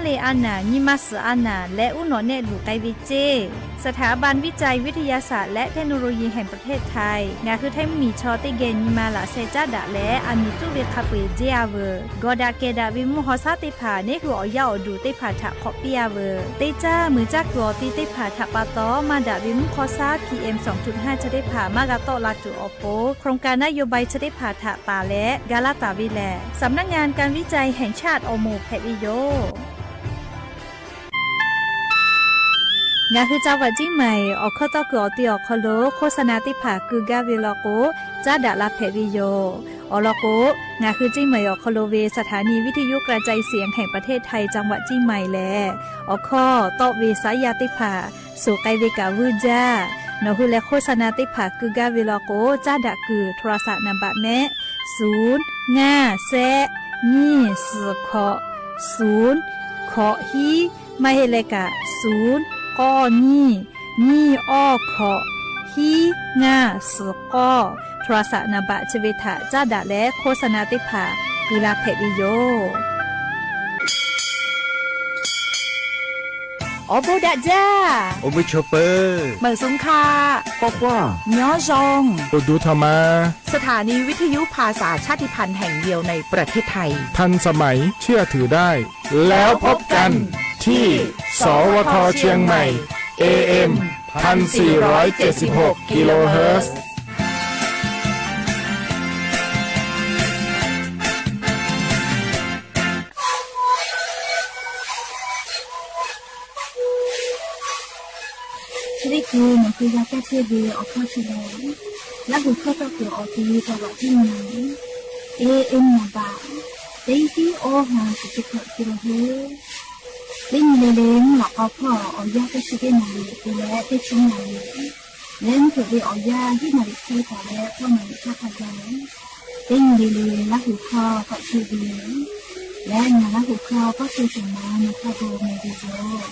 le a naˍ, nyi ma suhˍ a naˍ leh uˉ nawꞈ nehˆ luˬ k'ai ve ceˇ. สถาบันวิจัยวิทยาศาสตร์และเทคโนโลยีแห่งประเทศไทย ngaˬ hui Htaiˇ mvuhˇmiˬ chaw teˇ geh nyi ma laꞈ sheh caˉ daꞈ leh aˬ miˍ tuˇ ve hk'a peu-eˬ jehˇ a veuˬ. Gawˬ daꞈ kehˬ daꞈ ve mvuhˇ haw shaˉ teˇ hpaˍ neˇ hui awˬ yaˇ awˬ duˬ teˇ hpaˍ htaꞈ hk'awꞈ piˇ a veuˬ. Teˇ caˇ muiˬ caˇ kuiˬ awˬ ti teˇ hpaˍ htaꞈ pa taw maˇ daꞈ ve mvuhˇ hkawˇ shaˉ พีเอ็ม สองจุดห้า chi teˇ hpaˍ maˇ g'a tawˆ la tuˬ awˬ pon โครงการนโยบาย chi teˇ hpaˍ htaꞈ taˍ leh ga laˇ taˍ ve lehˬ, สำนักงานการวิจัยแห่งชาติ awˬ moˍ hpehꞈ ve yoˬ. Ngaˬ hui จังหวัดเชียงใหม่ awˬ hkawˇ tawˇ kuiˬ awˬ ti awˬ hk'aw lo โฆษณา teˇ hpaˍ keu gaˇ ve law k'o, caˉ daꞈ la hpehꞈ ve yoˬ. Awˬ lawn k'o, ngaˬ hui เชียงใหม่ awˬ hk'aw lo ve สถานีวิทยุกระจายเสียงแห่งประเทศไทย จังหวัดเชียงใหม่ lehˬ, awˬ hkawˇ tawˆ ve saˉ yaˇ teˇ hpaˍ suhˍ k'ai ve kaꞈ vuiˇ jaˇ. Nawˬ hui lehˬ โฆษณา teˇ hpaˍ keu gaˇ ve law k'o, caˉ daꞈ kuiˬ โทรศัพท์ นามบัตร mehˆ, suˍ, ngaˇ, shehˆ, nyiˇ, suhˍ, hkawꞈ, suˍ, hkawꞈ hiˉ, maˇ heˆ leh kaꞈ suˍ, k'awˇ nyiˇ, nyiˇ awˇ hkawꞈ, hiˉ ngaˇ suhˍ k'awˇ, โทรศัพท์ นามบัตร chi ve htaꞈ caˉ daꞈ leh โฆษณา teˇ hpaˍ keu la hpehꞈ ve yoˬ. Awˬ bon daꞈ jaˇ. Awˬ bon chaw peuˬ. Meunˍ sung hkaˆ. K'awꞈ k'awꞈ. Nyawˇ zhawˇ. Awˬ duˬ htaꞈ ma. สถานีวิทยุภาษาชาติพันธุ์แห่งเดียวในประเทศไทย ทันสมัย เชื่อถือได้ แล้วพบกันที่ สวท เชียงใหม่ เอเอ็ม พันสี่ร้อยเจ็ดสิบหก กิโลเฮิรตซ์ Chi teˇ hkui nawˬ hui g'a kaˇ chehˇ ve awˬ hkawˇ chi lehˬ, Laˇ huˍ hkawˇ tawˇ kuiˬ awˬ ti จังหวัดเชียงใหม่ เอเอ็ม นามบัตร teˇ tiˉ awˇ ha suhˍ chi hkawꞈ ti la heuˆ. Teˇ nyi le le mvuhˇ lawꞈ k'aw hpawˇ awˬ yanˇ teˇ chi teˇ naˍ riˍ te leh teˇ chi naˍ riˍ leh mvuhˇ hpeuꞈ ve awˬ yanˇ hiˉ naˍ riˍ hk'e htaꞈ leh k'awˇ naˍ riˍ hk'aˇ hk'a gaˬ teˇ nyi le le Laˇ huˍ hkawˇ tawˆ chehˇ ve yoˬ. Leh ngaˬ Laˇ huˍ hkawˇ kawˇ chehˇ shehˍ ma nawˬ hk'a gaˬ mehˍ ve yoˬ.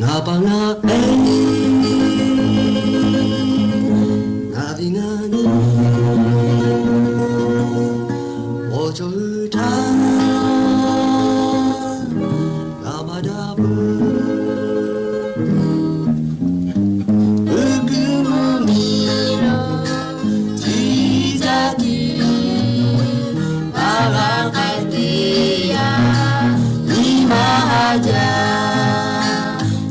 Ngaˬ pa ngaˬ e, ngaˬ ve ngaˬ nyi, awˬ cawˬ hui htaˇ, ngaˬ pa daꞈ peuˬ. Uiˍ kuiˬ mvuhˇ miˬ lo, chi caˇ tuˬ, a g'a k'ai teˇ yanˇ, nyi ma haˉ jaˇ.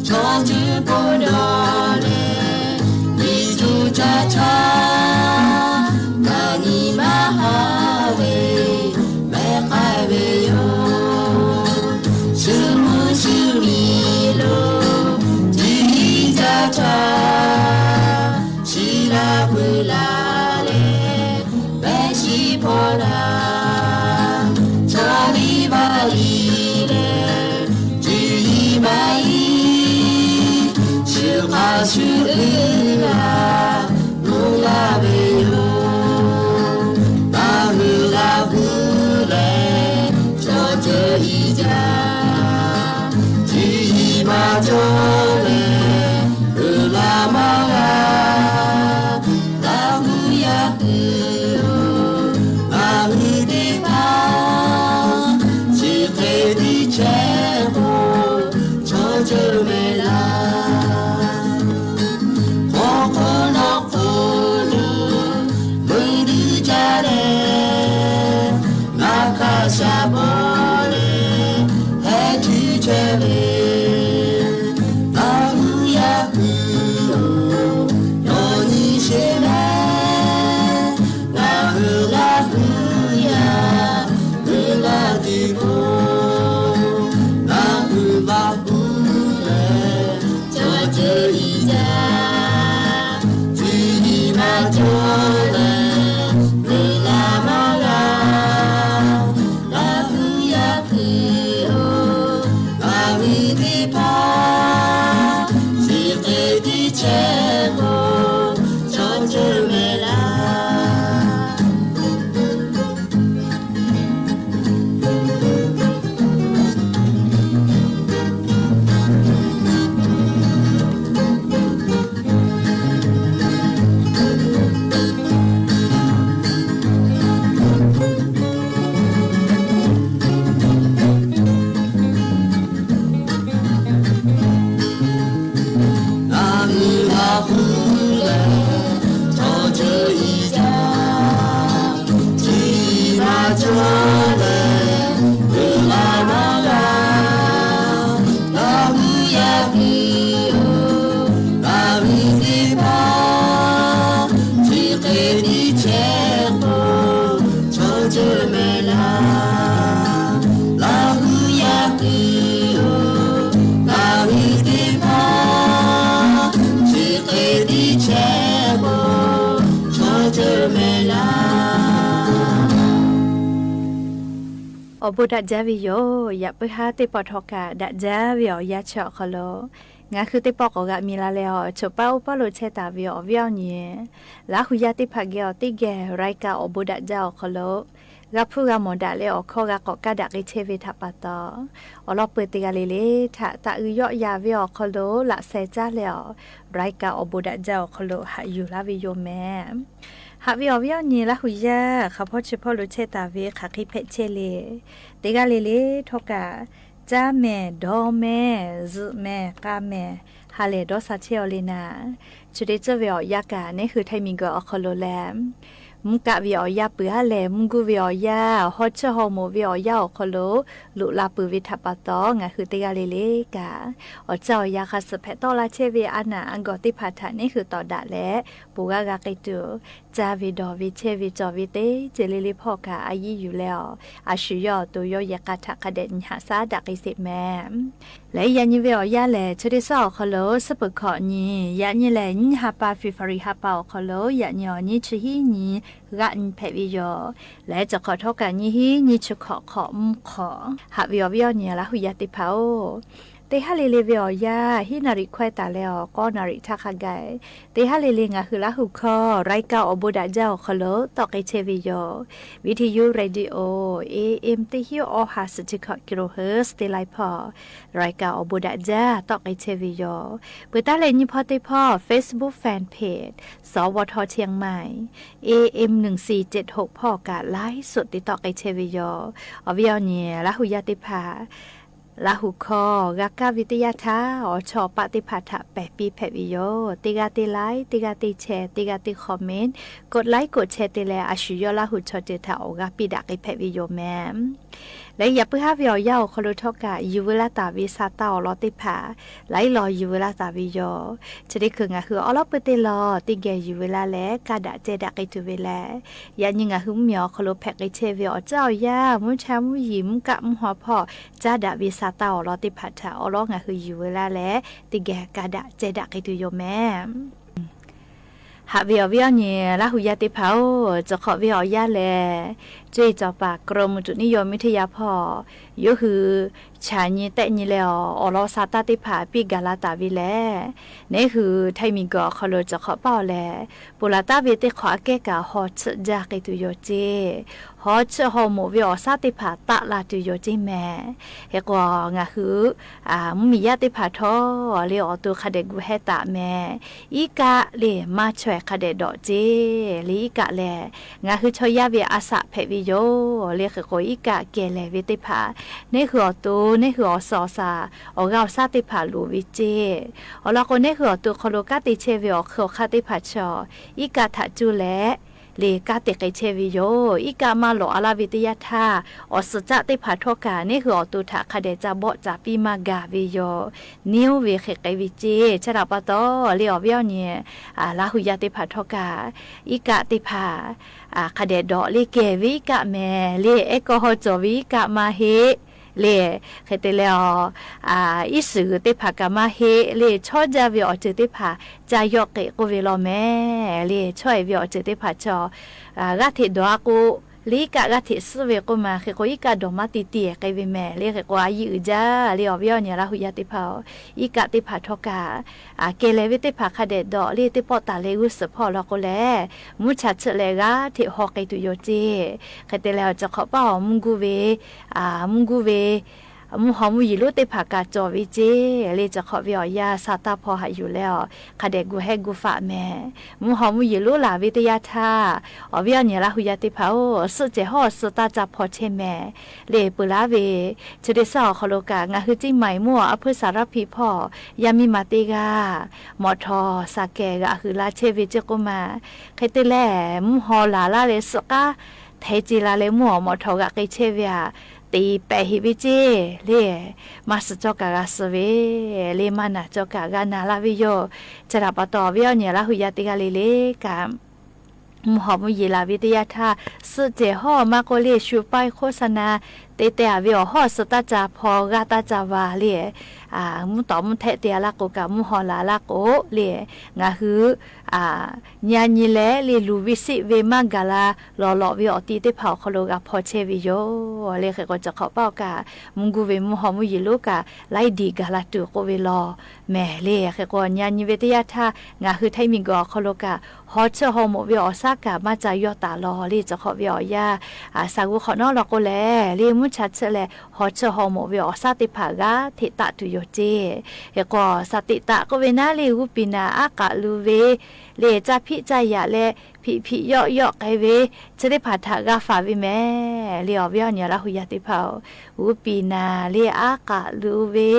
Chaw ceuˬ po dawˬ leh, nyi cuˇ caˇ caˇ, ngaˬ nyi ma haˉ ve mehˬ k'ai ve yoˬ. Shu mvuhˇ shu miˬ lo, chi caˇ caˇ, chi la puiˬ la leh, mehˬ shiˍ hpaw la, chaw liˇ vaˇ liˇ leh, cuˇ yiˍ maˇ yiˍ, shu hk'a shu uiˍ la, mvuhˇ la ve yoˬ. Ngaˬ hui Laˇ huˍ lehˬ, chaw ceuˬ iˉ jaˇ, cuˇ yiˍ maˇ cawˬ leh, uiˍ la maˇ g'a. Laˇ huˍ yaˇ hui-oˬ, ngaˬ hui teˇ hpaˍ chi hk'e tiˇ chehˇ k'o, chaw ceuˬ mehˍ laˇ. Ca lehˬ, uiˍ la maˇ g'a, Laˇ hu yaˇ piˇ-oˬ, Laˇ hu teˇ hpaˍ, chi hk'e tiˇ chehˇ k'o, chaw ceuˬ mehˍ laˇ. Laˇ hu yaˇ piˇ-oˬ, Laˇ hu teˇ hpaˍ, chi hk'e tiˇ chehˇ k'o, chaw ceuˬ mehˍ laˇ. Awˬ bon daꞈ jaˇ ve yoˬ. Yaꞈ puiˉ haˉ teˇ pawˆ htawˇ kaꞈ daꞈ jaˇ ve awˬ yanˇ chi awˬ hk'aw lo, ngaˬ hui teˇ pawˆ k'awꞈ g'a mi la leh, awˬ choˬ paˇ oˇ paˇ lo chehˇ taˍ ve awˬ viˉ awˬ nyi Laˇ hu yaˇ teˇ hpaˍ geh awˬ teˇ geh รายการ awˬ bon daꞈ jaˇ awˬ hk'aw lo g'a hpuˇ g'a mawˬ daꞈ leh, awˬ hkawˇ g'a k'awꞈ kaˇ daꞈ k'ai chehˇ ve htaꞈ pa taw, awˬ lawn peuˬ teˇ g'aˇ le le htaꞈ taꞈ uiˍ yawˆ yan ve awˬ hk'aw lo laꞈ sheh caˇ leh, awˬ รายการ awˬ bon daꞈ jaˇ awˬ hk'aw lo haꞈ yuˬ laˇ ve yoˬ mehˍ. Haꞈ ve awˬ viˉ awˬ nyi Laˇ hu yaˇ hk'aˬ hpawˇ chi hpawˇ lo chehˇ taˍ ve hk'aˬ hk'e hpehꞈ chehˇ le. Teˇ g'aˇ le le htawˇ kaꞈ, caˇ mehˍ, dawˇ mehˍ, zuhꞈ mehˍ, k'a mehˍ, ha lehˬ dawˇ sha chehˇ-aw le naˍ, chi teˇ tcuhˉ ve awˬ yanˇ kaꞈ, neˉ hui Htaiˇ miˬguiˬ awˬ hk'aw lo lehˬ, mvuhˇ kaˆ ve awˬ yanˇ peuˬ aˉ lehˬ, mvuhˇ guˇ ve awˬ yanˇ, hawˉ chiˇ haw moˍ ve awˬ yanˇ awˬ hk'aw lo loꞈ la peuˬ ve htaꞈ pa taw, ngaˬ hui teˇ g'aˇ le le kaꞈ, awˬ caˇ awˬ yanˇ hk'a suhˍ hpehꞈ tawˆ la chehˇ ve a naˬ a gawˬ teˇ hpaˍ htaꞈ neˉ hui tawˍ daꞈ leh, ponˬ g'aˇ g'a k'ai tuˬ, caˇ ve dawˬ ve chehˇ ve cawˬ ve teˇ ceuˬ le le hpawˇ kaꞈ a yiˇ yuˬ leh, awˬ a shu yawˇ awˬ to yawˇ yehˬ k'a htaꞈ hk'a dehꞈ nyi haꞈ shaˉ daꞈ k'ai sheˍ mehˍ. Leh yaꞈ nyi ve awˬ yanˇ lehˬ, chi teˇ suhˉ awˬ hk'aw lo suhˉ peuˬ hkawꞈ nyi, yaꞈ nyi lehˬ nyiˇ ha pa February ha pa awˬ hk'aw lo yaꞈ nyi awˬ nyiˇ chi hiˉ nyi g'aˆ nyi hpehꞈ ve yoˬ. Leh cawˬ hk'awꞈ htawˇ kaꞈ nyiˇ hiˉ nyiˇ chi hkawꞈ hk'awꞈ mvuhˇ hk'awꞈ. Haꞈ ve awˬ viˉ awˬ nyi Laˇ hu yaˇ teˇ hpaˍ-oˬ, teˇ haˉ le le ve awˬ yanˇ hiˉ naˍ riˍ hkawehˇ taˍ leh, awˬ k'awˇ naˍ riˍ htaˇ hk'a gaˬ, teˇ haˉ le le ngaˬ hui Laˇ hu hkawˇ รายการ awˬ bon daꞈ jaˇ awˬ hk'aw lo tawˆ k'ai chehˇ ve yoˬ. Viˇthuˇ yuˇ radio A M teˇ hinˉ awˇ ha suhˍ chi hkawꞈ kilohertz teˇ lai hpawˇ รายการ awˬ bon daꞈ jaˇ tawˆ k'ai chehˇ ve yoˬ. Peuˬ taˉ leh nyi hpawˇ teˇ hpawˇ Facebook fan page สวท เชียงใหม่ A M หนึ่งสี่เจ็ดหก hpawˇ kaꞈ ไลฟ์สด te tawˆ k'ai chehˇ ve yoˬ. Awˬ viˉ awˬ nyi Laˇ hu yaˇ teˇ hpaˍ, Laˇ hu hkawˇ g'a kaˇ ve teˇ yanˇ htaˇ, awˬ chawˇ awˬ paˆ teˇ hpaˍ htaꞈ pehˬ piˇ hpehꞈ ve yoˬ. Teˇ g'aˇ teˇ like, teˇ g'aˇ teˇ share, teˇ g'aˇ teˇ comment, กดไลค์ กดแชร์ te leh, a shu yawˇ Laˇ hu chaw ceuˬ htaꞈ awˬ g'aˇ piˇ daꞈ k'ai hpehꞈ ve yoˬ mehˍ. Leh yaꞈ puiˉ haˉ ve awˬ yanˇ awˬ hk'aw lo htawˇ kaꞈ, yuˬ veu laˇ taˍ ve sa taˇ awˬ lawn teˇ hpaˍ laiˉ law yuˬ veu laˇ taˍ ve yoˬ. Chi teˇ hkui ngaˬ hui awˉ lawˉ peuˬ teˇ lawˬ teˇ geh yuˬ veu laˇ leh, kaˇ daꞈ ceh daꞈ k'ai tuˬ ve lehˬ, yaꞈ nyi ngaˬ hui mvuhˇ miˬ awˬ hk'aw lo hpehꞈ k'ai chehˇ ve awˬ caˇ awˬ yanˇ, mvuhˇ cha mvuhˇ yiˍ, mvuhˇ kaˆ mvuhˇ haw hpawˇ caˇ daꞈ ve sa taˇ awˬ lawn teˇ hpaˍ htaꞈ awˉ lawˉ ngaˬ hui yuˬ veu laˇ leh, teˇ geh kaˇ daꞈ ceh daꞈ k'ai tuˬ yoˬ mehˍ. Haꞈ ve awˬ viˉ awˬ nyi Laˇ hu yaˇ teˇ hpaˍ-oˬ, cawˬ hk'awꞈ ve awˬ yanˇ lehˬ, co-e cawˬ paˍ กรมอุตุนิยมวิทยา hpawˇ yawˇ hui chaꞈ nyi tehˆ nyi leh, awˬ lawn sa taˇ teˇ hpaˍ piˇ gaˬ la taˍ ve lehˬ, neˉ hui Htaiˇ miˬguiˬ awˬ hk'aw lo cawˬ hk'awꞈ paˇ-oˬ lehˬ, ponˬ laˬ taˍ ve teˇ hk'awꞈ aꞈ kehˉ kaꞈ haw chiˆ jaˇ k'ai tuˬ yoˬ ceˇ. Haw chiˆ haw moˍ ve awˬ shaˉ teˇ hpaˍ taˆ la tuˬ yoˬ ceˇ mehˍ. Hk'e k'o, ngaˬ hui mvuhˇmiˬ yaˇ teˇ hpaˍ htawˇ le awˬ to hk'a dehꞈ gu heh taˍ mehˍ. Iˉ kaˆ le maˇ chaweh hk'a dehꞈ dawꞈ ceˇ. Le iˉ kaˆ lehˬ, ngaˬ hui chaw yaˇ ve a shaꞈ hpehꞈ ve yoˬ. Le hk'e k'o, iˉ kaˆ kehˬ lehˍ ve teˇ hpaˍ, neˉ hui awˬ to, neˉ hui awˬ suhˍ awˬ shaˍ, awˬ g'aˇ awˬ shaˉ teˇ hpaˍ loˍ ve ceˇ. Awˬ lawn k'o, neˉ hui awˬ to hk'aw lo kanˉ te chehˇ ve awˬ hk'ui awˬ hk'aˇ teˇ hpaˍ chaw, iˉ kaˆ htaꞈ cuˇ leh le kanˉ te k'ai chehˇ ve yoˬ. Iˉ kaˆ maˇ lawꞈ a laˇ ve teˇ yanˇ htaˇ, awˬ suhˍ caˆ teˇ hpaˍ htawˇ kaꞈ neˉ hui awˬ to htaꞈ hk'a dehꞈ ca bawˆ ca piˇ maˇ gaˬ ve yoˬ. Neˉ oˇ ve hk'e k'ai ve ceˇ. Chi htaꞈ pa taw, le awˬ viˉ awˬ nyi Laˇ hu yaˇ teˇ hpaˍ htawˇ kaꞈ, iˉ kaˆ teˇ hpaˍ hk'a dehꞈ dawꞈ le kehˬ ve iˉ kaˆ mehˍ. Le ehˉ kawˇ haw cawˬ ve iˉ kaˆ maˇ heˆ. Le hk'e te leh, iˉ suhˍ g'uiˬ teˇ hpaˍ kaꞈ maˇ heˆ. Le chawˇ jaˇ ve awˬ ceuˬ teˇ hpaˍ ca yawˆ k'e k'oˆ ve law mehˍ. Le chawˇ-e ve awˬ ceuˬ teˇ hpaˍ chaw g'aˇ hteꞈ dawˬ a k'o, le iˉ kaˆ g'aˇ hteꞈ suhˉ ve k'oˆ ma. Hk'e k'o, iˉ kaˆ dawˬ maˇ te te k'ai ve mehˍ. Le hk'e k'o, a yiˇ uiˍ jaˇ. Le awˬ viˉ awˬ nyi Laˇ hu yaˇ teˇ hpaˍ-oˬ, iˉ kaˆ teˇ hpaˍ htawˇ kaꞈ, kehˬ lehˍ ve teˇ hpaˍ hk'a dehꞈ dawꞈ le teˇ pawˆ taˍ leh g'uˇ suhˍ hpawˇ law k'o lehˬ, mvuhˇ cha chiˆ leh g'aˇ hteꞈ haw k'ai tuˬ yoˬ ceˇ. Hk'e te leh, awˬ cawˬ hk'awꞈ paˇ awˬ mvuhˇ guˇ ve, mvuhˇ guˇ ve mvuhˇ haw mvuhˇ yeˬ lonˉ teˇ hpaˍ kaꞈ cawˬ ve ceˇ. Le cawˬ hk'awꞈ ve awˬ yanˇ sa taˇ hpawˇ haꞈ yuˬ leh, awˬ hk'a dehꞈ gu heh gu faꞈ mehˍ. Mvuhˇ haw mvuhˇ yeˬ lonˉ laˬ ve teˇ yanˇ htaˇ, awˬ viˉ awˬ nyi Laˇ hu yaˇ teˇ hpaˍ-oˬ, suhˆ cehˬ hawˉ awˬ suh taˇ ca hpaw chehˇ mehˍ. Le peuˬ laˇ ve chi teˇ suhˉ awˬ hk'aw lo kaꞈ, ngaˬ hui ciˇ maiˍ mvuhˇ awˬ a hpuiˇ saˍ raˇ hpiˇ hpawˇ, yaˇ miˇ ma teˇ g'aˇ mawꞈ htawˍ saˍ kehˬ g'aꞈ huiˍ la chehˇ ve ceˇ k'oˆ ma. Hk'e te leh, mvuhˇ haw laˬ laˇ leh suhˆ k'aˉ hteˇ ce la leh mvuhˇ awˬ mawꞈ htawꞈ g'aꞈ k'ai chehˇ ve htaꞈ te pehˍ heꞈ ve ceˇ le. Maˇ suh cawˇ kaꞈ g'a suh ve le, maˇ naˬ cawˇ kaꞈ g'a naˬ la ve yoˬ. Chi htaꞈ pa taw awˬ viˉ awˬ nyi Laˇ huˍ yaˇ teˇ g'aˇ le le kaꞈ, mvuhˇ hawˬ mvuhˇ yeˬ laˬ ve teˇ yanˇ htaˇ, suhˆ cehˬ hawˉ maˇ k'oˆ le, shu paˇ hk'oˆ sa na te te a ve awˬ hawˉ suh taˇ ca hpaw, g'aˇ taˇ ca va le. Mvuhˇ tawˍ mvuhˇ htehˆ te a laˇ k'o kaꞈ, mvuhˇ hawˬ laˬ laˇ k'o le, ngaˬ hui nyi a nyi leh le luˬ ve siˆ ve maˇ gaˬ la lawˬ lawꞈ ve awˬ ti teˇ hpaˍ awˬ hk'aw lo g'a hpaw chehˇ ve yoˬ le. Hk'e k'o, chi hk'awꞈ paˇ awˬ kaꞈ mvuhˇ guˇ ve mvuhˇ hawˬ mvuhˇ yeˬ lonˉ kaꞈ laiˉ diˬ gaˬ la tuˬ k'oˆ ve law mehˍ le. Hk'e k'o, nyi a nyi ve teˇ yanˇ htaˇ ngaˬ hui htaiˇ miˬ guiˬ awˬ hk'aw lo kaꞈ, haw chiˇ haw moꞈ ve awˬ shaˉ kaꞈ maˇ ca yawˇ taˍ law le. Chi hk'awꞈ ve awˬ yanˇ, a, sa g'uˇ hk'awꞈ nawˉ law k'o lehˬ le, mvuhˇ cha chiˇ leh haw chiˇ haw moꞈ ve awˬ shaˉ teˇ hpaˍ g'a hteꞈ taˆ tuˬ yoˬ ceˇ. Hk'e k'o, shaˍ tiꞈ taꞈ k'oˆ ve naˉ le, g'uˇ piˍ naˍ aˉ k'aꞈ lu ve le, caˇ hpiˆ caˇ yaꞈ leh hpiꞈ hpiꞈ yawˆ yawˆ k'ai ve chi teˇ hpaˍ htaꞈ g'a faˍ ve mehˍ le. Awˬ viˉ awˬ nyi Laˇ huˍ yaˇ teˇ hpaˍ-oˬ, g'uˇ piˍ naˍ le aˉ k'aꞈ lu ve,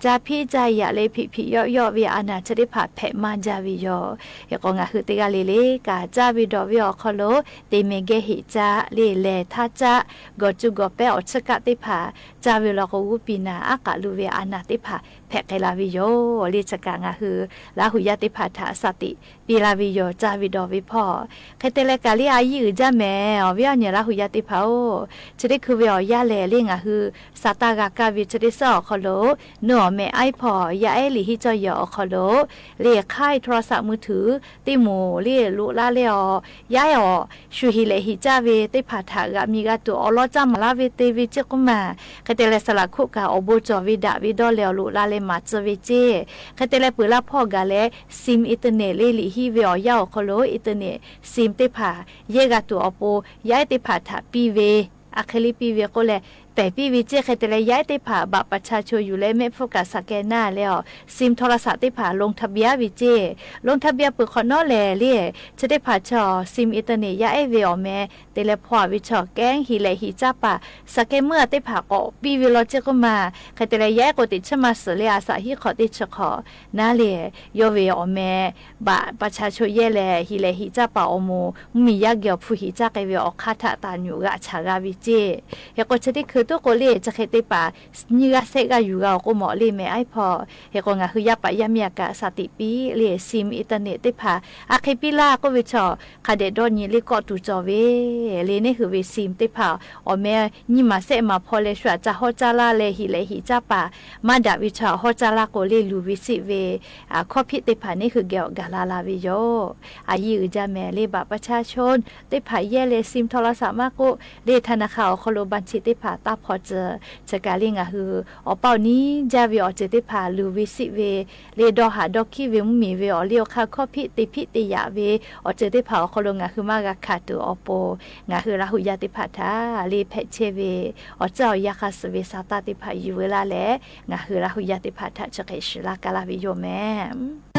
caˇ hpiˆ caˇ yaꞈ leh hpiꞈ hpiꞈ yawˆ yawˆ ve a naˬ chi teˇ hpaˍ hpehꞈ maˇ jaˇ ve yoˬ. Hk'e k'o, ngaˬ hui teˇ g'aˇ le le kaꞈ, caˇ ve dawˬ ve awˬ hk'aw lo te mehˍ geh heꞈ caˇ le, lehˬ htaˇ caˇ, gawˬ cuˇ gawˬ pehˉ awˬ chiˇ kaˆ teˇ hpaˍ caˇ ve law k'o, g'uˇ piˍ naˍ aˉ k'aꞈ lu ve a naˬ teˇ hpaˍ hpehꞈ k'ai la ve yoˬ le. Chi kaꞈ ngaˬ hui Laˇ huˍ yaˇ teˇ hpaˍ htaꞈ shaˍ tiꞈ piˇ la ve yoˬ, caˇ ve dawˬ ve hpawˇ. Hk'e te leh kaꞈ le, a yiˇ uiˍ jaˇ mehˍ. Awˬ viˉ awˬ nyi Laˇ huˍ yaˇ teˇ hpaˍ-oˬ, chi teˇ hkui ve awˬ yanˇ lehˬ le, ngaˬ hui sa taˇ g'a kaˇ ve chi teˇ suhˉ awˬ hk'aw lo, nuˇ awˬ meh iˉ hpawˇ yaˇ ehˉ liꞈ hiˆ cawˇ yehˬ awˬ hk'aw lo le, hk'aiˉ htawˇ la saꞈ mvuhˇ htuˬ teˇ moˍ le loꞈ la leh awˬ, yaˇ ehˉ awˬ shu heˍ lehˍ heˍ caˇ ve teˇ hpaˍ htaꞈ g'aꞈ mi g'a tuˬ awˬ lawn caˇ maˍ laˇ ve te ve ceˇ k'oˆ maˬ. Hk'e te leh, saˍ laꞈ hkoˆ kaꞈ awˬ bon cawˬ ve daꞈ ve dawˇ leh awˬ loꞈ la leh maˍ tcuh ve ceˇ. Hk'e te leh, peuˬ laˇ hpawˇ gaˬ leh sim internet le liꞈ hiˆ ve awˬ yanˇ awˬ hk'aw lo internet sim teˇ hpaˍ yehˇ g'a tuˬ awˬ pon, yaˇ ehˉ teˇ hpaˍ htaꞈ piˇ ve, a hk'e le piˇ ve k'oˆ leh, pehˬ piˇ ve ceˇ. Hk'e te leh, yaˇ ehˉ teˇ hpaˍ บัตรประชาชน yuˬ leh แม่ปุ๊ก kaꞈ สแกน naˇ leh awˬ sim โทรศัพท์ teˇ hpaˍ ลงทะเบียน ve ceˇ. ลงทะเบียน peuˬ hk'awꞈ nawˉ lehˬ le, chi teˇ hpaˍ chaw sim internet yaˇ ehˉ ve awˬ meh te leh hpaw a ve chaw kehˉ heˍ lehˍ heˍ caˇ paˍ สแกนเมอร์ teˇ hpaˍ k'awꞈ piˇ ve law ceˇ k'oˆ maˬ. Hk'e te leh, yaˇ ehˉ k'o teꞈ chiˉ maˇ suhˍ le, a saˍ hiˉ hk'awꞈ teˇ chi hk'awꞈ naˉ le, yawˇ ve awˬ meh บัตรประชาชน yehˇ leh heˍ lehˍ heˍ caˇ paˍ awˬ moˍ mvuhˇmiˬ yaˇ geh awˬ hpu heˍ caˇ k'ai ve awˬ hk'aˇ htaꞈ taˍ nyuꞈ g'aꞈ chaˍ g'a ve ceˇ. Hk'e k'o, chi teˇ hkui tuˉ k'o le, chi hk'e teˇ hpaˍ nyiˇ g'aˇ sehˆ g'aˇ yuˬ g'a awˬ k'oˆ mawˬ le meh iˉ hpawˇ. Hk'e k'o, ngaˬ hui yaˇ paˍ yaˇ miˇ a kaꞈ shaˍ tiꞈ piˇ le, sim internet teˇ hpaˍ a hk'e piˇ laˇ k'oˆ ve chaw, hk'a dehꞈ dawˇ nyi le kawˆ tuˬ cawˬ ve le. Neˇ hui ve sim teˇ hpaˍ awˬ meh nyiˇ maˬ sehˆ maˬ hpaw leh shu aꞈ ca hawˉ caˇ laˇ leh heˍ lehˍ heˍ caˇ paˍ maˇ daꞈ ve chaw hawˉ caˇ laˇ k'o le, luˬ ve siˆ ve hkawˇ hpiˆ teˇ hpaˍ neˇ hui geh awˬ gaˬ la la ve yoˬ. A yiˇ uiˍ jaˇ mehˍ le, บัตรประชาชน teˇ hpaˍ yehˇ leh sim โทรศัพท์ maˇ k'oˆ le, ธนาคาร awˬ hk'aw lo บัญชี teˇ hpaˍ taˇ hpaw tcuh. Chi kaꞈ le, ngaˬ hui awˬ paˇ awˬ niˉ jaˇ ve awˬ ceuˬ teˇ hpaˍ luˬ ve siˆ ve le, dawˇ haˍ dawˇ hkiˉ ve mvuhˇmiˬ ve awˬ liˇ awˬ hk'aˇ hkawˇ hpiˆ te hpiˆ te yaꞈ ve awˬ ceuˬ teˇ hpaˍ awˬ hk'aw lo ngaˬ hui maˇ g'a hkanˍ tuˬ awˬ pon, ngaˬ hui Laˇ huˍ yaˇ teˇ hpaˍ htaꞈ le hpehꞈ chehˇ ve awˬ tcuhˇ awˬ yanˇ hk'a suh ve sa taˇ teˇ hpaˍ yuˬ veu laˇ leh, ngaˬ hui Laˇ huˍ yaˇ teˇ hpaˍ htaꞈ chi hk'e shiˍ laˇ kaˇ laˇ ve yoˬ mehˍ.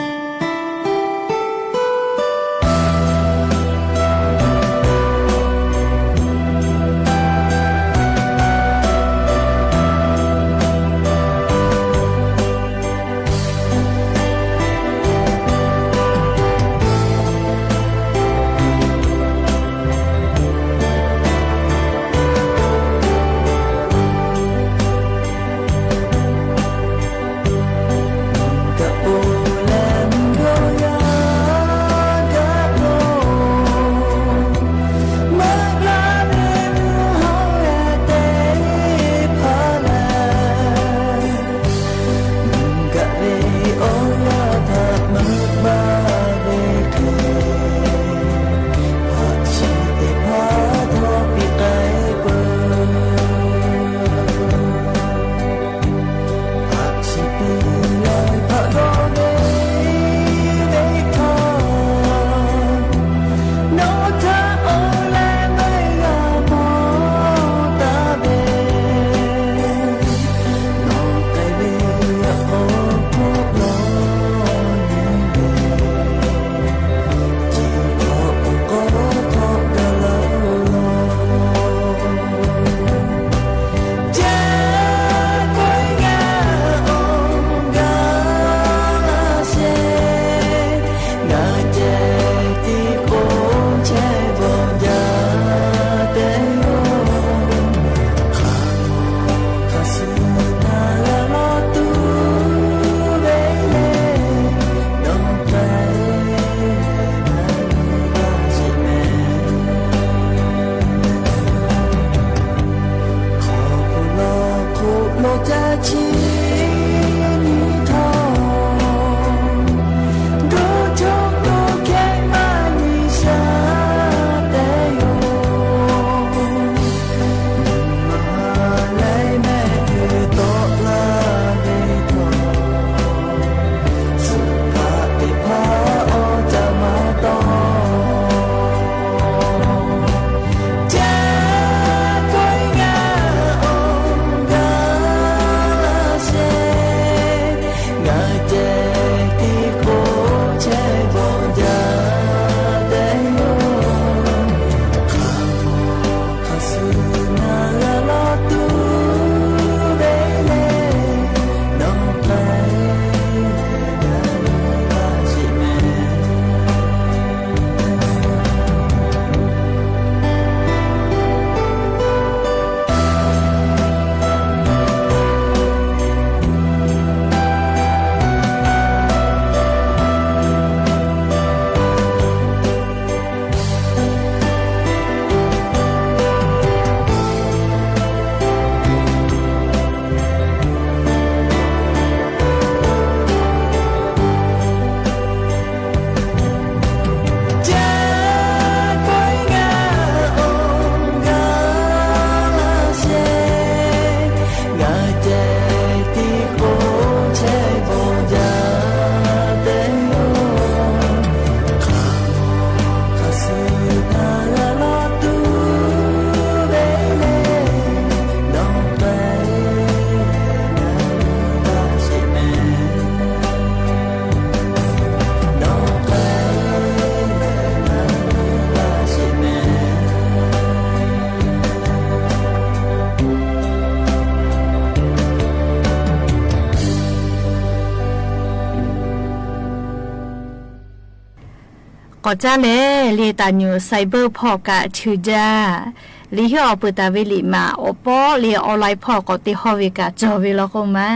K'awꞈ caˇ leh le, taˍ nyuꞈ cyber hpawˇ kaꞈ cheuˬ jaˇ. Liꞈ hiˉ awˬ peuˬ taˍ ve liꞈ maꞈ awˬ pawˆ le online hpawˇ k'awꞈ te hawˇ ve kaꞈ cawˬ ve law k'oˆ ma.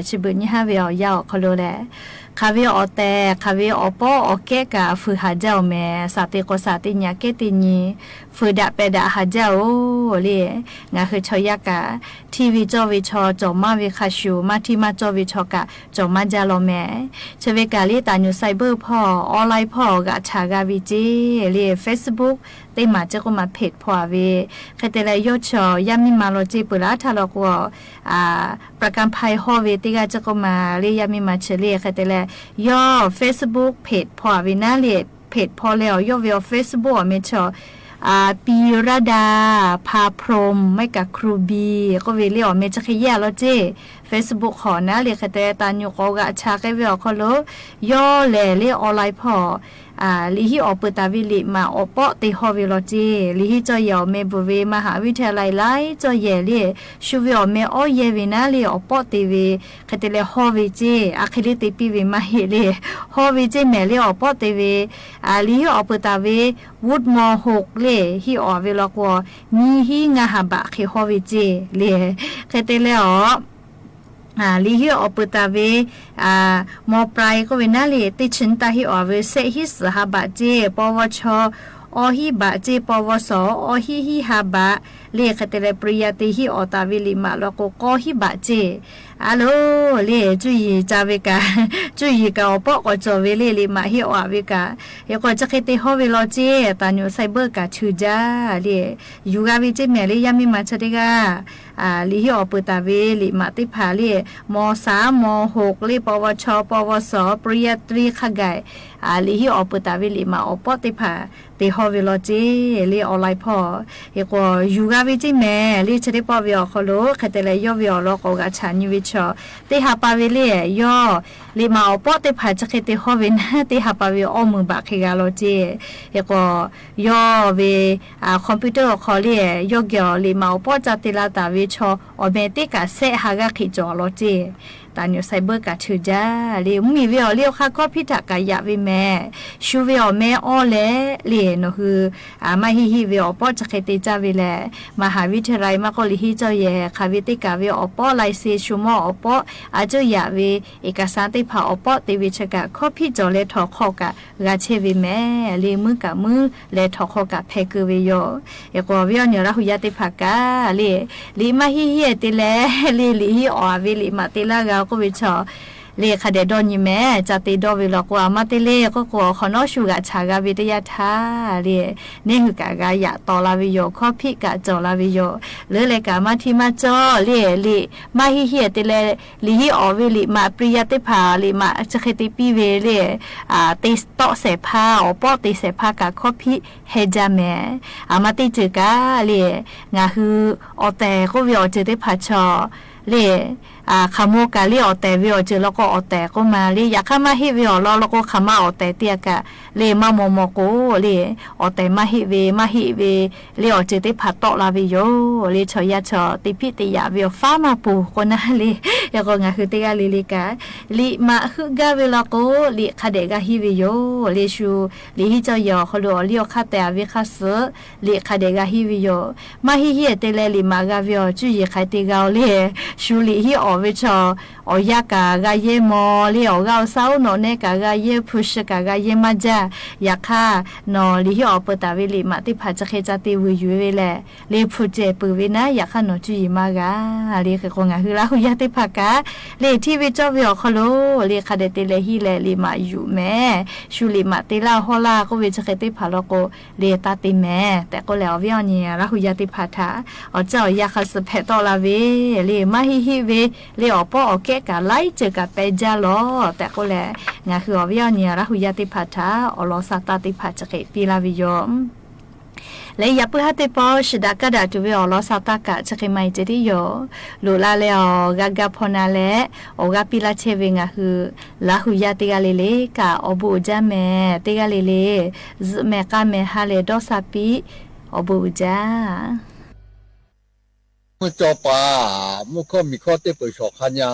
Chi beuꞈ nyi haˉ ve awˬ yanˇ awˬ hk'aw lo lehˬ, hk'aˬ ve awˬ tehˬ hk'aˬ ve awˬ pawˆ awˬ kehˉ kaꞈ fuiˍ haˍ jaˇ-oˬ mehˍ. Shaˍ teꞈ k'o shaˍ teꞈ, nyaꞈ kehˉ teꞈ nyi, fuiˍ daꞈ pehˬ daꞈ haˍ jaˇ-oˬ le. Ngaˬ hui chaw yaˇ kaꞈ hteˇ ve cawˇ ve chaw cawˬ maˇ ve hk'a shuˍ, maˇ hteˇ maˇ cawˇ ve chaw kaꞈ cawˬ maˇ jaˇ law mehˍ. Chi ve kaꞈ le, taˍ nyuꞈ cyber hpawˇ online hpawˇ g'aꞈ chaꞈ g'a ve ceˇ le. Facebook teˇ maˬ ceˇ k'oˆ ma, page hpawˇ a ve hk'e te leh, yawˇ chaw yaˇ miˇ ma law ceˇ peuˬ laˇ htaˇ law k'o, ประกันภัย hawˇ ve teˇ g'aˇ ceˇ k'oˆ ma le, yaˇ miˇ ma chi le hk'e te leh, yawˇ Facebook page hpawˇ a ve naˉ le, page hpawˇ leh awˬ yawˇ ve awˬ Facebook awˬ meh chaw ปียดาภาพรหม maˇ heˆ kaꞈ ครูบี k'oˆ ve le awˬ meh chi hk'e yehˇ a law ceˇ. Facebook hk'awꞈ naˉ le hk'e te taˍ nyuꞈ k'awꞈ g'aꞈ chaꞈ k'ai ve awˬ hk'aw lo, yawˇ lehˬ le online hpawˇ liꞈ hiˉ awˬ peuˬ taˍ ve liꞈ maꞈ awˬ pawˆ te hawˇ ve law ceˇ. Liꞈ hiˉ cawˇ yehˬ awˬ meh bvuhꞈ ve มหาวิทยาลัย laiˉ cawˇ yehˬ le, shu ve awˬ meh awˇ yehˇ ve naˉ le awˬ pawˆ te ve hk'e te leh hawˇ ve ceˇ. A hk'e le te piˇ ve maˇ heˆ le, hawˇ ve ceˇ mehˍ le awˬ pawˆ te ve. Liꞈ hiˉ awˬ peuˬ taˍ ve วุฒิม.หก le hiˉ awˬ ve law k'o, nyiˇ hinˉ ngaˇ ha baꞈ hk'e hawˇ ve ceˇ le. Hk'e te leh awˬ liꞈ hiˉ awˬ peuˬ taˍ ve ม.ปลาย k'oˆ ve naˉ le, teˇ chi nyiˇ taˇ hiˉ awˬ ve shehˆ hinˉ suhˍ ha baꞈ ceˇ, paw vaw chaw awˇ hinˉ baꞈ ceˇ, paw vaw suhˍ awˇ hinˉ hinˉ ha baꞈ le. Hk'e te leh ปริญญาตรี hiˉ awˬ taˍ ve liꞈ maꞈ law k'o, k'awˇ hinˉ baꞈ ceˇ. A lo le, cuˇ yiˍ ca ve kaꞈ, cuˇ yiˍ kaꞈ awˬ pawˆ k'awꞈ cawˬ ve le, liꞈ maꞈ hiˉ awˬ a ve kaꞈ. Hk'e k'o chi hk'e te hawˇ ve law ceˇ, taˍ nyuꞈ cyber kaꞈ cheuˬ jaˇ le. Yuˬ g'a ve ceˇ mehˍ le, yaˇ miˇ ma chi teˇ g'aˇ liꞈ hiˉ awˬ peuˬ taˍ ve liꞈ maꞈ teˇ hpaˍ le, ม.สาม ม.หก le, paw vaw chaw paw vaw suhˍ ปริญญาตรี hk'a gaˬ liꞈ hiˉ awˬ peuˬ taˍ ve liꞈ maꞈ awˬ pawˆ teˇ hpaˍ te hawˇ ve law ceˇ le, online hpawˇ. Hk'e k'o yuˬ g'a ve ceˇ mehˍ le, chi teˇ pawˆ ve awˬ hk'aw lo hk'e te leh yawˇ ve awˬ lawn k'awꞈ g'aꞈ chaꞈ nyi ve chaw teˇ ha pa ve le, yawˇ liꞈ maꞈ awˬ pawˆ teˇ hpaˍ chi hk'e te hawˇ ve naˉ, teˇ ha pa ve awˇ meuˍ baꞈ hk'e g'a law ceˇ. Hk'e k'o yawˇ ve computer awˬ hk'aw le, yawˇ geh awˬ liꞈ maꞈ awˬ pawˆ ca te la taˍ ve chaw awˬ meh teˇ kaꞈ shehˆ ha g'aˇ hk'e cawˬ law ceˇ. Taˍ nyuꞈ cyber kaꞈ cheuˬ jaˇ le. Mvuhˇmiˬ ve awˬ liˇ awˬ hk'aˇ คอมพิวเตอร์ kaꞈ yaꞈ ve mehˍ. Shu ve awˬ meh awˇ leh le, nawˬ hui maˇ heˆ heˆ ve awˬ pawˆ chi hk'e te caˇ ve lehˬ, มหาวิทยาลัย maˇ k'oˆ liꞈ hiˉ cawˇ yehˬ hk'aˬ ve teˇ kaˬ ve awˬ pawˆ, license shu mawˇ awˬ pawˆ, a cuˇ yaꞈ ve เอกสาร teˇ hpaˍ awˬ pawˆ te ve chi kaꞈ คอมพิวเตอร์ leh htawnˍ hk'aw kaꞈ g'a chehˇ ve mehˍ le. Muiˉ kaꞈ muiˉ leh htawnˍ hk'aw kaꞈ hpehꞈ keu ve yoˬ. Hk'e k'o awˬ viˉ awˬ nyi Laˇ huˍ yaˇ teˇ hpaˍ kaꞈ le, liꞈ maˇ heˆ heˆ te leh le, liꞈ hiˉ awˬ a ve liꞈ maꞈ te laˇ g'a k'oˆ ve chaw le, hk'a dehꞈ dawˇ nyi mehˍ. Ca te dawˇ ve law k'o, a maˇ te le k'oˆ k'o, awˬ hk'awꞈ nawˉ shu g'aꞈ chaꞈ g'a ve teˇ yanˇ htaˇ le, neˇ hui kaꞈ g'a yaꞈ tawˍ la ve yoˬ. คอมพิวเตอร์ kaꞈ cawˬ la ve yoˬ. Leuˉ leh kaꞈ maˇ hteˇ maˇ cawˇ le, liꞈ maˇ heˆ heˆ te leh, liꞈ hiˉ awˬ ve liꞈ maꞈ ปริญญา teˇ hpaˍ liꞈ maꞈ chi hk'e te piˇ ve le, te tawˆ shehˍ hpaˇ, awˬ pawˆ te shehˍ hpaˇ kaꞈ คอมพิวเตอร์ heh jaˇ mehˍ. A maˇ teˇ ceuˬ kaꞈ le, ngaˬ hui awˬ tehˬ k'oˆ ve awˬ ceuˬ teˇ hpaˍ chaw le, hk'aˬ maw kaꞈ le awˬ tehˬ ve awˬ ceuˬ law k'o awˬ tehˬ k'oˆ ma le. Yaꞈ hk'aˇ maˇ heˆ ve awˬ lawn law k'o, hk'aˬ ma awˬ tehˬ te a kaꞈ le, maˇ maw maw k'o le, awˬ tehˬ maˇ heˆ ve, maˇ heˆ ve le awˬ ceuˬ teˇ hpaˍ tawˆ la ve yoˬ le. Chaw yaˇ chaw te hpiˆ te yaꞈ ve awˬ faˉ maˇ ponˬ k'o naˉ le. Hk'e k'o ngaˬ hui teˇ g'aˇ le le kaꞈ, liꞈ maꞈ heuˆ gaˇ ve law k'o, liꞈ hk'a dehꞈ g'a henˇ ve yoˬ le. Shu liꞈ hiˉ cawˇ yehˬ awˬ hk'aw lo awˬ liˇ awˬ hk'aˇ tehꞈ a ve hk'aˇ suh liꞈ hk'a dehꞈ g'a henˇ ve yoˬ. Maˇ heˆ heˆ te leh liꞈ maꞈ g'a ve awˬ cuˇ yiˍ hk'aˬ hk'e te g'a-o le. Shu liꞈ hiˉ awˬ ve chaw awˬ yanˇ kaꞈ g'a yehˇ maw le, awˬ g'aˇ awˬ shaˉ oˉ nawꞈ neh kaꞈ g'a yehˇ, hpu shi kaꞈ g'a yehˇ maˇ jaˇ. Yaꞈ hk'aˇ nawˬ liꞈ hiˉ awˬ peuˬ taˍ ve liꞈ maꞈ teˇ hpaˍ chi hk'e ca te vuiˬ yuˬ ve lehˬ, le hpu cehˬ peuˬ ve naˉ, yaꞈ hk'aˇ nawˬ cuˇ yiˍ maˇ g'a le. Hk'e k'o ngaˬ hui Laˇ huˍ yaˇ teˇ hpaˍ kaꞈ le, hteˇ ve cawˇ ve awˬ hk'aw lo le hk'a dehꞈ te leh henˇ leh liꞈ maꞈ yuˬ mehˍ. Shu liꞈ maꞈ te laˇ hawˇ laˇ k'oˆ ve chi hk'e teˇ hpaˍ law k'o, le taˇ te mehˍ tehꞈ k'oˆ leh, awˬ viˉ awˬ nyi Laˇ huˍ yaˇ teˇ hpaˍ htaꞈ awˬ caˇ awˬ yanˇ hk'a suh hpehꞈ tawˆ la ve le, maˇ heˆ heˆ ve le awˬ pawˆ awˬ kehˉ kaꞈ laiˉ ceuˬ kaꞈ peh jaˇ lawˬ tehꞈ k'oˆ leh, ngaˬ hui awˬ viˉ awˬ nyi Laˇ huˍ yaˇ teˇ hpaˍ htaꞈ awˬ lawn sa taˇ teˇ hpaˍ chi hk'e piˇ laˇ ve yoˬ. Leh yaꞈ puiˉ haˉ teˇ pawˆ shiˍ daꞈ kaˇ daꞈ tuˬ ve awˬ lawn sa taˇ kaꞈ chi hk'e maˇ heˆ ceh tiˉ yoˬ. Loꞈ la leh awˬ g'a gaˇ hpaw na leh awˬ g'aˇ piˇ laˇ chehˇ ve ngaˬ hui Laˇ huˍ yaˇ teˇ g'aˇ le le kaꞈ awˬ bon uiˍ jaˇ mehˍ. Teˇ g'aˇ le le zuhꞈ mehˍ k'aˇ mehˍ ha lehˬ dawˇ sha piˇ, awˬ bon uiˍ jaˇ. Mvuhˇ cawˇ paˍ mvuhˇ hkawˇ miˬ hkawˇ teˇ peuˬ shawˍ hk'a nya.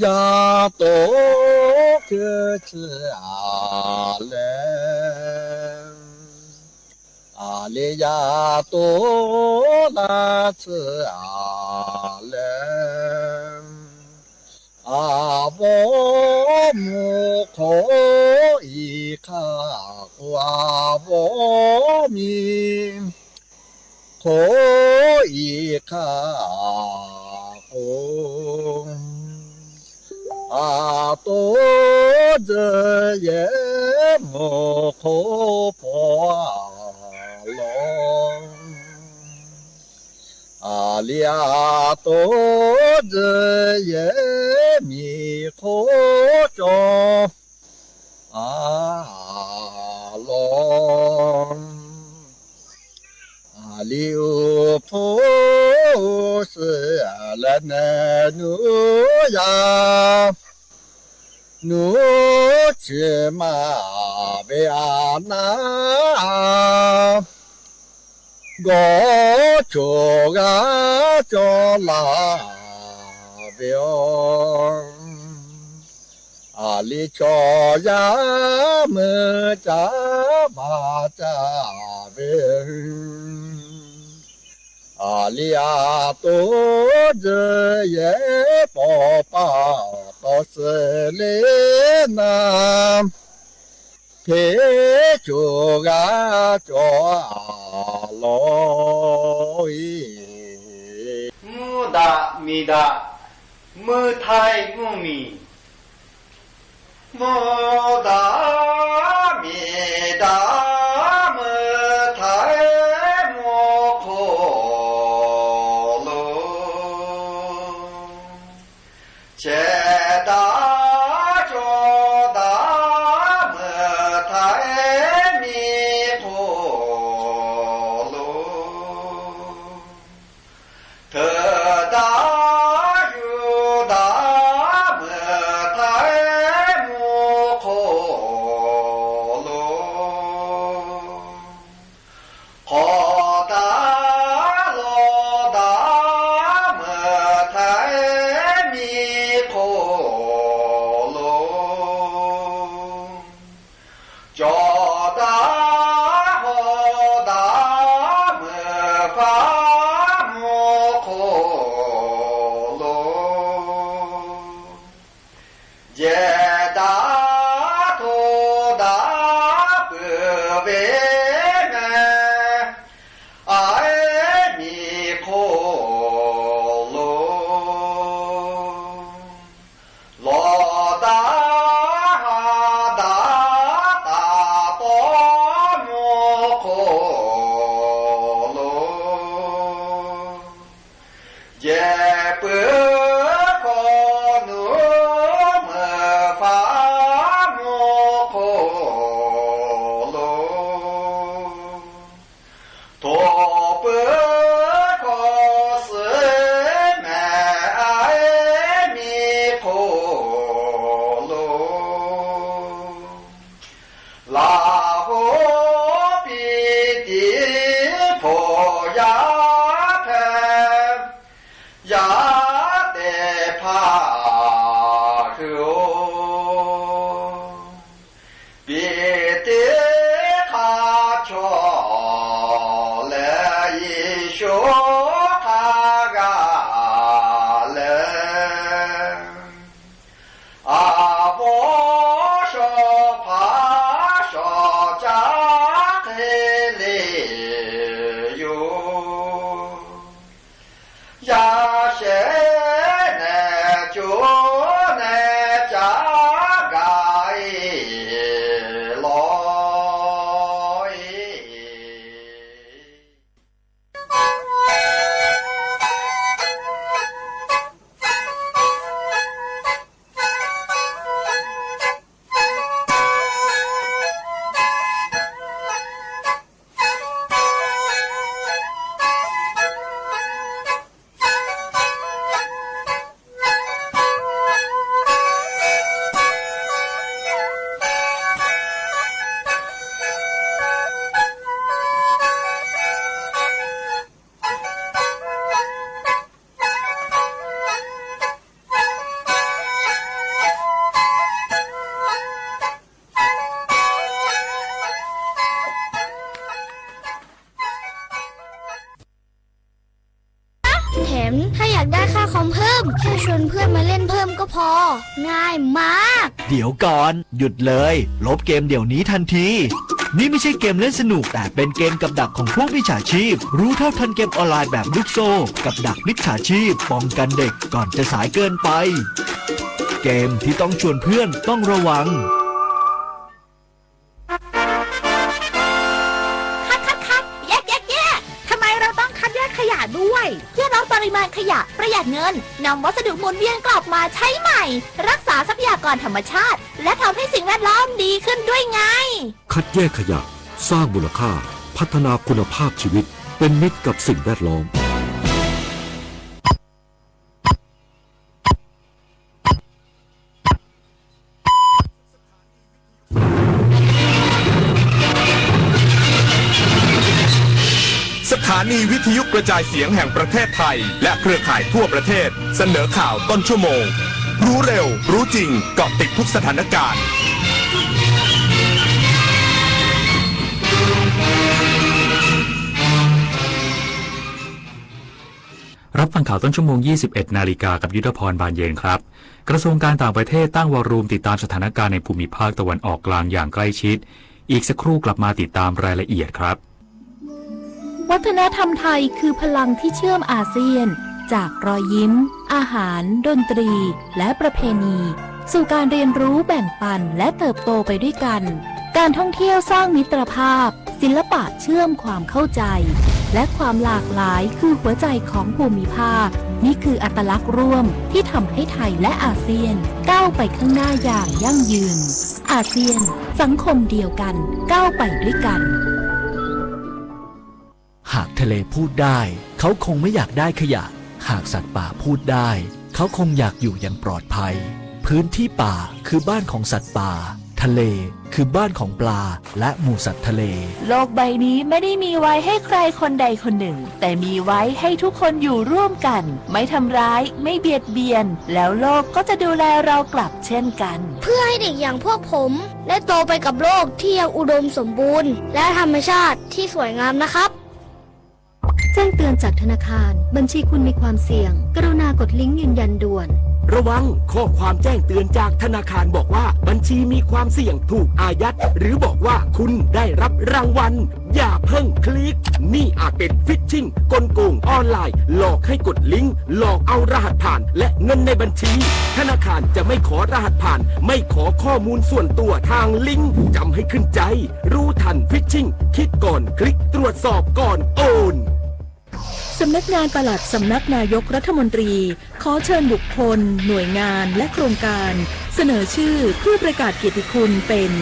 Yaˇ tawˍ ceuˇ chi a leh, a liˇ yaˇ to laˇ chi a leh, a vawˇ mvuhˇ hk'oˆ iˉ hk'aˇ k'o, a vawˇ miˇ hk'oˆ iˉ hk'aˇ k'o, a to tzuhˇ yehˬ mvuhˇ hk'oˆ paw a law. A liˇ a to tzuhˇ yehˬ miˬ hk'oˆ cawˬ a lawn. A liˇ uˉ hpu suhˍ leh nehˬ nuˇ yaˇ nuˇ chi ma ve a naˉ, gawˇ choˬ g'a cawˬ laˇ ve yoˬ. A liˇ chaw yaˇ meuˇ caˉ baˬ caˇ ve, a liˇ a to tzuhˇ yehˬ paw paˇ taw suhˍ le naˉ, hpeˇ choˬ g'a cawˬ a law. Mvuhˇ daꞈ miˬ daꞈ meuˇ htaiˇ mvuhˇ miˬ. Mvuhˇ daꞈ miˬ daꞈ meuˇ htaiˇ mvuhˇ hk'oˆ lo, chehˇ daꞈ cawˬ daꞈ meuˇ htaiˇ miˬ hk'oˆ lo, hteuꞈ daꞈ yuˬ daꞈ meuˇ htaiˇ mvuhˇ hk'oˆ lo, hk'awꞈ daꞈ lawˬ daꞈ meuˇ htaiˇ miˬ hk'oˆ lo, cawˬ daꞈ hawˍ daꞈ meuˇ faˉ mvuhˇ hk'oˆ lo, jehˬ daꞈ hto daꞈ peuˬ ve mehˬ a ehˉ miˬ hk'oˆ lo, lawˬ daꞈ ha daꞈ taˍ tawˉ mvuhˇ hk'oˆ lo, jehˬ peuˬ hkawˇ nuˉ meuˇ faˉ mvuhˇ hk'oˆ lo, htoꞈ peuˬ hkawˇ suhˍ mehˬ a ehˉ miˬ hk'oˆ lo, laˬ hoˉ piˇ tiˉ hpoꞈ yaˇ hpehꞈ yaˇ teˇ hpaˍ hui oˬ, piˇ teˇ hk'a chaw leh Yeˍsuˆ hk'a g'a leh, a vawˇ shawˍ hpaˇ shawˍ caˉ hk'e le yoˬ. Yaˇ shehˍ nehˬ co nehˬ caˉ gaˬ e lawˬ e. ถ้าอยากได้ค่าคอมเพิ่ม แค่ชวนเพื่อนมาเล่นเพิ่มก็พอ ง่ายมาก เดี๋ยวก่อน หยุดเลย ลบเกมเดี๋ยวนี้ทันที นี่ไม่ใช่เกมเล่นสนุก แต่เป็นเกมกับดักของพวกมิจฉาชีพ รู้เท่าทันเกมออนไลน์แบบลูกโซ่ กับดักมิจฉาชีพ ป้องกันเด็กก่อนจะสายเกินไป เกมที่ต้องชวนเพื่อนต้องระวัง คัด คัด คัด แยก แยก แยก ทำไมเราต้องคัดแยกขยะด้วย เพื่อลดปริมาณขยะ ประหยัดเงิน นำวัสดุหมุนเวียนกลับมาใช้ใหม่ รักษาทรัพยากรธรรมชาติ และทำให้สิ่งแวดล้อมดีขึ้นด้วยไง คัดแยกขยะ สร้างมูลค่า พัฒนาคุณภาพชีวิต เป็นมิตรกับสิ่งแวดล้อม สถานีวิทยุกระจายเสียงแห่งประเทศไทย และเครือข่ายทั่วประเทศ เสนอข่าวต้นชั่วโมง รู้เร็ว รู้จริง เกาะติดทุกสถานการณ์ รับฟังข่าวต้นชั่วโมง ยี่สิบเอ็ดนาฬิกา กับยุทธพร บานเย็นครับ กระทรวงการต่างประเทศตั้งวอลลุ่มติดตามสถานการณ์ในภูมิภาคตะวันออกกลางอย่างใกล้ชิด อีกสักครู่กลับมาติดตามรายละเอียดครับ วัฒนธรรมไทยคือพลังที่เชื่อมอาเซียน จากรอยยิ้ม อาหาร ดนตรี และประเพณี สู่การเรียนรู้แบ่งปันและเติบโตไปด้วยกัน การท่องเที่ยวสร้างมิตรภาพ ศิลปะเชื่อมความเข้าใจ และความหลากหลายคือหัวใจของภูมิภาค นี่คืออัตลักษณ์ร่วมที่ทำให้ไทยและอาเซียนก้าวไปข้างหน้าอย่างยั่งยืน อาเซียน สังคมเดียวกัน ก้าวไปด้วยกัน หากทะเลพูดได้ เขาคงไม่อยากได้ขยะ หากสัตว์ป่าพูดได้ เขาคงอยากอยู่อย่างปลอดภัย พื้นที่ป่าคือบ้านของสัตว์ป่า ทะเลคือบ้านของปลาและหมู่สัตว์ทะเล โลกใบนี้ไม่ได้มีไว้ให้ใครคนใดคนหนึ่ง แต่มีไว้ให้ทุกคนอยู่ร่วมกัน ไม่ทำร้าย ไม่เบียดเบียน แล้วโลกก็จะดูแลเรากลับเช่นกัน เพื่อให้เด็กอย่างพวกผม ได้โตไปกับโลกที่ยังอุดมสมบูรณ์ และธรรมชาติที่สวยงามนะครับ แจ้งเตือนจากธนาคาร บัญชีคุณมีความเสี่ยง กรุณากดลิงก์ยืนยันด่วน ระวัง ข้อความแจ้งเตือนจากธนาคารบอกว่าบัญชีมีความเสี่ยงถูกอายัด หรือบอกว่าคุณได้รับรางวัล อย่าเพิ่งคลิก นี่อาจเป็น phishing กลโกงออนไลน์ หลอกให้กดลิงก์ หลอกเอารหัสผ่าน และเงินในบัญชี ธนาคารจะไม่ขอรหัสผ่าน ไม่ขอข้อมูลส่วนตัวทางลิงก์ จำให้ขึ้นใจ รู้ทัน phishing คิดก่อนคลิก ตรวจสอบก่อนโอน สำนักงานปลัดสำนักนายกรัฐมนตรี ขอเชิญบุคคล หน่วยงาน และโครงการ เสนอชื่อเพื่อประกาศเกียรติคุณเป็น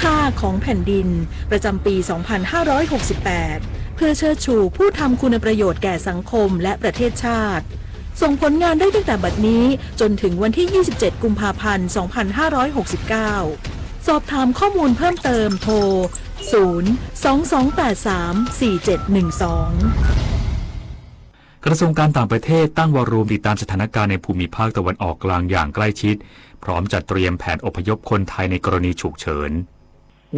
ค่าของแผ่นดิน ประจำปี สองพันห้าร้อยหกสิบแปด เพื่อเชิดชูผู้ทำคุณประโยชน์แก่สังคมและประเทศชาติ ส่งผลงานได้ตั้งแต่บัดนี้จนถึงวันที่ ยี่สิบเจ็ด กุมภาพันธ์ สองพันห้าร้อยหกสิบเก้า สอบถามข้อมูลเพิ่มเติมโทร ศูนย์ สอง สอง แปด สาม สี่ เจ็ด หนึ่ง สอง กระทรวงการต่างประเทศตั้งวอลลุ่มติดตามสถานการณ์ในภูมิภาคตะวันออกกลางอย่างใกล้ชิด พร้อมจัดเตรียมแผนอพยพคนไทยในกรณีฉุกเฉิน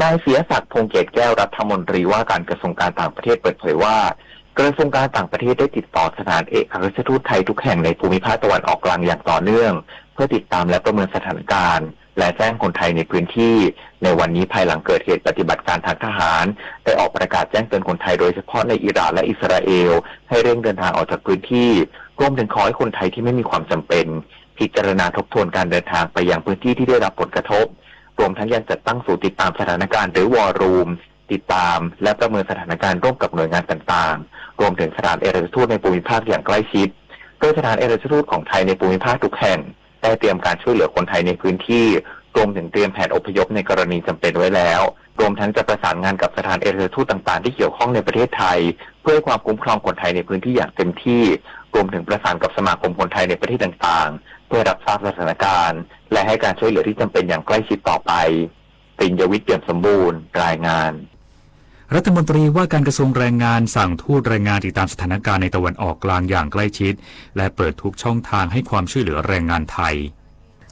นายศิยศักดิ์ พงษ์เกตแก้ว รัฐมนตรีว่าการกระทรวงการต่างประเทศเปิดเผยว่า กระทรวงการต่างประเทศได้ติดต่อสถานเอกอัครราชทูตไทยทุกแห่งในภูมิภาคตะวันออกกลางอย่างต่อเนื่อง เพื่อติดตามและประเมินสถานการณ์ และแจ้งคนไทยในพื้นที่ ในวันนี้ภายหลังเกิดเหตุปฏิบัติการทางทหาร ได้ออกประกาศแจ้งเตือนคนไทยโดยเฉพาะในอิหร่านและอิสราเอล ให้เร่งเดินทางออกจากพื้นที่ รวมถึงขอให้คนไทยที่ไม่มีความจำเป็น พิจารณาทบทวนการเดินทางไปยังพื้นที่ที่ได้รับผลกระทบ รวมทั้งยังจัดตั้งศูนย์ติดตามสถานการณ์หรือ War Room ติดตามและประเมินสถานการณ์ร่วมกับหน่วยงานต่างๆ รวมถึงสถานเอกอัครราชทูตในภูมิภาคอย่างใกล้ชิด โดยสถานเอกอัครราชทูตของไทยในภูมิภาคทุกแห่ง ได้เตรียมการช่วยเหลือคนไทยในพื้นที่ รวมถึงเตรียมแผนอพยพในกรณีจำเป็นไว้แล้ว รวมทั้งจะประสานงานกับสถานเอกอัครราชทูตต่างๆ ที่เกี่ยวข้องในประเทศไทย เพื่อให้ความคุ้มครองคนไทยในพื้นที่อย่างเต็มที่ รวมถึงประสานกับสมาคมคนไทยในประเทศต่างๆ เพื่อรับทราบสถานการณ์ และให้การช่วยเหลือที่จำเป็นอย่างใกล้ชิดต่อไป ปิญญวิทย์ เปี่ยมสมบูรณ์ รายงาน รัฐมนตรีว่าการกระทรวงแรงงานสั่งทูตแรงงานติดตามสถานการณ์ในตะวันออกกลางอย่างใกล้ชิด และเปิดทุกช่องทางให้ความช่วยเหลือแรงงานไทย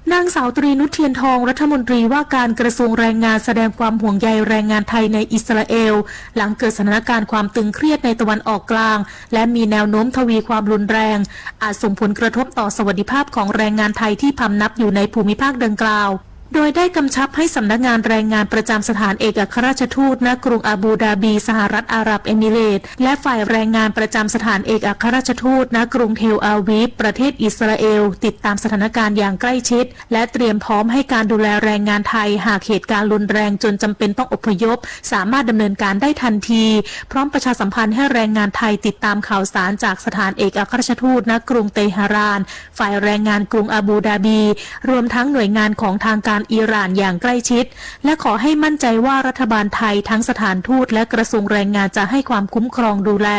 นางสาวตรีนุช เทียนทอง รัฐมนตรีว่าการกระทรวงแรงงาน แสดงความห่วงใยแรงงานไทยในอิสราเอล หลังเกิดสถานการณ์ความตึงเครียดในตะวันออกกลาง และมีแนวโน้มทวีความรุนแรง อาจส่งผลกระทบต่อสวัสดิภาพของแรงงานไทยที่พำนักอยู่ในภูมิภาคดังกล่าว โดยได้กำชับให้สำนักงานแรงงานประจำสถานเอกอัครราชทูตณกรุงอาบูดาบี สหรัฐอาหรับเอมิเรตส์ และฝ่ายแรงงานประจำสถานเอกอัครราชทูตณกรุงเทลอาวีฟ ประเทศอิสราเอล ติดตามสถานการณ์อย่างใกล้ชิด และเตรียมพร้อมให้การดูแลแรงงานไทย หากเหตุการณ์รุนแรงจนจำเป็นต้องอพยพ สามารถดำเนินการได้ทันที พร้อมประชาสัมพันธ์ให้แรงงานไทยติดตามข่าวสารจากสถานเอกอัครราชทูตณกรุงเตหะราน ฝ่ายแรงงานกรุงอาบูดาบี รวมทั้งหน่วยงานของทางการอิหร่านอย่างใกล้ชิด และขอให้มั่นใจว่ารัฐบาลไทยทั้งสถานทูตและกระทรวงแรงงานจะให้ความคุ้มครองดูแล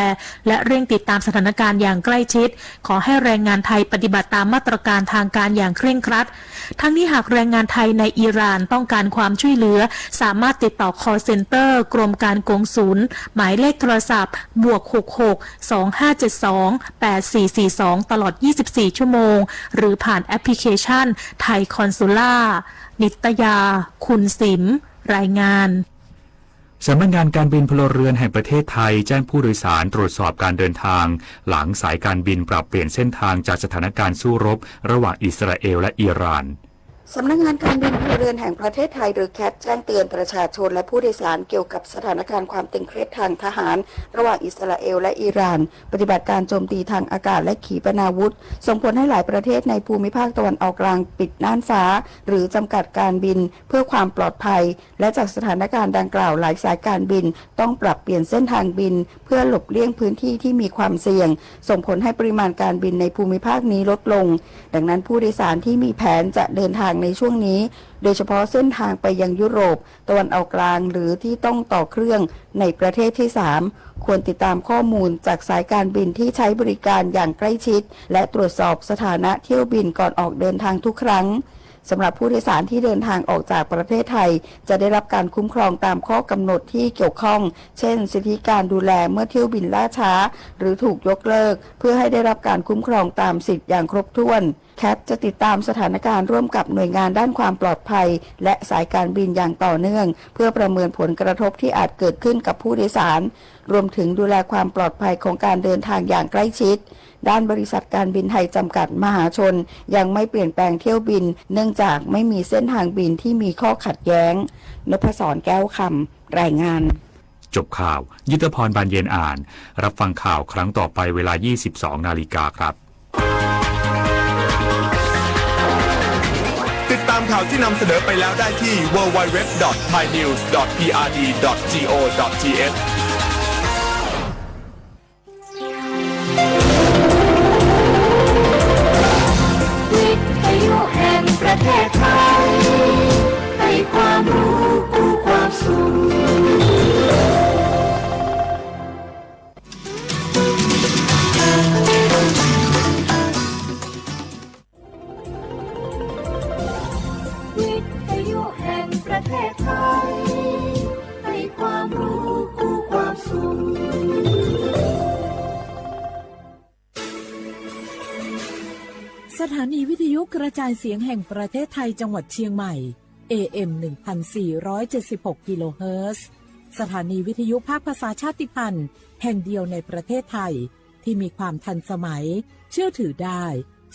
และเร่งติดตามสถานการณ์อย่างใกล้ชิด ขอให้แรงงานไทยปฏิบัติตามมาตรการทางการอย่างเคร่งครัด ทั้งนี้หากแรงงานไทยในอิหร่านต้องการความช่วยเหลือ สามารถติดต่อ call center กรมการกงสุล หมายเลขโทรศัพท์ บวก หก หก สอง ห้า เจ็ด สอง แปด สี่ สี่ สอง ตลอด ยี่สิบสี่ ชั่วโมง หรือผ่านแอปพลิเคชัน ไทยคอนซูล่า นิตยา คุณสิม รายงาน สำนักงานการบินพลเรือนแห่งประเทศไทยแจ้งผู้โดยสารตรวจสอบการเดินทาง หลังสายการบินปรับเปลี่ยนเส้นทางจากสถานการณ์สู้รบระหว่างอิสราเอลและอิหร่าน สำนักงานการบินพลเรือนแห่งประเทศไทย หรือ แคท แจ้งเตือนประชาชนและผู้โดยสารเกี่ยวกับสถานการณ์ความตึงเครียดทางทหารระหว่างอิสราเอลและอิหร่าน ปฏิบัติการโจมตีทางอากาศและขีปนาวุธ ส่งผลให้หลายประเทศในภูมิภาคตะวันออกกลางปิดน่านฟ้า หรือจำกัดการบินเพื่อความปลอดภัย และจากสถานการณ์ดังกล่าวหลายสายการบินต้องปรับเปลี่ยนเส้นทางบิน เพื่อหลบเลี่ยงพื้นที่ที่มีความเสี่ยง ส่งผลให้ปริมาณการบินในภูมิภาคนี้ลดลง ดังนั้นผู้โดยสารที่มีแผนจะเดินทางในช่วงนี้ โดยเฉพาะเส้นทางไปยังยุโรป ตะวันออกกลาง หรือที่ต้องต่อเครื่องในประเทศที่สาม ควรติดตามข้อมูลจากสายการบินที่ใช้บริการอย่างใกล้ชิด และตรวจสอบสถานะเที่ยวบินก่อนออกเดินทางทุกครั้ง สำหรับผู้โดยสารที่เดินทางออกจากประเทศไทย จะได้รับการคุ้มครองตามข้อกำหนดที่เกี่ยวข้อง เช่น สิทธิการดูแลเมื่อเที่ยวบินล่าช้า หรือถูกยกเลิก เพื่อให้ได้รับการคุ้มครองตามสิทธิ์อย่างครบถ้วน แคท จะติดตามสถานการณ์ร่วมกับหน่วยงานด้านความปลอดภัย และสายการบินอย่างต่อเนื่อง เพื่อประเมินผลกระทบที่อาจเกิดขึ้นกับผู้โดยสาร รวมถึงดูแลความปลอดภัยของการเดินทางอย่างใกล้ชิด ด้านบริษัทการบินไทยจำกัดมหาชน ยังไม่เปลี่ยนแปลงเที่ยวบิน เนื่องจากไม่มีเส้นทางบินที่มีข้อขัดแย้ง นพศร แก้วคำ รายงาน จบข่าว ยุทธพร บานเย็นอ่าน รับฟังข่าวครั้งต่อไปเวลา ยี่สิบสอง นาฬิกาครับ ติดตามข่าวที่นำเสนอไปแล้วได้ที่ ดับเบิลยู ดับเบิลยู ดับเบิลยู ดอท ไทยนิวส์ ดอท พีอาร์ดี ดอท จี โอ ดอท ที เอช วิทยุแห่งประเทศไทย ให้ความรู้กู้ความสุข วิทยุแห่งประเทศไทย ให้ความรู้คู่ความสุข สถานีวิทยุกระจายเสียงแห่งประเทศไทยจังหวัดเชียงใหม่ เอ เอ็ม หนึ่งพันสี่ร้อยเจ็ดสิบหก กิโลเฮิรตซ์ สถานีวิทยุภาคภาษาชาติพันธุ์แห่งเดียวในประเทศไทย ที่มีความทันสมัย เชื่อถือได้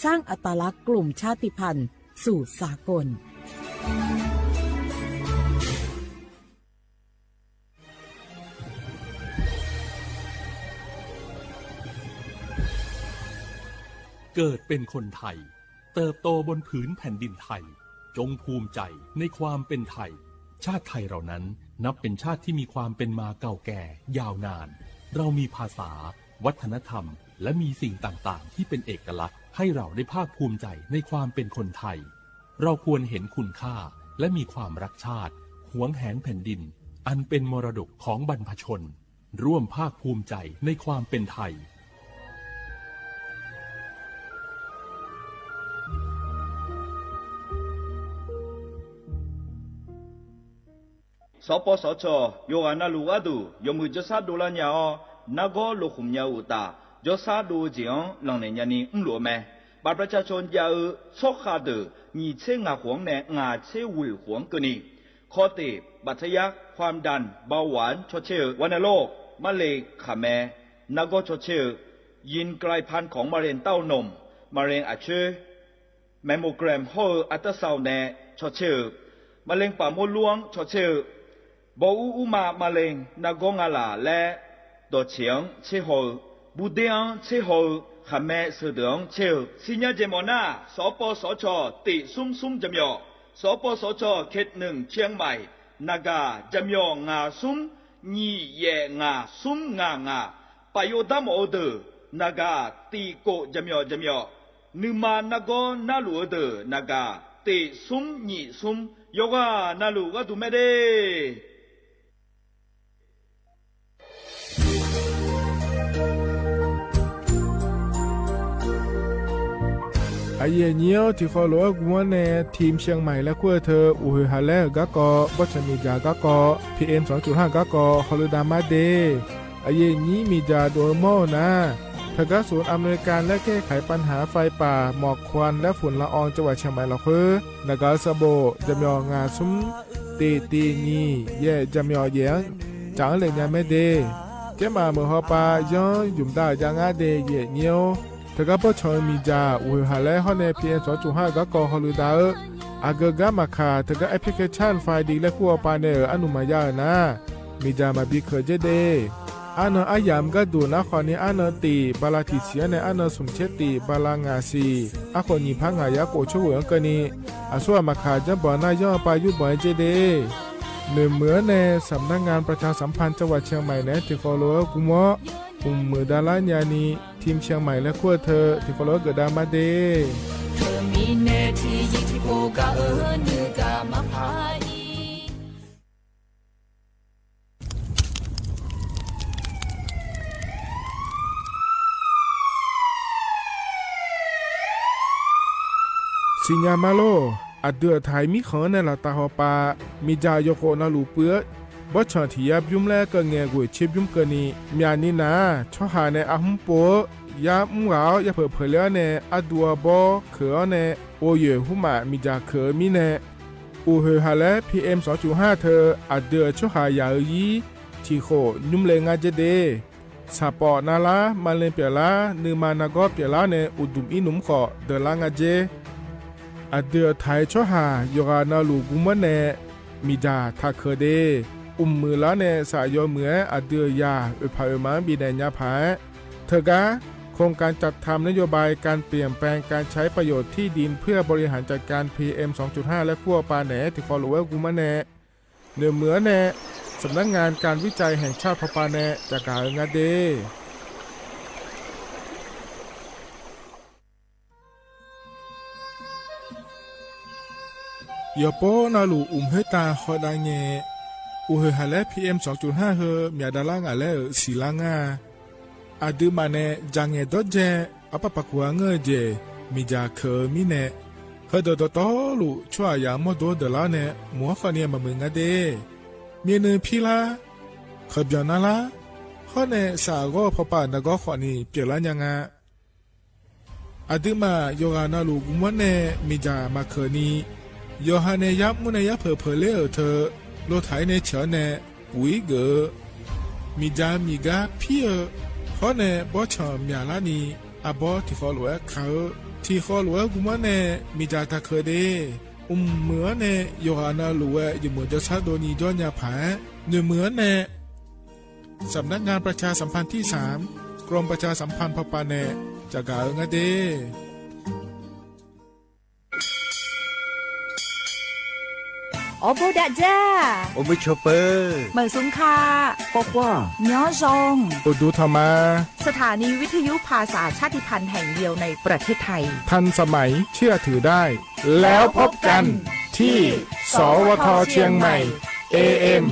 สร้างอัตลักษณ์กลุ่มชาติพันธุ์สู่สากล เกิดเป็นคนไทย เติบโตบนผืนแผ่นดินไทย จงภูมิใจในความเป็นไทย ชาติไทยเรานั้นนับเป็นชาติที่มีความเป็นมาเก่าแก่ยาวนาน เรามีภาษา วัฒนธรรม และมีสิ่งต่างๆ ที่เป็นเอกลักษณ์ ให้เราได้ภาคภูมิใจในความเป็นคนไทย เราควรเห็นคุณค่า และมีความรักชาติ หวงแหนแผ่นดิน อันเป็นมรดกของบรรพชน ร่วมภาคภูมิใจในความเป็นไทย สปสช ယွၤဂၤနၢ်လူၤဝဲဒၣ် ယွၤမုၢ် ကျောင်းစ ဒိးလၢညါအီၤ နါဂီၤလိာ်ဃုာ်ညါအုၣ်တၢ် ကျောင်းစ ဒိးဝဲကဵင်အီၤ လီၤနဲၣ်ညါနံၤ မုၢ်လိာ်အမဲာ် บัตรประชาชน jaˇ-eu tsawˇ hk'a deuˬ nyiˬ chehˇ ngaˬ k'oˍ-anˉ neh ngaˬ chehˇ vuiˬ k'oˍ-anˉ keu ni, hk'aw teꞈ บัตรทะยัก ความดัน เบาหวาน chaw chehˇ-eu, วัณโรค มะเร็ง hk'aˬ meh naˆ gawˇ chaw chehˇ-eu, ยีนกลายพันธุ์ของมะเร็งเต้านม มะเร็ง aˬ chawehˇ, แมมโมแกรม hawˇ-eu a taˇ saoˍ neh chaw chehˇ-eu, มะเร็งปากมดลูก chaw chehˇ-eu, bawˇ uˉ uˉ ma มะเร็ง naˆ gawˇ ngaˇ laˬ leh dawˬ cheˬ-anˉ chehˇ haw-eu, bu deˇ-anˉ chehˇ haw-eu, hk'aˬ meh suh deuˬ-anˉ chehˇ-eu, chi nyaˇ jehˬ mawˬ naˇ, สปสช. teꞈ suˉ suˉ jaˇ myaw, สปสช. เขตหนึ่ง เชียงใหม่ naˬ gaˬ jaˇ myaw ngaˬ suˉ nyiˬ yehˬ ngaˬ suˉ ngaˬ ngaˬ, paˍ yoˬ daˇ mawˬ-eu deuˬ naˬ gaˬ teꞈ k'oꞈ jaˇ myaw jaˇ myaw, nuˬ ma naˆ gawˇ naˆ luˬ-eu deuˬ naˬ gaˬ teꞈ suˉ nyiˬ suˉ, yawˇ g'aˇ naˬ luˬ g'aˇ tuˬ meh deˇ. A yehˬ nyi-oˬ, tiꞈ hk'aw loꞈ-aˉ gu mawˉ neh ทีมเชียงใหม่ leh k'oˆ-e hteu, uˬ hoeˬ haˍ lehˉ-euˬ gaˇ k'aw, bawˇ chaw miˬ jaˬ gaˇ k'aw, PM สองจุดห้า gaˇ k'aw haw leu daꞈ maˇ deˇ. A yehˬ nyi miˬ jaˬ dawˬ-eu mawˇ-oˬ naˍ, htaꞈ gaˇ suhˍ อำนวยการแก้ไขปัญหาไฟป่า หมอกควันและฝุ่นละออง จังหวัดเชียงใหม่ lawˬ hk'oˆ, naˬ gaˬ-eu saˍ boꞈ jaˇ myaw ngaˬ suˉ teꞈ teꞈ nyiˬ yehˬ jaˇ myaw yehˬ-anˉ caꞈ-anˉ leh nyi meh deˇ. Kehˉ maˬ meuˬ haw pa yanˇ yonˍ daꞈ jaˇ ngaˇ deˇ yehˬ nyi-oˬ. Htaꞈ gaˇ bawˇ chaw miˬ jaˬ uˬ hoeˬ haˍ lehˉ hawˉ neh PM สองจุดห้า gaˇ k'aw haw leu daꞈ-eu, aˬ geu gaˇ maˬ hk'aˬ htaꞈ gaˇ application ไฟล์ diˬ leh k'oˆ-a pa neh-euˬ aˉ nuˬ maˍ yaˇ-euˬ naˍ, miˬ jaˬ maˍ biˇ hkeuꞈ jehˇ deˇ. Aˉ naw aˉ yamˍ gaˇ duˬ naˉ hk'awꞈ ni aˉ naw teꞈ ba la tiꞈ shiˍ-anˉ neh aˉ naw suhˍ chehˇ teꞈ ba la ngaˬ shiˍ, aˉ hk'awꞈ nyiˬ hpaˇ ngaˬ yaˇ k'oˍ chawˇ g'uiˬ-anˉ keu ni, aˬ suˉ aˬ maˬ hk'aˬ jaˇ bawˬ naˇ yawˇ pa yuˇ bawˬ-e jehˇ deˇ. Neˬ meuˬ-anˉ neh สำนักงานประชาสัมพันธ์จังหวัดเชียงใหม่ neh tiꞈ hk'aw loꞈ-aˉ gu mawˉ, uˍ meuˍ daꞈ laˇ nyi-a ni, ทีมเชียงใหม่ leh k'oˆ-e hteu, tiꞈ hk'aw loꞈ-aˉ geuꞈ daꞈ maˇ deˇ. Shiˍ nyi ma loˬ, aˬ dui aˬ htaiˍ miˉ hk'anˍ-anˉ neh laˬ taˍ haw pa, miˬ jaˬ yawˬ k'oꞈ na luˬ pui-aˉ, bawˇ chanˬ htiꞈ yaˇ biˇ mvuhˇ leh keu ngeh g'oˬ eˬ cheˇ biˇ mvuhˇ keu ni, myaꞈ nyi naˍ, chaw haˍ neh a hmvuhˇ po-aˉ, yaˇ mvuhˇ g'aˬ-awˉ yaˇ hpeuꞈ hpeuꞈ leh-awˉ neh aˉ du a bawˇ hkeuꞈ-awˉ neh, o yeˬ huˉ maꞈ miˬ jaˬ hkeuꞈ-eu miˉ neh, uˍ hoeˬ haˍ leh PM สองจุดห้า hteu, aˬ dui aˬ chaw haˍ yaꞈ-eu yiˉ, htiꞈ k'oꞈ nuˇ leh ngaˇ jehˇ deˇ. Saˍ pawˍ na laˉ, ma leh pyaꞈ laˉ, nuˇ ma na gawˇ pyaꞈ laˉ neh, uˍ duˬ iˉ nuˇ mvuhˇ hk'awꞈ deuˬ laˇ ngaˇ jehˇ. Aˬ dui aˬ htaiˍ chaw haˍ yawˬ g'aꞈ na luˬ gu mawˉ neh, miˬ jaˬ htaꞈ hkeuꞈ deˇ. Uˍ meuˍ laˇ neh saꞈ yaw meuˍ-ehˉ aˬ dui aˬ yaˬ oˍ hpaꞈ oˍ ma-anˉ biˇ neh nyi hpaˍ-ehˉ. Htaꞈ gaˇ โครงการจัดทำนโยบายการเปลี่ยนแปลงการพัฒนา ใช้ประโยชน์ที่ดินเพื่อบริหารจัดการ PM สองจุดห้า leh k'oˆ-a pa neh tiꞈ hk'aw loꞈ-aˉ gu mawˉ neh, neˬ meuˍ-anˉ neh สำนักงานการวิจัยแห่งชาติ hpaw pa neh caꞈ gaˬ-eu ngaˇ deˇ. Yawˬ pawˆ na luˬ uˍ meuˉ taˇ haw daꞈ ngeh, uˍ hoeˬ haˍ leh PM สองจุดห้า hui myaꞈ daꞈ laˇ ngaˬ leh-euˬ shiˍ laˇ ngaˇ. Aˬ dui maꞈ neh jaˬ ngehˬ dawˇ jehˇ a paˆ paˍ kuˬ-a ngeuˇ jehˬ, miˬ jaˬ hkeuꞈ-eu miˉ neh, hk'e dawˬ dawˬ tawˉ luꞈ chaw aˬ yaꞈ mawˇ dawˇ deuˬ laˇ neh mawˬ-aˉ hk'awꞈ ni maˍ meuˍ ngaˇ deˇ. Miˬ nuiˬ hpiˇ laˇ, hk'aˬ byaˬ na laˇ, hawˉ neh saꞈ g'awˇ hpaw pa na gawˇ hk'awꞈ ni pyeˬ laˇ nyi ngaˇ. Aˬ dui maꞈ yawˬ g'aꞈ na luˬ gu mawˉ neh miˬ jaˬ maˍ hkeuꞈ ni, yawˬ ha neh yaˇ mvuhˇ neh yaˇ hpeuꞈ hpeuꞈ leh-euˬ hteu, lo htaiˍ neh chaˬ-anˉ neh, puiˉ geuꞈ-eu, miˬ jaˬ miˬ gaˇ hpiˉ-eu, hawˉ neh bawˇ chanˬ myaˍ laˇ ni, a bawˇ tiꞈ hk'aw loꞈ-ehˉ hkanˍ-eu, tiꞈ hk'aw loꞈ-ehˉ gu mawˉ neh miˬ jaˬ htaꞈ hkeuꞈ deˇ. Uˍ meuˍ-anˉ neh yawˬ g'aꞈ na luˬ-eh yawˬ meuˍ jaw shaˉ do nyi jawˇ nyi-a hpaˍ-ehˉ, neˬ meuˍ-anˉ neh สำนักงานประชาสัมพันธ์ที่สาม กรมประชาสัมพันธ์ hpaw pa neh caꞈ gaˬ-eu ngaˇ deˇ. Awˬ bon daꞈ jaˇ. Awˬ bon chaw peuˬ. Meunˍ sung hkaꞈ. K'awꞈ k'oˆ-a. Nyoˇ zhong. Awˬ duˬ htaꞈ ma. สถานีวิทยุภาษาชาติพันธุ์แห่งเดียวในประเทศไทย ทันสมัย เชื่อถือได้ แล้วพบกันที่ สวท เชียงใหม่ เอเอ็ม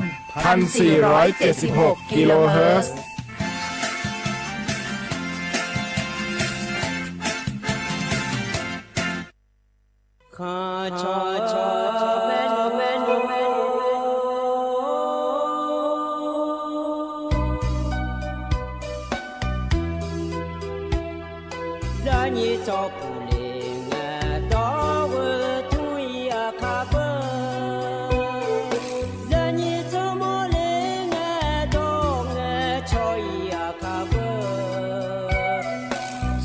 พันสี่ร้อยเจ็ดสิบหก กิโลเฮิรตซ์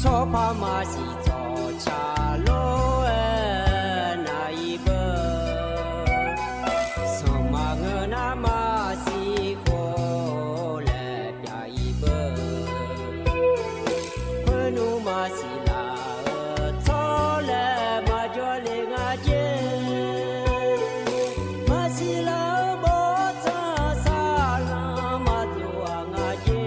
Chaw hpaˇ maˇ shiˍ cawˬ chaˍ lo naˍ i beuꞈ, suhˍ maˬ ngeuˬ naˉ maˇ shiˍ k'oˆ leh pyaꞈ i beuꞈ, hpeuꞈ nuˇ maˇ shiˍ laˬ htawˇ leh maˇ jawˇ le ngaˬ ceˇ. Maˇ shiˍ laˬ bon htaˇ saˍ laꞈ maˇ tuˬ a ngaˬ ceˇ.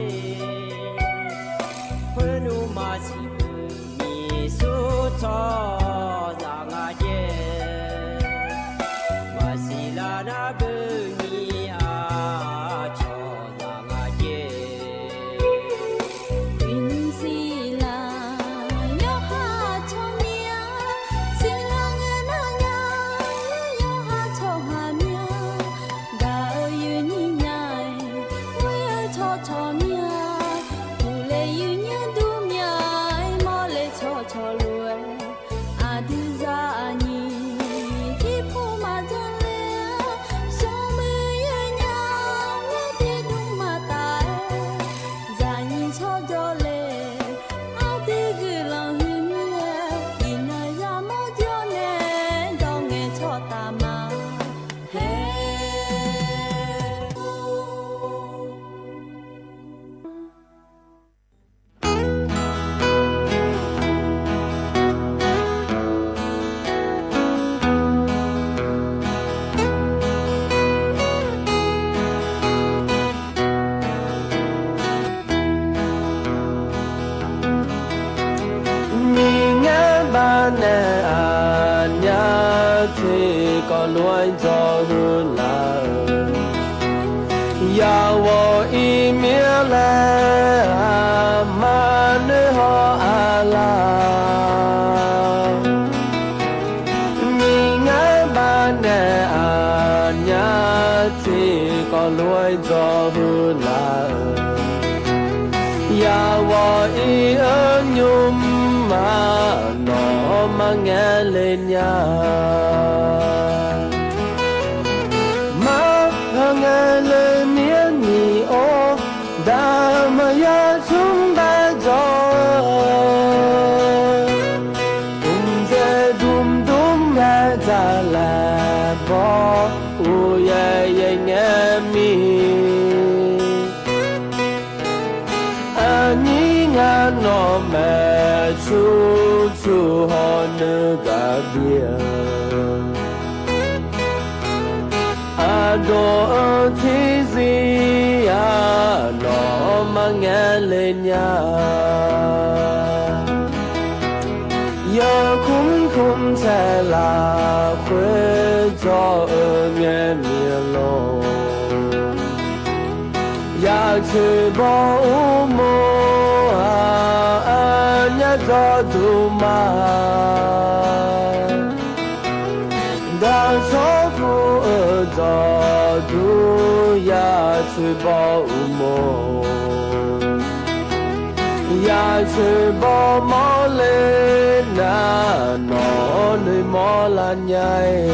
Hpeuꞈ nuˇ maˇ shiˍ beuꞈ nyi shu chaw yaꞈ ngaˬ ceˇ. Maˇ shiˍ laˬ naˉ beuꞈ nyi a chaw yaꞈ ngaˬ ceˇ. Uiˍ nyi shiˍ laˬ yawˇ haˉ chaw miˇ a, shiˍ laˬ ngeuˬ naˉ nyaˇ yawˇ haˉ chaw haˍ miˇ a, gaˬ uiˍ yuˬ nyi nyaˇ, uiˍ chaw chaw miˇ a, uˍ leh yuˬ nyi duˇ miˇ a, mawˇ leh chaw chaw loꞈ-e. Aˬ diˇ yaˇ nyi tiˇ hpfuhˇ maˇ jaˇ leh, shaw meuˇ yeˬ nyaˇ mehˇ teˇ duˇ maˇ taˍ. Yaꞈ nyi chaw jawˇ leh, aˉ teˇ g'uiˬ laˬ hui miˇ, iˍ naˍ yaˇ mawˇ jawˇ neh, dawˇ ngeh chaw taˍ maˍ heˆ. Miˬ ngaˇ baˆ neh aˬ nyaˇ hteˇ k'awꞈ loꞈ-e dawˇ hui laˬ. Yaꞈ g'awˬ iˉ miˇ leh, aˬ maˇ nuˇ hawˉ a laˇ. Miˬ ngaˇ baˆ neh aˬ nyaˇ hteˇ k'awꞈ loꞈ-e dawˇ hui laˬ. Yaꞈ g'awˬ iˉ uˉ nyi ma nawˬ maˇ ngeh le nyaˇ. Maˇ hpeuꞈ ngeh le miˉ nyi oˇ, daꞈ maˍ yaˇ cuˇ baˆ jawˇ. Uˍ ceh duˬ duˬ meh caˇ leh bawˆ, uˍ yehˬ yehˬ ngeh miˬ. Aˬ nyi ngaˬ nawˬ meh cuˇ cuˇ hawˉ nuˇ gaˬ biˇ. Aˬ dawˬ uiˍ hteˇ ziˇ a nawˬ maˇ ngeh le nyaˇ. Yaꞈ hkunˉ hkunˉ chehˇ laˬ hk'oˆ cawˬ uiˍ ngeh miˬ lo. Yaꞈ cheuˬ bawˆ uˉ moˍ a, aˬ nyaˇ cawˬ duˬ maˇ. Daꞈ shawˉ hpu uiˍ cawˬ duˬ yaꞈ cheuˬ bawˆ uˉ moˍ. Yaꞈ cheuˬ bawˆ mawˇ le naˍ, nawˬ nuˇ mawˇ la nyaˇ e.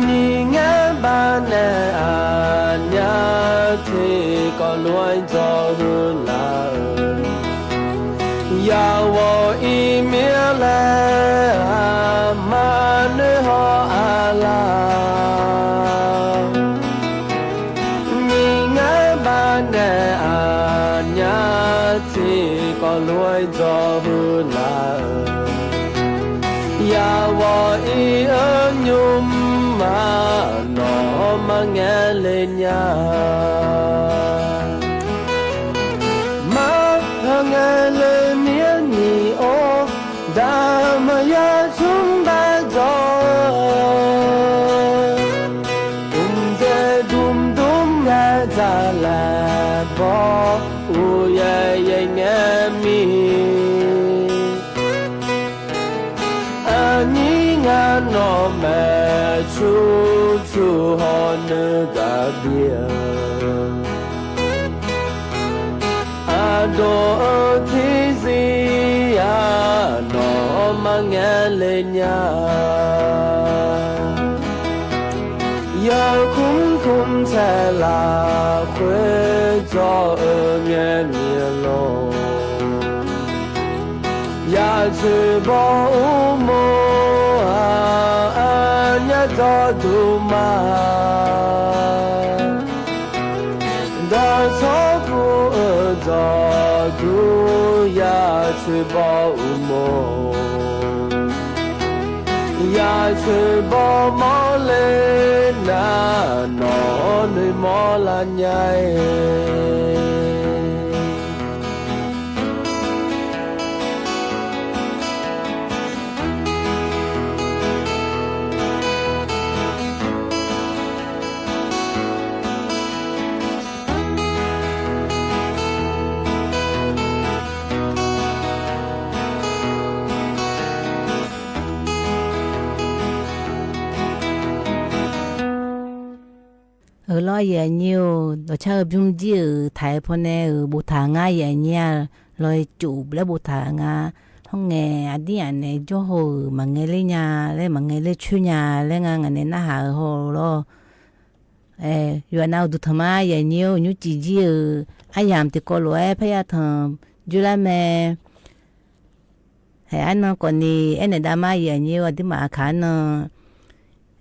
Miˬ ngaˇ baˆ neh aˬ nyaˇ hteˇ k'awꞈ loꞈ-e dawˇ hui laˬ. Yaꞈ g'awˬ iˉ miˇ leh, aˬ maˇ nuˇ hawˉ a laˇ. Miˬ ngaˇ baˆ neh aˬ nyaˇ hteˇ k'awꞈ loꞈ-e dawˇ hui laˬ. Yaꞈ g'awˬ iˉ uˉ nyi ma nawˬ maˇ ngeh le nyaˇ. Maˇ hpeuꞈ ngeh le miˉ nyi oˇ, daꞈ maˍ yaˇ cuˇ baˆ jawˇ. Uˍ ceh duˬ duˬ meh caˇ leh bawˆ, uˍ yehˬ yehˬ ngeh miˬ. Aˬ nyi ngaˬ Nawˬ mehˬ cuˇ cuˇ hawˉ nuˇ kaꞈ biˇ, a dawˬ hteˇ ziˇ yaˇ nawˬ maˇ ngeh le nyaˇ. Yaꞈ hkunˉ hkunˉ chehˇ laˬ hk'oˆ cawˬ ngeh miˬ lo. Yaꞈ cuˬ bawˆ uˉ moˍ a, a nyaˇ cawˬ tuˬ maˇ. Dawˇ shawˉ hpu uiˍ cawˬ tuˬ yaꞈ cuˬ bawˆ uˉ moˍ. Yaꞈ cuˬ bawˆ mawˇ le naˍ, nawˬ nuˇ mawˇ la nyaˇ e. Aˬ lawn yehˬ nyi oˬ, dawˬ chaˇ hui byuˇ jiˇ uiˍ htaiˍ hpaw neh uiˍ bon htaꞈ ngaˇ yehˬ nyi a, law e coˬ leh bon htaꞈ ngaˇ. Hawˉ ngehˬ a diˉ aꞈ nehˬ jawˇ hui maˍ ngeh le nyaˇ leh maˍ ngeh le chehˇ nyaˇ leh ngaˬ ngaˬ nehˬ naˆ haˍ hui hawˉ law. Yoˬ aꞈ na awˬ duˬ htaꞈ maˇ yehˬ nyi oˬ, nyiˇ ciˍ jiˇ uiˍ aˉ yaˍ teˇ kawˆ loꞈ ehˉ hpehˇ yaˇ htaꞈ juˇ laˇ meh. Hehꞈ, aˉ naˆ k'awꞈ ni ehˉ nehˬ daꞈ maˇ yehˬ nyi oˬ, a diˉ maꞈ a hkanˍ naˆ.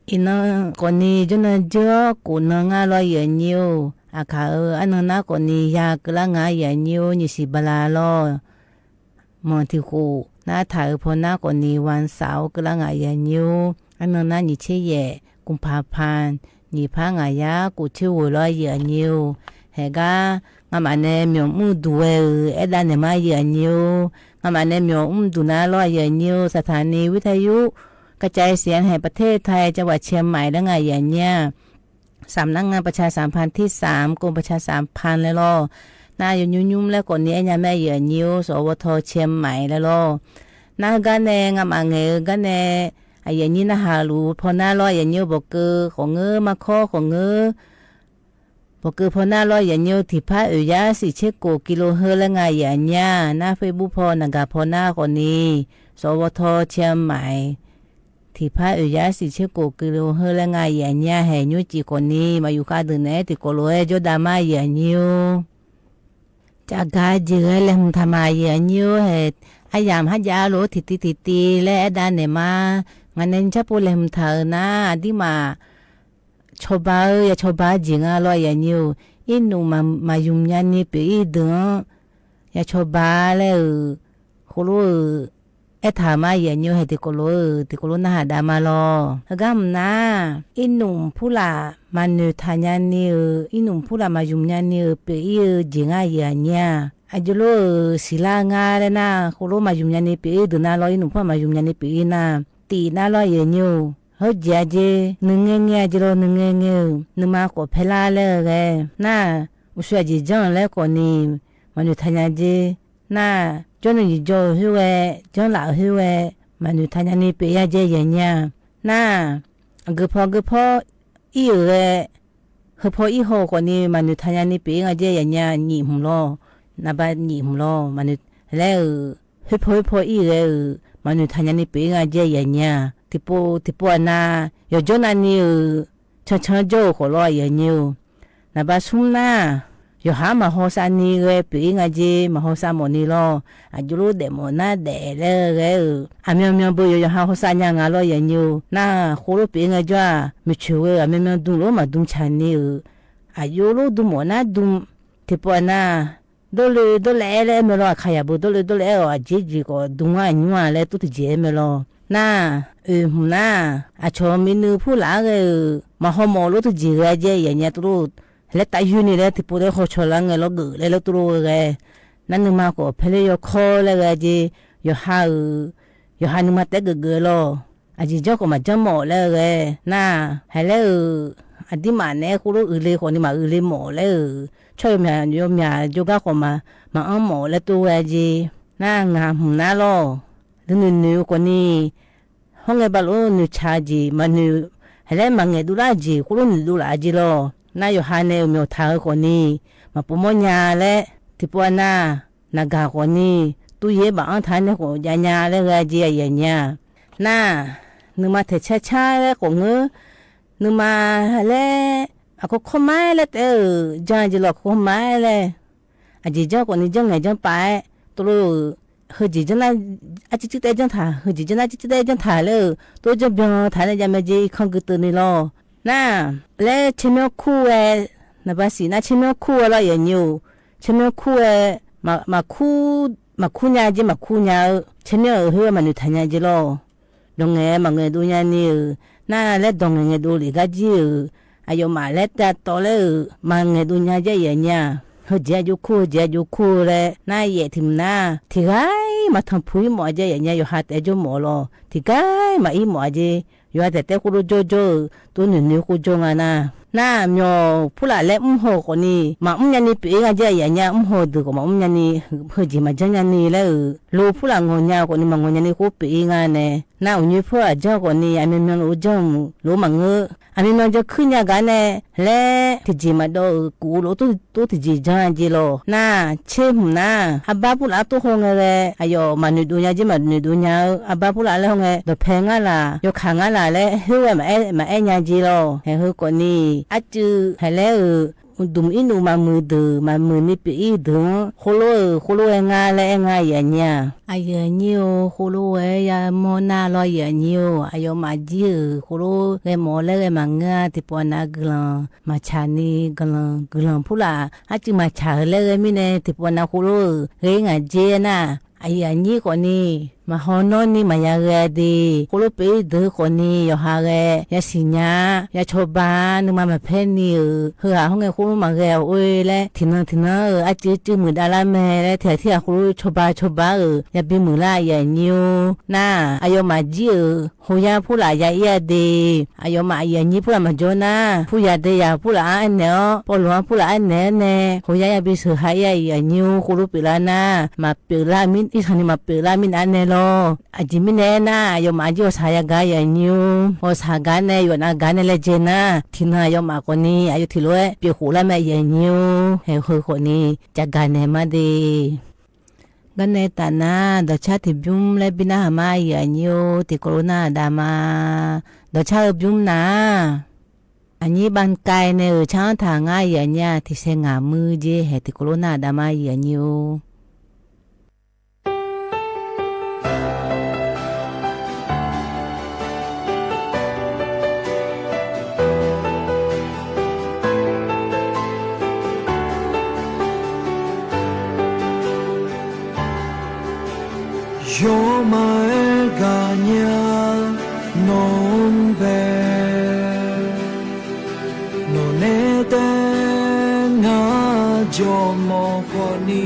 Iꞈ naˆ k'awꞈ ni jawˇ naˆ jeuˉ k'oˍ naˆ ngaˇ law yehˬ nyi oˬ. A hkanˍ aˉ naˆ naˆ k'awꞈ ni yaˇ keu laˇ ngaˬ yehˬ nyi oˬ, nyi shiˍ ba la law. Mawˬ tiˍ k'oˍ naˆ htaꞈ uiˍ hpaw naˆ k'awꞈ ni วันเสาร์ keu laˇ ngaˬ yehˬ nyi oˬ. Aˉ naˆ naˆ nyi chehˇ yehˬ กุมภาพันธ์ nyi hpaˇ ngaˬ yaˇ k'oˍ chehˇ g'oˬ law yehˬ nyi oˬ. Hehꞈ gaˇ, ngaˬ maꞈ neh mawˬ mvuhˇ duˬ weh uiˍ ehˉ daꞈ nehˬ maˇ yehˬ nyi oˬ. Ngaˬ maꞈ neh mawˬ mvuhˇ duˬ naˆ law yehˬ nyi oˬ. สถานีวิทยุกระจายเสียงแห่งประเทศไทย จังหวัดเชียงใหม่ leh ngaˬ yehˬ nyi a สำนักงานประชาสัมพันธ์ที่สาม กรมประชาสัมพันธ์ leh law. Naˆ yawˇ nyi nyi leh k'awꞈ ni ehˉ nyi mehˆ yehˬ nyi oˬ, สวท. เชียงใหม่ leh law. Naˆ hui gaˇ neh ngaˬ maꞈ ngehˬ hui gaˇ neh, a yehˬ nyi naˆ haˍ loꞈ hpaw naˆ law yehˬ nyi oˬ, bawˬ keu k'awꞈ ngeuˉ maˇ hkawˉ k'awꞈ ngeuˉ. Bawˬ keu hpaw naˆ law yehˬ nyi oˬ, tiˍ hpaˉ uiˍ yaˇ shiˍ chehˇ k'oˍ กิโลเฮิรตซ์ leh ngaˬ yehˬ nyi a. Naˆ Facebook hpaw naˬ gaˬ hpaw naˆ k'awꞈ ni, สวท. เชียงใหม่ tiˍ hpaˉ uiˍ yaˇ shiˍ chehˇ k'oˍ กิโลเฮิรตซ์ leh ngaˬ yehˬ nyi a. Hehꞈ, nyiˇ ciˍ k'awꞈ ni maꞈ yuˬ k'a deuˬ nehˬ teˇ k'awꞈ loꞈ ehˉ jawˇ daꞈ maˇ yehˬ nyi oˬ. Caꞈ gaˇ jeˬ g'aˇ leh mvuhˇ htaꞈ maˍ yehˬ nyi oˬ. Hehꞈ, aˉ yaˍ haˉ jaˇ lo tiꞈ tiꞈ tiꞈ tiꞈ leh ehˉ daꞈ nehˬ maˇ. Ngaˬ neh nyi chaˇ po leh mvuhˇ htaꞈ naˆ a diˉ maꞈ chaw ba, yaˇ chaw ba jeˬ ngaˇ law yehˬ nyi oˬ. Iˉ nuꞈ maˍ yuˬ nyi a ni peuˬ iˉ deuˬ-anˉ, yaˇ chaw ba leh uiˍ hk'oˆ lo ehˉ htaꞈ maˇ yehˬ nyi oˬ. Hehꞈ, teˇ k'awꞈ loꞈ, teˇ k'awꞈ loꞈ naˆ haˍ daꞈ maˇ law. Heuˬ gaˇ mvuhˇ naˆ, iˉ nuꞈ hpuˉ laꞈ maˍ nuiˬ htaꞈ nyi a ni, iˉ nuꞈ hpuˉ laꞈ maˍ yuˬ nyi a ni peuˬ iˉ jeˬ ngaˇ yehˬ nyi a. A juˬ lo shiˍ laˇ ngaˇ leh naˆ hk'oˆ lo maˍ yuˬ nyi a ni peuˬ iˉ deuˬ naˆ law, iˉ nuꞈ hpuˉ maˍ yuˬ nyi a ni peuˬ iˉ naˆ, tiꞈ naˆ law yehˬ nyi oˬ. Heuˉ jeˬ a jeˬ, nuˬ ngeh ngeh a jeˬ lo nuˬ ngeh ngeh uiˍ, nuˬ ma k'awꞈ hpehꞈ laˇ leh g'aˇ naˆ, uˬ shu a jeˬ jaˇ leh k'awꞈ ni maˍ nuiˬ htaꞈ nyi a jeˬ naˆ, jawˇ nuˬ yiˍ jaw uiˍ hui g'aˇ, jawˇ laꞈ uiˍ hui g'aˇ, maˍ nuiˬ htaꞈ nyi a ni peuˬ yaˇ jeˬ yehˬ nyi a. Naˆ, g'uiˬ hpaw g'uiˬ hpawˇ iˉ uiˍ g'aˇ, heuˬ hpaw iˉ hawˇ k'awꞈ ni maˍ nuiˬ htaꞈ nyi a ni peuˬ iˉ ngaˇ jeˬ yehˬ nyi a. Nyiꞈ mvuhˍ law, naˍ ba nyiꞈ mvuhˍ law maˍ nuiˬ leh uiˍ, heuˬ hpaw iˉ hpaw iˉ g'aˇ uiˍ maˍ nuiˬ htaꞈ nyi a ni peuˬ iˉ ngaˇ jeˬ yehˬ nyi a. Teˇ po teˇ po a naˆ, yawˬ jawˇ naˆ ni uiˍ, chanˇ chanˇ jawˇ uiˍ k'awꞈ law yehˬ nyi oˬ. Naˍ ba suˉ naˆ, yawˬ haˉ maˍ haw sha ni g'aˇ peuˬ iˉ ngaˇ jeˬ maˍ haw sha mawˬ ni law. A juˬ lo dehꞈ mawˬ naˆ dehꞈ leh g'aˇ uiˍ, aˬ myan myan beuꞈ yawˬ yawˬ haˉ haw sha nyi a ngaˬ law yehˬ nyi oˬ. Naˆ hk'oˆ lo peuˬ iˉ ngaˇ jeˬ a, miˬ chawˬ g'aˇ uiˍ aˬ myan myan duˬ lo maˍ duˬ chaꞈ ni uiˍ, a juˬ lo duˬ mawˬ naˆ duˬ. Teˇ po a naˆ, dawˇ le dawˇ leh leh meh law, a hk'a yaꞈ beuꞈ dawˇ le dawˇ leh a jeˬ jeˬ k'awꞈ duˬ ngaˇ nyi a leh toˇ teˇ jeˬ meh law. Naˆ, uiˍ mvuhˍ naˆ, a chaw miˬ nuiˬ hpuˇ laꞈ g'aˇ uiˍ maˍ haw mawˬ lo teˇ jeˬ g'aˇ jeˬ yehˬ nyi a to lo, leh taˆ yuˬ ni leh teˇ po leh haw chaw laˇ ngeh law geuꞈ leh leh to lo g'aˇ g'aˇ, naˆ nuˬ ma k'awꞈ hpehꞈ leh yawˬ hkawˇ leh g'aˇ jeˬ, yawˬ ha uiˍ, yawˬ ha nuˬ ma tehˉ geuꞈ geuꞈ law. A jeˬ jawˇ k'awꞈ maˍ jaˇ mawˬ leh g'aˇ naˆ, haiˬ leh uiˍ, a diˉ maꞈ nehˉ hk'oˆ lo uiˍ le k'awꞈ ni maˍ uiˍ le mawˬ leh uiˍ, chaw yaw myaꞈ yaw myaꞈ jaw gaˇ k'awꞈ maˍ, maˍ anˉ mawˬ leh to g'aˇ jeˬ naˆ, ngaˬ mvuhˍ naˆ law. Duˬ nuˬ nuˬ k'awꞈ ni hawˉ ngeh ba lo nuˬ chaꞈ jeˬ maˇ nuˬ, hk'e leh maˇ ngehˬ do laˇ jeˬ k'oˆ lo nuˬ do laꞈ jeˬ law. Naˆ, yawˬ ha neh uiˍ mawˬ htaꞈ hui k'awꞈ ni maˍ poˬ mawˇ nya leh, teˇ pawˆ naˆ, naˍ gaˬ k'awꞈ ni, tuˇ yehˇ baˬ anˇ htaˇ neˇ k'awꞈ jaˇ nya leh g'a jeˬ a yehˬ nyi a. Naˆ, nuˬ ma htehꞈ chaˇ chaˇ leh k'awꞈ ngeuˉ, nuˬ ma leh a hk'aw hkawˇ maˇ leh tehꞈ jaˇ jeˬ law. Hk'aw hkawˇ maˇ leh, a jeˬ jaˇ k'awꞈ ni jaˇ ngehˬ jaˇ paˍ ehˉ to lo, hui jeˬ jaˇ naˆ, a ciˉ ciˉ tehꞈ jaˇ htaˇ, hui jeˬ jaˇ naˆ a ciˉ ciˉ tehꞈ jaˇ htaˇ leh, to jaˇ byanˇ htaˇ leh jaˇ meh jeˬ i hkanˇ geu teu ni law. Naˆ, leh chehˇ mehˇ hkuˇ ve, naˍ baˆ shiˍ naˆ chehˇ mehˇ hkuˇ ve law yehˬ nyi oˬ. Chehˇ mehˇ hkuˇ ve, maꞈ hkuˇ, maꞈ hkuˇ nya jeˬ maꞈ hkuˇ nya, chehˇ mehˇ oˬ, hui ve maˇ nuˬ htaꞈ nya jeˬ law. Dawˬ ngehˬ maˇ ngehˬ do nya ni oˬ. Naˆ, leh dawˬ ngehˬ ngehˬ do liꞈ gaˇ jeˬ oˬ. A yawˬ maꞈ leh taˇ taw leh oˬ, maˇ ngehˬ do nya jeˬ yehˬ nyi a. Hui jeˬ a jo hkuˇ, hui jeˬ a jo hkuˇ leh, naˆ, yehˬ hteꞈ mvuhˇ naˆ hteꞈ g'aiˇ maˇ htanˇ hpu iˉ mawꞈ a jeˬ yehˬ nyi a. Yawˬ ha tehꞈ jawˇ mawˬ law, hteꞈ g'aiˇ maˇ iˉ mawꞈ a jeˬ. Yawˬ ha tehꞈ tehꞈ k'oˆ lo jawˇ jawˇ oˬ, to nuˬ nuˬ k'oˆ jawˇ nga naˆ. Naˆ, myaw hpuˇ laꞈ leh mvuhˇ haw k'awꞈ ni maˍ mvuhˇ nya ni peꞈ e g'a jeˬ yehˬ nyi a. Mvuhˇ haw deuˬ k'awꞈ maˍ mvuhˇ nya ni, hui jeˬ maˇ jaˇ nya ni leh oˬ, lo hpuˇ laꞈ ngawˬ nya k'awꞈ ni maˇ ngawˬ nya ni k'oˆ peꞈ e nga neh. Naˆ, uˬ nyi hpuˇ laꞈ jaˇ k'awꞈ ni a meh meh lo jaˇ mvuhˇ lo maˇ ngeuˆ. A meh meh jaˇ hkuiˉ nya gaˬ neh, leh teˇ jeˬ maˇ dawˇ oˬ, kuˬ lo toˉ teˇ jeˬ jaˇ jeˬ law. Naˆ, chehˇ mvuhˇ naˆ a baˆ hpuˇ laꞈ toˉ hawˉ ngeh ve, a yawˬ maˇ nuˬ do nya jeˬ maˇ nuˬ do nya. A baˆ hpuˇ laꞈ leh hawˉ ngeh dawˬ hpehˇ ngaˇ laˬ, yawˬ hkanˍ ngaˇ laˬ leh, hui ve maˇ ehˉ nya jeˬ law. Heh hui k'awꞈ ni, a cuˬ hk'e leh oˬ, duˬ mvuhˇ iˉ nuˆ maˇ mui deuˬ, maˇ mui ni peꞈ iˉ deuˬ, hk'oˆ lo oˬ, hk'oˆ lo g'a ngaˇ leh ehˉ ngaˇ yehˬ nyi a. A yehˬ nyi oˬ, hk'oˆ lo g'a yaˇ mawˇ naˆ law yehˬ nyi oˬ. A yawˬ maˇ jiˇ oˬ, hk'oˆ lo g'a mawˬ leh g'a maˇ ngeuˆ a, teˇ pawˆ naˆ guiˬ lanˬ maˇ chaꞈ ni, guiˬ lanˬ guiˬ lanˬ hpuˇ laꞈ a cuˬ maˇ chaꞈ leh g'a miˇ neh, teˇ pawˆ naˆ hk'oˆ lo g'a ngaˬ jeˬ naˆ. A yehˬ nyi k'awꞈ ni, maˇ haw nawˉ ni maˇ yaˇ g'a de, hk'oˆ lo peꞈ iˉ deuˬ k'awꞈ ni yawˬ ha g'a, yaˇ shiˍ nyaˇ, yaˇ chaw ba, nuˬ ma maˇ hpehˇ ni oˬ, hui haꞈ hawˉ ngeh hk'oˆ lo maˇ g'a oˬ e leh, hteꞈ naˬ hteꞈ naˬ oˬ, a cuˬ cuˬ meuꞈ daꞈ laˇ meh leh, hteꞈ hteꞈ hk'oˆ lo chaw ba chaw ba oˬ, yaˇ biˇ meuꞈ laˇ yehˬ nyi oˬ. Naˆ, a yawˬ maˇ jiˇ oˬ, hk'oˆ yaˇ hpuˇ laꞈ yaˇ iˉ a de, a yawˬ maˇ yehˬ nyi hpuˇ laꞈ maˇ jawˇ naˆ, hpuˇ yaˇ de yaˇ hpuˇ laꞈ a ehˉ neh aˬ, paw loˬ a hpuˇ laꞈ a ehˉ nehˬ nehˬ, hk'oˆ yaˇ yaˇ biˇ suhˍ ha iˉ a yehˬ nyi oˬ, hk'oˆ lo peꞈ laˇ naˆ, maˇ peꞈ laˇ miˇ iˉ shaˍ ni maˇ peꞈ laˇ miˇ naˆ nehˬ law. A ciˬ miˇ nehˬ naˆ, a yawˬ maˇ jiˇ awˬ shaˍ yaˇ gaˬ yehˬ nyi oˬ. Awˬ shaˍ gaˬ neh, yawˬ naˆ gaˬ neh leh jehˬ naˆ, hteꞈ naˬ a yawˬ maˇ k'awꞈ ni a yawˬ hteꞈ lo ehˉ peꞈ k'oˆ laˇ meh yehˬ nyi oˬ. Heh hui k'awꞈ ni ca gaˬ nehˬ maˇ de. G'a neh taˍ naˍ, dawˬ chaˇ hteꞈ byuˇ leh biˇ naˆ ha maˇ yehˬ nyi oˬ, teˇ k'o lo naˆ daꞈ ma. Dawˬ chaˇ hui byuˇ naˍ, a nyi บรรยาย neh uˬ chaˇ htaꞈ ngaˇ yehˬ nyi a, hteꞈ sheh ngaˬ mui jeˬ heh teˇ k'o lo naˆ daꞈ ma yehˬ nyi oˬ. Yawˇ maˇ ehˉ gaˬ nyi a, nawˬ mbe, nawˬ neh teˇ ngaˇ jawˇ mawˬ k'awꞈ ni,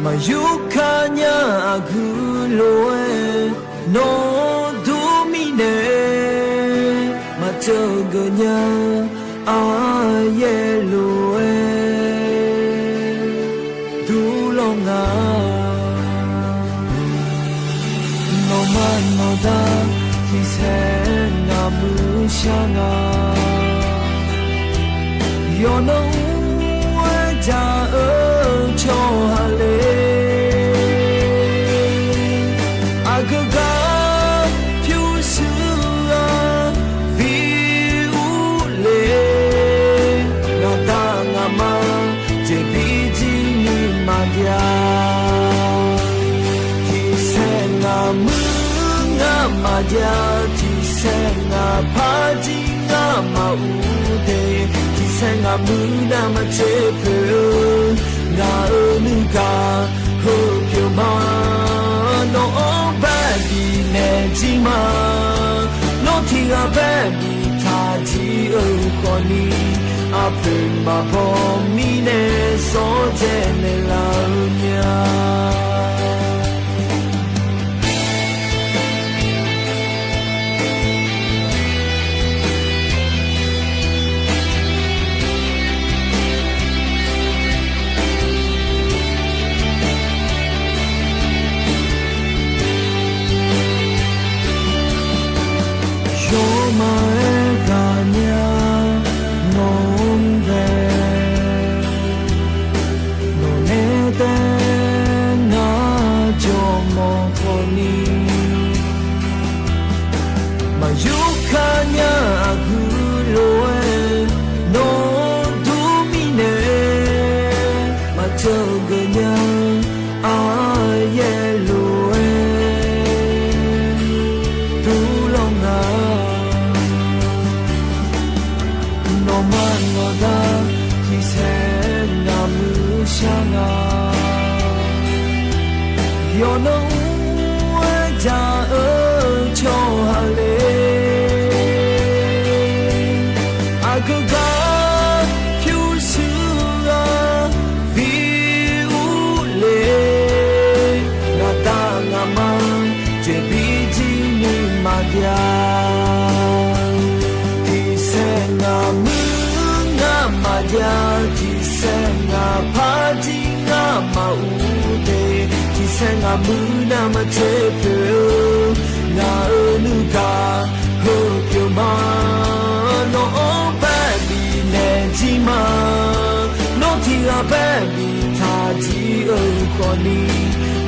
maˇ yuˬ hkanˇ nyi a guˬ lo e, nawˬ duˬ miˇ nehˬ, maˇ ceuˬ geuꞈ nyi a yehˬ lo e, duˬ lawˬ ngaˬ. Nawˬ maˇ nawˬ daꞈ, hteꞈ sheh ngaˬ mui shaˉ ngaˬ. Yawˇ nawˬ uˉ jaˇ chaw ha lehˬ, a guˬ gaˬ pyuˇ shuˍ g'a piˇ uˉ le. Ngaˬ daꞈ ngaˬ ma, ceh piˇ jiˇ nyi maˇ jaˇ. Hteꞈ sheh ngaˬ mui ngaˬ maˇ jaˇ, hteꞈ sheh ngaˬ hpaˇ jiˇ ngaˬ maˇ uˉ te. Hteꞈ sheh ngaˬ mui naˆ maˇ ceh hpeuꞈ, ngaˬ uiˍ nuˇ kaꞈ heuˆ piˇ ma. Nawˬ awˬ baˆ biˇ nehˬ jiˇ ma, nawˬ hteˇ g'a baˆ biˇ htaꞈ jiˇ uiˍ k'awꞈ ni, a hpeuꞈ maˍ hpawˇ miˇ nehˬ shawˉ jehˬ nehˬ laˇ uiˍ nyi a. Yawˇ hk'aˇ nyaˇ a gu lo e, nawˬ duˇ miˇ nehˬ, maˇ cawˬ geh nyaˇ a yehˬ lo e, tuˬ lawˬ ngaˬ nawˬ maˇ lawˬ daꞈ, tiꞈ shehˍ ngaˬ mui shaˉ ngaˬ. Yawˇ nawˬ uˉ jaˇ chaw ha le, a gu gaˇ hpu shu g'a piˇ uˉ le, ngaˬ daꞈ ngaˬ maˇ ceh piˇ jiˇ nyi maˇ jaˇ. Tiꞈ shehˍ ngaˬ mui ngaˬ maˇ jaˇ, tiꞈ shehˍ ngaˬ hpaˇ jiˇ ngaˬ maˇ uˉ te, tiꞈ shehˍ ngaˬ mui naˇ maˇ ceh peuˬ, ngaˬ uiˍ nuˇ gaˬ hui peuˬ ma. Nawˬ awˬ pehˇ piˇ nehˬ jiˇ ma, nawˬ tiꞈ g'a pehˇ piˇ htaˇ jiˇ uiˍ hk'awꞈ ni,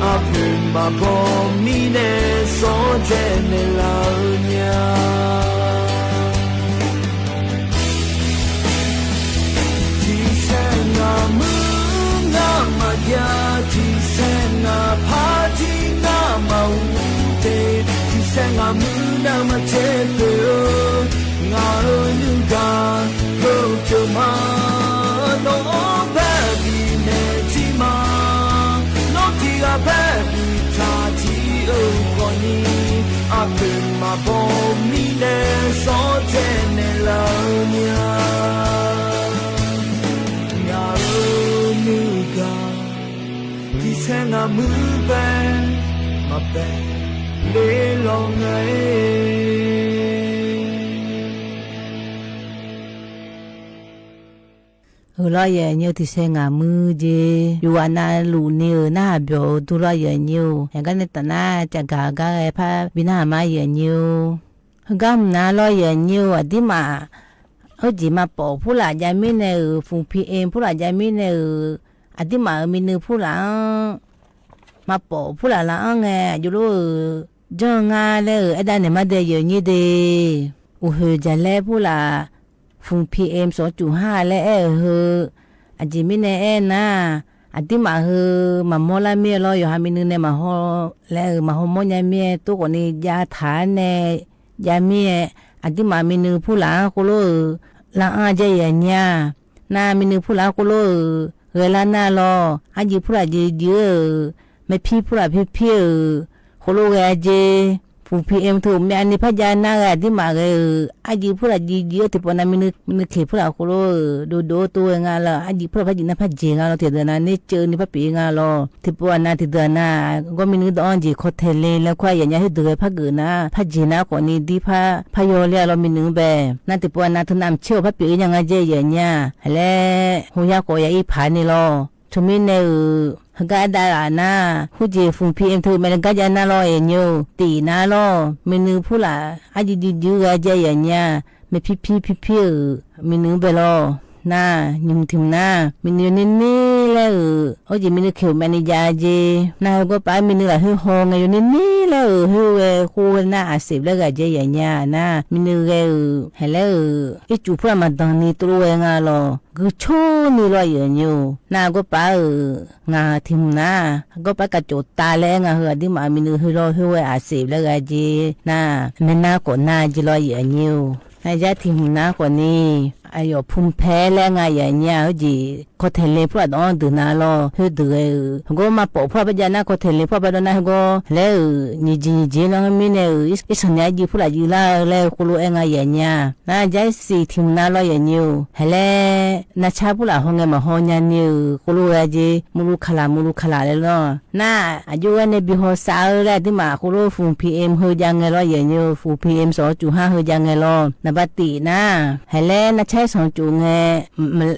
a peuˬ maˇ bawˬ miˇ nehˬ sawˉ jehˬ nehˬ laˇ nyi a. Tiꞈ shehˍ ngaˬ mui ngaˬ maˇ jaˇ, tiꞈ shehˍ ngaˬ hpaˇ jiˇ ngaˬ maˇ uˉ te, tiꞈ shehˍ ngaˬ mui naˇ maˇ ceh peuˬ, ngaˬ uiˍ nuˇ gaˬ hui peuˬ ma. Nawˬ awˬ pehˇ piˇ nehˬ jiˇ ma, nawˬ tiꞈ g'a pehˇ piˇ htaˇ jiˇ uiˍ hk'awꞈ ni, a peuˬ maˇ bawˬ miˇ nehˬ sawˉ jehˬ nehˬ laˇ nyi a. Ngaˬ uiˍ nuˇ gaˬ, tiꞈ shehˍ ngaˬ mui pehˇ maˇ pehˇ le lawˬ ngaˬ e. Uiˍ lawˬ yehˬ nyi oˬ, tiꞈ shehˍ ngaˬ mui jeˬ yuˬ aꞈ na luꞈ ni uiˍ naˉ haˍ byawˬ oˬ, duˬ lawˬ yehˬ nyi oˬ. Yaꞈ gaˇ nehˬ taˍ naˉ ca gaˬ gaˇ e hpaˇ biˇ naˉ haˍ maˇ yehˬ nyi oˬ. Hui gaˇ mvuhˇ naˉ lawˬ yehˬ nyi oˬ, aˬ diˉ maˬ oˇ jeˬ maˇ pawˍ hpuˇ laꞈ jaˇ miˇ nehˬ uiˍ, fuˍ piˇ eˬ hpuˇ laꞈ jaˇ miˇ nehˬ uiˍ, aˬ diˉ maˬ uiˍ miˬ nuiˬ hpuˇ laꞈ anˉ maˇ pawˍ hpuˇ laꞈ laꞈ anˉ ngeh, aˬ juˬ lo uiˍ jaˇ ngaˇ leh uiˍ, ehˉ daˇ nehˬ maˇ deh yehˬ nyi de. Uˍ hoeˬ jaˬ leh hpuˇ laꞈ, fuˍ piˇ eˬ suhˍ cuˬ haˉ leh ehˉ uiˍ hui, aˬ jeˬ miˇ nehˬ ehˉ naˉ, aˬ diˉ maˬ hui maˍ mawˇ laˇ miˇ lawˬ, yawˬ ha miˬ nuiˬ nehˬ maˍ haw leh uiˍ maˍ haw mawˇ nyi miˇ toˉ k'awꞈ ni jaˇ htaꞈ nehˬ jaˇ miˇ, aˬ diˉ maˬ miˬ nuiˬ hpuˇ laꞈ anˉ hk'oˆ lo uiˍ laꞈ anˉ jaˇ yehˬ nyi a. Naˉ miˬ nuiˬ hpuˇ laꞈ anˉ hk'oˆ lo uiˍ g'aˇ laˇ naˇ lawˬ, aˉ ji hpuˇ laꞈ ji ji uiˍ, mehˍ hpiˇ hpuˇ laꞈ hpiˇ hpiˇ uiˍ hk'oˆ lo g'aˇ jeˬ, fuˍ piˇ eˬ tuˬ mehˍ a nyi hpaˇ jaˇ naˇ g'a, aˬ diˉ maˬ g'a uiˍ, aˉ ji hpuˇ laꞈ ji ji uiˍ teˇ pawˆ na miˬ nuiˬ hk'e hpuˇ laꞈ hk'oˆ lo uiˍ doˬ doˬ to g'a ngaˇ lawˬ, aˉ ji hpuˇ laꞈ hpaˇ jiˬ naˇ hpaˇ jeˬ ngaˇ lawˬ, teˇ daꞈ na neˇ ceuˬ nyi hpaˇ peꞈ ngaˇ lawˬ, teˇ pawˆ na teˇ daꞈ na g'awˇ miˬ nuiˬ dawˇ anˇ jeˬ hkawˇ htehˍ le leh hkawˇ a yehˬ nyi a hui duˬ g'a hpaˇ geuꞈ na hpaˇ jeˬ naˇ k'awꞈ ni diˇ hpaˇ hpaˇ yaw le a lawˬ miˬ nuiˬ beh. Naˉ teˇ pawˆ na tuˬ naˆ mvuhˇ chi awˬ hpaˇ peꞈ nyi ngaˇ jehˇ yehˬ nyi a. Leh ho yaˇ k'awꞈ yaꞈ iˉ hpaˍ ni lawˬ. Chaw miˇ nehˬ uiˍ hui gaˇ daꞈ laˬ naˉ, huˉ jeˬ fuˍ piˇ eˬ tuˬ mehˍ leh gaˇ jaˇ naˇ lawˬ yehˬ nyi oˬ, teꞈ naˉ lawˬ, miˬ nuiˬ hpuˇ laꞈ aˉ ji ji ji g'a jehˇ yehˬ nyi a. Mehˍ hpiˇ hpiˇ hpiˇ hpiˇ uiˍ miˬ nuiˬ beh lawˬ. Naˉ nyi mvuhˇ teˇ mvuhˇ naˉ, miˬ nuiˬ yaw neˇ neˇ leh uiˍ, oˇ jeˬ miˬ nuiˬ hk'e mehˍ ni jaˇ jeˬ naˉ, g'awˇ paˍ miˬ nuiˬ laˬ hui haw ngeh yaw neˇ neˇ leh uiˍ, hui geh k'oˆ ve naˉ, a seˍ leh g'a jehˇ yehˬ nyi a. Naˉ miˬ nuiˬ geh uiˍ hehˍ leh uiˍ, iˉ cuˬ hpuˇ laꞈ maˍ daꞈ ni to lo g'a ngaˇ lawˬ, guiˬ choˇ ni lawˬ yehˬ nyi oˬ. Naˉ g'awˇ paˍ uiˍ ngaˬ teˇ mvuhˇ naˉ, g'awˇ paˍ kaꞈ cawˬ taˍ leh ngaˬ hui aˬ diˉ maˬ miˬ nuiˬ hui lawˬ hui geh a seˍ leh g'a jeˬ naˉ, meh naˉ k'awꞈ na jeˬ lawˬ yehˬ nyi oˬ. Naˉ yaˇ teˇ mvuhˇ naˉ k'awꞈ ni, a yawˬ hpu hpehˇ leh ngaˇ yehˬ nyi a, huˉ jeˬ hkawˇ htehˍ le hpuˇ laꞈ dawˇ anˇ deuˬ naˉ lawˬ, hui deuˬ g'a uiˍ, g'awˇ maˇ pawˍ hpuˇ laꞈ hpaˇ jaˇ naˉ, hkawˇ htehˍ le hpuˇ laꞈ hpaˇ dawˇ naˉ hui g'awˇ leh uiˍ nyi ji nyi jeˬ lawˬ, miˇ nehˬ uiˍ iˉ shaˍ nyi aˉ ji hpuˇ laꞈ ji laˇ leh hk'oˆ lo ehˉ ngaˇ yehˬ nyi a. Naˉ yaˇ shiˍ teˇ mvuhˇ naˉ lawˬ yehˬ nyi oˬ. Hehˍ leh naˉ chaˇ hpuˇ laꞈ haw ngeh maˬ haw nyi ni uiˍ hk'oˆ lo g'a jeˬ mvuhˇ lo hkaˍ laˬ mvuhˇ lo hkaˍ laˬ leh lawˬ. Naˉ aˬ juˇ g'aˇ nehˬ biˇ haw shaꞈ leh aˬ diˉ maˬ hk'oˆ lo fuˍ piˇ eˬ hui jaˇ ngeh lawˬ yehˬ nyi oˬ, fuˍ piˇ eˬ suhˍ cuˬ haˉ hui jaˇ ngeh lawˬ. Naˍ baˆ teꞈ naˉ, hehˍ leh naˉ chaˇ suhˍ cuˬ ngeh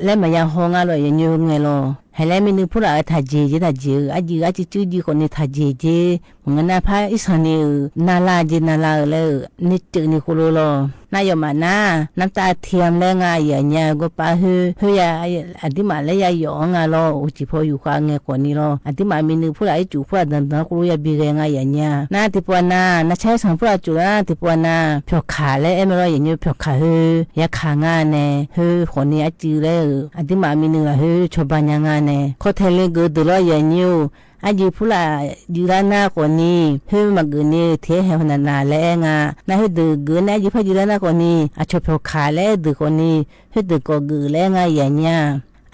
leh maˍ yaˇ haw ngaˇ lawˬ yehˬ nyi hui ngeh lawˬ. Hk'e leh miˬ nuiˬ hpuˇ laꞈ htaꞈ jeˬ jeˬ htaꞈ jeˬ-euˬ, a ciˉ a ciˉ cuˇ jiˇ k'awꞈ ni htaꞈ jeˬ jeˬ, mvuhˬ ngaˬ naˆ hpaˇ iˉ shaˍ ni-euˬ na laˇ jeˬ na laˇ-euˬ leh, neˇ ceuˬ ni hk'oˆ lo law. Naˆ yawˬ maˬ naˉ, naˆ taˆ htiˍ leh ngaˬ yehˬ nyi-a g'awˇ paˍ hui, hui yaˇ aˬ diˉ maꞈ leh yaˇ yawˬ ngaˬ law, oˇ ciˬ hpaw yuˬ hk'a ngeh k'awꞈ ni law. Aˬ diˉ maꞈ miˬ nuiˬ hpuˇ laꞈ iˉ cuˬ hpuˇ laꞈ dawˬ dawˬ hk'oˆ lo yaˇ biˇ g'a ngaˬ yehˬ nyi-a. Naˆ teˇ pawˆ naˆ, naˆ chaˇ iˉ shaˍ hpuˇ laꞈ cuˬ naˆ teˇ pawˆ naˆ, pyawˬ hkanˍ leh ehˉ meh lawˇ yehˬ nyi-o, pyawˬ hkanˍ hui yaˇ hkanˍ ngaˬ neh, hui hk'awꞈ ni a ciˉ leh-euˬ, aˬ diˉ maꞈ miˬ nuiˬ laˬ hui chaw ba nyi ngaˬ neh, hk'aw htehˍ leh geuꞈ deuˬ lawˇ yehˬ nyi-o. A ciˉ hpuˇ laꞈ yuˬ laˇ naˆ k'awꞈ ni, hui maˇ geuꞈ ni hteˇ heh haw naˍ naˍ leh ngaˬ naˆ hui deuˬ geuꞈ naˆ, a ciˉ hpuˇ yuˬ laˇ naˆ k'awꞈ ni, a chaw pyawˬ hkanˍ leh deuˬ k'awꞈ ni, hui deuˬ k'awꞈ geuꞈ leh ngaˬ yehˬ nyi-a.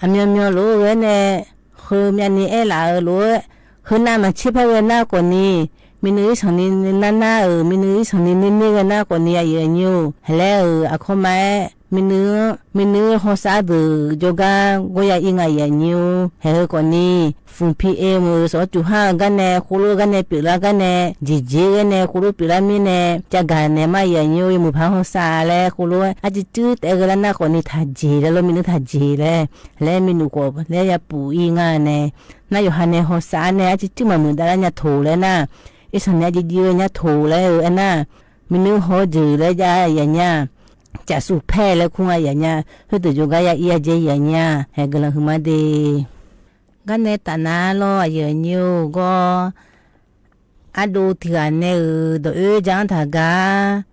Aˬ myaw myaw loꞈ-o g'a neh, hk'e myaˇ ni ehˉ laꞈ-eu loꞈ-e, hui naˆ maˬ cheˇ hpaˇ ve naˆ k'awꞈ ni, miˬ nuiˬ iˉ shaˍ ni naˆ naˆ-euˬ, miˬ nuiˬ iˉ shaˍ ni neˇ neˇ g'a naˆ k'awꞈ ni a yehˬ nyi-o. Hk'e leh-euˬ, aˬ hkawˇ ma-ehˉ miˬ nuiˬ, miˬ nuiˬ haw shaˉ deuˬ jaw gaˇ g'awˇ yaˇ iˉ ngaˬ yehˬ nyi-o. Hk'e hui k'awꞈ ni, funˍ hpiˇ-e meuˬ suhˍ cuˬ haˉ gaˇ neh hk'oˆ lo gaˇ neh peuˬ laˇ gaˇ neh, jeˬ jeˬ g'a neh hk'oˆ lo peuˬ laˇ miˇ neh, ca gaˬ neh maˇ yehˬ nyi-o. Yaˇ meuˬ hpaˇ haw shaˉ leh hk'oˆ lo a ciˉ cuˉ tehꞈ g'a laˇ naˆ k'awꞈ ni htaꞈ jeˬ leh law, miˬ nuiˬ htaꞈ jeˬ leh, leh miˬ nuiˬ k'awꞈ leh yaˇ puˍ iˉ ngaˬ neh, naˆ yawˬ ha neh haw shaˉ neh a ciˉ cuˉ maˬ meuˬ daꞈ laˇ nyi htoꞈ leh naˆ, iˉ shaˍ ni a ciˉ jiˇ ve nyi htoꞈ leh-euˬ ehˉ naˆ, miˬ nuiˬ haw jeuˬ leh jaˇ yehˬ nyi-a. Caꞈ shu hpehˇ leh hkunˉ ngaˬ yehˬ nyi-a. Hui deuˬ jaw gaˇ yaˇ iˉ yaˇ jehˇ yehˬ nyi-a. Hk'e g'a la hui maˇ de gaˇ neh taˍ naˍ law a yehˬ nyi-o. G'awˇ aˉ do teˇ g'aˇ neh-euˬ dawˬ oˇ jaˇ-anˉ htaꞈ gaˇ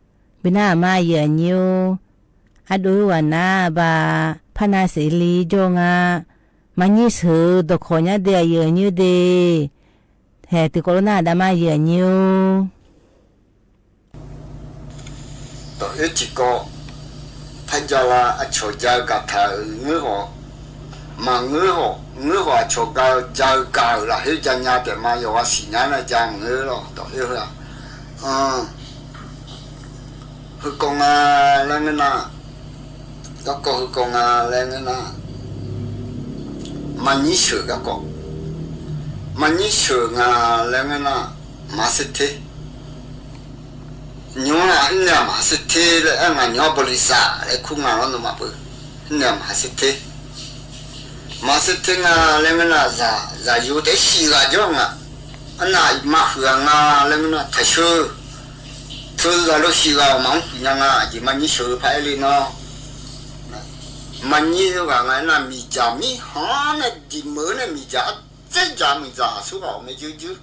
biˇ naˆ maˇ yehˬ nyi-oˬ. Aˉ do oˇ g'aˇ naˍ baˬ hpaˇ naˆ sheˍ le jawˇ ngaˬ, maˇ nyiˇ sheuˍ dawˬ hk'awꞈ nyaˇ de a yehˬ nyi-o de. Hehˬ teˇ k'awꞈ lo naˆ daꞈ maˇ yehˬ nyi-oˬ. Tawꞈ eˉ tiꞈ k'aw, hpaˇ jaˇ la a chaw jaˇ gaˬ htaꞈ ngeuˉ hawˬ, maˬ ngeuˉ hawˬ, ngeuˉ hawˬ a chaw gaˇ jaˇ gaˬ-euˬ laˬ heˆ jaˇ nyi tehꞈ ma yawˬ g'a shiˍ nyaˇ naˆ jaˇ ngeuˉ law. Tawꞈ eˉ hui-a, hui k'awꞈ ngaˬ leh ngeuˉ naˆ, gaˇ k'awꞈ hui k'awꞈ ngaˬ leh ngeuˉ naˆ, maˇ nyiˇ sheuˍ gaˇ k'awꞈ, maˇ nyiˇ sheuˍ ngaˬ leh ngeuˉ naˆ, maˍ seˍ hteˇ nyi-a, iˉ naˆ maˍ seˍ hteˇ leh ngaˬ nyi-a บริษัท leh hkunˉ ngaˬ law nawˬ maˇ peuˬ. Iˉ naˆ maˍ seˍ hteˇ, maˍ seˍ hteˇ ngaˬ leh ngeuˉ naˆ, zaˍ zaˍ yuˬ teˇ shiˍ g'a jaˇ ngaˬ, aˉ naˆ maˇ hui-a ngaˬ leh ngeuˉ naˆ htaꞈ sheu, tcuh zaˬ lo shiˍ g'a-oˬ maˇ huˉ hui nyi ngaˬ, a jeˬ maˇ nyiˇ sheuˍ hpaˇ ehˉ le naw. Maˇ nyiˇ g'a ngaˬ naˆ miˬ jaˬ miˉ haˉ naˆ diˬ meuˬ naˆ miˬ jaˬ a tcuhˉ jaˬ miˬ zaˬ haˍ suˉ g'a-oˬ meh juˇ juˇ.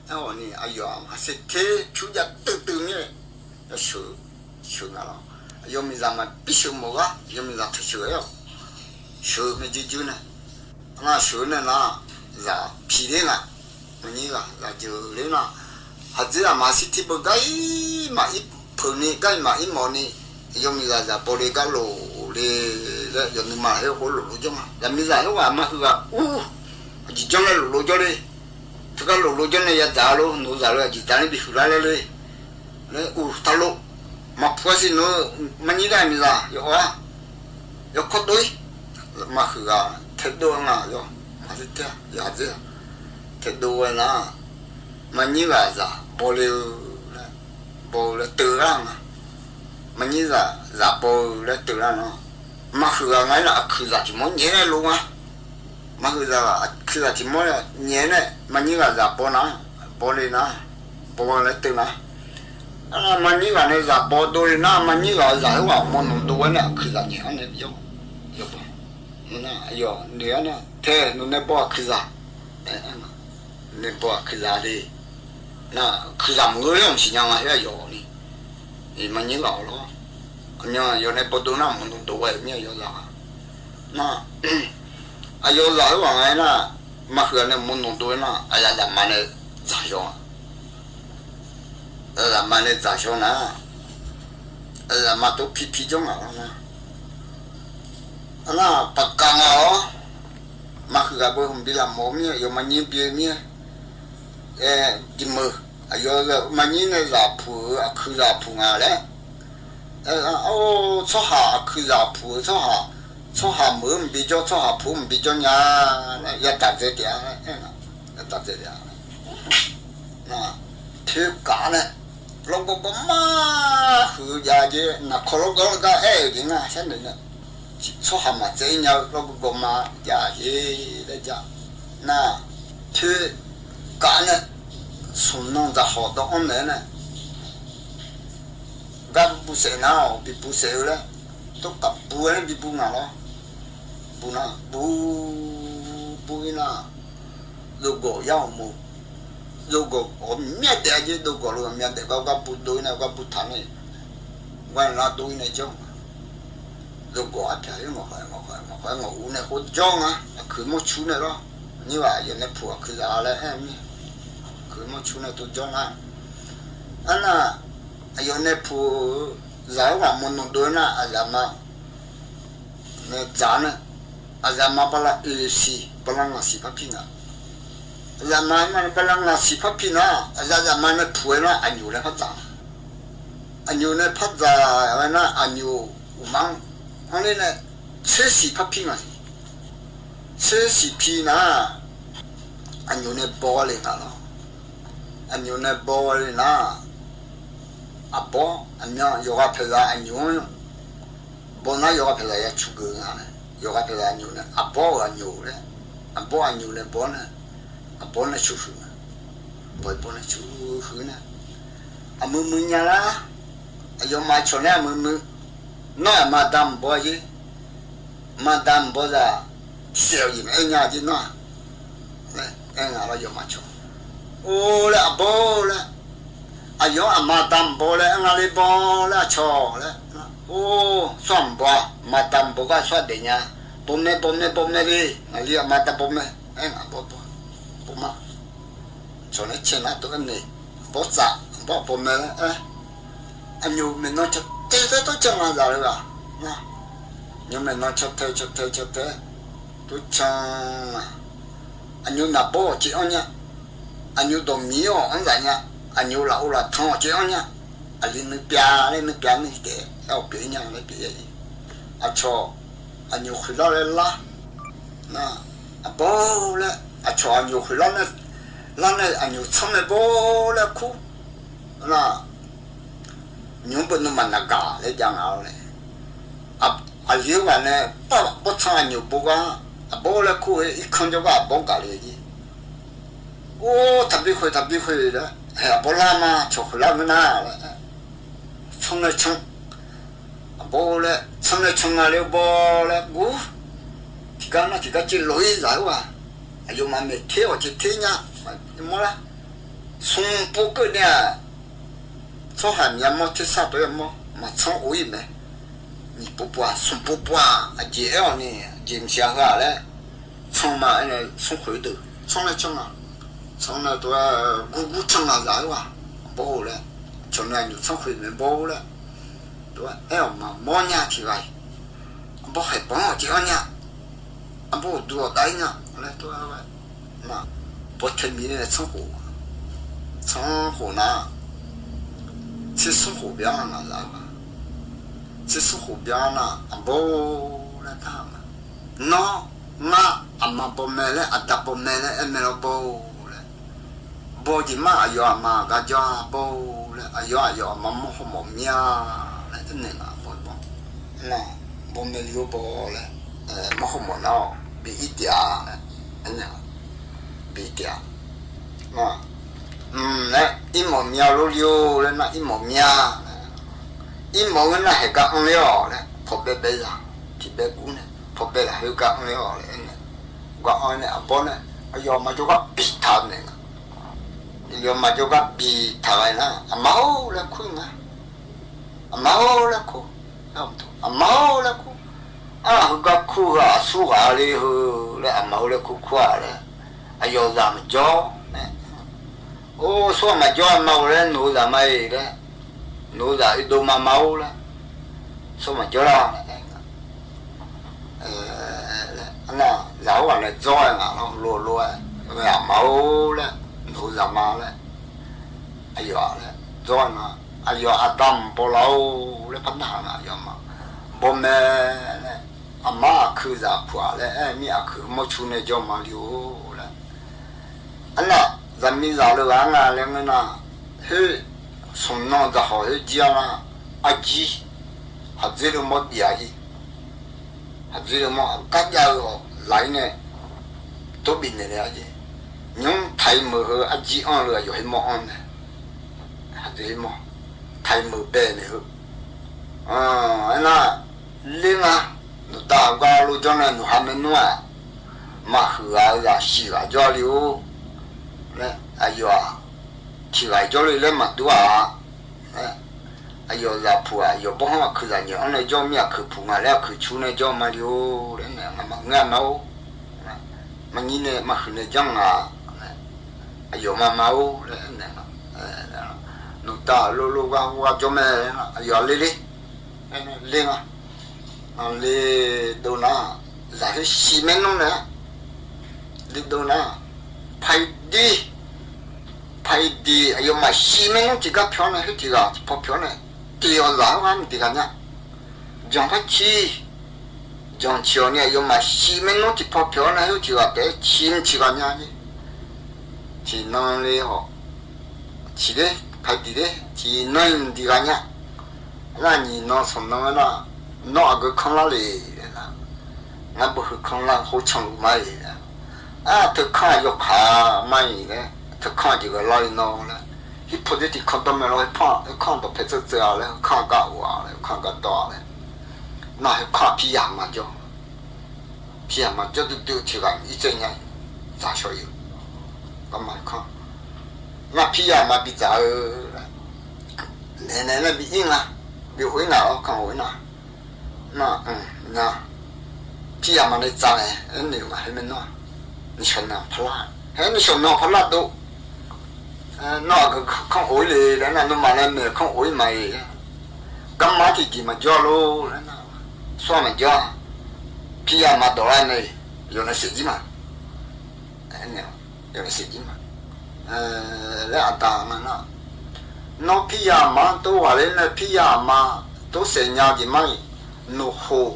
Eˉ, awˬ ni a yawˬ maˍ seˍ hteˇ hpuˇ jaˇ teuˬ teuˬ miˉ leh, sheuˍ, sheuˍ ngaˬ law. A yawˬ miˬ zaˬ maˇ piˇ sheuˍ mawˬ g'aˇ, yawˬ miˬ zaˬ htaꞈ sheuˍ-o, sheuˍ meh juˇ juˇ naˆ. Naˆ sheuˍ naˆ naˆ, zaˬ hpiˍ le naˆ, maˇ nyiˇ g'a zaˬ jeuˬ le naˆ, haˍ tcuhˉ a maˍ seˍ hteˇ beuꞈ gaˇ iˉ maˬ iˉ hpeuꞈ ni, gaˇ iˉ maˬ iˉ mawˬ ni, yawˇ miˬ zaˬ zaˬ paw le gaˇ loˍ le, leh yawˬ nuˬ maˬ heˆ k'o loꞈ lo jawˇ maˇ, yaꞈ miˬ zaˬ heˆ g'a maˇ hui g'a uˉ, a jiˬ jawˇ leh loꞈ lo jawˇ le. Htu kaˇ loꞈ lo jawˇ neh yaˇ daꞈ lo, nawˬ zaˬ lo a jiˬ daꞈ leh biˇ fuiˍ laˇ leh le. Leh uˉ htaˇ lo, maˇ hpu a shiˍ nawˬ maˇ nyiˇ g'a miˬ zaˬ yawˇ a, yawˇ hkawˇ to iˉ, maˇ hui g'a, hteꞈ do ngaˬ yawˇ, maˇ te teˇ yaꞈ te, hteꞈ do g'a naˆ, maˇ nyiˇ g'a zaˬ paw le, paw leh teu g'aˇ ngaˬ, maˇ nyiˇ g'a zaˬ paw leh teu g'aˇ naˆ, maˇ hui g'a ngaˬ naˆ a hkui zaˬ tiꞈ mawˇ nyi leh lo ngaˬ. Maˇ hui zaˬ a hkui zaˬ tiꞈ mawˇ nyi leh maˇ nyiˇ g'a zaˬ paw naˆ, paw le naˆ, paw leh teu naˆ, maˇ nyiˇ g'a neh zaˬ paw do le naˆ, maˇ nyiˇ g'a zaˬ heˆ g'a mawˇ nawˬ do g'a naˆ a hkui zaˬ nyi a neh yawˇ, yawˇ paw, a yawˬ ne a naˆ hteˇ nawˬ neh paw a hkui zaˬ, neh paw a hkui zaˬ le, naˆ hkui zaˬ mawˇ g'euˆ leh awˬ shiˍ nyi ngaˬ heˆ a yawˬ ni, maˇ nyiˇ g'a awˬ lawn, a yawˬ neh paw do naˆ mawˇ nawˬ do g'a miˉ a yawˇ zaˬ naˆ, a yawˇ zaˬ heˆ g'a ngaˬ naˆ, maˇ hui g'a neh mawˇ nawˬ do naˆ a yaꞈ yaꞈ maˍ neh zaˬ yawˇ a a yaꞈ maˍ neh zaˬ yawˇ naˆ, a yaꞈ maˍ to hpiˇ hpiˇ jawˇ ngaˬ law naˆ, a naˆ paˍ kaꞈ ngaˬ law, maˇ hui g'a beuꞈ hui biˇ laˬ mawˇ miˉ yawˇ maˇ nyiˇ biˇ miˉ, diˬ meuˬ, a yawˇ maˇ nyiˇ neh zaˬ hpu, a hkui zaˬ hpu ngaˬ leh, oˇ tsawˇ haˍ a hkui zaˬ hpu, tsawˇ haˍ, tsawˇ haˍ meuˬ mvuhˇ biˇ jawˇ, tsawˇ haˍ hpu mvuhˇ biˇ jawˇ nyi, yaˇ taˍ tcuh te a, yaˇ taˍ tcuh te a, hteˇ kaꞈ leh, lawˇ gawˇ gawˇ maˇ hui jaˇ jeˇ naˬ hk'aw lawˇ gawˇ lawˇ gaˇ ehˉ ve ngaˬ shaˉ nehˬ naˆ, Tsawˇ haˍ maˍ tcuh nya ve k'oˆ k'o, gawˬ ma jaˇ heˆ leh jaˇ. Naˆ, hteˇ kaꞈ leh, suhˍ naw daꞈ hawˍ dawˇ awˉ leh naˆ, gaˇ bu bu shehˍ naˆ, awˬ biˇ bu shehˍ ve leh, toˇ kaꞈ bu leh biˇ bu ngaˬ law. Bu naˆ, bu, bu ve naˆ, loꞈ gawˬ yaˇ awˬ moˍ, loꞈ gawˬ awˬ myaˇ dehꞈ a jeˇ, loꞈ gawˬ lo myaˇ dehꞈ gaˇ, gaˇ bu do ve naˆ, gaˇ bu htaꞈ neˇ, g'aˇ laˇ do ve naˆ jawˇ. Loꞈ gawˬ aˉ htaꞈ yawˇ ngawˬ hk'aw, ngawˬ hk'aw, ngawˬ hk'aw, ngawˬ uˍ naˆ k'o jawˇ ngaˬ, a hkui mawˇ chu naˆ lawˇ. Nyiˇ vaˬ yawˬ naˆ hpu a hkui la leh, a miˇ, a hkui mawˇ chu naˆ to jawˇ ngaˬ. Aˉ naˆ, a yawˬ naˆ hpu, zaˬ oˇ kaꞈ mvuhˇ naw do naˆ, a zaˬ ma, meh tzaˍ naˆ, a zaˬ ma pa la uiˍ shiˍ, pa la ngaˬ shiˍ hpaˇ hpiˇ naˆ. A zaˬ ma maˇ pa la ngaˬ shiˍ hpaˇ hpiˇ naˆ, a zaˬ, zaˬ ma naˆ hpu ve naˆ, a nyoˬ leh hpaˇ tzaˍ. A nyoˬ leh hpaˇ tzaˍ ve naˆ, a nyoˬ uˍ maˇ, a leh leh, tsuhˇ shiˍ hpaˇ hpiˇ ngaˬ shiˍ. Tsuhˇ shiˍ hpiˇ naˆ, a nyoˬ leh baw le ngaˬ law. A nyoˬ leh baw le naˆ, a bawˇ a myaˇ yawˬ g'a hpehꞈ la a nyoˬ, baw naˆ yawˬ g'a hpehꞈ la yaˇ chu geuˬ ngaˬ leh, yawˬ g'a hpehꞈ la a nyoˬ leh a bawˇ a nyoˬ leh, a bawˇ a nyoˬ leh baw naˆ, a bawˇ naˆ chu hui, baw bawˇ naˆ chu hui naˆ, a mui mui nya laˇ. A yawˬ ma chaw leh a mui mui, nawˉ a ma da mvuhˇ baw yeˇ, ma da mvuhˇ baw zaˬ, shehˍ awˬ yeˬ ma ehˉ nya jeˇ nawˉ, leh ehˉ ngaˬ laˇ yawˬ ma chaw. Oˇ leh a bawˇ leh, a yawˬ a ma da mvuhˇ baw leh ehˉ ngaˬ le baw leh a chaw leh, oˇ sawˉ mvuhˇ baw, ma da mvuhˇ baw gaˇ sawˉ dehꞈ nya, baw meh baw meh baw meh le, ngaˬ liˇ a ma da baw meh, ehˉ ngaˬ baw baw, baw maˇ. Chaw leh chehˇ naˆ to ehˉ neˬ, bawˇ tzaꞈ bawˇ baw meh leh, a nyoˬ meh nawˉ chaw te teˇ tawˇ caˇ ngaˬ zaˬ le g'a. Nyoˬ meh nawˉ chaw te chaw te chaw te, tuˉ caˇ, a nyoˬ naˬ bawˇ awˬ ceˬ awˇ nyaˇ, a nyoˬ dawˬ miˬ awˬ anˉ zaꞈ nyaˇ, a nyoˬ laꞈ oˇ laꞈ htanˇ awˬ ceˬ awˇ nyaˇ, a liˇ nuˇ pyaˇ leh nuˇ pyaˇ nuˇ tehꞈ awˬ pehˍ nyaˇ leh pehˍ e. A chaw, a nyoˬ hk'ui laˇ leh laˇ, a bawˇ leh a chaw a nyoˬ hk'ui laˇ leh, laˇ leh a nyoˬ tsanˇ leh bawˇ leh hkuˇ, a, nyoˬ beuꞈ nuˇ maˬ naˬ gaˬ leh jaˇ ngaˬ leh, a liˇ oˇ g'aˇ leh paˆ bawˇ tsanˇ a nyoˬ bon g'aˇ, a bawˇ leh hkuˇ ve iˉ hkanˇ jawˇ g'aˇ a bawˇ gaˬ le jeˇ. Oˇ htaꞈ biˇ hk'oˆ htaꞈ biˇ hk'oˆ leh, a bawˇ laˇ maˇ chaw hk'ui laˇ meuˇ naˆ leh, tsanˇ leh tsanˇ, a bawˇ leh tsanˇ leh tsanˇ ngaˬ le bawˇ leh gu, tiꞈ gaˇ naˆ tiꞈ gaˇ ceˇ loꞈ e zaˬ oˇ a, a yawˬ ma mehˍ hteˇ awˬ ceˬ hteˇ nyaˇ, mawˇ laˇ, suh po keuˆ neˇ a, tsawˇ haˍ miˬ a mawˇ hteˇ shaˇ peuˬ mawˇ maˬ tsanˇ oˇ iˉ meh, nyi po po a suh po po a, a jeˬ ehˉ awˬ neˇ jeˬ miˬ shiˍ a hui a leh, tsanˇ ma suh hk'oꞈ e deuˬ tsanˇ leh tsanˇ ngaˬ, tsanˇ leh to gu gu tsanˇ ngaˬ zaˬ oˇ a, a bawˇ leh, chaw naˬ a nyoˬ tsanˇ hk'oꞈ e meh bawˇ leh, to ehˉ awˬ ma mawˇ nyaˇ tiꞈ g'a e, a bawˇ haiˬ paˍ awˬ ceˬ awˇ nyaˇ, a bawˇ awˬ du awˬ daꞈ iˉ nyaˇ leh to, bawˇ hteˇ miˬ leh tsanˇ k'oˍ, tsanˇ k'oˍ naˆ, chi suhˉ k'oˍ byaˇ naˆ laˬ, chi suhˉ k'oˍ byaˇ naˆ a bawˇ leh htaˇ, nawˉ, ngaˬ, a ma bawˇ meh leh a da bawˇ meh leh ehˉ meh law bawˇ leh, bawˇ jeˬ maˇ a yawˬ a ma g'a jaˇ bawˇ leh a yawˬ a yawˬ a ma mawˇ hawˉ mawꞈ myaˇ leh teˇ nehˬ laˬ bawˇ bawˇ, bawˇ meh le oˇ bawˇ leh, mawˇ hawˉ mawꞈ naˉ, biˇ iˉ tiꞈ a, biˇ iˉ tiꞈ a leh, iˉ mawꞈ myaˇ lo le oˇ leh naˆ iˉ mawꞈ myaˇ, iˉ mawꞈ ve naˆ hehˍ ga anˇ le awˬ leh hpawnˬ behˇ behˇ yaˇ, tiꞈ behˇ guˉ leh hpawnˬ behˇ laˬ hui ga anˇ le awˬ leh, ga anˇ leh a bawˇ leh, a yawˬ a ma jawˇ g'aˇ biˇ htaꞈ nehˬ, a yawˬ a ma jawˇ g'aˇ biˇ htaꞈ g'a e naˆ, a ma oˇ leh hkuˇ ngaˬ, a ma oˇ leh hkuˇ, a ma oˇ leh hkuˇ, a hui ga hkuˇ hui a suˉ g'a le hui leh a ma oˇ leh hkuˇ hkuˇ a leh, a yawˬ zaꞈ maˬ jawˇ leh, oˇ suhˉ maˬ jawˇ a ma oˇ leh nawˬ hui zaꞈ ma e leh, nawˬ hui zaꞈ e do ma ma oˇ leh, suhˉ maˬ jawˇ laˇ leh, a, zaꞈ oˇ a leh dawˇ e ngaˬ lo lo lo, a ma oˇ leh nawˬ hui zaꞈ ma leh, a yawˬ a leh dawˇ na, a yawˬ a da mvuhˇ baw laˇ oˇ leh hpaˇ naˆ a yawˬ ma bawˇ meh leh, a ma a hkui zaꞈ hpu a leh ehˉ miˇ a hkui mawˇ chu neh jawˇ ma le oˇ leh, a naˆ, zaꞈ miˇ zaꞈ lo g'a ngaˬ leh ngeuˇ naˆ, heˆ, suhˍ naw daꞈ hawˬ heˆ jiˇ a naˆ, a jiˇ, haˍ dzeˇ lo mawˇ biˇ a jiˇ, Aˬ ve le mawˇ, a kaˉ jaˇ ve awˬ laiˉ nehˬ, toˉ biˬ nehˬ le a ce. Nyi htaiˍ meuˍ hui a jiˇ anˇ le a yawˬ he mawˇ anˇ nehˬ, a te he mawˇ, htaiˍ meuˍ behˬ nehˬ hui. Eˬ naˆ, leˇ ngaˇ, nawˬ taˇ g'a lo jawˇ naˆ nawˬ ha meh nawˉ aꞈ, maˇ hui g'a g'a shiˍ g'a jawˇ le oˬ. A yawˬ aꞈ, htiꞈ g'a jawˇ le leh maˇ duˉ aꞈ. A yawˬ zaꞈ hpu aꞈ, yawˬ bawˇ hawˉ a hkui zaꞈ nyi anˇ leh jawˇ, miˇ a hkui hpu ngaˬ leh a hkui chu naˆ jawˇ maˇ le oˬ le, ngaˬ maˇ ngaˇ maˇ oˬ. Maˇ nyi nehˬ maˇ hui nehˬ jaˇ ngaˬ, a yawˬ maˇ maˇ oˬ le. Nawˬ taˇ lo lo g'a g'a jawˇ meh, a yawˬ le le, le ngaˇ. Naˬ le do naˆ, zaꞈ hui shiˍ meh nawˉ le, le do naˆ, hpaˇ diˇ, hpaˇ diˇ a yawˬ maˇ shiˍ meh nawˉ tiꞈ gaˇ hpehˇ nehˬ, hui tiꞈ g'a hpaw hpehˇ nehˬ, te awˬ laˬ hui g'a mvuhˇ te g'a nyaˇ. Janˬ hpaˇ chi, janˬ chi awˬ nehˬ a yawˬ maˇ shiˍ meh nawˉ tiꞈ hpaw hpehˇ nehˬ, hui tiꞈ g'a tehꞈ chi mvuhˇ chi g'a nyaˇ le. Tiꞈ naˆ le haw, chi le, hpaˇ diˇ le, tiꞈ naˆ mvuhˇ te g'a nyaˇ. Laˇ nyi nawˬ suhˍ nawˬ ve naˆ, nawˬ a geu hkanˇ laˇ le. Ngaˬ beuꞈ hui hkanˇ laˇ, ho chaw luˬ maˇ e. A, hteu hkanˇ yawˇ hk'aˬ maˇ e le, hteu hkanˇ jeˬ g'a laˇ ve nawˬ le. Hiˉ hpu teˇ tiꞈ hkanˇ dawˇ meh law, hui hkanˇ dawˇ hpehꞈ tcuhˇ tcuhˇ a le, hui hkanˇ gaˆ oˬ a le, hui hkanˇ gaˆ dawˇ a le. Naˆ hui hkanˇ hpiˇ yaˇ maˇ jawˇ. Hpiˇ yaˇ maˇ jawˇ duˇ duˇ chi g'a iˉ ceh nyaˇ, tzaˬ shaw yoˬ. Kaꞈ maˇ hkanˇ, ngaˬ hpiˇ yaˇ maˇ biˇ tzaˬ-e. Nehˬ nehˬ leh biˇ iˉ ngaˇ, biˇ oˇ iˉ ngaˇ, hkanˇ oˇ iˉ ngaˇ. Naˆ, ngaˬ hpiˇ yaˇ maˇ le tzaˬ leh, eˉ nehˬ maˇ heˆ meh nawˉ, nyi shawˍ naˬ hpaˇ laˇ, heˉ nyi shawˍ naˬ hpaˇ laˇ doꞈ. Nawˬ a geu hkanˇ oˇ iˉ le le, naˆ nuˇ maˬ leh mehˬ hkanˇ oˇ iˉ maˇ e. Kaꞈ maˇ tiꞈ tiꞈ maˇ jawˇ lo le, naˆ suh maˇ jawˇ. Hpiˇ yaˇ maˇ dawˬ laˇ meh, yawˬ naˬ sheˍ jiˉ maˬ. Yawˬ naˬ sheˍ jiˉ maˬ. Leh a taˍ ngaˬ naˆ, nawˬ hpiˇ yaˇ maˇ toˉ g'a le, naˆ hpiˇ yaˇ maˇ toˉ shehˍ nyaˇ jeˬ maˇ e. Nawˬ hoꞈ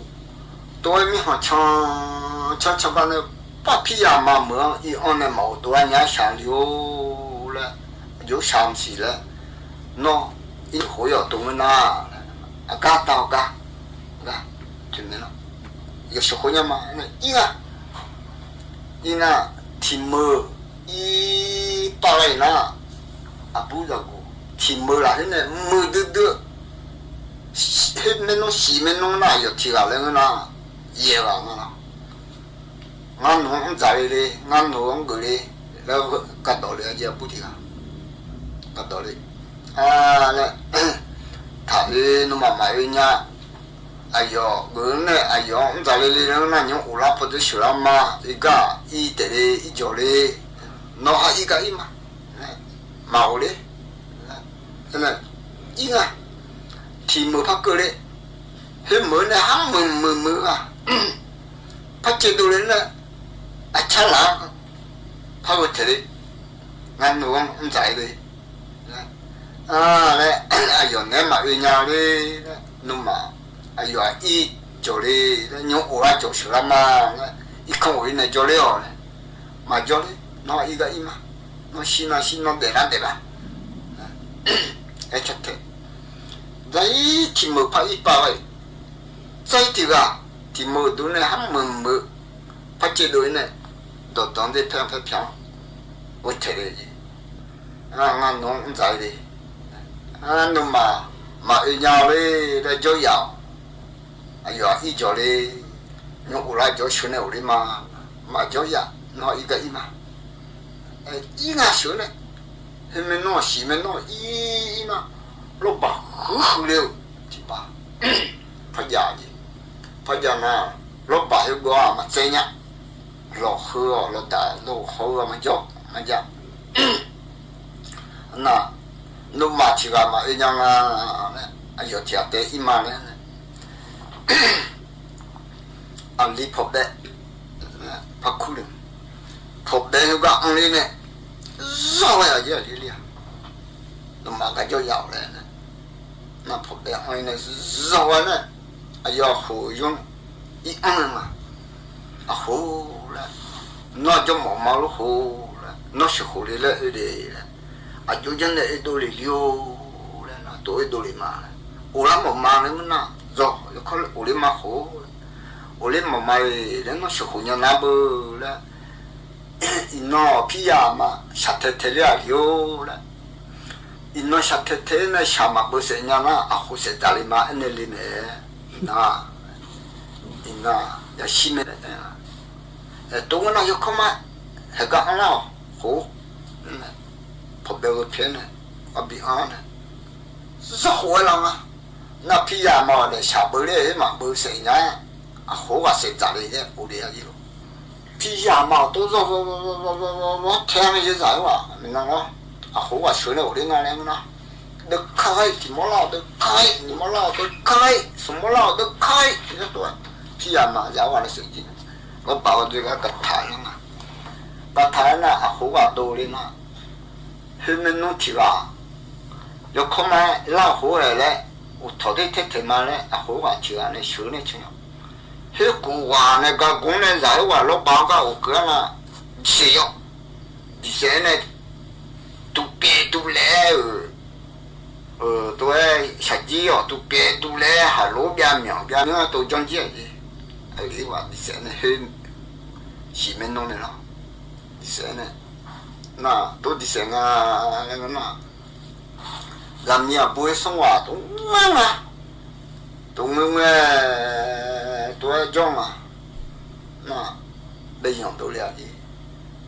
toˉ miˇ hawˬ chaˇ chaˇ chaˇ baˆ naˆ, paˇ hpiˇ yaˇ maˇ meuˬ iˉ anˇ nehˬ maˇ oˬ to a nyaˇ shaˍ le oˬ le. Yawˇ shaˍ mvuhˇ shiˍ leh, nawˬ iˉ hoꞈ yawˇ toˉ mvuhˇ naˆ, a kaˉ taˇ awˬ kaˉ, yawˬ shuˍ hoꞈ nyaˇ maˇ iˉ ngaˇ. Iˉ naˆ, htiꞈ meuˬ iˉ paˆ laˇ e naˆ, a buˉ yaꞈ g'oˬ htiꞈ meuˬ laˬ heˆ nehˬ meuˬ duiˬ duiˬ, heˆ meh nawˉ shiˍ meh nawˉ naˆ yawˬ htiꞈ g'a leh ngaˬ naˆ, yehˬ g'a ngaˬ naˆ. Ngaˬ nawˬ mvuhˇ tzaˍ le le, ngaˬ nawˬ mvuhˇ g'uiˬ le, leh kaꞈ dawˬ le a jeˬ a buˉ teˇ g'aˇ, kaꞈ dawˬ le. A leh, htaꞈ ve nuˇ maˬ maˍ ve nyaˇ, a yawˬ g'uiˬ nehˬ a yawˬ mvuhˇ tzaˍ le le le naˆ nyi oˬ laˇ hpu teˇ shuˍ laˇ maˇ, iˉ gaˇ iˉ tehꞈ le iˉ jawˬ le, nawˬ ha iˉ gaˇ iˉ maˇ, maˇ oˬ le. Iˉ ngaˇ, htiꞈ meuˬ hpaˇ keu le, heˆ meuˬ nehˬ haˉ meuˬ meuˬ meuˬ g'a, hpaˇ ceh do le nehˬ, a caˇ laˬ, hpaˇ ve hteꞈ le, ngaˬ nawˬ mvuhˇ tzaˍ le. A leh, a yawˬ nehˬ maˇ ve nyaˇ le, nuˇ maˬ, a yawˬ a iˉ jawˬ le, nyi oˬ laˇ jawˬ shuˍ laˇ maˇ, iˉ hkanˇ oˬ iˉ nehˬ jawˬ le a le, maˇ jawˬ le, nawˬ iˉ gaˇ iˉ maˇ, nawˬ shiˍ naˆ shiˍ nawˬ dehꞈ laˇ dehꞈ laˇ. Tcuh iˉ htiꞈ meuˬ hpaˇ iˉ paˆ ve, tcuh iˉ teˇ g'aˇ, htiꞈ meuˬ duˬ nehˬ haˉ meuˬ meuˬ, hpaˇ ceh do e nehˬ, dawˬ dawˬ teˇ hpehˇ hpehˇ hpehˇ, oˇ hteꞈ le, ngaˬ nawˬ mvuhˇ tzaˍ le, nuˇ maˬ, maˇ ve nyaˇ le, leh jawˇ yaꞈ, a yawˬ a iˉ jawˬ le, nyi oˬ laˇ jawˬ shuˍ nehˬ oˬ le maˇ, maˇ jawˇ yaꞈ, nawˬ iˉ gaˇ iˉ maˇ, iˉ ngaˇ shuˍ nehˬ, heˆ meh nawˉ shiˍ meh nawˉ iˉ naˆ, lawˇ baˬ huiˉ hui le oˬ, tiꞈ pa, hpaˇ jaˇ le, hpaˇ jaˇ naˆ, lawˇ baˬ hui g'aw maˇ tcuh nyaˇ, lawˬ hui a lawˬ daꞈ lo hawˉ a maˇ jawˇ maˇ jaˇ. Naˆ, nuˇ maˬ htiꞈ g'a maˇ ve nyaˇ ngaˬ, a yawˬ htiꞈ a te iˉ maˇ le. A liˇ hpaw behˆ, hpaˇ hkuˇ le, hpaw behˆ hui g'a anˇ le nehˬ, zawˇ ve a jeˬ a le le, nuˇ maˬ g'a jawˇ yaꞈ le, naˆ hpaw behˆ anˇ le nehˬ, zawˇ ve nehˬ, a yawˬ hoꞈ yawˇ iˉ anˇ le maˇ, a hoꞈ le, nawˬ jawˇ mawˬ ma lo hoꞈ le, nawˬ shuˍ hoꞈ le leh e le, a jawˇ jawˇ nehˬ e do le le oˬ le, naˆ to e do le maˇ le, oˬ laˇ mawˬ ma le mvuhˇ naˆ, zawˇ yawˇ hk'aˇ le oˬ le maˇ hoꞈ le, Oˬ le, mawˬ ma e leh nawˇ shuˍ k'oˍ nyi naˉ beuˬ leh, iˬ naw hpiˇ yaˇ ma shaˍ hteh hteh le a liˬ oˬ leh, iˬ naw shaˍ hteh hteh naˇ shaˍ maꞈ beuˬ shehˍ nyi naˉ, a hoꞈ shehˍ daꞈ le ma ehˉ neˇ le mehˍ. Iˬ naw, iˬ naw, yaꞈ shiˉ mehˍ. To ngaˬ naˆ yawˇ hkawˇ maˇ heˍ gaˇ anˇ laˇ oˬ, hoꞈ, hpawnˬ beh ve hpehˇ neh, a biˇ anˉ neh, zuhˆ hoꞈ e laˇ ngaˇ. Naˆ hpiˇ yaˇ ma awˬ lehˬ shaˍ beuˬ le maꞈ beuˬ shehˍ nyi, a hoꞈ g'aꞈ shehˍ daꞈ le yehˇ k'oˆ le a yeˇ lo. Hpiˇ yaˇ ma awˬ to zuhˆ htehˇ ve yehˇ zaꞈ e vaˬ miˬ naˆ laˇ. A hoꞈ g'aꞈ sheuˍ leh oˬ le ngaˇ leh ngaˇ naˆ, deuꞈ hkaˇ e tiꞈ mawˇ laˇ awˬ deuꞈ hkaˇ e, nyi mawˇ laˇ awˬ deuꞈ hkaˇ e, suhˍ mawˇ laˇ awˬ deuꞈ hkaˇ e, yaˇ to hpiˇ yaˇ ma yaꞈ g'aˇ leh shehˍ jiˇ, g'aˇ baˬ g'a dui g'a kaꞈ htaꞈ yaˇ ngaˇ, kaꞈ htaꞈ yaˇ naˆ a hoꞈ g'aꞈ to le naˆ. Heˇ mehˇ nuˇ htiꞈ g'aꞈ, yawˇ hkawˇ maˇ laˇ hoꞈ e leh, uˍ htawˍ teˇ hteˇ hteˇ ma leh a hoꞈ g'aꞈ htiꞈ g'aꞈ neh sheuˍ neh chehˇ yaˇ. Heˇ kuˬ g'aꞈ neh ga gonˉ neh zaꞈ e g'aꞈ lawˇ ba gaˇ oˬ keu a naˆ, biˇ shehˍ yaˇ, biˇ shehˍ neh, tuꞈ pehˍ tuꞈ leh, to e shaˍ jiˇ awˬ tuꞈ pehˍ tuꞈ leh haˍ loꞈ byaˇ miˬ awˬ byaˇ miˬ to janˇ jiˇ a yeˇ. A le g'aꞈ biˇ shehˍ neh heˇ shiˍ mehˇ nuˇ neh laˇ, biˇ shehˍ neh, naˆ to biˇ shehˍ ngaˇ leh ngaˇ naˆ, yaꞈ miˇ a bon e suhˉ g'aꞈ to ngaˇ ngaˇ, to ngui ngui, to e jawˇ ngaˬ naˆ, beˇ yanˇ to le a yeˇ.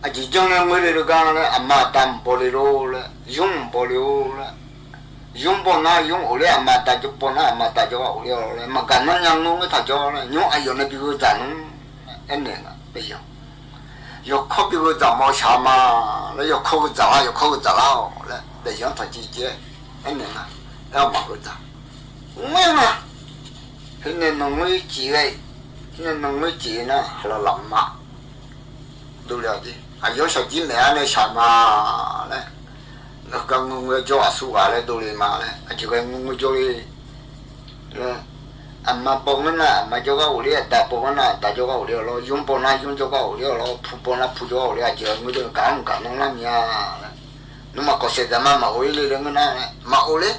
A ciˍ janˇ leh ngui le lo gaˇ leh a ma a da mvuhˇ bawˬ le lo leh yonˉ mvuhˇ bawˬ le oˬ leh, yonˉ bawˆ naˉ yonˉ oˬ le a ma a da jaw bawˆ naˉ a ma a da jaw g'aˇ oˬ le a leh maˇ gaˬ naˉ nya ngui ngui htaꞈ jaw leh yonˉ a yawˬ neh biˇ g'euˆ daꞈ nuˇ, ehˉ nehˬ ngaˬ beˇ yanˇ. Yawˇ hkawˇ biˇ g'euˆ daꞈ mawˬ shaˍ ma leh yawˇ hkawˇ g'euˆ daꞈ laˇ, yawˇ hkawˇ g'euˆ daꞈ laˇ oˬ leh, beˇ yanˇ htaꞈ ce ce, ehˉ nehˬ ngaˬ, ehˉ a maꞈ g'euˆ daꞈ, ngaˇ ngaˇ, heˇ nehˬ nawˬ ngui ciˍ ve, heˇ nehˬ nawˬ ngui ciˍ naˆ ha la laꞈ ma do le a yeˇ. A yawˇ shaˍ jiˇ mehˍ a neh shaˍ ma leh, ngaˬ hui ga ngui ngui jawˇ a suh g'a leh do le ma leh a ciˍ g'a ngui ngui jawˇ le. A ma bawˆ ngaˇ naˆ a ma jaw g'aˇ oˬ le, a da bawˆ ngaˇ naˆ a da jaw g'aˇ oˬ le awˬ lawn, yonˉ bawˆ naˆ yonˉ jaw g'aˇ oˬ le awˬ lawn, hpu bawˆ naˆ hpu jaw g'aˇ oˬ le, a ciˍ g'a ngui deh gaˬ mvuhˇ gaˬ naw laˇ miˬ a leh, nawˬ maˇ k'awꞈ shehˍ daꞈ maˇ maꞈ oˬ e le leh ngaˇ naˆ leh maꞈ oˬ le,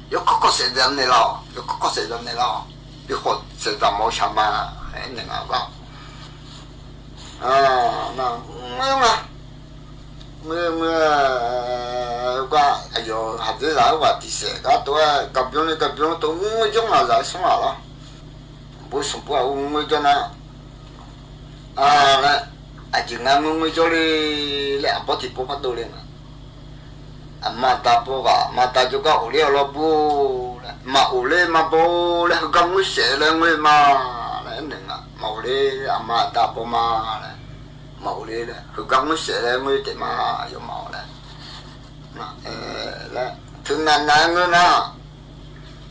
yawˇ hkawˇ k'awꞈ shehˍ daꞈ neh laˇ, yawˇ hkawˇ k'awꞈ shehˍ daꞈ neh laˇ, yawˇ k'awꞈ shehˍ daꞈ mawˬ shaˍ ma, ehˉ nehˬ ngaˬ gaˇ ngaˇ, ngaˇ, ngaˇ, a yawˬ haˍ dehˇ zaꞈ oˇ g'aꞈ tiꞈ shehˍ gaˇ to, ga byanˇ le ga byanˇ to ngui jawˇ ngaˬ zaꞈ suhˉ a laˇ. Bon suhˍ bon a ngui jawˇ naˆ, a leh, a ciˍ ngaˬ ngui ngui jawˇ le leh a bawˇ tiꞈ bawˇ hpaˇ do le ngaˬ. A ma da bawˆ g'aꞈ ma da jaw g'aˇ oˬ le awˬ lawn bon leh maꞈ oˬ le maˇ bawˆ leh hui gaˇ ngui shehˍ leh ngui ma leh, ehˉ nehˬ ngaˬ maꞈ oˬ le, a ma da bawˆ ma leh maꞈ oˬ le leh hui gaˇ ngui shehˍ leh ngui tehꞈ ma, yawˇ maꞈ oˬ leh, leh, tuꞈ naꞈ naꞈ ngui naˆ,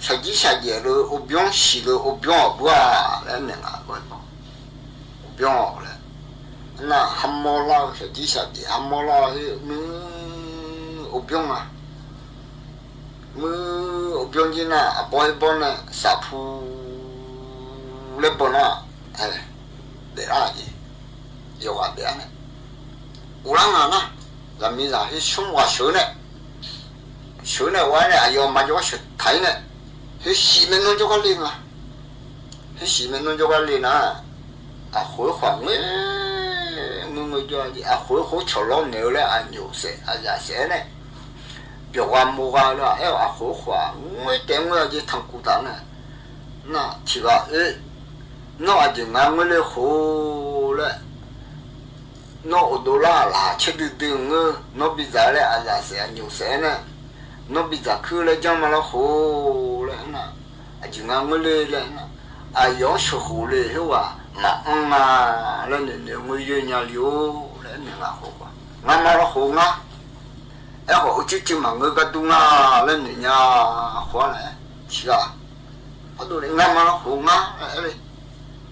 shaˍ jiˇ shaˍ jehˬ lo awˬ byanˇ shiˍ lo awˬ byanˇ awˬ bon a leh nehˬ ngaˬ bawˆ e paw, awˬ byanˇ leh, naˆ ha mawˇ laˇ shaˍ jiˇ shaˍ jehˬ ha mawˇ laˇ heˆ meuˇ, awˬ byanˇ a, meuˇ awˬ byanˇ jiˇ naˆ a bawˆ heˆ bawˆ neh shaˍ hpu leh bawˆ naˆ, dehꞈ a yeˇ, yawˇ g'aꞈ dehꞈ a neh, oˬ laˇ ngaˬ naˆ, yaꞈ miˇ yaꞈ heˆ shonˉ g'aꞈ sheuˍ neh, sheuˍ neh oˬ a neh a yawˇ ma jaw g'aˇ sheuˍ htaꞈ e neh, heˆ shiˍ mehˍ nuˇ jaw g'aˇ le ngaˬ, heˆ shiˍ mehˍ nuˇ jaw g'aˇ le naˆ, a hoꞈ e hk'aw a ngui, ngui ngui jaw a yeˇ, a hoꞈ e hk'aw chaw lawˇ nehˬ leh a nyoˍ shehˍ a yaꞈ shehˍ neh, pyawˬ g'a mawˬ g'a la ehˉ a hoꞈ e hk'aw a ngui tehꞈ ngui a yeˇ htaꞈ kuˬ taˍ neh, naˆ htiꞈ g'a e, nawˇ a jeˬ ngaˬ ngui le hoꞈ leh, nawˇ awˬ to laˇ laꞈ chehˇ dui dui ngeu, nawˇ biˇ daꞈ leh a yaꞈ shehˍ a nyoˍ shehˍ neh, nawˇ biˇ daꞈ hkuiˇ leh janˇ ma laˇ hoꞈ leh, a jeˬ ngaˬ ngui le leh, a yawˇ shuˍ hoꞈ le heˆ g'a, maꞈ anˇ ngaˬ leh nehˬ nehˬ ngui yeˇ nya le oˬ leh nehˬ ngaˬ hoꞈ, ngaˇ ma laˇ hoꞈ ngaˇ, ehˉ k'awꞈ oˇ cuˇ cuˇ maˬ ngeu gaˇ duˇ ngaˇ leh nehˬ nya, hoꞈ a leh, chi g'a, a to le ngaˇ ma laˇ hoꞈ ngaˇ le,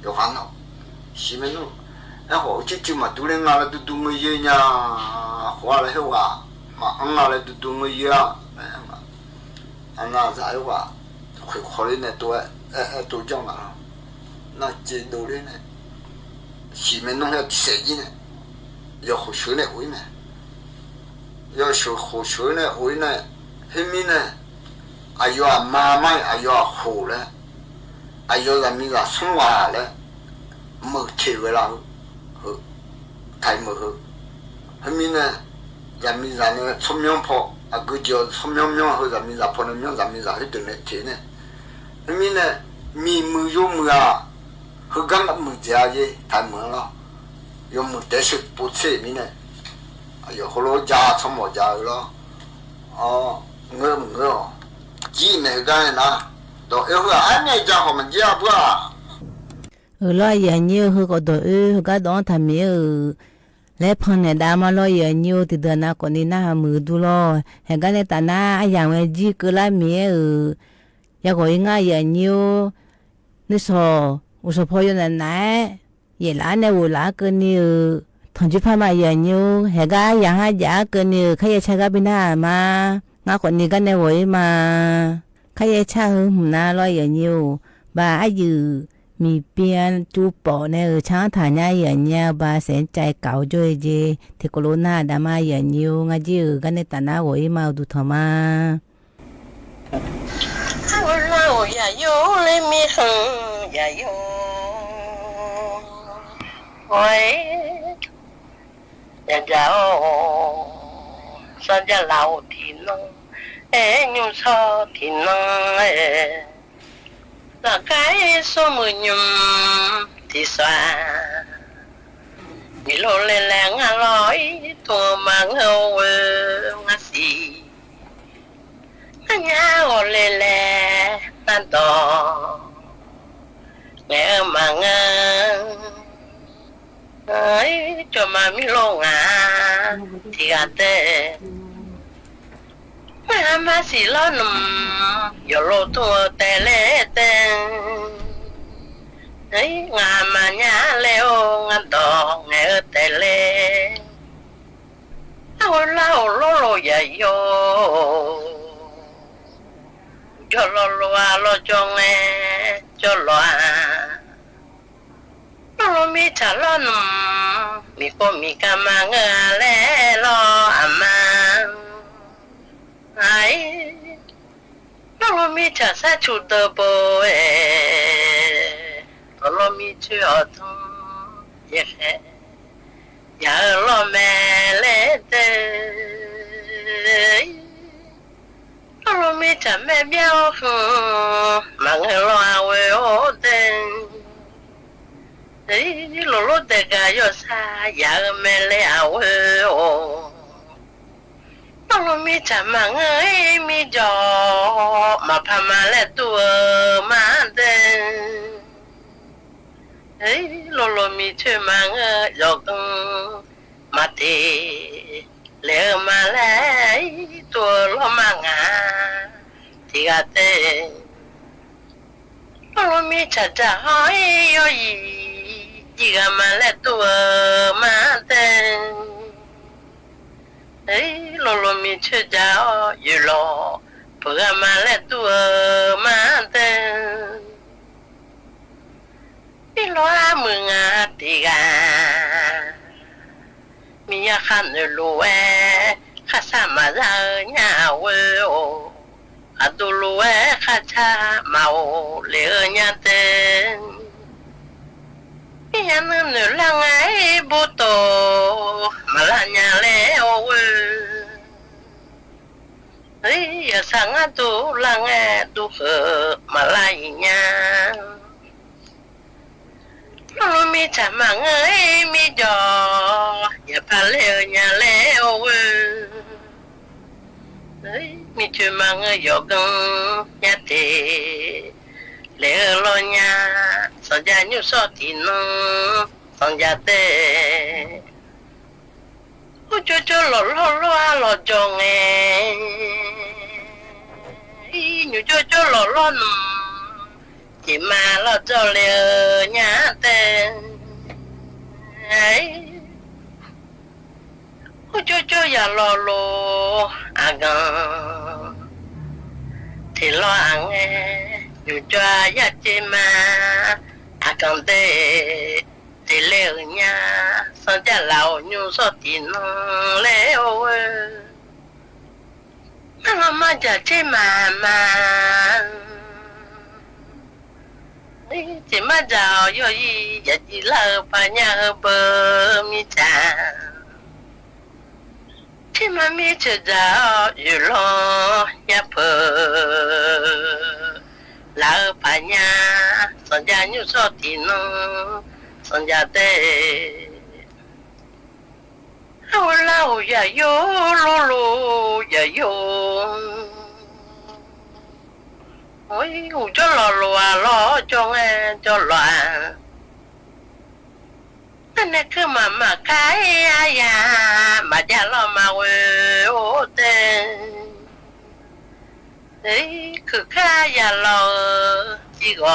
yawˇ g'a naˆ, shiˍ mehˍ nuˇ, ehˉ k'awꞈ oˇ cuˇ cuˇ maˬ duˇ leh ngaˇ leh duˇ duˇ ngeu yeˇ nya, hoꞈ a leh heˆ g'a, maꞈ anˇ ngaˬ leh duˇ duˇ ngeu yeˇ a, a naˆ zaꞈ heˆ g'a, hk'e hk'aw le neh to, ehˉ to jaˇ ngaˬ la, naˆ ce do le neh, shiˍ mehˍ nuˇ heˆ tiꞈ shehˍ jiˇ neh, yawˇ hoꞈ sheuˍ neh oˬ iˉ meh, yawˇ shuˍ hoꞈ sheuˍ neh oˬ iˉ neh, heˆ miˇ neh, a yawˇ a ma maˇ heˆ a yawˇ a hoꞈ leh, a yawˇ yaꞈ miˇ yaꞈ suhˉ g'a leh, meuˬ cheˬ ve la hui, htaiˍ meuˬ hui, hui miˇ naˆ, yaꞈ miˇ yaꞈ naˆ tsawˇ myanˇ hpawˇ a guˇ jaw tsawˇ myanˇ myanˇ hui yaꞈ miˇ yaꞈ hpawˇ naˆ myanˇ yaꞈ miˇ yaꞈ hui tuˬ naˆ cheˬ naˆ, hui miˇ naˆ, miˬ meuˬ yawˇ meuˬ a, hui gaˇ naˆ meuˬ jaˇ a yeˇ htaiˍ meuˬ laˇ, yawˇ meuˬ tehꞈ sheˍ po cheˇ miˇ naˆ, yawˇ hk'aw lo jaˇ tsawˇ mawˬ jaˇ ve laˇ. Ngaˬ hui ngaˬ hui jiˇ mehˬ hui gaˇ naˆ, dawˬ e hui a aˉ nehˬ jaˇ hawˬ maˬ jiˇ a beuˬ a. Uiˍ law yehˬ nyi-oˬ, hui k'awꞈ dawˬ e hui gaˇ dawˬ aˉ htaꞈ miˬ-oˬ. Leh hpaw nehˬ daꞈ ma law yehˬ nyi-oˬ, teˇ dawˬ na k'awꞈ nyi naˆ ha meuˬ duˬ law. Hehˬ gaˇ naˆ taˍ naˆ a yanˍ ve jiˇ keu laˇ miˬ-oˬ. Yaˇ g'awˬ e ngaˇ yehˬ nyi-oˬ, neˇ shawˍ uˍ shawˍ hpaw yaw naꞈ naꞈ-ehˉ, yehˬ laꞈ naˆ g'oˬ laꞈ keu ni-oˬ, htawnˍ juˇ hpaˇ ma yehˬ nyi-oˬ, hehˬ gaˇ yanˍ haˉ jaꞈ aˉ keu ni-oˬ, hk'aˇ yehˬ chaˇ g'aˇ piˇ naˆ ma, ngaˇ k'awꞈ nyi gaˇ naˆ g'awˬ e ma. Hk'aˇ yehˬ chaˇ hui mvuhˬ na law yehˬ nyi-oˬ, baˬ aˉ yuˬ miˬ piˇ a cuˇ pawˍ naˆ-oˬ, chaˇ aˉ htaꞈ nyaˇ yehˬ nyi-a, baˬ sehˍ caˇ kaꞈ awˬ jawˇ e je, teˇ k'o lo naˆ daꞈ ma yehˬ nyi-oˬ, ngaˇ jiˇ-oˬ, gaˇ naˆ taˍ naˆ g'awˬ e ma awˬ duˬ htawnˍ ma. Aˉ hui laˇ-oˬ, yaꞈ yoˬ le miˇ hui, yaꞈ yoˬ. Oˬ, yaꞈ jaˇ-oˬ, suhˍ jaˇ laˬ-oˬ tiꞈ naˇ, eˬ, nyu shawˉ tiꞈ naˇ, eˬ, laꞈ kaˉ eˬ suhˍ meuꞈ nyu tiꞈ sha, miˬ lo leh leh ngaˇ lawˬ iˉ tuˬ maˬ ngeuˇ-oˬ, ngaˇ shiˍ. Ngaˇ nyaˇ g'awˬ leh leh ngaˇ dawˬ, ngaˬ hui maˬ ngeuˇ, cawˬ maˬ miˇ lo ngaˬ tiꞈ g'a te. Ngaˬ maˇ shiˍ lawˉ nuˬ, yawˬ lo tuˬ tehꞈ leh te. Ngaˬ maˬ nyaˇ leh-oˬ, ngaˇ dawˬ ngaˬ hui tehꞈ leh. Aˉ hui laˇ-oˬ, lawˇ lo yaꞈ yoˬ, jawˇ law lo a law jawˇ ngeh, jawˇ law a. Lawˇ lo miˇ htaꞈ lawˇ nuˬ, miˬ k'o miˬ kaꞈ maˬ ngeuˇ-a leh lawˇ aˬ ma. Lawˇ lo miˇ htaꞈ shaˉ chu deu po-e, awˬ lawn miˇ chehˇ awˬ htoꞈ yehˬ hk'e, yaꞈ-eu lawˇ meh leh te. Lawˇ lo miˇ htaꞈ mehˆ biˇ-oˬ hui, maˬ ngeuˇ lawˇ a ve-oˬ te. Lo lonˉ tehꞈ kaꞈ yawˇ sha yaꞈ-eu meh leh a ve-oˬ. Lawˇ lo miˇ htaꞈ maˬ ngeuˇ-e miˇ jawˬ, maˍ hpaˍ maˍ leh tuˬ-eu maˇ te. Lawˇ lo miˇ chehˇ maˬ ngeuˇ yawˬ gu maˇ te. Leh-eu maˇ leh tuˬ-eu lawˇ maˇ ngaˬ tiꞈ g'a te. Lawˇ lo miˇ htaꞈ jaˇ haw-e yawˇ yiˍ, jiˇ g'a maˍ leh tuˬ-eu maˇ te. Lawˇ lo miˇ chehˇ jaˇ-oˬ, yuˬ lawˬ peuˬ g'a maˍ leh tuˬ-eu maˇ te. Piˇ lawˬ a meuꞈ ngaˬ teˇ g'aˇ, miˬ yaˇ hk'a neuˬ loˬ-e, hk'a shaˆ maˍ yaˇ-eu nyaˇ ve-oˬ, a duˬ loˬ-e hk'a caˇ maˍ-oˬ leh-eu nyaˇ te. Miˬ yaˇ nuˇ neuˬ laˇ ngaˬ-e bon toˬ, maˍ laˇ nyaˇ leh-oˬ ve, yaꞈ shaꞈ ngaˇ duˬ laˇ ngaˬ duˬ heuˬ maˍ laˇ-e nyaˇ. Lawˇ lo miˇ htaꞈ maˬ ngeuˇ-e miˇ jawˬ, yaꞈ hpaˇ leh-eu nyaˇ leh-oˬ ve, miˇ chehˇ maˬ ngeuˇ yawˬ gu nyaˇ te. Leh-eu lawˇ nyaˇ, sanˍ jaˇ nyu shawˉ tiꞈ naˇ, sanˍ jaˇ te. Oˇ cawˇ cawˇ lawˬ lawˇ lawˇ a lawˬ jawˇ ngeh, nyu cawˇ cawˇ lawˬ lawˇ nuˬ, ceˬ ma lawˇ jawˇ leh-eu nyaˇ te. Oˇ cawˇ cawˇ yaꞈ lawˬ lo a gaˬ, teˇ lawˇ a ngeh, nyu cawˇ yaˇ ceˇ ma a gaˬ te. Te leh-eu nyaˇ, sanˍ jaˇ laˬ-oˬ nyu shawˉ tiꞈ naˇ leh-oˬ ve, maˇ lawˇ maˇ jaˬ ceˇ ma ma. Ceˬ maˇ jaˇ-oˬ, yawˇ iˉ yaꞈ jiˬ laˇ-eu pa nyaˇ hui beu miˇ caˍ. Chi ma miˇ cheuˬ jaˇ-oˬ, yuˬ lawˬ yaˇ peuˬ. Laˬ-eu pa nyaˇ, sanˍ jaˇ nyuˇ shawˇ tiꞈ naˇ, sanˍ jaˇ teˇ Aˉ, oˇ laˇ-oˬ, yaꞈ yoˬ, loˇ loˬ, yaꞈ yoˬ. Uˬ jawˇ lawˬ loˬ-a lawˬ, jawˇ ngaˇ jawˇ lawˬ-a. Aˉ, nehˬ hkui maˍ maˍ k'ai-a yaˇ, maˍ jaˇ lawˇ maˍ ve oˇ teˇ. Hkui hkaˇ yaˇ lawˬ-eu, chi g'awˬ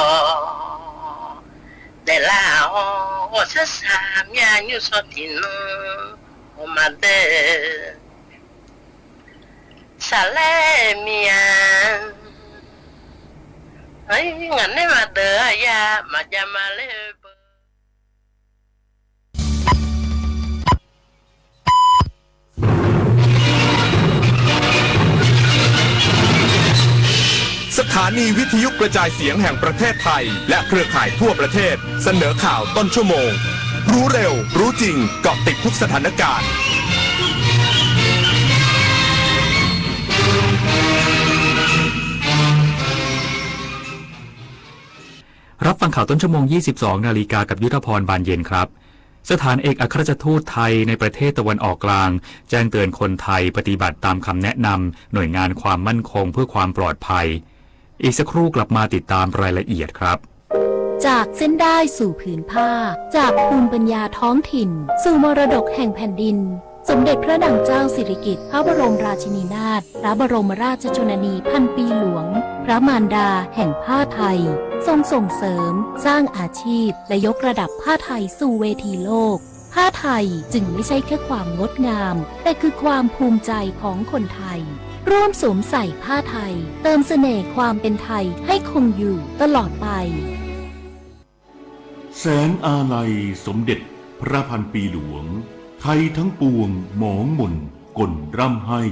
dehꞈ laˇ-oˬ, g'awˬ shaˉ shaˍ myaˇ nyuˇ shawˇ tiꞈ naˇ, awˬ maˍ teˇ. Saˍ lehˆ miˇ-a, ngaˬ nehˉ maˇ deuˬ-a yaˇ, maˍ jaˇ ma lehˆ beuˬ. สถานีวิทยุกระจายเสียงแห่งประเทศไทย และเครือข่ายทั่วประเทศ เสนอข่าวต้นชั่วโมง รู้เร็ว รู้จริง เกาะติดทุกสถานการณ์ รับฟังข่าวต้นชั่วโมง ยี่สิบสองนาฬิกา กับยุทธพร บานเย็นครับ สถานเอกอัครราชทูตไทยในประเทศตะวันออกกลาง แจ้งเตือนคนไทยปฏิบัติตามคำแนะนำหน่วยงานความมั่นคงเพื่อความปลอดภัย อีกสักครู่กลับมาติดตามรายละเอียดครับ จากเส้นด้ายสู่ผืนผ้า จากภูมิปัญญาท้องถิ่น สู่มรดกแห่งแผ่นดิน สมเด็จพระนางเจ้าสิริกิติ์ พระบรมราชินีนาถ พระบรมราชชนนีพันปีหลวง พระมารดาแห่งผ้าไทย ทรงส่งเสริม สร้างอาชีพ และยกระดับผ้าไทยสู่เวทีโลก ผ้าไทยจึงไม่ใช่แค่ความงดงาม แต่คือความภูมิใจของคนไทย ร่วมสวมใส่ผ้าไทย เติมเสน่ห์ความเป็นไทยให้คงอยู่ตลอดไป แสงอาลัยสมเด็จพระพันปีหลวง ไทยทั้งปวงหมองหม่นก่นร่ำไห้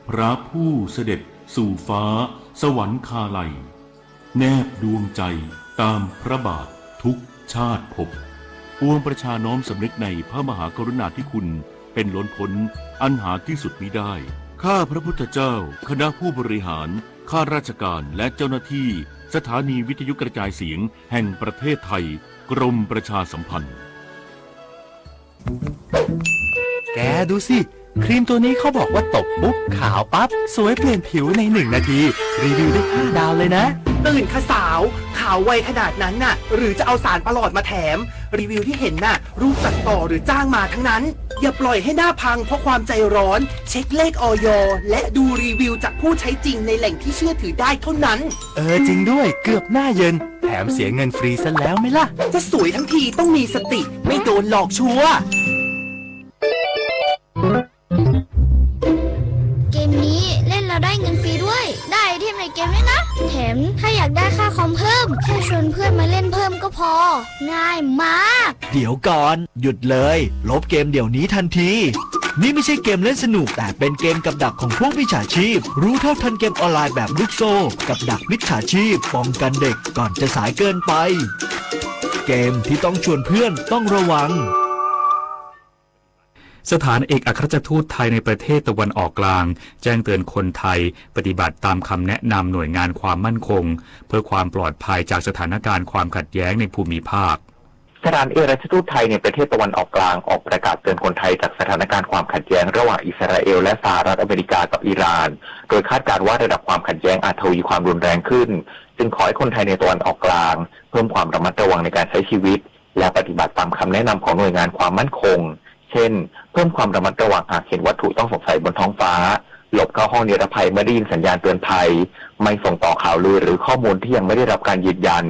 พระผู้เสด็จสู่ฟ้าสวรรคาลัย แนบดวงใจตามพระบาททุกชาติภพ ปวงประชาน้อมสำนึกในพระมหากรุณาธิคุณเป็นล้นพ้นอันหาที่สุดมิได้ ข้าพระพุทธเจ้า คณะผู้บริหาร ข้าราชการ และเจ้าหน้าที่ สถานีวิทยุกระจายเสียงแห่งประเทศไทย กรมประชาสัมพันธ์ แกดูสิ ครีมตัวนี้เขาบอกว่าตบปุ๊บขาวปั๊บ สวยเปลี่ยนผิวในหนึ่งนาที รีวิวได้ห้าดาวเลยนะ ตื่นค่ะสาว ขาวไวขนาดนั้นน่ะ หรือจะเอาสารประหลอดมาแถม รีวิวที่เห็นน่ะ รูปตัดต่อหรือจ้างมาทั้งนั้น อย่าปล่อยให้หน้าพังเพราะความใจร้อน เช็คเลข อย และดูรีวิวจากผู้ใช้จริงในแหล่งที่เชื่อถือได้เท่านั้น เออ จริงด้วย เกือบหน้าเยิน แถมเสียเงินฟรีซะแล้วไหมล่ะ จะสวยทั้งทีต้องมีสติ ไม่โดนหลอกชัวร์ เกมนี้เล่นแล้วได้เงินฟรีด้วย ได้ไอเทมในเกมด้วยนะ แถมถ้าอยากได้ค่าคอมเพิ่ม แค่ชวนเพื่อนมาเล่นเพิ่มก็พอ ง่ายมาก เดี๋ยวก่อน หยุดเลย ลบเกมเดี๋ยวนี้ทันที นี่ไม่ใช่เกมเล่นสนุก แต่เป็นเกมกับดักของพวกมิจฉาชีพ รู้เท่าทันเกมออนไลน์แบบลูกโซ่ กับดักมิจฉาชีพ ป้องกันเด็กก่อนจะสายเกินไป เกมที่ต้องชวนเพื่อนต้องระวัง สถานเอกอัครราชทูตไทยในประเทศตะวันออกกลาง แจ้งเตือนคนไทยปฏิบัติตามคำแนะนำหน่วยงานความมั่นคง เพื่อความปลอดภัยจากสถานการณ์ความขัดแย้งในภูมิภาค สถานเอกอัครราชทูตไทยในประเทศตะวันออกกลางออกประกาศเตือนคนไทยจากสถานการณ์ความขัดแย้งระหว่างอิสราเอลและสหรัฐอเมริกากับอิหร่าน โดยคาดการณ์ว่าระดับความขัดแย้งอาจทวีความรุนแรงขึ้น จึงขอให้คนไทยในตะวันออกกลางเพิ่มความระมัดระวังในการใช้ชีวิต และปฏิบัติตามคำแนะนำของหน่วยงานความมั่นคง เช่น เพิ่มความระมัดระวังหากเห็นวัตถุต้องสงสัยบนท้องฟ้า หลบเข้าห้องนิรภัยเมื่อได้ยินสัญญาณเตือนภัย ไม่ส่งต่อข่าวลือหรือข้อมูลที่ยังไม่ได้รับการยืนยัน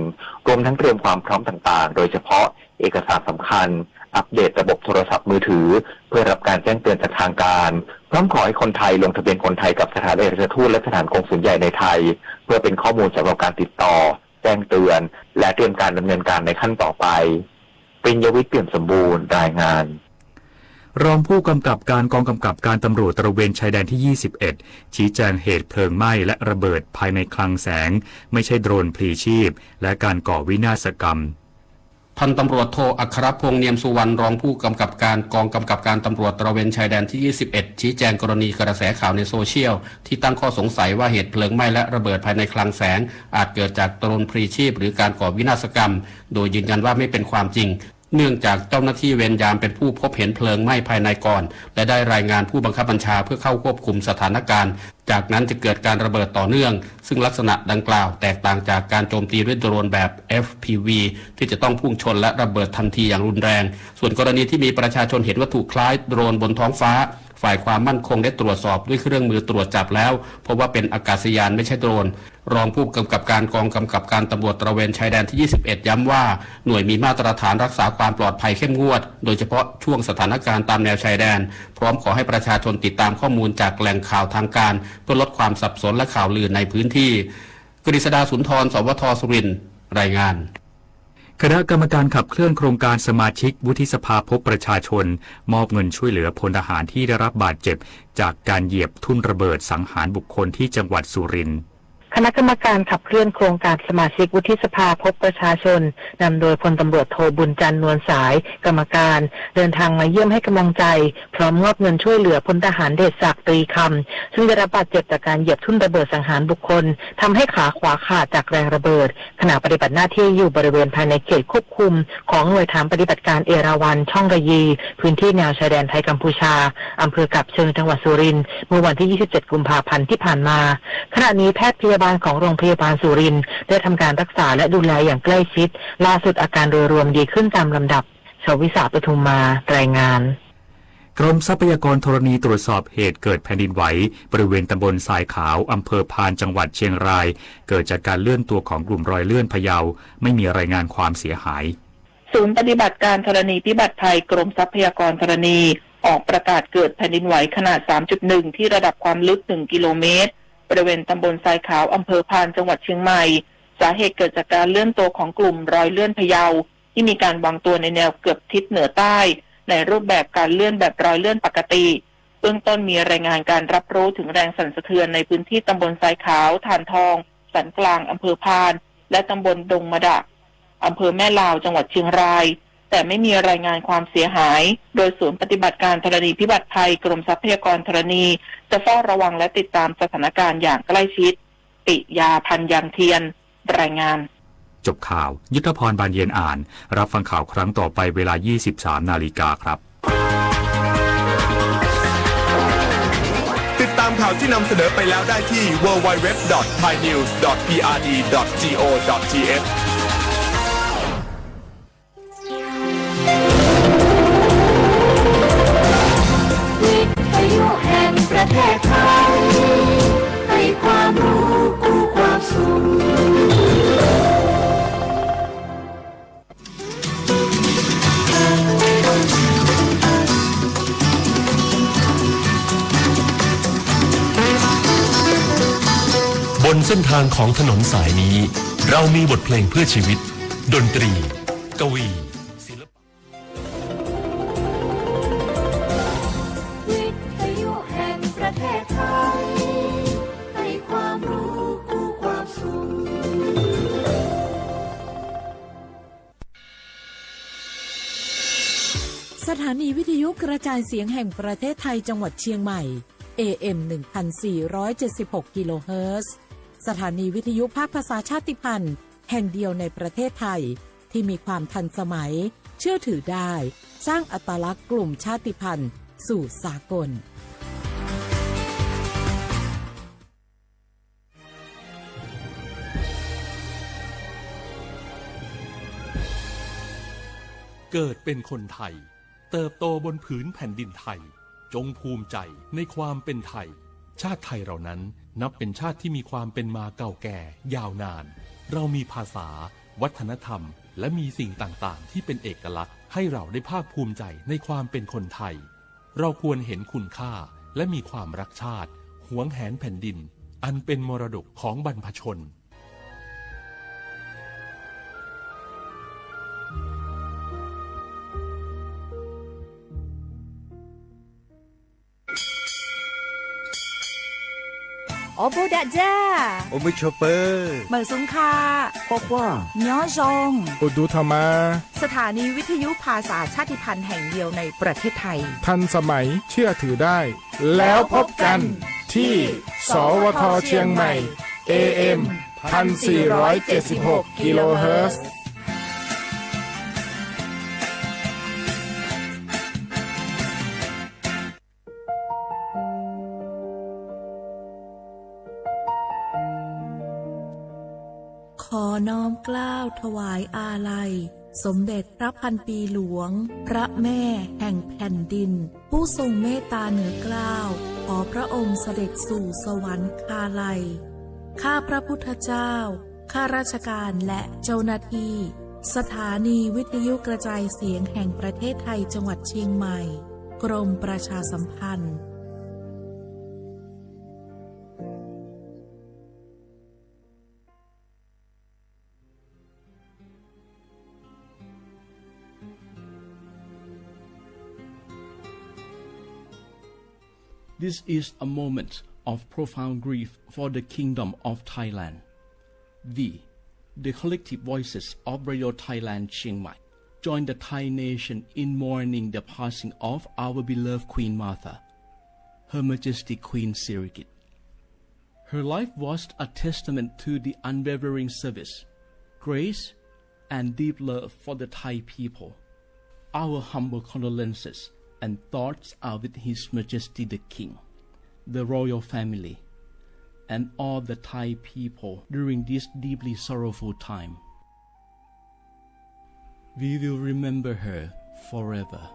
รวมทั้งเตรียมความพร้อมต่างๆ โดยเฉพาะเอกสารสำคัญ อัปเดตระบบโทรศัพท์มือถือ เพื่อรับการแจ้งเตือนจากทางการ พร้อมขอให้คนไทยลงทะเบียนคนไทยกับสถานเอกอัครราชทูตและสถานกงสุลใหญ่ในไทย เพื่อเป็นข้อมูลสำหรับการติดต่อ แจ้งเตือน และเตรียมการดำเนินการในขั้นต่อไป ปิญญวิทย์ เปี่ยมสมบูรณ์ รายงาน ร รองผู้กำกับการกองกำกับการตำรวจตระเวนชายแดนที่ ยี่สิบเอ็ด ชี้แจงเหตุเพลิงไหม้และระเบิดภายในคลังแสง ไม่ใช่โดรนพลีชีพ และการก่อวินาศกรรม พันตำรวจโทอัครพงษ์ เนียมสุวรรณ รองผู้กำกับการกองกำกับการตำรวจตระเวนชายแดนที่ ยี่สิบเอ็ด ชี้แจงกรณีกระแสข่าวในโซเชียลที่ตั้งข้อสงสัยว่าเหตุเพลิงไหม้และระเบิดภายในคลังแสงอาจเกิดจากโดรนพลีชีพหรือการก่อวินาศกรรม โดยยืนยันว่าไม่เป็นความจริง เนื่องจากเจ้าหน้าที่เวรยามเป็นผู้พบเห็นเพลิงไหม้ภายในก่อน และได้รายงานผู้บังคับบัญชาเพื่อเข้าควบคุมสถานการณ์ จากนั้นจึงเกิดการระเบิดต่อเนื่อง ซึ่งลักษณะดังกล่าวแตกต่างจากการโจมตีด้วยโดรนแบบ เอฟพีวี ที่จะต้องพุ่งชนและระเบิดทันทีอย่างรุนแรง ส่วนกรณีที่มีประชาชนเห็นวัตถุคล้ายโดรนบนท้องฟ้า ฝ่ายความมั่นคงได้ตรวจสอบด้วยเครื่องมือตรวจจับแล้ว พบว่าเป็นอากาศยานไม่ใช่โดรน รองผู้กำกับการกองกำกับการตำรวจตระเวนชายแดนที่ ยี่สิบเอ็ด ย้ำว่า หน่วยมีมาตรฐานรักษาความปลอดภัยเข้มงวด โดยเฉพาะช่วงสถานการณ์ตามแนวชายแดน พร้อมขอให้ประชาชนติดตามข้อมูลจากแหล่งข่าวทางการ เพื่อลดความสับสนและข่าวลือในพื้นที่ กฤษดา สุนทร สวท สุรินทร์ รายงาน คณะกรรมการขับเคลื่อนโครงการสมาชิกวุฒิสภาพบประชาชน มอบเงินช่วยเหลือพลทหารที่ได้รับบาดเจ็บจากการเหยียบทุ่นระเบิดสังหารบุคคลที่จังหวัดสุรินทร์ คณะกรรมการขับเคลื่อนโครงการสมาชิกวุฒิสภาพบประชาชน นำโดยพลตำรวจโทบุญจันทร์ นวลสาย กรรมการ เดินทางมาเยี่ยมให้กำลังใจ พร้อมมอบเงินช่วยเหลือพลทหารเดชศักดิ์ ตรีคำ ซึ่งได้รับบาดเจ็บจากการเหยียบทุ่นระเบิดสังหารบุคคล ทำให้ขาขวาขาดจากแรงระเบิด ขณะปฏิบัติหน้าที่อยู่บริเวณภายในเขตควบคุมของหน่วยฐานปฏิบัติการเอราวัณ ช่องระยี พื้นที่แนวชายแดนไทยกัมพูชา อำเภอกาบเชิง จังหวัดสุรินทร์ เมื่อวันที่ ยี่สิบเจ็ด กุมภาพันธ์ที่ผ่านมา ขณะนี้แพทย์พยาบาลของโรงพยาบาลสุรินทร์ได้ทำการรักษาและดูแลอย่างใกล้ชิด ล่าสุดอาการโดยรวมดีขึ้นตามลำดับ ชวิสา ปทุมมา รายงาน กรมทรัพยากรธรณีตรวจสอบเหตุเกิดแผ่นดินไหว บริเวณตำบลทรายขาว อำเภอพาน จังหวัดเชียงราย เกิดจากการเลื่อนตัวของกลุ่มรอยเลื่อนพะเยา ไม่มีรายงานความเสียหาย ศูนย์ปฏิบัติการธรณีพิบัติภัยกรมทรัพยากรธรณี ออกประกาศเกิดแผ่นดินไหวขนาด สามจุดหนึ่ง ที่ระดับความลึก หนึ่ง กิโลเมตร บริเวณตำบลทรายขาว อำเภอพาน จังหวัดเชียงใหม่ สาเหตุเกิดจากการเลื่อนตัวของกลุ่มรอยเลื่อนพะเยา ที่มีการวางตัวในแนวเกือบทิศเหนือใต้ ในรูปแบบการเลื่อนแบบรอยเลื่อนปกติ เบื้องต้นมีรายงานการรับรู้ถึงแรงสั่นสะเทือนในพื้นที่ตำบลทรายขาว ถ่านทอง สันกลาง อำเภอพาน และตำบลดงมะดะ อำเภอแม่ลาว จังหวัดเชียงราย แต่ไม่มีรายงานความเสียหาย โดยศูนย์ปฏิบัติการธรณีพิบัติภัยกรมทรัพยากรธรณี จะเฝ้าระวังและติดตามสถานการณ์อย่างใกล้ชิด ปิยา พันยังเทียน รายงาน จบข่าว ยุทธพร บานเย็นอ่าน รับฟังข่าวครั้งต่อไปเวลา ยี่สิบสาม นาฬิกาครับ ติดตามข่าวที่นำเสนอไปแล้วได้ที่ ดับเบิลยู ดับเบิลยู ดับเบิลยู ดอท ไทยนิวส์ ดอท พีอาร์ดี ดอท จี โอ ดอท ที เอช วิทยุแห่งประเทศไทย ให้ความรู้กู้ความสุข บนเส้นทางของถนนสายนี้ เรามีบทเพลงเพื่อชีวิต ดนตรี กวี ศิลปะ วิทยุแห่งประเทศไทย ให้ความรู้คู่ความสุข สถานีวิทยุกระจายเสียงแห่งประเทศไทยจังหวัดเชียงใหม่ เอเอ็ม หนึ่งพันสี่ร้อยเจ็ดสิบหก กิโลเฮิรตซ์ สถานีวิทยุภาคภาษาชาติพันธุ์แห่งเดียวในประเทศไทย ที่มีความทันสมัย เชื่อถือได้ สร้างอัตลักษณ์กลุ่มชาติพันธุ์สู่สากล เกิดเป็นคนไทย เติบโตบนผืนแผ่นดินไทย จงภูมิใจในความเป็นไทย ชาติไทยเรานั้นนับเป็นชาติที่มีความเป็นมาเก่าแก่ยาวนาน เรามีภาษา วัฒนธรรม และมีสิ่งต่างๆ ที่เป็นเอกลักษณ์ ให้เราได้ภาคภูมิใจในความเป็นคนไทย เราควรเห็นคุณค่า และมีความรักชาติ หวงแหนแผ่นดิน อันเป็นมรดกของบรรพชน Awˬ bon daꞈ jaˇ. Awˬ mui chaw peuˬ. Meˬ suhˍ hk'a. K'awꞈ k'oˆ-a. Nyi awˬ zhonˍ. Awˬ duˬ htaꞈ ma. สถานีวิทยุภาษาชาติพันธุ์แห่งเดียวในประเทศไทย ทันสมัย เชื่อถือได้ แล้วพบกันที่ สวท เชียงใหม่ เอเอ็ม พันสี่ร้อยเจ็ดสิบหก กิโลเฮิรตซ์ ขอน้อมเกล้าถวายอาลัย สมเด็จพระพันปีหลวง พระแม่แห่งแผ่นดิน ผู้ทรงเมตตาเหนือเกล้า ขอพระองค์เสด็จสู่สวรรคาลัย ข้าพระพุทธเจ้า ข้าราชการและเจ้าหน้าที่ สถานีวิทยุกระจายเสียงแห่งประเทศไทย จังหวัดเชียงใหม่ กรมประชาสัมพันธ์ This is a moment of profound grief for the Kingdom of Thailand. We, the collective voices of Radio Thailand Chiang Mai, join the Thai nation in mourning the passing of our beloved Queen Mother, Her Majesty Queen Sirikit. Her life was a testament to the unwavering service, grace, and deep love for the Thai people. Our humble condolences and thoughts are with His Majesty the King, the royal family, and all the Thai people during this deeply sorrowful time. We will remember her forever.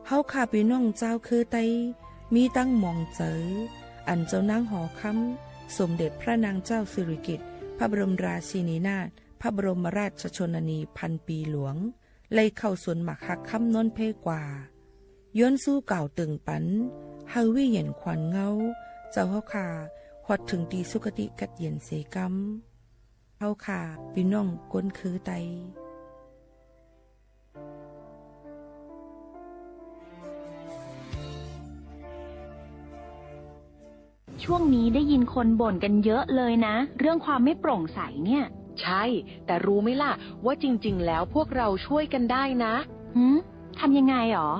ႁဝ်းၶႃႈ ပီႈၼွင်ႉၸၢဝ်းၶိူဝ်းတႆး မီးတၢင်းမွင်ၸႂ် ဢၼ်ၸဝ်ႈၼၢင်းႁေႃၶမ်း สมเด็จพระนางเจ้าสิริกิติ์ พระบรมราชินีนาถ พระบรมราชชนนีพันปีหลวง လႆႈၶဝ်ႈသူၼ်မၢၵ်ႇႁၢၵ်ႈၶမ်း ၼွၼ်းၽႄးၵႂႃႇ ယွၼ်းသူးၵၢဝ်ႇတိူင်ႇပၼ် ႁႂ်ႈဝိၺိၺ်ႇၶွၼ်ငဝ်း ၸဝ်ႈႁဝ်းၶႃႈ ႁွတ်ႈထိုင်တီႈသုၵတိ ၵတ်းယဵၼ်သေၵမ်း ႁဝ်းၶႃႈ ပီႈၼွင်ႉၵူၼ်းၶိူဝ်းတႆး ช่วงนี้ได้ยินคนบ่นกันเยอะเลยนะ เรื่องความไม่โปร่งใสเนี่ย ใช่ แต่รู้ไหมล่ะ ว่าจริงๆ แล้วพวกเราช่วยกันได้นะ หืม ทำยังไงหรอ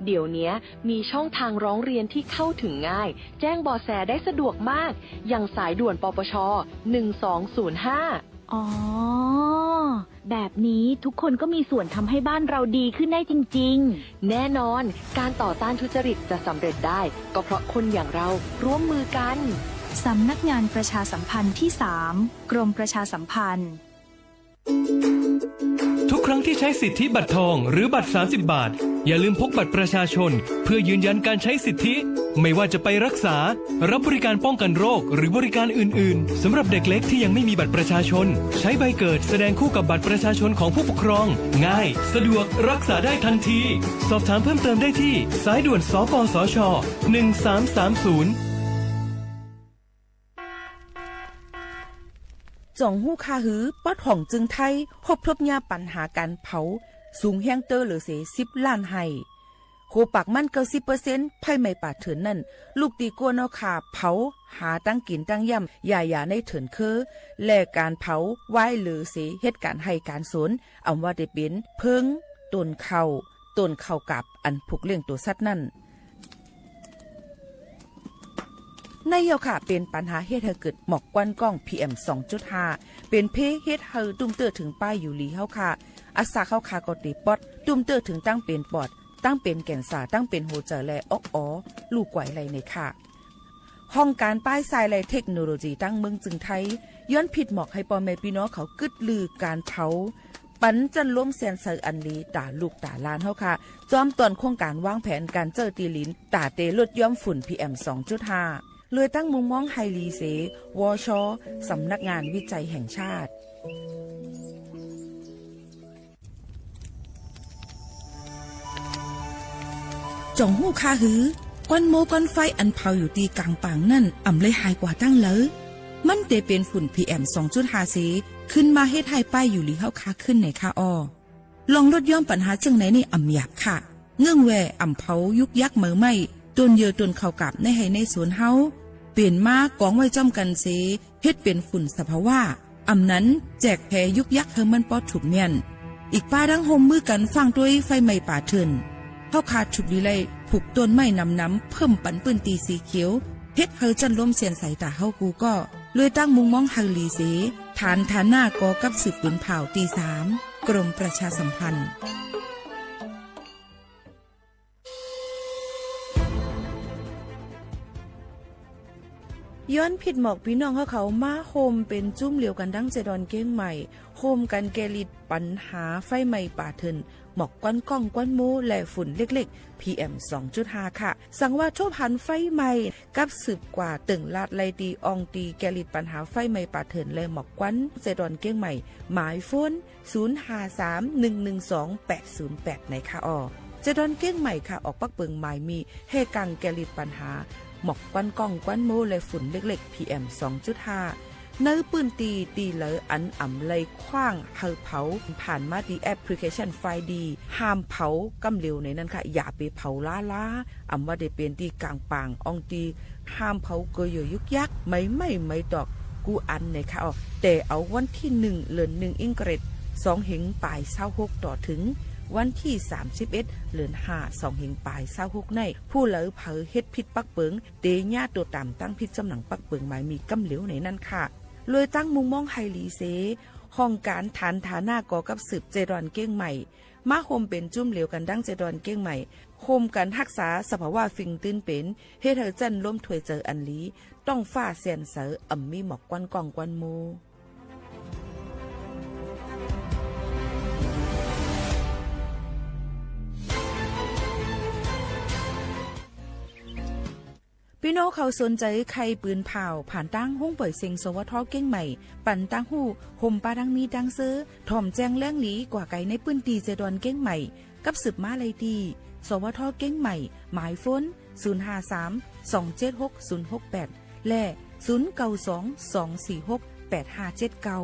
เดี๋ยวเนี้ย มีช่องทางร้องเรียนที่เข้าถึงง่าย แจ้งเบาะแสได้สะดวกมาก อย่างสายด่วน ปปช หนึ่งสองศูนย์ห้า อ๋อ แบบนี้ทุกคนก็มีส่วนทำให้บ้านเราดีขึ้นได้จริงๆ แน่นอน การต่อต้านทุจริตจะสำเร็จได้ ก็เพราะคนอย่างเราร่วมมือกัน สำนักงานประชาสัมพันธ์ที่สาม กรมประชาสัมพันธ์ ทุกครั้งที่ใช้สิทธิบัตรทองหรือบัตร สามสิบ บาท อย่าลืมพกบัตรประชาชน เพื่อยืนยันการใช้สิทธิ ไม่ว่าจะไปรักษา รับบริการป้องกันโรค หรือบริการอื่นๆ สำหรับเด็กเล็กที่ยังไม่มีบัตรประชาชน ใช้ใบเกิดแสดงคู่กับบัตรประชาชนของผู้ปกครอง ง่าย สะดวก รักษาได้ทันที สอบถามเพิ่มเติมได้ที่ สายด่วน สปสช หนึ่งสามสามศูนย์ ၸွင်ႇႁူႉၶႃႈႁိုဝ် ပွတ်းႁွင်ႇၸိုင်ႈထႆး ႁူပ်ႉထူပ်းၺႃးပၼ်ႁႃၵၢၼ်ၽဝ် သုင်ႁႅင်းတိူဝ်းလိူဝ်သေ သိပ်းလၢၼ်ႉႁႆႈ၊ ႁူဝ်ပၢၵ်ႇမၼ်း ၵဝ်ႈသိပ်း ၽႆးမႆႈပႃႇထိူၼ်ႇၼၼ်ႉ လုၵ်ႉတီႈၵူၼ်းႁဝ်းၶႃႈ ၽဝ် ႁႃတၢင်းၵိၼ်တၢင်းယမ်ႉ ယႃႇယႃႇၼႂ်းထိူၼ်ႇၶိူဝ်း လႄႈ ၵၢၼ်ၽဝ် ဝၢႆးလိူဝ်သေ ႁဵတ်းၵၢၼ်ႁႆႈၵၢၼ်သူၼ် ဢမ်ႇဝႃႈတေပဵၼ် ၽိူင်း တူၼ်ႈၶဝ်ႈ တူၼ်ႈၶဝ်ႈၵၢပ်ႇ ဢၼ်ၽုၵ်ႇလဵင်ႉတူဝ်သတ်းၼၼ်ႉ ၼႆႉယဝ်ႉၶႃႈ ပဵၼ်ပၼ်ႁႃႁဵတ်းႁႂ်ႈၵိူတ်ႇ မွၵ်ႇၵွၼ်းၵွင်ႉ PM သွင်ၸုတ်ႉႁႃႈ ပဵၼ်ၽေးႁဵတ်းႁႂ်ႈတုမ်ႉတိူဝ်ႉထိုင်ပၢႆးယူႇလီႁဝ်းၶႃႈ၊ အသၢၵ်ႈႁဝ်းၶႃႈၵေႃႈတေပွတ်း တုမ်ႉတိူဝ်ႉထိုင်တၢင်းပဵၼ်ပွတ်ႇ တၢင်းပဵၼ်ၵႅၼ်ႇသႃႇ တၢင်းပဵၼ်ႁူဝ်ၸႂ်လႄႈ ဢွၵ်းဢေႃ လူႉၵွႆလႆႈၼႆၶႃႈ။ ႁွင်ႈၵၢၼ်ပၢႆးသၢႆႊ လႄႈ ထႅၵ်ႉၼူဝ်ႇလူဝ်ႇၸီႇ တၢင်းမိူင်းၸိုင်ႈထႆး ယွၼ်းၽိတ်ႈမွၵ်ႇႁႂ်ႈပေႃႈမႄႈပီႈၼွင်ႉၶဝ် ၵိုတ်းလိုဝ်ႈၵၢၼ်ၽဝ် ပၼ်ၸၼ်ႉလူမ်းသႅၼ်ႈသႂ်ဢၼ်လီ တႃႇလုၵ်ႈတႃႇလၢၼ်ႁဝ်းၶႃႈ ၸွမ်းတွၼ်ႈၶူင်းၵၢၼ်ဝၢင်းၽႅၼ် ၵၢၼ်ၸႂ်ႉတီႈလိၼ် တႃႇတေလူတ်းယွမ်းၾုၼ်ႇ PM သွင်ၸုတ်ႉႁႃႈ လူၺ်ႈတၢင်းမုင်ႈမွင်းႁႂ်ႈလီသေ ဝေါ်သေႃး สำนักงานวิจัยแห่งชาติ ၸွင်ႇႁူႉၶႃႈႁိုဝ် ၵွၼ်းမူဝ်းၵွၼ်းၾႆး ဢၼ်ၽဝ်ယူႇတီႈၵၢင်ပၢင်ၼၼ်ႉ ဢမ်ႇလႆႈႁၢႆၵႂႃႇတၢင်းလႂ်၊ မၼ်းတေပဵၼ်ၾုၼ်ႇ PM သွင်ၸုတ်ႉႁႃႈသေ ၶိုၼ်းမႃးႁဵတ်းႁၢႆႉပၢႆးယူႇလီႁဝ်းၶႃႈၶိုၼ်းၼႆၶႃႈဢေႃႈ။ ลองลดหย่อนปัญหาเชิงไหนนี่อ่ำหยาบค่ะ เงื่องแว อ่ำเผายุกยักษ์ เม๋อไหม้ ตนเยอตนเขากาบ ในไฮ่ในสวนเฮา เปลี่ยนมา กองไว้จ้อมกันเส เฮ็ดเป็นฝุ่นสภาวะ อ่ำนั้น แจกแผลยุกยักษ์ เฮอมันปอถูกเมี้ยน อีกป้าดั้งโฮมมื้อกัน ฟั่งด้วยไฟไหม้ป่าเถื่อน เฮาขาดถูกดีไล่ ผูกต้นไม้นำๆ เพิ่มปันปื้นตีสีเขียว เฮ็ดเฮอจั้นลมเสี้ยนใสตาเฮากูก็ ลวยตั้งมุงมองเฮอหลีเส ฐานฐานะก่อกับสืบปืนเผ่าตีสาม กรมประชาสัมพันธ์ ย้อนผิดหมอก พี่น้องเฮาเขามาโฮมเป็นจุ้มเหลียวกันดั้งเจดอนเก้งใหม่ โฮมกันแก้ฤทธิ์ปัญหาไฟไหม้ป่าเถื่อน หมอกควันก้องควันโม้และฝุ่นเล็กๆ พีเอ็มสองจุดห้า ค่ะ สังว่าทบหันไฟไหม้ กับสืบกว่าเติ่งลาดไล่ตี องค์ตีแก้ฤทธิ์ปัญหาไฟไหม้ป่าเถื่อนและหมอกควัน เจดอนเก้งใหม่ หมายโฟน ศูนย์ห้าสาม หนึ่งหนึ่งสอง แปดศูนย์แปด ไหนค่ะออ เจดอนเก้งใหม่ค่ะ ออกปักเปิงหมายมี แห่กังแก้ฤทธิ์ปัญหา หมอกควันก้องควันโม้และฝุ่นเล็กๆ พีเอ็มสองจุดห้า ในปื้นตี ตีเหลออันอ่ำไล่ขว้างเฮอเผา ผ่านมาตีแอปพลิเคชันไฟดี ห้ามเผาก้ำเหลวในนั้นค่ะ อย่าไปเผาล้าๆ อ่ำว่าได้เป็นตีกลางป่าง องค์ตี ห้ามเผาเกยเยอยุกยักษ์ ไม้ไหม้ไม้ตอก กู้อันในค่ะออ แต่เอาวันที่หนึ่ง เดือนหนึ่ง อิงเกรด สองเฮงปายซาวหก ต่อถึงวันที่สามสิบเอ็ด เดือนห้า สองเฮงปายซาวหก ใน ผู้เหลอเผลอเฮ็ดผิดปักเปิง เต๋ญาตัวต๋ามตั้งผิดจำหนังปักเปิงหมายมีก้ำเหลวในนั้นค่ะ ลวยตั้งมุงมองไฮหลีเส ห้องการฐานฐานะก่อกับสืบเจดอนเก้งใหม่ มาโฮมเป็นจุ้มเหลียวกันดั้งเจดอนเก้งใหม่ โฮมกันฮักษาสภาวะฟิงตื้นเป็น เฮ็ดเฮอจั้นลมถ้วยเจออันหลี ต้องฟ้าแสนเสอ อ่ำมีหมอกควันก้องควันโม้ พี่น้องเขาสนใจใค่ปืนเผ่า ผ่านตั้งห้องป่อยเซ็ง สวท เก้งใหม่ ปันตั้งหู้ โฮมปาดังมีดังเซอ ถ่อมแจ้งแรงหลีกว่าไกลในปื้นตีเจดอนเก้งใหม่ กับสืบม้าไล่ตี สวท เก้งใหม่ หมายโฟน ศูนย์ห้าสาม สองเจ็ดหก ศูนย์หกแปด และ ศูนย์เก้าสอง สองสี่หก แปดห้าเจ็ดเก้า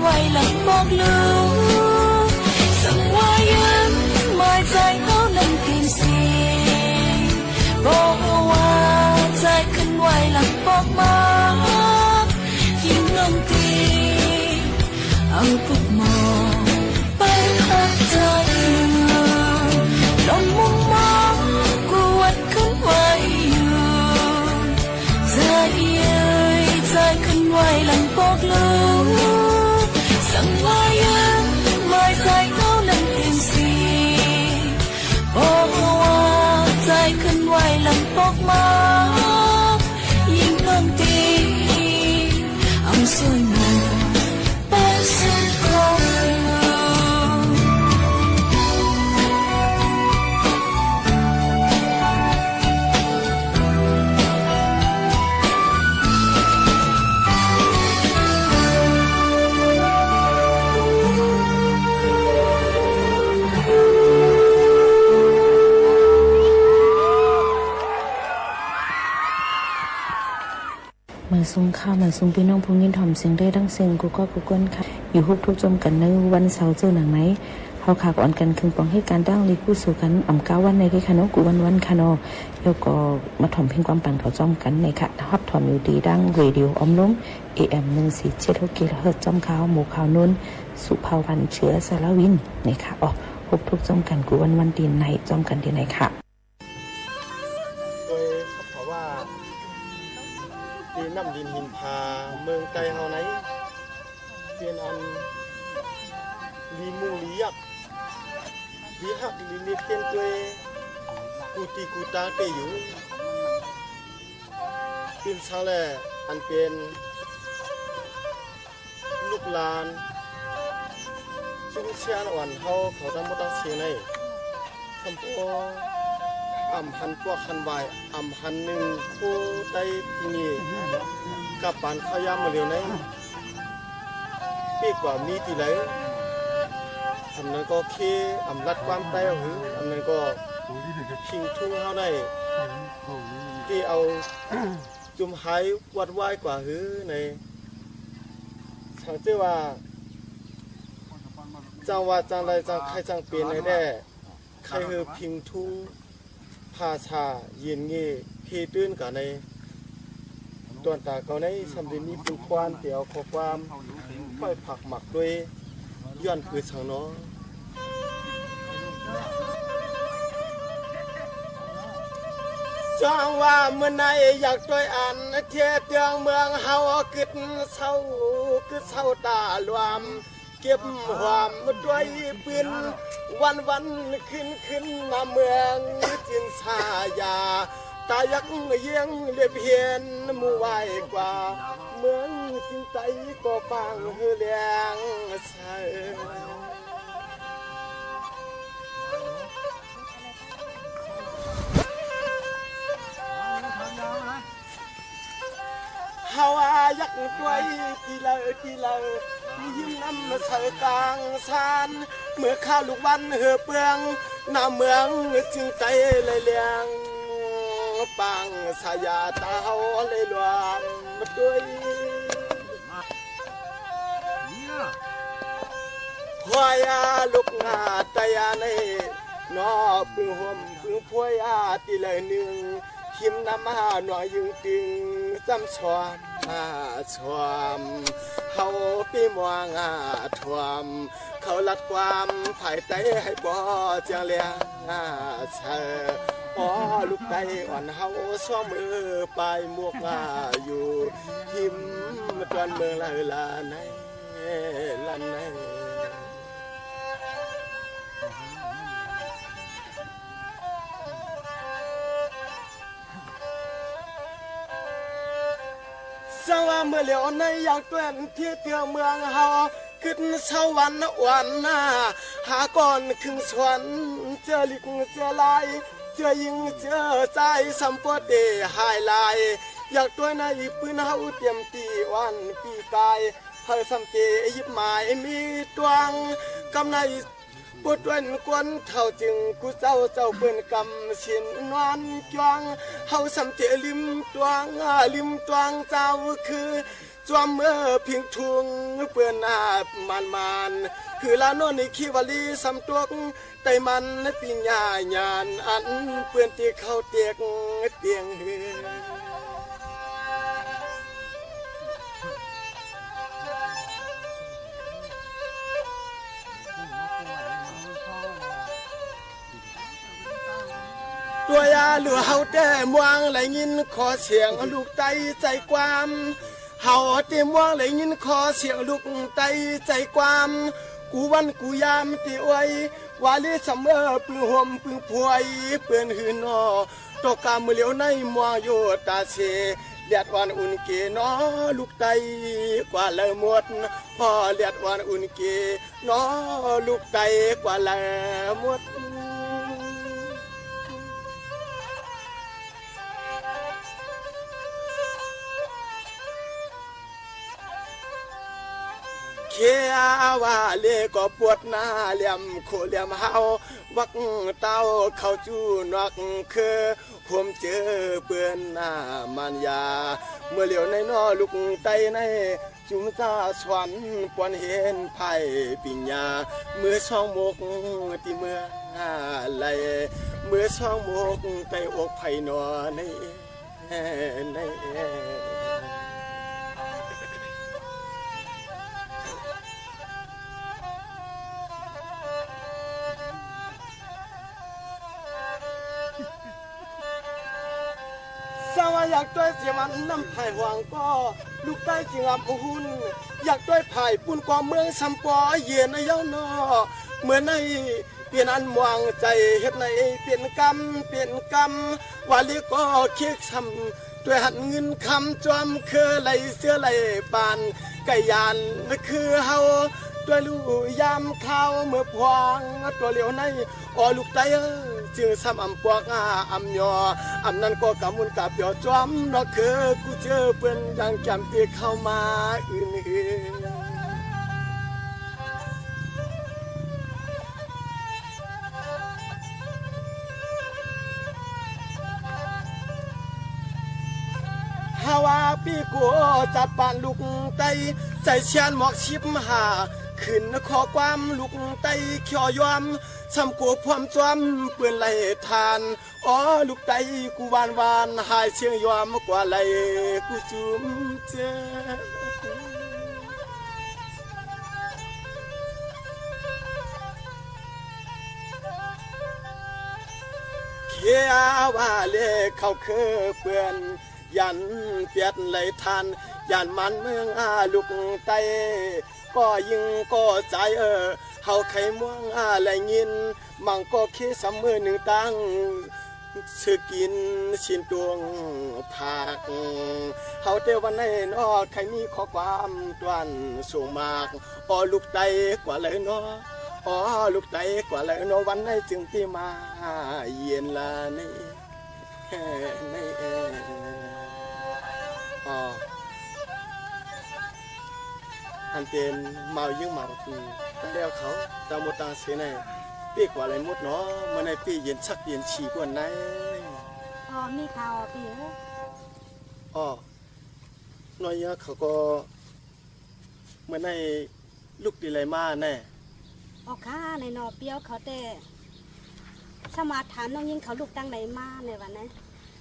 ဝႆႉလင် ပၢၵ်ႇလူး သင်ဝႃႈယင်း မၢႆၸႂ်ႁဝ်း လင်တဵမ်သေ ပေႃးဝႃႈ ၸႂ်ၶိုၼ်းဝႆႉလင် ပွၵ်ႈမႃး ယိင်းၼွင်ႉတႄႉ ဢဝ်ပုၵ်ႈမွၵ်ႇ ပႂ်ႉႁၵ်ႉၸႂ် လွင်ႈမုင်ႈမွင်း ၵူႈဝၼ်းၶိုၼ်းဝႆႉယူႇ ၸႂ်ယိူဝ်ႈ ၸႂ်ၶိုၼ်းဝႆႉလင် ပွၵ်ႈလူး သင်ဝႃႈယင်း မၢႆၸႂ်ႁဝ်း လင်တဵမ်သေ ပေႃးဝႃႈ ၸႂ်ၶိုၼ်းဝႆႉလင် ပွၵ်ႈမႃး ယိင်းၼွင်ႉတႄႉ ဢမ်ႇသူၼ်ႇမူၼ်ႈ ပႃးသိုၵ်းၶဝ် မႂ်ႇသုင်ၶႃႈ မႂ်ႇသုင် ပီႈၼွင်ႉ ၽူႈငိၼ်းထွမ်ႇသဵင်တႆး တင်းသဵင်ႈ ၵူႈၵေႃႉၵူႈၵူၼ်းၶႃႈ။ ယူႇႁူပ်ႉထူပ်းၸွမ်းၵၼ် ၼႂ်းဝၼ်းသဝ် ၸိူဝ်ႉၼင်ႇၼႆ ႁဝ်းၶႃႈ ဢွၼ်ၵၼ်ၶိုင်ပွင် ႁဵတ်းၵၢၼ်တၢင်းလီ ၵုသူဝ်ႇၵၼ် ဢမ်ႇၵႃးဝၼ်းၼႆႉၵူၺ်းၶႃႈၼေႃႈ၊ ၵူႈဝၼ်းဝၼ်းၶႃႈၼေႃႈ။ ယဝ်ႉၵေႃႈ မႃးထွမ်ႇၽဵင်းၵႂၢမ်းပၼ်ၶၢဝ်ႇ ၸွမ်းၵၼ်ၼႆၶႃႈ။ ႁပ်ႉထွမ်ႇယူႇတီႈတၢင်း ရေႇတီႇယူဝ်ႇဢွမ်လူမ်း ဢေႇဢႅမ်ႇ ၼိုင်ႈသီႇၸဵတ်းႁူၵ်း ၵီႇလူဝ်ႇႁႅတ်ႉ ၸွမ်းၶၢဝ်ႇ မူႇၶၢဝ်ႇၼူၼ်း သုၽႃႇဝၼ်း ၶျိူဝ်းသႃႇလဝိၼ်း ၼႆၶႃႈဢေႃႈ။ ႁူပ်ႉထူပ်းၸွမ်းၵၼ် ၵူႈဝၼ်းဝၼ်း တီႈၼႆႈ ၸွမ်းၵၼ်တီႈၼႆႈၶႃႈ။ ၵူၺ်းၶႃႈ ပေႃးဝႃႈ တီႈၼမ်ႉလိၼ်ႁိၼ်ၽႃ မိူင်းတႆးႁဝ်းၼႆႉ ပဵၼ်ဢၼ် လီမုင်ႈလီယၵ်ႉ လီႁၵ်ႉလီၼိတ်ႈ တဵၼ်းတူၺ်း ၵူႈတီႈၵူႈတၢင်းတႄႉယူႇ။ ပဵၼ်သင်လႄႈ ဢၼ်ပဵၼ် လုၵ်ႈလၢၼ် ၸုမ်းသႅၼ်းဢွၼ်ႇႁဝ်းၶဝ် တင်းမူတ်းတင်းသဵင်ႈၼႆႉ သမ်ႉပေႃး ဢမ်ႇႁၼ်ပွၵ်ႈႁၼ်ဝၢႆႇ ဢမ်ႇႁၼ်ၼိုင်ႈ ၶူဝ်းတႆးတီႈၼႆႈ ၵၢပ်ႈပၢၼ်ၶၢဝ်းယၢမ်းမိူဝ်ႈလဵဝ်ၼႆႉ ပေႉၵႂႃႇမီးတီႈလႂ် ဢမ်ႇၼၼ်ၵေႃႈ ၶေး ဢမ်ႇလၢတ်ႈၵႂၢမ်းတႆးဢဝ်ႁိုဝ် ဢမ်ႇၼၼ်ၵေႃႈ ၾိင်ႈထုင်းႁဝ်းၼႆႉ တေဢဝ် ၸုမ်ႈႁၢႆ ဝွတ်ႈဝၢႆးၵႂႃႇႁိုဝ်ၼႆ သင်ၸိူဝ်ႉဝႃႈ ၸၢင်ႈဝႃႈ ၸၢင်ႈလႆႈ ၸၢင်ႈၶႆႈ ၸၢင်ႈပဵၼ်ၼႆလႄႈ ၶႂ်ႈႁႂ်ႈၾိင်ႈထုင်း ၽႃႇသႃႇ ယဵၼ်ႇငႄႈ ၽႄႈတိုၼ်းၵႂႃႇၼႆ တွၼ်ႈတႃႇၵဝ်ၼႆႉ သမ်ႉတေမီးပုၼ်ႈၽွၼ်း တေဢဝ်ၶေႃႈၵႂၢမ်း ၽႂ်ၽၢၵ်ႇမၢၵ်ႇတူၺ်း ယွၼ်ႉပိူဝ်ႈသင်ၼေႃႈ။ ၸွင်ႇဝႃႈ မိူဝ်ႈၼႆႉ ယၢၵ်ႈတူၺ်း ဢၼ်ၶႄႇတဵင်ႇမိူင်းႁဝ်း ၵိုတ်းသဝ်း ၵိုတ်းသဝ်းတႃႇလွမ် ၵဵပ်းႁွမ်တူၺ်းပိုၼ်း ဝၼ်းဝၼ်းၶိုၼ်းၶိုၼ်း ၼႃႈမိူင်းၸိုင်ႈသႃႇယႃႇ တႃႇယၵ်ႉယဵင်ႈလဵပ်ႈႁဵၼ်း မူႇဝၢႆးၵႂႃႇ မိူင်းၸိုင်ႈတႆးၵေႃႈ ပၢင်ႁိူဝ်ႈလႅင်းသႂ် ႁဝ်းဢႃႈ ယၵ်ႉတူၺ်း တီႈလႂ်တီႈလႂ် တီႈႁိမ်းၼမ်ႉသႂ်ၵၢင်သၢၼ်း မိူဝ်ႈၶႃႈလုၵ်ႈဝၼ်းႁိူဝ်ႈပိူင် ၼႃႈမိူင်းၸိုင်ႈတႆးလႆႈလႅင်း ပၢင်သႃႇယႃႇတႃႇႁဝ်းလႆႈလွမ်တူၺ်း ႁွႆးယႃႈလုၵ်ႈငႃႈတႆးယႃႈၼႆႉ ၼေႃႈ ပိုင်ႈႁူမ်ႈပိုင်ႈၽွႆးယႃႈ တီႈလႂ်ၼိုင်ႈ ႁိမ်းၼမ်ႉႁႃႈ ၼွင်ယိုင်ႈတိင်ႇ ၸမ်ႉသွမ်ႈ ဢႃႈ သွမ်ႈ ႁဝ်းပီႈမွင်း ဢႃႈ ထွမ်ႇ ၶဝ်လၢတ်ႈၵႂၢမ်း ၽၢႆႇတႆး ႁႂ်ႈပေႃးၸႅင်ႈလႅင်း ဢႃႈ သႂ်ႇ ဢေႃႈ လုၵ်ႈတႆးဢွၼ်ႇႁဝ်း သွင်ႇမိူဝ်ႈပၢႆမူၵ်ႉ ဢႃႈ ယူႇႁိမ်းတွၼ်ႈမိူင်းလႂ်လႃႇၼႆ လႃႇၼႆ သင်ဝႃႈ မိူဝ်ႈလဵဝ်ၼႆႉ ယၢင်ႈတွၼ်ႈၽေး ၸိူဝ်ႉမိူင်းႁဝ်း ၵိုတ်းသဝ်းဝၼ်းဢွၼ်ၼႃႇ ႁႃၵွၼ်ႇၶိုင်သွၼ် ၸိူဝ်ႉလိၵ်ႈၸိူဝ်ႉလၢႆး ၸိူဝ်ႉယိင်းၸိူဝ်ႉၸၢႆး သမ်ႉပေႃးတေႁၢႆလၢႆ ယၢင်ႈတွၼ်ႈၼႆႉ ပိုၼ်းႁဝ်းတဵမ်တီႈ ဢွၼ်ပီၵၢႆ ႁႂ်ႈသမ်ႉတေယိပ်းမၢႆမီးတွင်း ၵမ်းၼႆႉ ပေႃးတွၼ်ႈၵူၼ်းထဝ်ႈၸိုင် ၵူႈၸဝ်ႈၸဝ်ႈပိူၼ်ႈ ၵမ်သိၼ်ၼွၼ်းၵျွင်း ႁဝ်းသမ်ႉတေလိုမ်းတွင်း လိုမ်းတွင်းၸဝ်ႈၶိူဝ်း Cuˇ meuˇ เพ็งทุ่ง peuˬ naˍ manˍ manˍ, kuiˬ la nawˉ neˇ hkiˇ vaˬ liˇ saˍ toˆ, ไตรมัน ปัญญาญาณ anˉ peuˬ teˇ hkawˇ teˇ teˇ hui. Tuꞈ yaˇ luˬ haoˬ tehꞈ มอง laiˬ nyiˇ hkawˇ เสียงลูกไต ใจความ, haoˬ teˇ มอง laiˬ nyiˇ hkawˇ เสียงลูกไต ใจความ, kuˬ vanˇ kuˬ yaˇ teˇ oiˉ, vaˬ liˇ saˍ meuˇ pui hom pui hpaw peuˬ hui nawˬ, tawˇ kaꞈ meuˇ liꞈ awˬ naiˉ มอง yoˬ taˍ sheˍ, liꞈ วัน uˉ keˍ nawˉ ลูกไต กว่า leh mvuhˇ, haw liꞈ วัน uˉ keˍ nawˉ ลูกไต กว่า leh mvuhˇ. Hk'e a vaˬ leh k'awꞈ ปวดหน้า liꞈ hk'oˆ liꞈ haoˬ, vaꞈ taoˍ hkaoˍ cuˇ nawꞈ hkeu, hom ceuˬ peuˬ naˍ manˍ yaˇ, meuˇ liꞈ awˬ naiˉ nawˉ ลูกไต naiˉ, cuˇ mvuhˇ caˇ สอน pawnˍ hehnˇ ไพร่ปิญญา, meuˇ สอง mok ti meuˇ laiˬ, meuˇ สอง mok tai อก ไพร่ nawˬ naiˉ, naiˉ. Saˍ vaꞈ yaꞈ ต้อย ceˬ maˇ น้ำ hpaiˍ huaˍ k'o, ลูกไต ceˬ ngaˬ mvuhˇ huˆ, yaꞈ ต้อย hpaiˍ ปูน k'awꞈ meuˇ saˍ paw yehˬ naˍ yaˇ nawˬ, meuˇ naiˉ เปลี่ยนอัน หมองใจ เหตุไหน เปลี่ยนกรรม เปลี่ยนกรรม, vaˬ liˇ k'awꞈ hk'e saˍ ด้วย หัตถ์เงินคำ จอม hkeu laiˬ suhˉ laiˬ ปัน k'ai yanˍ คือ haoˬ, ด้วย luˬ yaˇ hk'aˇ meuˇ hpaw, ตัว liꞈ awˬ naiˉ, awˬ ลูกไต ceˬ saˍ อำ pawˆ อำ yawˬ, อำ นั้น k'awꞈ kaꞈ มูล kaꞈ ပျော် cawˇ mvuhˇ nawˬ hkeu, kuˬ ceuˬ peuˬ yanˇ แจ่ม teˇ hkawˇ maˇ uiˍ neˇ. Haˍ vaꞈ piˇ k'o, จัด ปัน ลูกไต, ใจ เชียน หมอก สิบห้า, ขึ้น ข้อความ ลูกไต เขียน ยอม, ซ้ำ โกรธ พร้อม จอม เปื้อน ไล่ ทาน, อ๋อ ลูกไต กู วาน วาน หาย เสียง ยอม กว่า ไล่ กู จุ่ม เจอ เค อา วา เล เขา เคอ เปื้อน ยัน เปียด ไล่ ทาน ยัน มัน เมือง อา ลูกไต ก็ยิง ก็ใจ เออ เฮา ไขม่วง อา ไล่ ยิน มัง ก็ เค สำ เมือ หนึ่ง ตั้ง ซื้อกิน สิ้น ตวง ผัก เฮา เต้ วัน ไหน เนาะ ใคร มี ข้อ ความ ต้วน ส่ง มาก อ๋อ ลูกไต กว่า เลย เนาะ อ๋อ ลูกไต กว่า เลย เนาะ วัน ไหน จึง ปี มา เย็น ละ นี่ ใน เอ อ๋อ อัน เป็น เมา ยิ่ง เมา อืม แต่ แล้ว เขา ตาม หมด ตาม เส ใน เปียก กว่า เลย หมด เนาะ เมื่อ ใน เปียก เย็น ชัก เย็น ฉี่ พวก ใน อ๋อ มี ค่ะ อ๋อ เปียก อ๋อ น้อย เยอะ เขา ก็ เมื่อ ใน ลูก ดี ไร มา แน่ อ๋อ ค่ะ ใน เนาะ เปียก เขา แต่ สมา ถาม น้อง ยิง เขา ลูก ตั้ง ไหน มา ใน วัน นั้น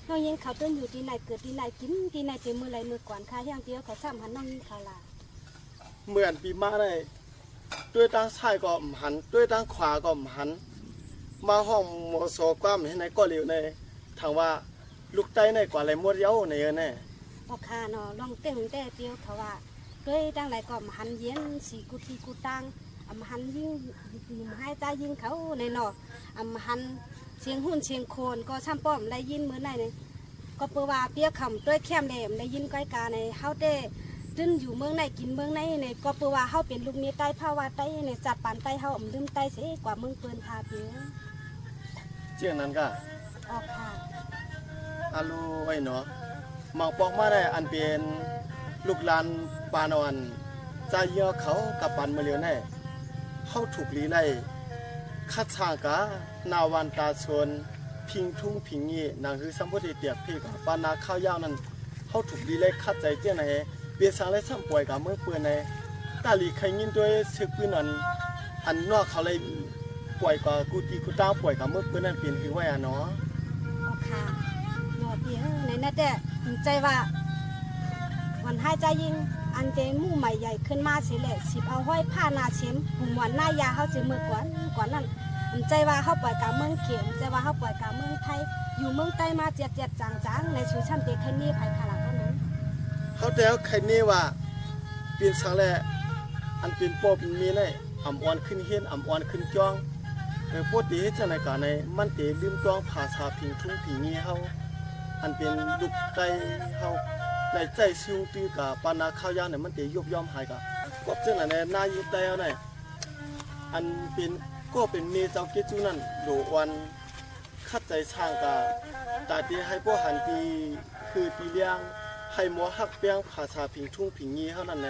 น้อง ยิง เขา เติน อยู่ ที่ ไหน เกิด ที่ ไหน กิน ที่ ไหน เต็ม เมื่อ ไร เมื่อ ก่อน ค่ะ เฮี้ยง เปียก เขา ซ้ำ หัน น้อง ยิง เขา ล่ะ เมื่อ อัน ปี มา ใน တွဲ တၢင်း ซ้าย ก็ ဢမ်ႇ หัน တွဲ တၢင်း ขวา ก็ ဢမ်ႇ หัน มา ห้อง หมอ สอ ความ เห็น ใน ก็ เหลียว ใน ถาม ว่า ลูกไต ใน กว่า ไร หมด เย้า ใน เออ แน่ อ๋อ ค่ะ เนาะ ลอง เต้ หง เต้ เปียก เขา ว่า တွဲ တၢင်း ไหน ก็ ဢမ်ႇ หัน เย็น สี กู ที่ กู ตั้ง ဢမ်ႇ หัน ยิง หนุ่ม หาย ใจ ยิง เขา ใน เนาะ ဢမ်ႇ หัน เสียง หุ่น เสียง คน ก็ ซ้ำ ป้อม ได้ ยิน เมื่อ ไหน ใน ก็ เปื้อ ว่า เปียก เขา တွဲ แคม เลย ได้ ยิน ก้อย กา ใน เฮา แต่ เติน อยู่ เมือง ไหน กิน เมือง ไหน ใน ก็ เปื้อ ว่า เฮา เป็น ลูก เมีย ไต ภาวะ ไต ใน จัด ปัน ไต เฮา ဢမ်ႇ လိုမ်း ไต เส กว่า เมือง เปิ้น ค่ะ เปียก เจียง นั้น ก็ อ๋อ ค่ะ อาลู ไอ้ เนาะ มัง ปอก มา ได้ อัน เป็น ลูก หลาน ปาน อ่อน จา เยียะ เขา กับ ปัน เมื่อ เหลียว ใน เฮา ถูก หลี ไล่ คัด สร้าง กา หน้า วัน ตา ชน พิง ทุ่ง พิง งี้ หนัง หือ ซ้ำ พุทธ เตียก พี่ กับ ปา นา ข้าว ย่าง นั้น เฮา ถูก หลี ไล่ คัด ใจ เจียง ไหน Peˬ saˍ leh shaˆ pawˍ kaꞈ meuˇ peuˬ na, taˇ liꞈ hk'ai nyiˇ tuˇ sheˆ puiˉ na, aˬ nawˇ hk'aˬ leh pawˍ kaꞈ kuˬ tiꞈ kuˬ taˇ pawˍ kaꞈ meuˇ peuˬ na, peˬ hui vaˇ yaꞈ nawˉ. เมื่อไหร่นะแต่ ผมใจว่า วันท้ายจะยิง อันเจมู่ใหม่ใหญ่ขึ้นมาเสียแหละ สิบเอาห้อยผ้านาเข็ม ผมหมอนหน้ายาเขาเสียเมื่อก่อน ก่อนนั่น ผมใจว่าเขาปล่อยกะเมืองเขม ผมใจว่าเขาปล่อยกะเมืองไทย อยู่เมืองใต้มาเจ็ดเจ็ดจ๋างจ๋าง ในสุชาติเตใครเน่ ใครเน่ว่า เปลี่ยนสังแล อันเป็นป้อเป็นเมย์เนี่ย อ่ำออนขึ้นเฮี้ยน อ่ำออนขึ้นจ้อง เออ ป้อเต๋เฮ็ดจังไหนกะใน มันเต๋ลืมต้องภาษา ผิงทุ่งผิงเงยเฮา อันเป็นลูกไต้เฮา ในใจ้ซิ่วตื้อกะ ปานาข้าวยาวเนี่ย มันเต๋ยบย่อมหายกะ กอบเจ้าหน่ะใน หน้าอยู่ไต้เฮาเนี่ย อันเป็น ก็เป็นเมย์เจ้าเกจู้นั่น โหลออน คัดใจ๋ช่างกะ ตาเต๋ไฮป้อหันตี คือตีเลี้ยง ไฮหมอฮักแป้ง ภาษาผิงทุ่งผิงเงยเฮานั่นใน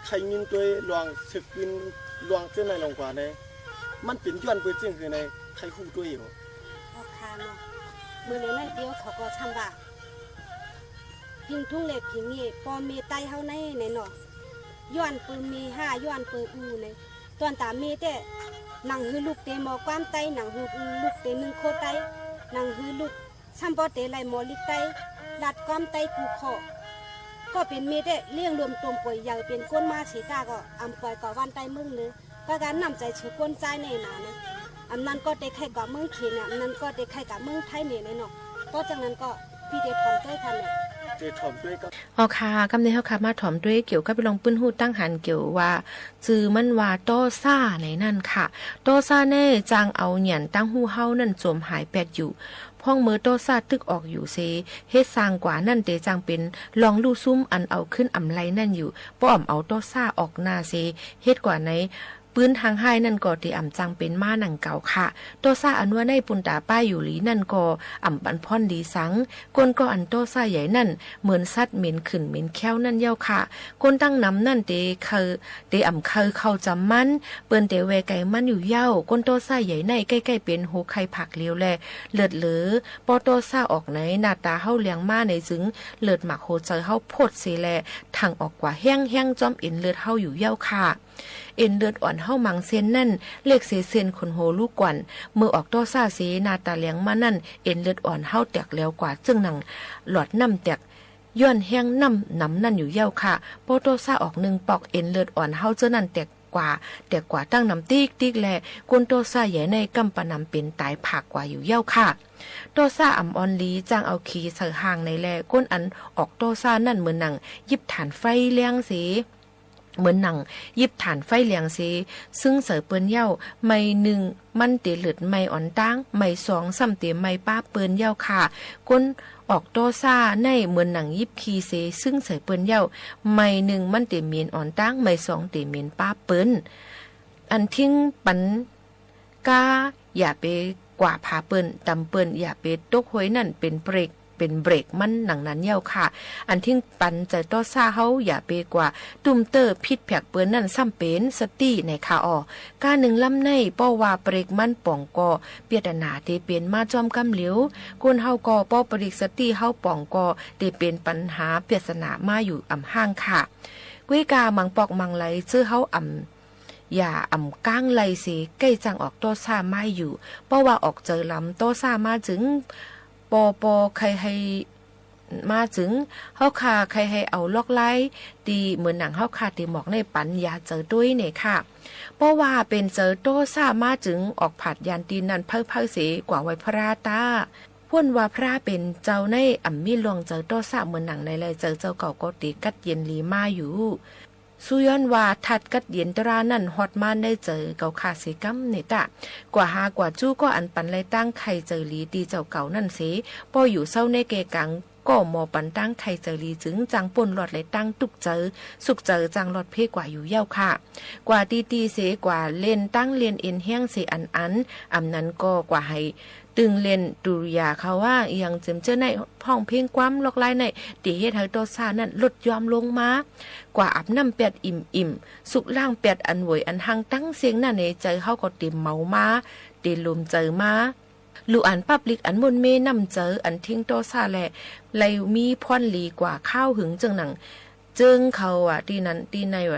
ใครยินตวยลวง เสกปืนลวงเจ้าในลงกว่าใน มันเป็นย้อนเปิดเจ้งหือใน ใครฮู้ตวยอยู่ เมื่อไหร่นะเดี๋ยวเขาก็ทำว่า ผิงทุ่งและผิงเงย ป้อเมย์ไต้เฮาใน ในเนาะ ย้อนปืนเมย์ห้า ย้อนปืนอูใน ตอนตาเมย์แต่ หนังหือลูกเต๋หมอความไต้ หนังหือลูกเต๋นึ่งโคไต้ หนังหือลูก ซ้ำป้อเต๋ไหลหมอลิกไต้ ลัดความไต้กูเคาะ ก็เป็นเมย์แต่ เลี้ยงรวมตมป่วยใหญ่ เป็นก้นมาเสกาก็ อำปล่อยก่อวันไต้เมืองเลย ก็การน้ำใจถือก้นใจในหนานะ อำนั้นก็เตใครกะเมืองเขมเนี่ย อำนั้นก็เตใครกะเมืองไทยเนี่ย ในเนาะ เพราะฉะนั้นก็ พี่เต๋ถอนด้วยค่ะเนี่ย เต๋ถอนด้วยก็ อ๋อค่ะ กำในเฮาค่ะ มาถอมด้วยเกี่ยวกับเรื่องปื้นฮู้ตั้งหันเกี่ยวว่า จื่อมันว่าต้อซ่าไหนนั่นค่ะ ต้อซ่าแน่ จางเอาหยันตั้งฮู้เฮานั่นจมหายแปดอยู่ พ่องเมอต้อซ่าตึกออกอยู่เซ เฮ็ดสร้างกว่านั่นเต๋จางเป็น ลองลู่ซุ่มอันเอาขึ้นอำไลนั่นอยู่ ป้ออ่ำเอาต้อซ่าออกหน้าเซ เฮ็ดกว่าใน ปื้นทางฮ้ายนั่นก็เต๋อ่ำจางเป็นม้าหนังเก่าค่ะ ต้อซ่าอันว่าใน ปูนต๋าป้ายอยู่หลีนั่นก็ อ่ำปันพ่อนหลีสัง ก้นก็อันต้อซ่าใหญ่นั่น เหมือนสัตว์เหม็นขื่นเหม็นแค้วนั่นเย้าค่ะ ก้นตั้งนำนั่นเต๋เคย เต๋อ่ำเคยเข้าจำมัน เปิ้นเต๋แวไกมันอยู่เย้า ก้นต้อซ่าใหญ่ใน ใก้ๆเป็นโฮไคผากเหลียวแล เลิศเหลือ ป้อต้อซ่าออกใน หน้าต๋าเฮาแหลงมาในจึง เลิศหมากโฮเจอเฮาโพดเสแล ถังออกกว่าแห้งๆ จ้อมเอ็นเลือดเฮาอยู่เย้าค่ะ เอ็นเลือดอ่อนเฮามังเส้นนั่น เล็กเสเส้นขนโฮลูกก่อน เมื่อออกต้อซ่าเส หน้าต๋าแหลงมานั่น เอ็นเลือดอ่อนเฮาแตกแหลวกว่าเจิ้งหนัง หลอดน้ำแตก ย้อนแฮงน้ำหนำนั่นอยู่เย้าค่ะ ป้อต้อซ่าออกนึ่งปอก เอ็นเลือดอ่อนเฮาเจ้านั่นแตกกว่า แตกกว่าตั้งหนำติ๊กๆ แล ก้นต้อซ่าใหญ่ใน ก้ำปะหนำเป็นต๋ายผากกว่าอยู่เย้าค่ะ ต้อซ่าอ่ำออนหลี จางเอาขีใส่ห่างในแล ก้นอันออกต้อซ่านั่น เหมือนหนัง ยิบถ่านไฟแหลงเส เหมือนหนัง ยิบถ่านไฟแหลงเส ซึ่งใส่เปิ้นเย้า ไมล์นึ่ง มันเต๋เลิดไมล์อ่อนตั้ง ไมล์สอง ซ้ำเต๋ไมล์ป๊าเปิ้นเย้าค่ะ ก้นออกต้อซ่าใน เหมือนหนังยิบขีเส ซึ่งใส่เปิ้นเย้า ไมล์นึ่ง มันเต๋เหม็นอ่อนตั้ง ไมล์สอง เต๋เหม็นป๊าเปิ้น อันทิ้งปัน กา อย่าไปกว่าผาเปิ้น ตำเปิ้น อย่าไปตกห้วยนั่น เป็นเบรก เป็นเบรกมันหนังนั้นเย้าค่ะ อันทิ้งปันใจ๋ต้อซ่าเฮา อย่าไปกว่าตุ้มเต้อผิดแผกเปิ้นนั่น ซ้ำเป็นสติไหนค่ะอ่อ กานึ่งลำใน ป้อว่าเบรกมันป่องก่อ เปียดหนาเต๋เป๋นมาจ้อมกำเหลียว ก้นเฮาก็ป้อเบรกสติเฮาป่องก่อ เต๋เป๋นปัญหาเปียดหนามาอยู่อ่ำห้างค่ะ กุ้ยกามังปอกมังไหล เจ้อเฮาอ่ำ อย่าอ่ำก้างไลเส ใก้จังออกต้อซ่าไม้อยู่ ป้อว่าออกเจอลำต้อซ่ามาจึง ปอปอใครให้ มาจึง เฮาค่ะใครให้เอาลอกไล้ตี เหมือนหนังเฮาค่ะตีหมอกในปัน อย่าเจอด้วยเนี่ยค่ะ ป้อว่าเป็นเจอต้อซ่ามาจึง ออกผาดยานตีนั่นเพ้อเพ้อเส กว่าไหว้พระตา พ่นว่าพระเป็นเจ้าในอ่ำมีลวงเจอต้อซ่าเหมือนหนังในแล เจอเจ้าเก่าก็ตีกัดเย็นหลีมาอยู่ สู้ย้อนว่าธาตุกัดเย็นตรานั่นฮอดมาในเจอเก่าข้าเสกำเนตะ กว่าหากว่าจู้ก็อันปันไลตั้งไข่เจอหลีตีเจ้าเก่านั่นเส ป้ออยู่เศร้าในเกกัง ก็หมอปันตั้งไข่เจอหลีจึงจังป้นหลอดไลตั้งตุ๊กเจอ สุกเจอจังหลอดเพกว่าอยู่เย้าค่ะ กว่าตีตีเสกว่าเล่นตั้งเล่นเอ็นแห้งเสอันอัน อ่ำนั้นก็กว่าให้ ตึงเล่นตุริยาเขาว่า อย่างเจิมเจ้อในห้องเพลงความลอกไล่ใน ตีเฮ็ดให้ต้อซ่านั่นลดย้อมลงมา กว่าอาบน้ำแปดอิ่มอิ่ม สุกล้างแปดอันโวยอันหังตั้งเสียงนั่นในใจเฮาก็เต็มเมามา เต็มลมเจอมา ลูกอันปั๊บลิกอันมุ่นเมน้ำเจออันทิ้งต้อซ่าแหละ ไลมีพรหลีกว่าข้าวหึงเจิงหนัง ꓚꓷꓸ ꓘꓳ ꓪꓽ ꓔꓲ ꓠꓽ ꓔꓲ ꓠꓬꓲ ꓪꓽ ꓡꓲ ꓮꓽ ꓔꓬ ꓪꓯꓼ ꓡꓳ ꓠꓸ ꓞꓲ ꓗꓪ ꓚꓷꓸ ꓮꓽ ꓑ ꓡꓳ ꓑꓳ ꓚꓷꓸ ꓠꓷ ꓑꓷ ꓚꓰꓽ ꓚꓷꓸ ꓠꓯꓸ ꓟꓸ ꓗꓪ ꓔꓲ ꓮꓽ ꓔꓳ ꓢ ꓗꓪ ꓔꓲ ꓡꓴꓸ ꓙꓳˍ ꓟ ꓬꓴ ꓠꓯ ꓠꓸ ꓘꓹ ꓳ꓿ ꓒꓳꓸ ꓔꓶ ꓮꓽ ꓔꓳ ꓢ ꓬꓴ ꓠꓸ ꓑꓲ ꓢꓴ ꓪꓽ ꓔꓲ ꓡꓯ ꓔꓬ ꓔ ꓢꓰ ꓡꓳ ꓡꓳ ꓠꓯ ꓢꓰ ꓔ ꓬꓽ ꓗꓷ ꓗꓸ ꓔꓬ ꓔ ꓗꓸ ꓡꓰ ꓑꓮꓲ ꓕꓲ ꓬꓲ ꓪꓽ ꓠꓴ ꓗꓪ ꓚꓬꓴ ꓔꓲ ꓗꓪ ꓔꓬ ꓔ ꓑꓳ ꓑꓯ ꓘꓹ ꓬꓰ ꓡꓯ ꓠꓽ ꓠꓽ ꓢꓰ ꓚꓬꓴ ꓔꓬ ꓔ ꓝꓲ ꓢꓴ ꓔꓲ ꓡꓯ ꓔ ꓚꓳ ꓢꓷ ꓬꓴ ꓮꓽ ꓦ ꓗꓪ ꓚꓬꓴ ꓕꓯ ꓟ ꓑꓸ ꓒꓬꓱ ꓠ ꓗꓹ ꓔꓯ ꓔꓲ ꓦꓴ ꓦꓴ ꓗꓴꓸ ꓕꓳ ꓮꓽ ꓠ ꓔꓲ ꓡꓴ ꓪꓽ ꓒ ꓑꓳ ꓒ ꓟꓯ ꓗꓹ ꓡꓴ ꓡꓳ ꓔꓱꓹ ꓕꓲ ꓗꓴꓸ ꓮꓽ ꓑꓯ ꓗꓲꓸ ꓠꓽ ꓠ ꓔꓲ ꓦꓴ ꓬꓰ ꓑꓳ ꓠꓽ ꓝꓲ ꓢꓴ ꓗꓪ ꓔꓲ ꓦꓴ ꓕꓲ ꓪꓽ ꓢꓴ ꓗꓹ ꓡꓲ ꓔ ꓦꓶ ꓬꓰ ꓳ ꓠꓯ ꓘꓹ ꓳ꓿ ꓑꓳ ꓑꓯ ꓚꓲ ꓠꓽ ꓗꓪ ꓚꓬꓴ ꓗꓪ ꓚꓬꓴ ꓔꓲ ꓘꓶꓸ ꓢꓲ ꓑꓯ ꓗꓴꓸ ꓗꓪ ꓟꓶ ꓠ ꓡꓯ ꓒꓳꓹ ꓟꓶ ꓗꓴꓸ ꓟꓽ ꓗꓳ ꓑꓯ ꓗꓲꓸ ꓬꓴ ꓢꓰ ꓚꓬꓴ ꓔꓲ ꓔ ꓬꓴ ꓠꓸ ꓒꓳꓹ ꓟꓶ ꓗꓴꓸ ꓟꓽ ꓗꓳ ꓑꓯ ꓔ ꓑꓯ ꓢꓰ ꓔꓲ ꓡꓯ ꓘꓹ ꓦꓴ ꓒ ꓔ ꓬꓴ ꓠꓸ ꓚꓬꓴ ꓗꓪ ꓢꓯꓸ ꓮꓽ ꓑꓯ ꓠꓽ ꓘꓹ ꓢꓰ ꓬꓴ ꓡꓲ ꓬꓴ ꓠꓸ ꓡꓳ ꓡꓯ ꓚꓳ ꓢꓷ ꓔꓲ ꓔꓲ ꓪ ꓪ ꓬꓰ ꓳ ꓠꓯ ꓠꓸ ꓘꓹ ꓳ꓿ ꓬꓰ ꓗꓪ ꓬꓰ ꓑꓯ ꓡꓲ ꓟ ꓘꓹ ꓠꓹ ꓑꓳ ꓪ ꓦ ꓘꓹ ꓟꓲ ꓡꓳ ꓔ ꓟꓳ ꓢꓷ ꓚꓬꓴ ꓬꓴ ꓚꓲ ꓔꓲ ꓮꓽ ꓡ ꓡꓲ ꓮꓽ ꓔꓳ ꓢ ꓡꓯ ꓑꓳ ꓮꓽ ꓔꓳ ꓢ ꓚꓲ ꓦꓴ ꓑꓳ ꓪ ꓚꓬꓴ ꓦꓴ ꓠꓸ ꓔꓯ ꓟꓳꓻ ꓪꓯ ꓔ ꓗꓲꓸ ꓚꓬꓴ ꓢꓰ ꓑꓶꓽ ꓑꓶꓽ ꓪꓯ ꓬꓴ ꓠꓯ ꓠꓸ ꓘꓹ ꓳ꓿ ꓑꓳ ꓑꓯ ꓠꓽ ꓚꓲ ꓡꓳ ꓡꓯ ꓗꓪ ꓦ ꓬꓴ ꓚꓳ ꓢ ꓐꓽ ꓪ ꓢꓰ ꓡꓲ ꓚꓬꓴ ꓮꓽ ꓠꓽ ꓗꓪ ꓬꓴ ꓚꓳ ꓔꓯ ꓦꓳ ꓥꓳ ꓒ ꓑꓯ ꓚꓬꓴ ꓚꓳ ꓗꓯ ꓑꓳ ꓔꓳ ꓢ ꓮꓽ ꓚꓲ ꓡꓸ ꓔ ꓮꓽ ꓣꓳ ꓔꓳ ꓣꓳ ꓚꓬꓴ ꓢꓰ ꓕꓱ ꓚꓬꓴ ꓦꓶ ꓟꓸ ꓒꓲ ꓒꓲ ꓟꓽ ꓟꓽ ꓢꓰ ꓮꓽ ꓚꓬꓴ ꓚꓸ ꓑꓯ ꓔꓲ ꓡꓳꓸ ꓘꓹ ꓡꓳꓸ ꓮꓽ ꓢꓰ ꓮꓽ ꓚꓬꓴ ꓘꓹ ꓮꓽ ꓠꓴ ꓢꓳ ꓢ ꓟꓲ ꓠꓯ ꓦꓲ ꓟꓸ ꓗꓪ ꓔꓲ ꓡꓳꓸ ꓬꓴ ꓟ ꓡꓳ ꓔ ꓗꓸ ꓬꓲ ꓟ ꓗꓪ ꓔꓲ ꓠꓽ ꓔꓶ ꓟ ꓕꓲ ꓡꓳꓸ ꓗꓪ ꓪ ꓚꓲ ꓠꓽ ꓠꓹ ꓘꓹ ꓪꓰ ꓑꓯ ꓑꓲ ꓠꓳ ꓘꓹ ꓚꓲ ꓠꓽ ꓠꓹ ꓘꓹ ꓳ꓿ ꓦ ꓡꓳ ꓑ ꓠꓽ ꓔꓪ ꓥ ꓗꓪ ꓔꓪ ꓥ ꓬꓰ ꓬꓰ ꓕꓴ ꓔꓯ ꓟꓴ ꓗꓪ ꓠꓽ ꓗꓪ ꓔꓪ ꓬꓲ ꓗꓪ ꓠꓴ ꓟꓶ ꓠꓯ ꓦ ꓪꓴ ꓔꓲ ꓮ ꓠꓽ ꓣꓳ ꓪ ꓑꓯ ꓕꓲ ꓠꓽ ꓠꓽ ꓡꓳ ꓠꓽ ꓔꓪ ꓬꓰ ꓡꓴ ꓘꓹ ꓟ ꓑꓲꓽ ꓮ ꓚꓳ ꓟꓬꓱꓽ ꓚ ꓦ ꓪꓴ ꓟꓽ ꓟꓲ ꓒꓴ ꓬꓲ ꓠꓯ ꓠꓴ ꓦ ꓡꓴ ꓘꓹ ꓡ ꓪꓽ ꓡꓴ ꓪꓽ ꓡ ꓠꓯ ꓔꓬ ꓟꓶ ꓑ ꓠꓯ ꓢꓰ ꓘꓶ ꓟ ꓕ ꓠꓹ ꓬꓰ ꓑꓲ ꓢꓪꓽ ꓠꓹ ꓟ ꓗ ꓗꓲ ꓢꓪꓽ ꓠꓹ ꓟ ꓚꓰ ꓚꓰ ꓢꓴ ꓡꓯ ꓡꓯ ꓡꓯ ꓡꓯ ꓠꓲ ꓠꓲ ꓔꓴ ꓗꓪ ꓘꓹ ꓡꓴ ꓟꓶ ꓠꓯ ꓑꓲꓽ ꓚꓳ ꓪꓰ ꓦꓬꓼ ꓠꓴ ꓔꓲ ꓡ ꓠꓯ ꓑꓲꓽ ꓘꓹ ꓠꓹ ꓠꓹ ꓟ ꓣꓴ ꓟ ꓣꓴ ꓟ ꓠꓹ ꓗ ꓑꓯ ꓠꓲ ꓠꓴ ꓚ ꓠꓴ ꓔꓲ ꓠꓯ ꓪꓽ ꓟꓶ ꓠꓯ ꓗꓴ ꓗꓪ ꓒ ꓗꓪ ꓮ ꓟꓲ ꓒ ꓔꓯ ꓟ ꓣꓳ ꓮ ꓟꓲ ꓑꓳ ꓗꓪ ꓟ ꓑꓯ ꓞꓹ ꓠꓹ ꓞꓳ ꓔ ꓟꓲ ꓠꓲ ꓘꓹ ꓡ ꓦ ꓪꓴ ꓔꓲ ꓞꓳ ꓞꓳ ꓑꓳ ꓚꓰ ꓚꓰ ꓒꓬꓱ ꓗꓷ ꓗꓴ ꓬꓲ ꓢꓯꓼ ꓪꓽ ꓬꓰ ꓑꓲꓽ ꓚꓳ ꓪ ꓘꓹ ꓡꓰ ꓥ ꓘꓹ ꓡꓰ ꓡꓴ ꓦ ꓟꓲ ꓦ ꓔꓯ ꓞꓳ ꓗꓴ ꓬꓰ ꓗꓴ ꓬꓰ ꓦꓬꓼ ꓟꓳ ꓡ ꓗꓪ ꓒꓲ ꓔꓴ ꓚꓵ ꓔꓯ ꓥꓳ ꓬꓰ ꓬꓰ ꓗꓪ ꓟꓶ ꓥ ꓔꓯ ꓟꓶ ꓠꓬꓲ ꓮ ꓡꓳ ꓦ ꓔꓯ ꓞꓳ ꓗꓴ ꓡꓯ ꓗꓴ ꓡꓯ ꓞꓳ ꓡꓴ ꓙꓲ ꓡꓴ ꓚ ꓬꓰ ꓬꓰ ꓗꓪ ꓟꓶ ꓥ ꓔꓯ ꓟꓶ ꓠꓬꓲ ꓠꓯ ꓠꓹ ꓠꓲ ꓠꓬ ꓔꓴ ꓗꓪ ꓠꓽ ꓘꓹ ꓡꓳ ꓑꓲꓸ ꓚꓳ ꓮ ꓟꓬ ꓞꓳ ꓗꓪ ꓠꓽ ꓝꓮꓲ ꓠꓴ ꓘꓳ ꓡꓯ ꓘꓳ ꓡꓰ ꓠꓹ ꓦꓰꓽ ꓪ ꓑꓳ ꓕꓲ ꓪꓽ ꓠꓽ ꓑꓴꓷꓼ ꓢꓰꓼ ꓔꓴ ꓬꓲ ꓚꓲ ꓓꓴ ꓚ ꓠꓹ ꓠꓬꓲ ꓕꓴ ꓟꓶ ꓥ ꓑꓳ ꓠꓽ ꓔ ꓠꓯ ꓑꓳ ꓑꓳ ꓠꓽ ꓟꓶ ꓘꓰꓽ ꓢꓴ ꓗꓪ ꓟ ꓡꓲ ꓗꓹ ꓒꓬꓱꓼ ꓪ ꓟ ꓗꓪ ꓢꓴ ꓪ ꓮꓽ ꓔꓪ ꓦ ꓟ ꓟꓲ ꓘꓴ ꓬꓲ ꓔꓲ ꓢꓳ ꓔꓲ ꓦꓶ ꓠꓲ ꓕꓲ ꓬꓲ ꓢꓰ ꓘꓹ ꓢꓰ ꓗꓹ ꓬꓰ ꓗꓪ ꓡꓯꓼ ꓠꓹ ꓡꓴ ꓬꓲ ꓡꓴ ꓚꓬ ꓢꓪ ꓗ ꓘꓹ ꓥ ꓮ ꓔꓽ ꓔꓴ ꓔꓯ ꓞꓹ ꓕꓽ ꓑꓯ ꓦꓲ ꓔꓳ ꓗꓷ ꓦꓬꓼ ꓡꓳ ꓥ ꓔꓴ ꓬꓲ ꓘꓹ ꓡꓴ ꓑꓲꓸ ꓚꓳ ꓞꓳ ꓬꓰ ꓗꓷ ꓔꓴ ꓡꓳ ꓠꓴ ꓑ ꓔꓯ ꓑꓳ ꓠꓲ ꓔꓳ ꓦꓬꓼ ꓔꓳ ꓠꓹ ꓘꓹ ꓡꓳ ꓥ ꓒꓴ ꓟꓶ ꓟꓶ ꓚꓳ ꓦ ꓘꓹ ꓡꓰ ꓡꓴ ꓟ ꓟꓶ ꓠꓯꓼ ꓚꓳ ꓦ ꓗꓳ ꓑꓬ ꓠꓲ ꓠꓴ ꓦ ꓡꓴ ꓡ ꓘꓹ ꓟꓶ ꓔꓳ ꓦꓬꓼ ꓔꓳ ꓠꓹ ꓦꓬꓼ ꓑꓳ ꓡꓯꓼ ꓑꓬ ꓠꓲ ꓢ ꓑ ꓡꓴ ꓔꓯ ꓬꓲ ꓞꓲ ꓡꓰ ꓦ ꓑꓯ ꓦꓬꓼ ꓡꓰ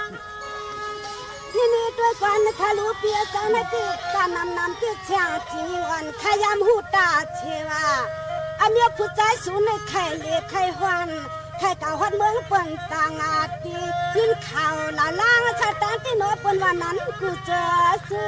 ꓟ ꓘꓶ Kaꞈ hk'a luˬ piˇ a caˇ naˆ tiˉ kaꞈ naˍ naˍ teˇ chehˇ a ciˍ nyi g'a hk'a yaˇ mvuhˇ taˇ chehˇ vaˇ. A miˇ awˬ hpu caiˉ shu neˇ hk'ai le hk'ai hawˇ, hk'ai kaꞈ hawˉ meuˇ peuˬ taˍ ngaˬ tiˉ. Yuˇ hk'aoˍ laˬ laˇ chaˇ taˍ tiˉ nawˬ peuˬ vaˇ naˍ kuˬ cawˬ suh.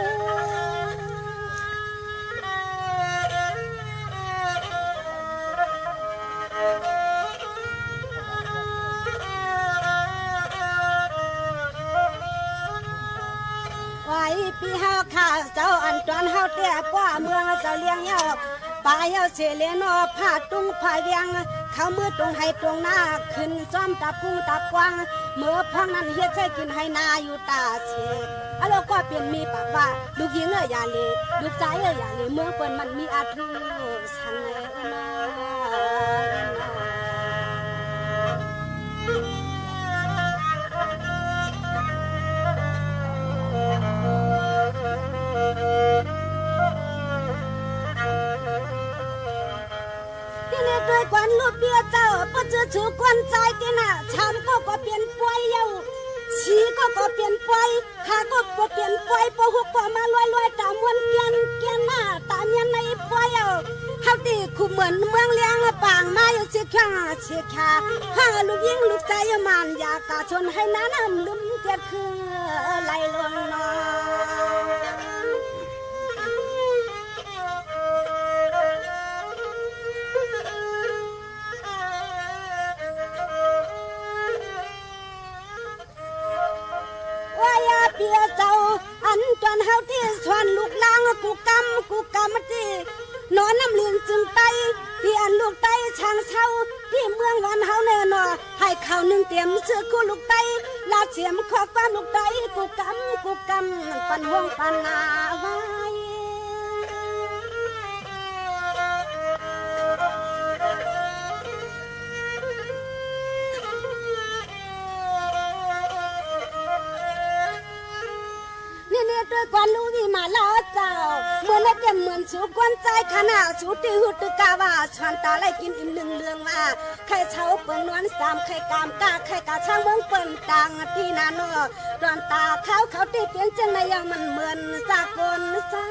Wa iˉ piˇ haˉ hk'a cawˬ anˬ tawˇ haˉ teˇ a paw a meuˇ cawˬ liˇ yaˇ-oˬ, paˍ yaˇ sheˍ le nawˬ hpaꞈ tuˉ hpaꞈ ve a, hkaoˍ meuˇ tuˬ haiˬ tuˬ naˆ hkui cawˇ taˍ puˇ taˍ paw, meuˇ hpaw naˆ hiˇ chehˇ kuiˬ haiˬ naˍ yuˬ taˍ sheˍ. A lo kawˆ piˇ miˇ paˍ vaˇ, ลูกหญิง yaˇ le, ลูกชาย yaˇ le, meuˇ peuˬ maˇ miˇ a tuˬ shaˍ le. Teˇ le tuˬ kaꞈ luˇ piˇ a caˇ-oˬ, pawˇ tcuhˇ cuˬ คนใจ teˇ naˆ, ช้ำ kawˆ kawˆ เป็น pawehˇ yaˇ-oˬ, shiˍ kawˆ kawˆ เป็น pawehˇ, ha kawˆ kawˆ เป็น pawehˇ, pawˇ hoˆ kawˆ maˇ lawehˇ lawehˇ, taꞈ mvuhˇ tiˇ tiˇ naˆ, taꞈ nyi naˆ iˉ pawehˇ yaˇ-oˬ. Haˉ teˇ hkui meuꞈ meuˇ liˇ paˍ maˇ yawˇ chi hkaˇ chi hkaˇ, haˉ ลูกหญิง ลูกชาย yaˇ maˇ yaꞈ kaꞈ chonˇ haiˬ naˍ naˆ leuˉ teˇ hkui lai lo nawˬ. Wa yaˇ piˇ a caˇ-oˬ, anˬ tawˇ haˉ teˇ chawˇ ลูกหลาน kuˬ kamˇ kuˬ kamˇ teˇ, nawˬ naˆ leuˉ tcuhˉ taiˇ, teˇ anˬ ลูก taiˇ ช้าง shaoˉ, teˇ meuˇ วัน haoˉ neˇ nawˬ, haiˬ hkaoˍ หนึ่ง teˇ mvuhˇ suhˍ kuˬ ลูก taiˇ, laˇ chehˇ mvuhˇ hkawˇ kaꞈ ลูก taiˇ kuˬ kamˇ kuˬ kamˇ, ปัญหา ปัญหา vaˇ. Neˇ neˇ tuˬ kaꞈ luˇ viˇ maˍ laˇ caˇ-oˬ, meuꞈ naˆ teˇ meuꞈ shu คนใจ hk'aˇ naˆ shu teˇ hui teˇ kaˆ vaˇ, chawˇ taˍ laiˉ kiˇ iˉ neˇ leuˉ vaˇ, hk'e chaw peuˬ nawˬ สาม hk'e kaꞈ kaꞈ, hk'e kaꞈ chaw meuˇ peuˬ taˍ ngaˬ tiˉ naˍ nawˬ, dawˇ taˍ hk'aˇ hk'aw teˇ pehˍ ceuˬ naˆ yaˇ maˇ meuꞈ สากล shaˍ.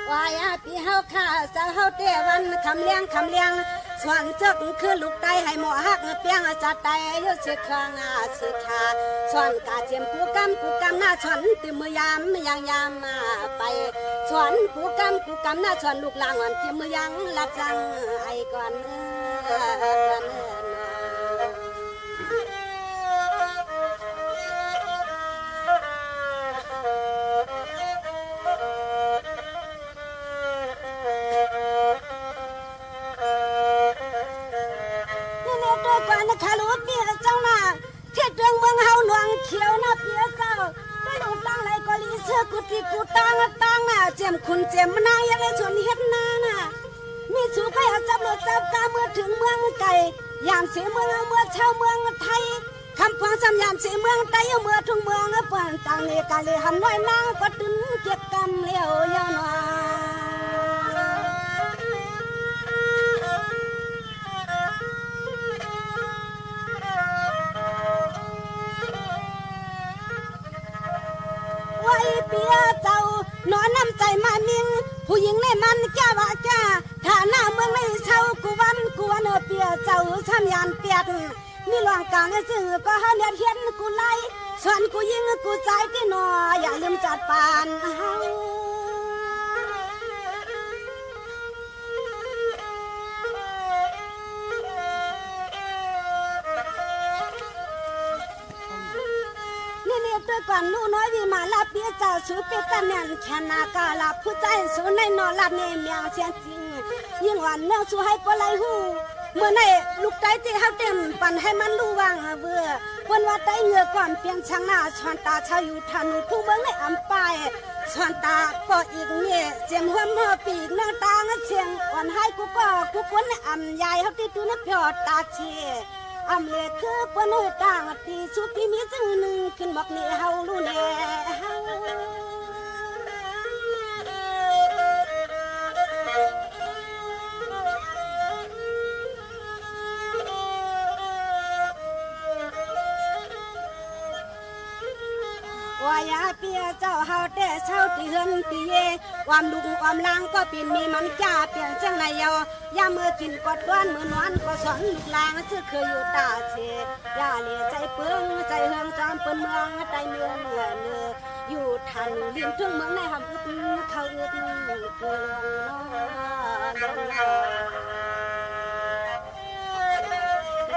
Wa yaˇ piˇ haˉ hk'a caˇ haˉ teˇ วัน hkaˍ liˇ hkaˍ liˇ, chawˇ tcuhˉ kuˬ hkui ลูก taiˇ haiˬ mawꞈ haˉ piˇ a caˇ taiˇ yawˇ chi hkaˇ ngaˬ chi hkaˇ, chawˇ kaꞈ cehˬ kuˬ kamˇ kuˬ kamˇ naˆ chawˇ teˇ meuˇ yaˇ maˇ yaˇ yaˇ maˇ paiˍ, chawˇ kuˬ kamˇ kuˬ kamˇ naˆ chawˇ ลูกหลาน teˇ meuˇ yaˇ laˇ caˇ a e kaꞈ Neˇ neˇ tuˬ kaꞈ hk'a luˬ piˇ a caˇ naˆ, hteˇ tuˬ meuˇ haoˉ nawˬ hkiˬ-oˬ naˆ piˇ a caˇ-oˬ, teˇ luˬ tanˇ laiˉ kawˆ liˇ suhˍ kuˬ tiꞈ kuˬ tanˇ tanˇ naˆ, cehˬ hkunˍ cehˬ mvuhˇ naˆ yaˇ leh chawˇ heˆ naˆ naˆ, miˬ cuˬ k'ai a caˇ lo caˇ kaˇ meuˇ htuꞈ meuˇ k'ai, yaꞈ sheˍ meuˇ meuˇ chaw meuˇ htaiˇ, hkaꞈ hpaw shaˆ yaꞈ sheˍ meuˇ taiˇ meuˇ htuˇ meuˇ peuˬ taˍ le kaꞈ le, haꞈ nawˉ naˆ k'awꞈ tuˬ kehˬ kamˇ le-oˬ yaˇ nawˬ. Wa iˉ piˇ a caˇ-oˬ, nawˬ น้ำใจ maˇ miˇ, ผู้หญิงเนี่ยมันแก่วะแก่ ฐานะเมืองในเช่า กูวันกูวัน เออ เปียเจ้า ซ้ำยานเปียด miˇ lawˬ kaꞈ ngaˬ hui k'awꞈ ha nyi hehnˇ kuˬ laiˉ, chawˇ kuˬ yinˉ kuˬ caiˉ teˇ nawˬ, yaꞈ leuˉ caꞈ paˍ naˆ. Neˇ neˇ tuˬ kaꞈ luˇ nawˉ viˇ maˍ laˇ piˇ caˇ, shu piˇ taˇ mehˍ hkanˍ naˍ kaꞈ laˬ hpu caiˉ shu neˇ nawˬ laˇ neˇ mehˍ chehˇ ciˇ, yinˇ g'aꞈ nawˬ shu haiˉ pawˆ laiˉ huˉ. Meuꞈ naˆ ลูก taiˇ teˇ haˉ teˇ ปัญหา maˇ luˇ vaˇ veuˬ, pon wa taiˇ yeuˬ kawꞈ เปลี่ยน chaꞈ naˆ, chawˇ taˍ chaw yuˬ htaꞈ nuˬ htuˇ meuˇ neˇ อำ paˇ, chawˇ taˍ pawˆ iˉ nyi cehˬ mvuhˇ mawˇ piˇ nawˬ taˇ ngaˬ chehˇ, awˬ haiˉ kuˬ kawˆ kuˬ k'oˆ neˇ อำ yaˇ haˉ teˇ tuˬ neˇ hpehꞈ taˍ chehˇ. อำ lehˬ hkui pon neˇ taˇ ngaˬ tiˉ shu piˇ miˇ zuhˇ nuˇ hkui mawˬ neˇ haoˉ lo neˇ haoˉ. Piˇ-a เจ้า hawˉ tehꞈ shaw teˇ heuˆ teˇ yehˬ, awˬ luˬ awˬ laˇ kawˆ piˇ miˬ maˇ caˇ piˇ ceˇ na yoˬ. Yaˇ meuˇ kiˬ k'awꞈ tuˉ meuˇ nuˇ k'awꞈ shawˍ luˬ laˇ, tcuhˉ hkui yoˬ taˇ ceˇ. Yaˇ lehˬ cai peuˬ cai heuˆ caˇ peuˬ meuˇ taˇ meuˇ lehˬ, yuˬ htaꞈ nuˬ liˇ tuˉ meuˇ neˇ ha bu tuˬ hk'aw uiˍ tuˬ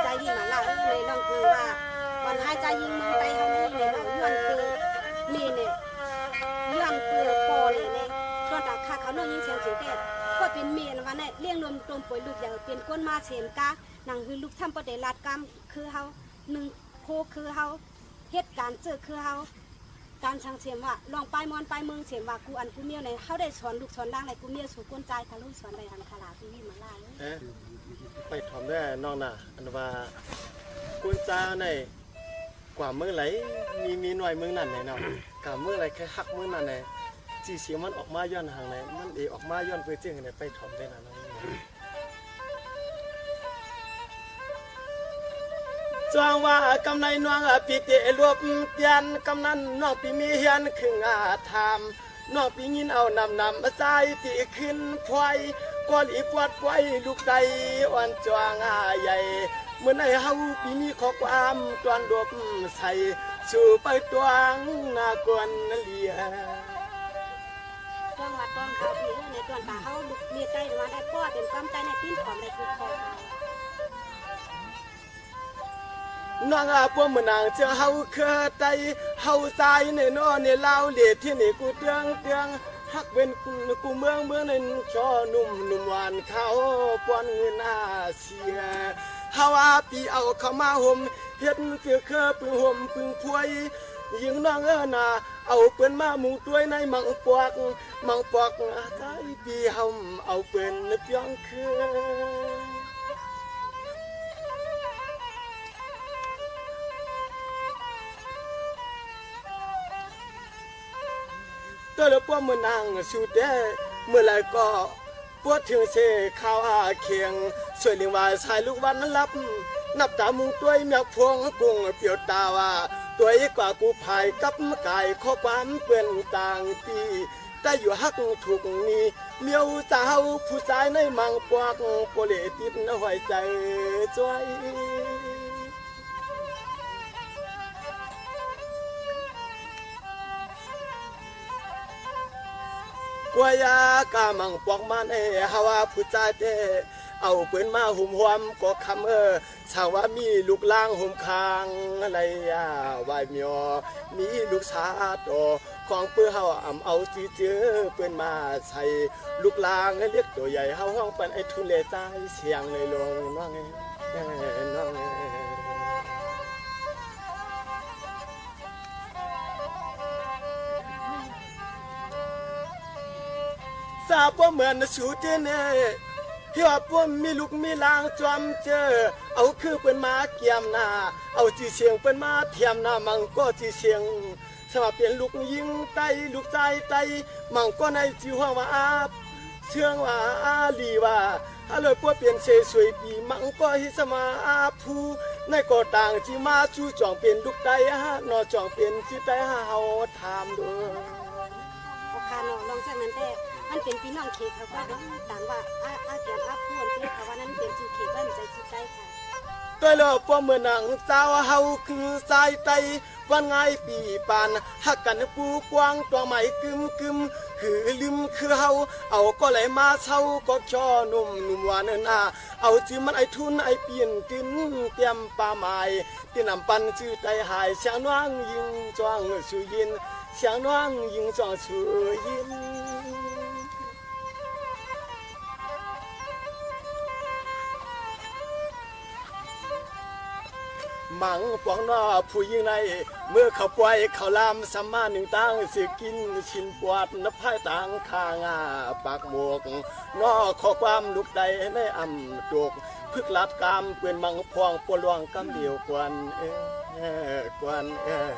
Ca yiˇ maˍ laˇ ve lawˇ gu a, awˬ na ca yiˇ mvuhˇ tai ha neˇ ve lawˇ yuˇ tuˬ miˬ neˇ, yuˇ tuˬ pawˆ lehˬ neˇ, dawˇ daꞈ hk'a hk'aˬ nawˇ nyiˇ shehˍ ceuˬ tehꞈ kawˆ piˇ miˬ na va neˇ, เลี้ยงลูก โต peuˬ ลูก ใหญ่ เป็นคน maˇ shehˍ kaꞈ, naˬ hui ลูก tcuhˉ pawˆ tehꞈ laꞈ kaˇ hkui haoˉ, nuˇ hk'oˆ hkui haoˉ, เหตุการณ์ tcuhˉ hkui haoˉ, การ ชัง shehˍ vaꞈ, lawˇ paiˇ mawˇ paiˇ meuˇ shehˍ vaꞈ, kuˬ anˬ kuˬ meuˇ neˇ haoˉ dehꞈ shawˍ luˬ shawˍ laˇ leh kuˬ meuˇ shu คน caˇ htaꞈ luˬ shawˍ leh haꞈ hk'a laˬ piˇ miˬ maˍ laˇ ve. Paiˇ htawꞈ meh nawˇ naˬ, a, คน caˇ neˇ, kaꞈ meuˇ laiˉ miˇ miˇ nawˇ meuˇ naˆ neˇ nawˇ, kaꞈ meuˇ laiˉ hk'e haˆ meuˇ naˆ neˇ, chi shiˍ maˇ awˬ maˇ yawˇ naˬ haꞈ neˇ, maˇ eˬ awˬ maˇ yawˇ peuˬ ceˇ neˇ paiˇ htawꞈ meh naˬ nawˇ. Cawˇ vaˇ kaˇ naˆ nawˇ piˇ teˇ lo tian kaˇ naˆ nawˇ piˇ miˇ hianˇ hkui ngaˬ htaꞈ, nawˇ piˇ nyi awˬ naꞈ naꞈ caˇ tiꞈ hkui hpaw-e, kawˆ liꞈ pawˆ pawˆ-e ลูก tai, awˬ cawˬ ngaˬ yaꞈ-e, meuˇ naˆ haoˉ piˇ miˇ hk'aw k'oˆ a mvuhˇ tawˇ dawˇ mvuhˇ shaiˍ, shu paiˇ tuˬ naˍ kawˆ liꞈ Nawˬ ngaˬ paw meuˬ naˬ ceˇ haoˉ hkeu taiˇ, haoˉ caˇ neˇ nawˇ neˇ laˇ-oˬ le, hteˇ neˇ kuˬ teˇ teˇ, haˆ ve kuˬ meuˇ meuˇ neˇ chaw nuˬ nuˬ maˬ hkaˇ-oˬ, paw nuˬ naˬ shiˍ-e. Haoˉ a piˇ awˬ hk'aw maˇ homˍ, heˆ ceˇ hkeu pui homˍ pui hpaw-e. Yehˬ nawˬ ngaˬ naˬ, awˬ peuˬ maˇ mvuhˇ tuˬ naˆ maꞈ pawˆ, maꞈ pawˆ caˇ piˇ haoˉ, awˬ peuˬ naˆ piˇ hkeu Tawˇ leh paw meuˬ naˬ shu tehꞈ, meuˬ laiˬ kawˆ paw hteˇ sheˍ hkaˇ a hkeꞈ, sho liꞈ vaꞈ shaiˍ luˆ vaꞈ naˆ laˇ, naˆ taˍ mvuhˇ tuˬ myaꞈ hpawˇ k'oˆ piˇ-oˬ taˍ vaꞈ, tuˬ iˉ kaꞈ kuˬ hpaˍ kaꞈ k'ai hkawˇ paˍ mvuhˇ peuˬ taˍ tiˇ, taˇ yuˬ haˉ k'oˆ htoꞈ nyi, miˇ-oˬ, caˇ haoˉ hpu caˇ naˆ maꞈ pawˆ, paw leh tiꞈ naˆ hawehˇ cai caweh K'o yaˇ kaꞈ maꞈ pawˆ maˇ neˇ haoˉ a hpu caˇ tehꞈ, awˬ peuˬ maˇ homˍ hawˉ k'awꞈ hk'aˬ meuˇ, shaˍ vaꞈ miˇ ลูก laˇ homˍ hkanˍ laiˬ yaˇ vaꞈ miˇ-oˬ, miˇ ลูก sha taw, hkawꞈ puiˉ haoˉ a awˬ ceuˬ ceuˬ peuˬ maˇ shaiˍ, ลูก laˇ liꞈ toꞈ yaiˬ haoˉ hawˉ paˍ a htoꞈ leh caˇ sheˍ le lo Shaˍ paw meuˬ naˬ shu teˇ neˇ, hiˉ a paw miˇ ลูก miˇ laˇ cawˇ ceˇ, awˬ hkuiˇ peuˬ maˇ kehˬ naˍ, awˬ ceuˬ sheˍ peuˬ maˇ hpehꞈ naˍ, maꞈ kawˆ ceuˬ sheˍ, shaˍ vaꞈ เป็น ลูก yinˉ taiˇ ลูก caiˇ taiˇ, maꞈ kawˆ naˆ ceuˬ hawˉ vaꞈ a, suhˉ vaꞈ a, liꞈ vaꞈ a, ha lehˬ paw เป็น sheˍ shuˍ piˍ, maꞈ kawˆ hiˉ shaˍ ma a hpu, naˆ kawˆ taˍ ceuˬ maˇ cuˇ cawˬ เป็น ลูก taiˇ haˉ, nawˬ cawˬ เป็น ceuˬ taiˇ haˉ haoˉ htaꞈ mvuh ตอนเราเปรียบเทียบว่า มันเป็นปีน่องเขต เขาก็ต้องต่างว่า อา อาแกมอาพูด อันนี้เขาว่านั้นเป็นปีเขต ก็ไม่ใช่ปีใต้ค่ะ Tawˇ leh paw meuˬ naˬ caˇ haoˉ hkui caiˇ taiˇ, vaˇ ngaˇ piˍ paˍ, haˉ kaꞈ puˇ puaˇ tawˇ maˍ kuiˇ kuiˇ, huiˍ leuˉ hkui haoˉ, awˬ kawˆ leh maˇ shaoˉ kawˆ chaw nuˬ nuˬ maˬ naˆ, awˬ ceuˬ maˇ a htoꞈ a piˇ tuˬ tiꞈ pa maˍ, teˇ naˍ paˆ ceuˬ taiˇ haiˬ, เสียงนกยิงจ้องสุยิน, เสียงนกยิงจ้องสุยิน Maꞈ pawˆ nawˉ hpu yinˉ naˆ, meuˇ hk'aw pawehˇ hk'aw laˇ, saˍ maˇ nuˬ taˇ suˍ kiˇ shinˍ pawˆ, naˆ hpaˇ taˇ hkanˍ ngaˬ ปักหมุด, nawˬ ข้อความ ลูก taiˇ naˆ อ่ำ ตก, hpuiˇ laꞈ kaꞈ peuˬ maꞈ pawˆ, paw luang kaˇ liꞈ กวน เอ้ย กวน เอ้ย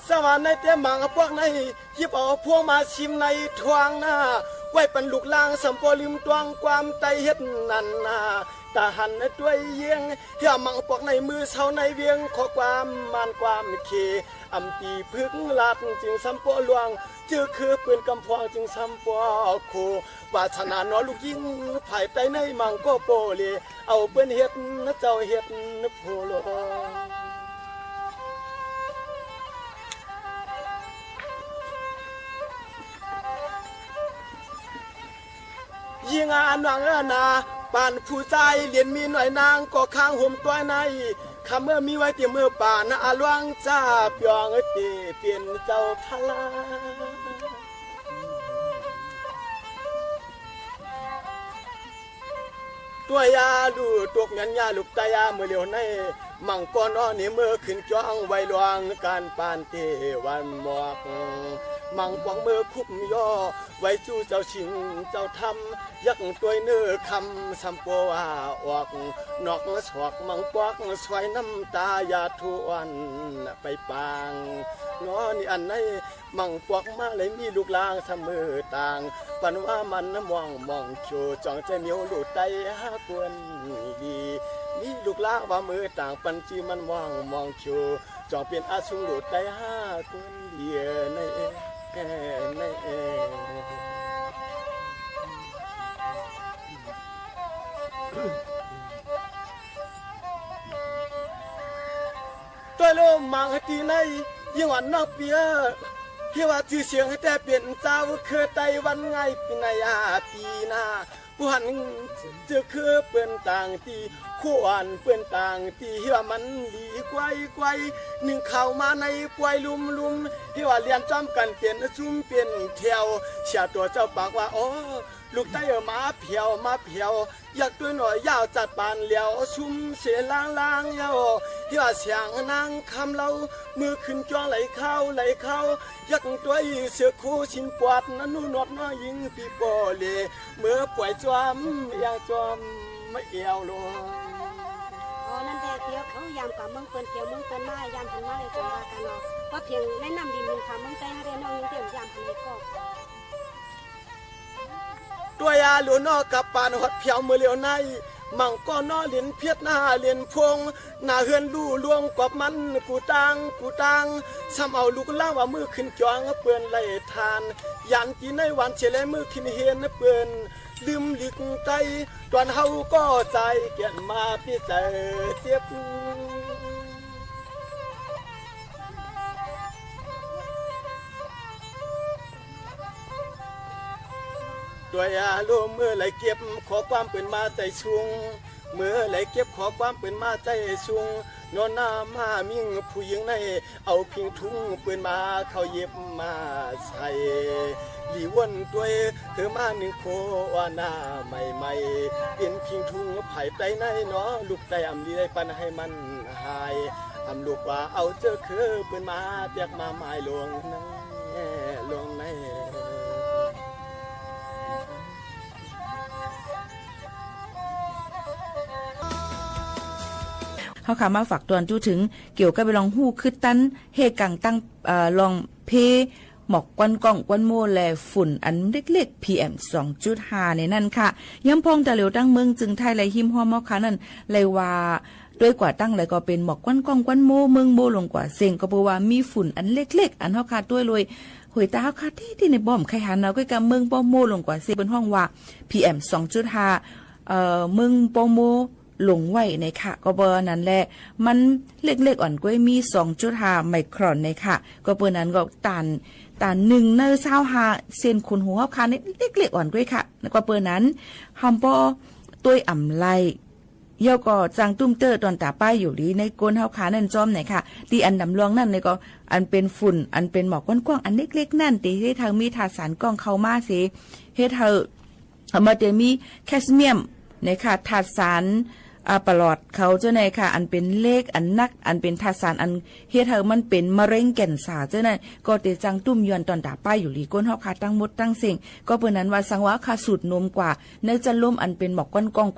Saˍ vaꞈ naˆ teˇ maꞈ pawˆ naˆ, yehˬ paˍ awˬ hpawˇ maˇ shiˍ naˆ htuaˇ naˆ, K'oˆ-e ปัน luꞈ laˇ สัมพันธ์ ลืม တွင်း ความ တႆး ႁဵတ်း ၼၼ် ႁႃ တႃႇ ႁၼ် တွဲ ယိူင်း ႁႂ်ႈ မၢင်ပွၵ်ႈ ၼႆ မိူဝ်ႈ သဝ် ၼႂ်း ဝဵင်း ข้อความ မၢၼ်ႈ ความ ၶႄႇ ဢမ်ႇ ပီႈ ၽိုၵ်း လၢတ်ႈ ၸိုင် သမ်ႉ ပေႃး လွင်ႈ ၸိူဝ်ႉၶိူဝ်း ပိူၼ်ႈ ၵမ်ႈၽွင်ႈ ၸိုင် သမ်ႉ ပေႃး ၶူဝ် ဝႃႇသၼႃႇ ၼေႃႈ လုၵ်ႈယိင်း ၽၢႆႇတႆး ၼႆႉ မၢင်ႈ ၵေႃႉ ပေႃႈ လႄႈ ဢဝ် ပိူၼ်ႈ ႁဵတ်း ၸဝ်ႈ ႁဵတ်း ၽူဝ် လူး ယိင်း ဢၼ် ၼွင်ႉ ဢၼ် ၼႃႇ ပၢၼ် ၽူႈၸၢႆး လဵၼ် မီး ၼွႆႉ ၼၢင်း ၵေႃႈ ၶၢင်း ႁူမ်ႈ တွႆး ၼႆႉ ၶမ်ႈ မိူဝ်ႈ မီး ဝႆႉ တႄႇ မိူဝ်ႈ ပၢၼ် ဢလွင်း ၸႃႉ ပျွင်ႇ တႄႇ ပဵၼ် ၸဝ်ႈ ၽြႃး တူၺ်း ယႃႇ လူႇ တူၵ်း မႅၼ်ႈ ယႃႇ လုၵ်ႈတႆး ယႃႇ မိူဝ်ႈလဵဝ် ၼႆႉ မၢင်ႈ ၵေႃႉ ၼေႃႈ ၼႆႉ မိူဝ်း ၶိုၼ်ႈ ၵျွင်း ဝႆႈ လွင်ႈ ၵၢၼ် ပၢၼ် တႄႇ ဝၢၼ်ႈ မွၵ်ႇ မၢင်ႈ ပွၵ်ႈ မိူဝ်း ၶုပ်ႉ ယေႃႉ ဝႆႈ ၸူး ၸဝ်ႈသိင် ၸဝ်ႈထမ်း ယၵ်ႉ တူၺ်း ၼိူဝ်ႉ ၶမ်း သမ်ႉ ပေႃး ဢွၵ်ႇ ၼွၵ်ႈ သွၵ်ႇ မၢင်ႈ ပွၵ်ႈ သွႆး ၼမ်ႉတႃ ယႃႇ ထူၼ်ႈ ပႆ ပၢင် ၼေႃႈ ၼႆႉ ဢၼ် ၼႆႉ မၢင်ႈ ပွၵ်ႈ မႃး လႆႈ မီး လုၵ်ႈလၢင်း သမ်ႉ မိူဝ်း တၢင် ပၼ် ဝႃႈ မၼ်း မွင်ႈ မွင်ႈ ၶျူဝ်း ၸွင်ႇ ၸႂ်ႈ မဵဝ်း လူႇ တႆး ႁႃႉ ၵူၼ်း လီ မီး လုၵ်ႈလၢင်း ဝႃႈ မိူဝ်း တၢင် ပၼ် ၸိုဝ်ႈ မၼ်း မွင်ႈ မွင်ႈ ၶျူဝ်း ၸွင်ႇ ပဵၼ် ဢသုင်း လူႇ တႆး ႁႃႉ ၵူၼ်း လီ ဢိူဝ်ႈ ၼႆႉ ဢိူဝ်ႈ ၼႆႉ ဢိူဝ်ႈ တွႆႈ လူမ်း မၢင်ႇ တီႈ ၼႆႉ ယိင်း ဢွၼ်ႇ ၼွင်ႉ ပီႈ ဢိူဝ်ႈ ႁဵတ်း ဝႃႈ ၸိုဝ်ႈသဵင် ႁႂ်ႈ တႄႉ ပဵၼ် ၸၢဝ်း ၶိူဝ်း တႆး ဝၼ်း ငၢႆး ပီႈ ၼႆႉ ဢႃႈ ပီႈ ၼႃႈ ပေႃး ႁၼ် ၸိူဝ်ႉၶိူဝ်း ပိူၼ်ႈ တၢင်ႇ တီႈ ၶူဝ်း ဢွၼ်ႇ ပိူၼ်ႈ တၢင်ႇ တီႈ ႁဵတ်း ဝႃႈ မၼ်း လီ ၵူၺ်း ၵူၺ်း ၼိုင်ႈ ၶဝ်ႈ မႃး ၼႂ်း ပွႆး လုမ်း လုမ်း ႁဵတ်း ဝႃႈ လႅၼ်ႈ ၸွမ်း ၵၼ် ပဵၼ် ၸုမ်း ပဵၼ် ထႅဝ် သြႃႇတေႃႇ ၸဝ်ႈ ပၢၵ်ႇ ဝႃႈ ဢေႃႈ လုၵ်ႈတႆး ဢိူဝ်ႈ မႃး ၽႅဝ် မႃး ၽႅဝ် ယၵ်ႉ တူၺ်း ၼေႃႈ ယၢဝ်း ၸၢတ်ႈ ပၢၼ် လႅဝ် သုမ်း သေ လၢင်း လၢင်း ယဝ်ႉ ႁဵတ်း ဝႃႈ သႅင် ၼၢင်း ၶမ်း လဝ်ႈ မိူဝ်ႈ ၶိုၼ်ႈ ၵျွင်း လၢႆ ၶၢဝ်း လၢႆ ၶၢဝ်း ယၵ်ႉ တူၺ်း သိူဝ်ႈ ၶူဝ်း သိၼ် ပွတ်း ၼၼ်ႉ ၼူႉ ၼွတ်ႈ ၼွႆႉ ယိင်း ပီႈ ပေႃႈ လႄႈ မိူဝ်ႈ ပွႆႇ ၸွမ်း ဢႅဝ်ႇ ၸွမ်း ဢႅဝ်ႇ လူး။ ဢေႃႈ ၼၼ်ႉလႄႈ တေႃႈ ၶဝ် ယၢမ်ႈ ၵႂႃႇ မိူင်းပိူၼ်ႈ ၽႅဝ် မိူင်းပိူၼ်ႈ မႃး ယၢမ်ႈ ႁၼ် မႃး လႄႈ ၸင်ႇ ဝႃႈ ၵၼ် ဢေႃႈ ပေႃး ၽဵင်ႇ ၼႂ်း ၼမ်ႉလိၼ် ၼိုင်ႈ ၶႃႈ မိူင်းတႆး ႁဝ်း လႄႈ ၼွင်ႉ ယိင်း တဵမ် ယၢမ်ႈ ႁၼ် ၼႆ ၵေႃႈ တူၺ်း ဢႃႈ လူဝ်ႇ ၼေႃႈ ၵၢပ်ႈပၢၼ် ႁွတ်ႈ ၽႅဝ် မိူဝ်ႈလဵဝ် ၼႆႉ မၢင်ႇ ၵေႃႉ ၼေႃႈ လဵၼ်ႈၽဵတ်ႉ ၼႃႈလဵၼ်ႈၽူင်း ၼႃႈႁိူၼ်း လူႉလူင်း ၵွပ်ႈမၼ်း ၵူႈတၢင်း ၵူႈတၢင်း သမ်ႉ ဢဝ် လုၵ်ႈလၢင်း ဝႃႈ မိူဝ်းၶိုၼ်ႈၵျွင်း ပိူၼ်ႈ လႆႈထၢၼ်ႈ ယၢၼ် တီႈၼႆႈ ဝၢၼ်ႈသေလႄႈ မိူဝ်းၶိုၼ်ႈႁဵၼ်း ပိူၼ်ႈ လိုမ်း လိၵ်ႈတႆး တွၼ်ႈ ႁဝ်း ၵေႃႈ ၸႂ်ၵႅၼ်ႇ မႃး ပဵၼ် ၸႂ်ၸဵပ်း တူၺ်း ဢႃႈ လူဝ်ႇ မိူဝ်ႈလႂ် ၵဵပ်း ၶေႃႈၵႂၢမ်း ပိူၼ်ႈ မႃး ၸႂ်သုင်၊ မိူဝ်ႈလႂ် ၵဵပ်း ၶေႃႈၵႂၢမ်း ပိူၼ်ႈ မႃး ၸႂ်သုင် ၼေႃႈ ၼႃႈမႃႉ မိင်ႈ ၽူႈယိင်း ၼႆႉ ဢဝ် ၽိင်ႈထုင်း ပိူၼ်ႈ မႃး ၶဝ်ႈယဵပ်ႉ မႃး သႂ်ႇ လီ ဝူၼ်ႉ တူၺ်း ႁိုဝ် မႃး ၼိုင်ႈ ၶူဝ်း ဢႃႈ ၼႃႈမႂ်ႇမႂ်ႇ ပဵၼ် ၽိင်ႈထုင်း ၽၢႆႇတႂ်ႈ ၼႆႉ ၼေႃႈ လုၵ်ႈတႆး ဢမ်ႇလီ လႆႈ ပၼ် ႁႂ်ႈ မၼ်း ႁၢႆ ဢမ်ႇ လုၵ်ႈ ဝႃႈ ဢဝ် ၸိူဝ်ႉၶိူဝ်း ပိူၼ်ႈ မႃး တႅၵ်ႈ မႃး မၢႆ လူင် ၼႆႉ လူင် ၼႆႉ ႁဝ်းၶႃႈ မႃး ၾၢၵ်ႇတွၼ်ႈ ၸူးထိုင် ၵဵဝ်ႇၵပ်း လွင်ႈ ႁူႉ ၶိုတ်းတၼ်း ႁႄႉၵင်ႈ တင်း လွင်ႈ ၽေး မွၵ်ႇၵွၼ်းၵွင်ႉၵွၼ်းမူဝ်း လႄႈ ၾုၼ်ႇ ဢၼ် လဵၵ်ႉလဵၵ်ႉ PM သွင် ၸုတ်ႉ ႁႃႈ ၼႆၼၼ်ႉၶႃႈ။ ယၢမ်းၽွင်း တေႃႈလဵဝ် တၢင်း မိူင်းၸိုင်ႈထႆး လႄႈ ႁိမ်းႁွမ်း ႁဝ်းၶႃႈ ၼၼ်ႉ လႆႈဝႃႈ တူၺ်းၵႂႃႇ တၢင်းလႂ် ၵေႃႈ ပဵၼ် မွၵ်ႇၵွၼ်းၵွင်ႉၵွၼ်းမူဝ်း မိူင်းမူဝ်း လူင်းၵႂႃႇသဵင်ႈ ၵွပ်ႈပိူဝ်ႈဝႃႈ မီး ၾုၼ်ႇ ဢၼ် လဵၵ်ႉလဵၵ်ႉ ဢၼ် ႁဝ်းၶႃႈ တူၺ်းလူၺ်ႈ ႁူၺ်ႇတႃ ႁဝ်းၶႃႈ တႄႉတႄႉ ၼႆႉ ပေႃး ဢမ်ႇ ၶႂ်ႈ ႁၼ် ဢဝ် ၵူၺ်းၵႃႈ မိူင်း ပေႃး မူဝ်း လူင်းၵႂႃႇသဵင်ႈ ပိူၼ်ႈ ႁွင်ႉဝႃႈ PM သွင် ၸုတ်ႉ ႁႃႈ မိူင်း ပေႃး မူဝ်း လူင်းဝႆႉ ၼႆၶႃႈ။ ၵွပ်ႈပိူဝ်ႈၼၼ်လႄႈ မၼ်း လဵၵ်ႉလဵၵ်ႉ ဢွၼ်ႇၵူၺ်း မီး သွင် ၸုတ်ႉ ႁႃႈ micron ၼႆၶႃႈ။ ၵွပ်ႈပိူဝ်ႈၼၼ် ၵေႃႈ တၢၼ်ႇ တၢၼ်ႇ ၼိုင်ႈ ၼႂ်း သၢဝ်းႁႃႈ သဵၼ်ႈ ၶူၼ်ႁူဝ် ႁဝ်းၶႃႈ ၼႆႉ လဵၵ်ႉလဵၵ်ႉ ဢွၼ်ႇၵူၺ်းၶႃႈ။ ၵွပ်ႈပိူဝ်ႈၼၼ် ႁဝ်း ပေႃး တူၺ်း ဢမ်ႇလႆႈ ယဝ်ႉၵေႃႈ ၸၢင်ႈ တုမ်ႉတိူဝ်ႉ တွၼ်ႈတႃႇ ပၢႆးယူႇလီ ၼႂ်း ၵူၼ်း ႁဝ်းၶႃႈ ၼၼ်ႉ ၸွမ်း ၼႆၶႃႈ။ တီႈ ဢၼ် လမ်ႇလွင်ႈ ၼၼ်ႉ ၼႆၵေႃႈ ဢၼ် ပဵၼ် ၾုၼ်ႇ ဢၼ် ပဵၼ် မွၵ်ႇၵွၼ်းၵွင်ႉ ဢၼ် လဵၵ်ႉလဵၵ်ႉ ၼၼ်ႉ တေ ႁဵတ်းႁႂ်ႈ မီး ထၢတ်ႈသၢၼ် ၵွင်ႉ ၶဝ်ႈမႃးသေ ႁဵတ်းႁႂ်ႈ မၼ်း တေ မီး cadmium ၼႆၶႃႈ ထၢတ်ႈသၢၼ် ပလွတ်ႇ ၶဝ် ၸိူဝ်း ၼႆႉ ၶႃႈ ဢၼ် ပဵၼ် လဵၵ်း ဢၼ် ၼၵ်း ဢၼ် ပဵၼ် ထၢတ်ႈသၢၼ် ဢၼ် ႁဵတ်းႁႂ်ႈ မၼ်း ပဵၼ် မရဵင်း cancer ၸိူဝ်း ၼၼ်ႉ ၵေႃႈ တေ ၸၢင်ႈ တုမ်ႉယွၼ်ႈ တွၼ်ႈတႃႇ ပၢႆးယူႇလီ ၵူၼ်း ႁဝ်းၶႃႈ တင်းမူတ်း တင်းသဵင်ႈ။ ၵွပ်ႈပိူဝ်ႈၼၼ် ဝႃႈသင်ဝႃႈ ႁဝ်းၶႃႈ သုတ်ႇၼူမ် ၵႂႃႇ ၼႂ်း ၸၼ်ႉလူမ်း ဢၼ် ပဵၼ် မွၵ်ႇၵွၼ်းၵွင်ႉ ၵွၼ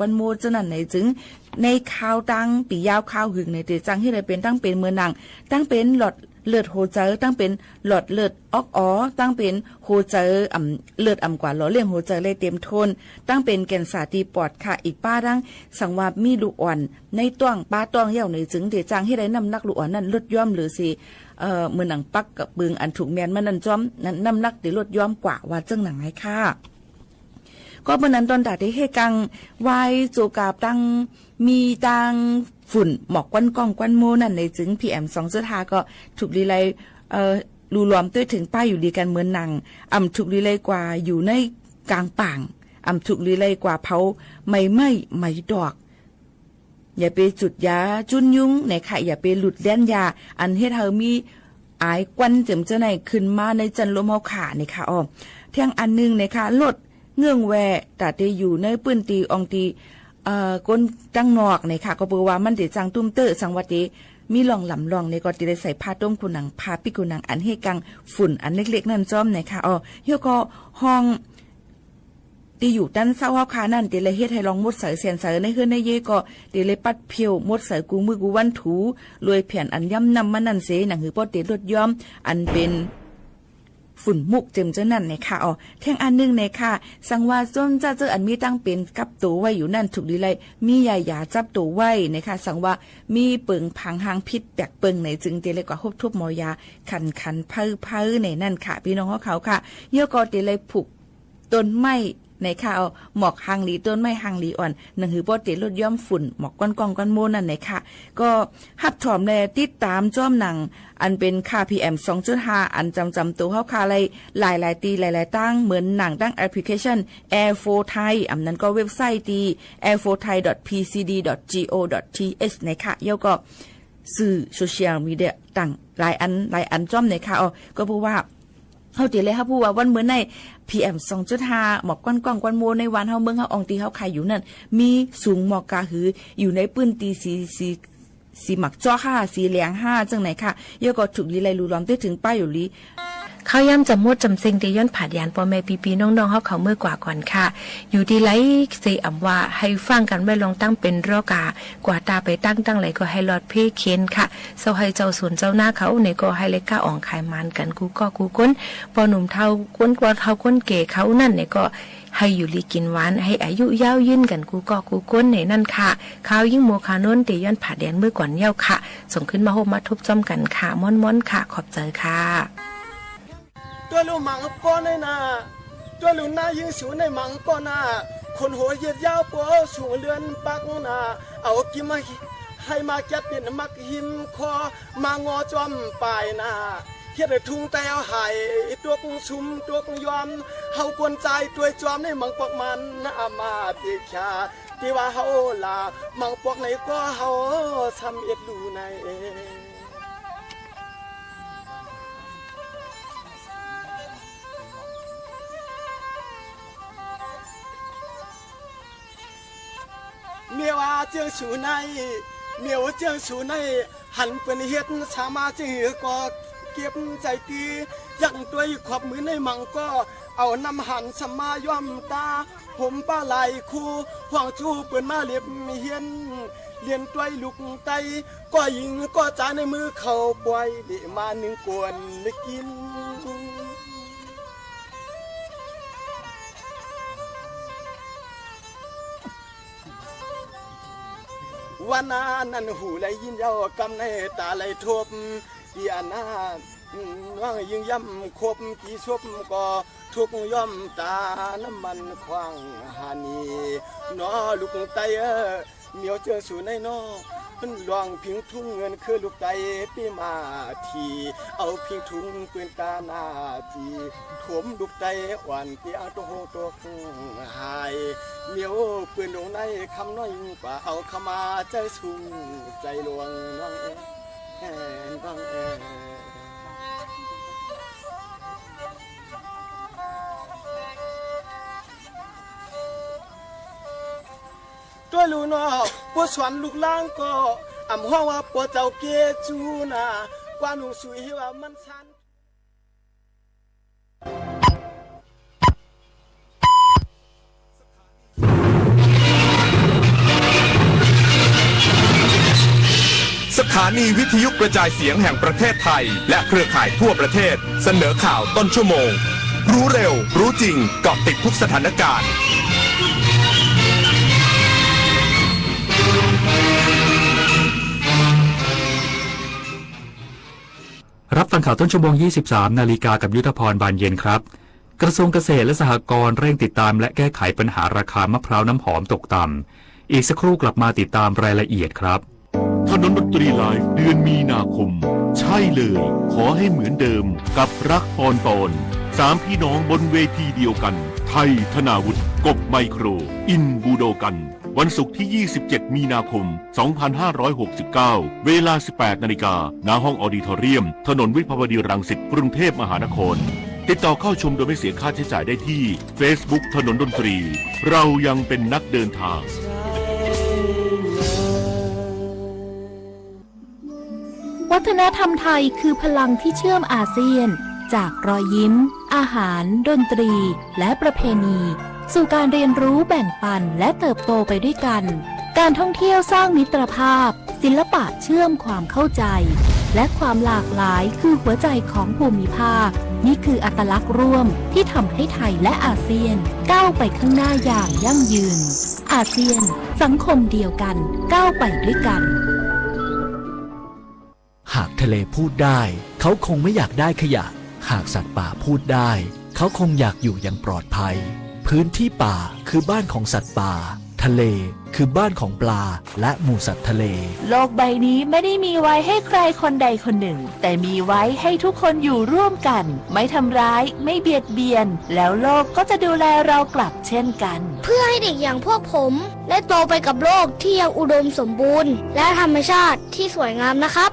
်းမူဝ်း ၸိူဝ်း ၼၼ်ႉ ၼႆၸိုင် ในคราวตั้งปียาวคราวหึงเนี่ย เต๋อจังเฮ็ดให้เป็น ตั้งเป็นเหมือนหนัง ตั้งเป็นหลอดเลือดหัวใจ ตั้งเป็นหลอดเลือดออกอ๋อ ตั้งเป็นหัวใจ เลือดอ่ำกว่าหล่อเลี้ยงหัวใจได้เต็มโทน ตั้งเป็นแกนสาตีปอดค่ะ อีกป้าดั้ง สังว่ามีลูกอ่อนในท้อง ป้าท้องเย้าเนี่ยจึง เต๋อจังเฮ็ดให้น้ำหนักลูกอ่อนนั่นลดย่อมเหลือเสีย เหมือนหนังปักกระเปืองอันถูกแมนมานั่นจ้อม น้ำหนักเต๋อลดย่อมกว่า ว่าเจ้าหนังไงค่ะ ก็เมื่อนั้นตอนตาเต๋อเฮกัง วายโจกาบตัง มีตัง ฝุ่นหมอกควันกล้องควันโม่นั่นในจึง พีเอ็มสองจุดห้า ก็ถูกลีไล လူလွမ် ต้วยเถิง ป้าอยู่ดีกันเหมือนหนัง อ่ำถูกลีไลกว่า อยู่ในกลางป่าง อ่ำถูกลีไลกว่า เผาไหม้ไหม้ไหมดอก อย่าไปจุดยาจุนยุงในค่ะ อย่าไปหลุดเลี้ยนยา อันเฮ็ดให้มีอายควันเจิมเจ้าในขึ้นมาในจันทร์ลมเฮาขาในค่ะ อ้อ เที่ยงอันหนึ่งในค่ะ ลดเงื่องแว ตาเตอยู่ในพื้นที่อ่องตี คนตั้งนอกในค่ะ ก็เปือว่ามันเต๋อจังตุ้มเต๋อ สังวัติ มีร่องลำร่องในก็เต๋อได้ใส่ผ้าต้มคุณหนัง ผ้าปิดคุณหนัง อันเฮกัง ฝุ่นอันเล็กๆนั่นจ้อมในค่ะ อ้อ เฮาก็ ห้อง ที่อยู่ตันเศร้าเฮาคานั่น เต๋เลยเฮ็ดให้ลองมดเสาแสนเสาในเฮือนในเยก็ เต๋เลยปัดเพียวมดเสากูมือกูวันถู รวยแผ่นอันย่ำนำมานั่นเส หนังหือป้อเต๋ลดย่อม อันเป็น ฝุ่นมุกเจิมเจ้านั่นในค่ะ อ้อ แท่งอันหนึ่งในค่ะ สังว่าส้นเจ้าเจ้าอันมีตั้งเป็นกับโตไว้อยู่นั่น ถูกดีไล มียาหยาจับโตไว้ในค่ะ สังว่ามีเปิงพังหางพิษแปลกเปิงในจึงเต๋เลยกว่าฮบทบหมอยา ขันขันเพ้อเพ้อในนั่นค่ะ พี่น้องเขาค่ะ เยอะก็เต๋เลยผูก ต้นไม้ในค่ะ เอาหมอกหางหลี ต้นไม้หางหลีอ่อน หนังหือป้อเต๋ลดย่อมฝุ่น หมอกก้อนกล้องก้อนโม่นั่นในค่ะ ก็ฮับถอมและติดตามจ้อมหนัง อันเป็นค่า พีเอ็มสองจุดห้า อันจำจำตัวเฮาค่ะ ไล หลายหลายตีหลายหลายตั้ง เหมือนหนังตั้งแอปพลิเคชัน Air Force Thai อำนั้นก็เว็บไซต์ตี air force thai dot p c d dot g o dot t h ในค่ะ เยอะก็ สื่อโซเชียลมีเดียต่างหลายอันหลายอันจ้อมในค่ะ อ๋อ ก็พูดว่า เฮาเต๋เลยค่ะ พูดว่าวันเมื่อใน พีเอ็มสองจุดห้า หมอกก้อนกล้องก้อนโม่ในวันเฮาเมืองเฮาอองตีเฮาใครอยู่นั่น มีสูงหมอกกาหือ อยู่ในพื้นที่สี สี สีหมักจ้อห้า สีแหลงห้า จังไหนค่ะ เยอะก็ถูกดีไลรูล้อมได้ถึงป้ายอยู่ลี ข้าวย้ำจำมดจำเซ็งเตย้อนผาดยานปอแม่ปีปีน้องๆ เฮาเขาเมื่อกว่าก่อนค่ะ อยู่ดีไลเซอ่ำว่าให้ฟังกันไว้ลองตั้งเป็นรอกา กว่าตาไปตั้งตั้งไหลก็ให้หลอดเพเคนค่ะ เศร้าให้เจ้าสวนเจ้านาเขาในก็ให้เล็กก้าอ่องขายมันกันกู้ก็กู้ก้น ปอหนุ่มเฒ่าก้นกวาดเฒ่าก้นเก๋เขานั่นในก็ ให้อยู่ลีกินหวาน ให้อายุยาวยืนกันกู้ก็กู้ก้นในนั่นค่ะ ข่าวยิ่งโมคาโน้นเตย้อนผาแดนเมื่อก่อนเย้าค่ะ ส่งขึ้นมาโฮมมาทบจอมกันค่ะ ม้อนๆ ค่ะ ขอบใจค่ะ ตัวลูกหมังก้อนในนา ตัวลูกหน้ายิ่งสูงในหมังก้อนนา คนหัวเยียดยาวปัวสูงเลือนปักนา เอากิมมาให้มาแก๊ดเป็นมักหิมคอ มางอจอมปลายนา เฮ็ดให้ทุ่งไตเอาหาย ตัวกงสุมตัวกงยอม เฮากวนใจตัวจอมในหมังปอกมันอามาเตชา ที่ว่าเฮาลาหมังปอกในก็เฮาซ้ำเอ็ดลูใน เมียวอาเจียงสูใน เมียวเจียงสูใน หันเปิ้นเฮ็ดสามาจึงหือก็เก็บใจตี ยังตัวยขอบมือในมังก็ เอาน้ำหันสมาย่อมตา ผมป้าไหลคู่ ห่วงจู้เปิ้นมาเล็บเฮียน เรียนตัวยลูกไต ก็ยิงก็จ๋าในมือเขาป่วย เดะมาหนึ่งกวนได้กิน วันนั้นหูไหลยินเย้ากำในตาไหลทบ ตีอันนาน้องยิงย่ำคบตีชบก็ทุกย่อมตาน้ำมันขวางหานี นอลูกไตเออ เหมียวเจอสู่ในนอ มันหลวงพิงทุ่งเงินคือลูกไตปีมาที เอาพิงทุ่งปืนตาหน้าจี ถมลูกไตอ่อนเตียงโตโหตกหาย เหมียวปืนลงในคำน้อยยิ่งกว่า เอาเข้ามาใจสูงใจหลวงน้องเอ๋ย น้องเอ๋ย ตัวลูกน้อง ปัวสวนลูกหลานก็ อ่ำฮ้องว่าปัวเจ้าเกจูนา กว่าหนุ่งสุยเฮว่ามันชัน สถานีวิทยุกระจายเสียงแห่งประเทศไทย และเครือข่ายทั่วประเทศ เสนอข่าวต้นชั่วโมง รู้เร็ว รู้จริง เกาะติดทุกสถานการณ์ รับฟังข่าวต้นชั่วโมง ยี่สิบสาม นาฬิกา กับยุทธพร บานเย็นครับ กระทรวงเกษตรและสหกรณ์เร่งติดตามและแก้ไขปัญหาราคามะพร้าวน้ำหอมตกต่ำ อีกสักครู่กลับมาติดตามรายละเอียดครับ ถนนดนตรีไลฟ์ เดือนมีนาคม ใช่เลย ขอให้เหมือนเดิม กับรักปอนปอน สามพี่น้องบนเวทีเดียวกัน ไทยธนาวุฒิ กบไมโคร อินบูโดกัน วันศุกร์ที่ ยี่สิบเจ็ด มีนาคม สองพันห้าร้อยหกสิบเก้า เวลา สิบแปด นาฬิกา ณ ห้องออดิทอเรียม ถนนวิภาวดีรังสิต กรุงเทพมหานคร ติดต่อเข้าชมโดยไม่เสียค่าใช้จ่ายได้ที่ Facebook ถนนดนตรี เรายังเป็นนักเดินทาง วัฒนธรรมไทยคือพลังที่เชื่อมอาเซียน จากรอยยิ้ม อาหาร ดนตรี และประเพณี สู่การเรียนรู้แบ่งปันและเติบโตไปด้วยกัน การท่องเที่ยวสร้างมิตรภาพ ศิลปะเชื่อมความเข้าใจ และความหลากหลายคือหัวใจของภูมิภาค นี่คืออัตลักษณ์ร่วมที่ทำให้ไทยและอาเซียนก้าวไปข้างหน้าอย่างยั่งยืน อาเซียน สังคมเดียวกัน ก้าวไปด้วยกัน หากทะเลพูดได้ เขาคงไม่อยากได้ขยะ หากสัตว์ป่าพูดได้ เขาคงอยากอยู่อย่างปลอดภัย พื้นที่ป่าคือบ้านของสัตว์ป่า ทะเลคือบ้านของปลา และหมู่สัตว์ทะเล โลกใบนี้ไม่ได้มีไว้ให้ใครคนใดคนหนึ่ง แต่มีไว้ให้ทุกคนอยู่ร่วมกัน ไม่ทำร้าย ไม่เบียดเบียน แล้วโลกก็จะดูแลเรากลับเช่นกัน เพื่อให้เด็กอย่างพวกผมได้โตไปกับโลกที่ยังอุดมสมบูรณ์ และธรรมชาติที่สวยงามนะครับ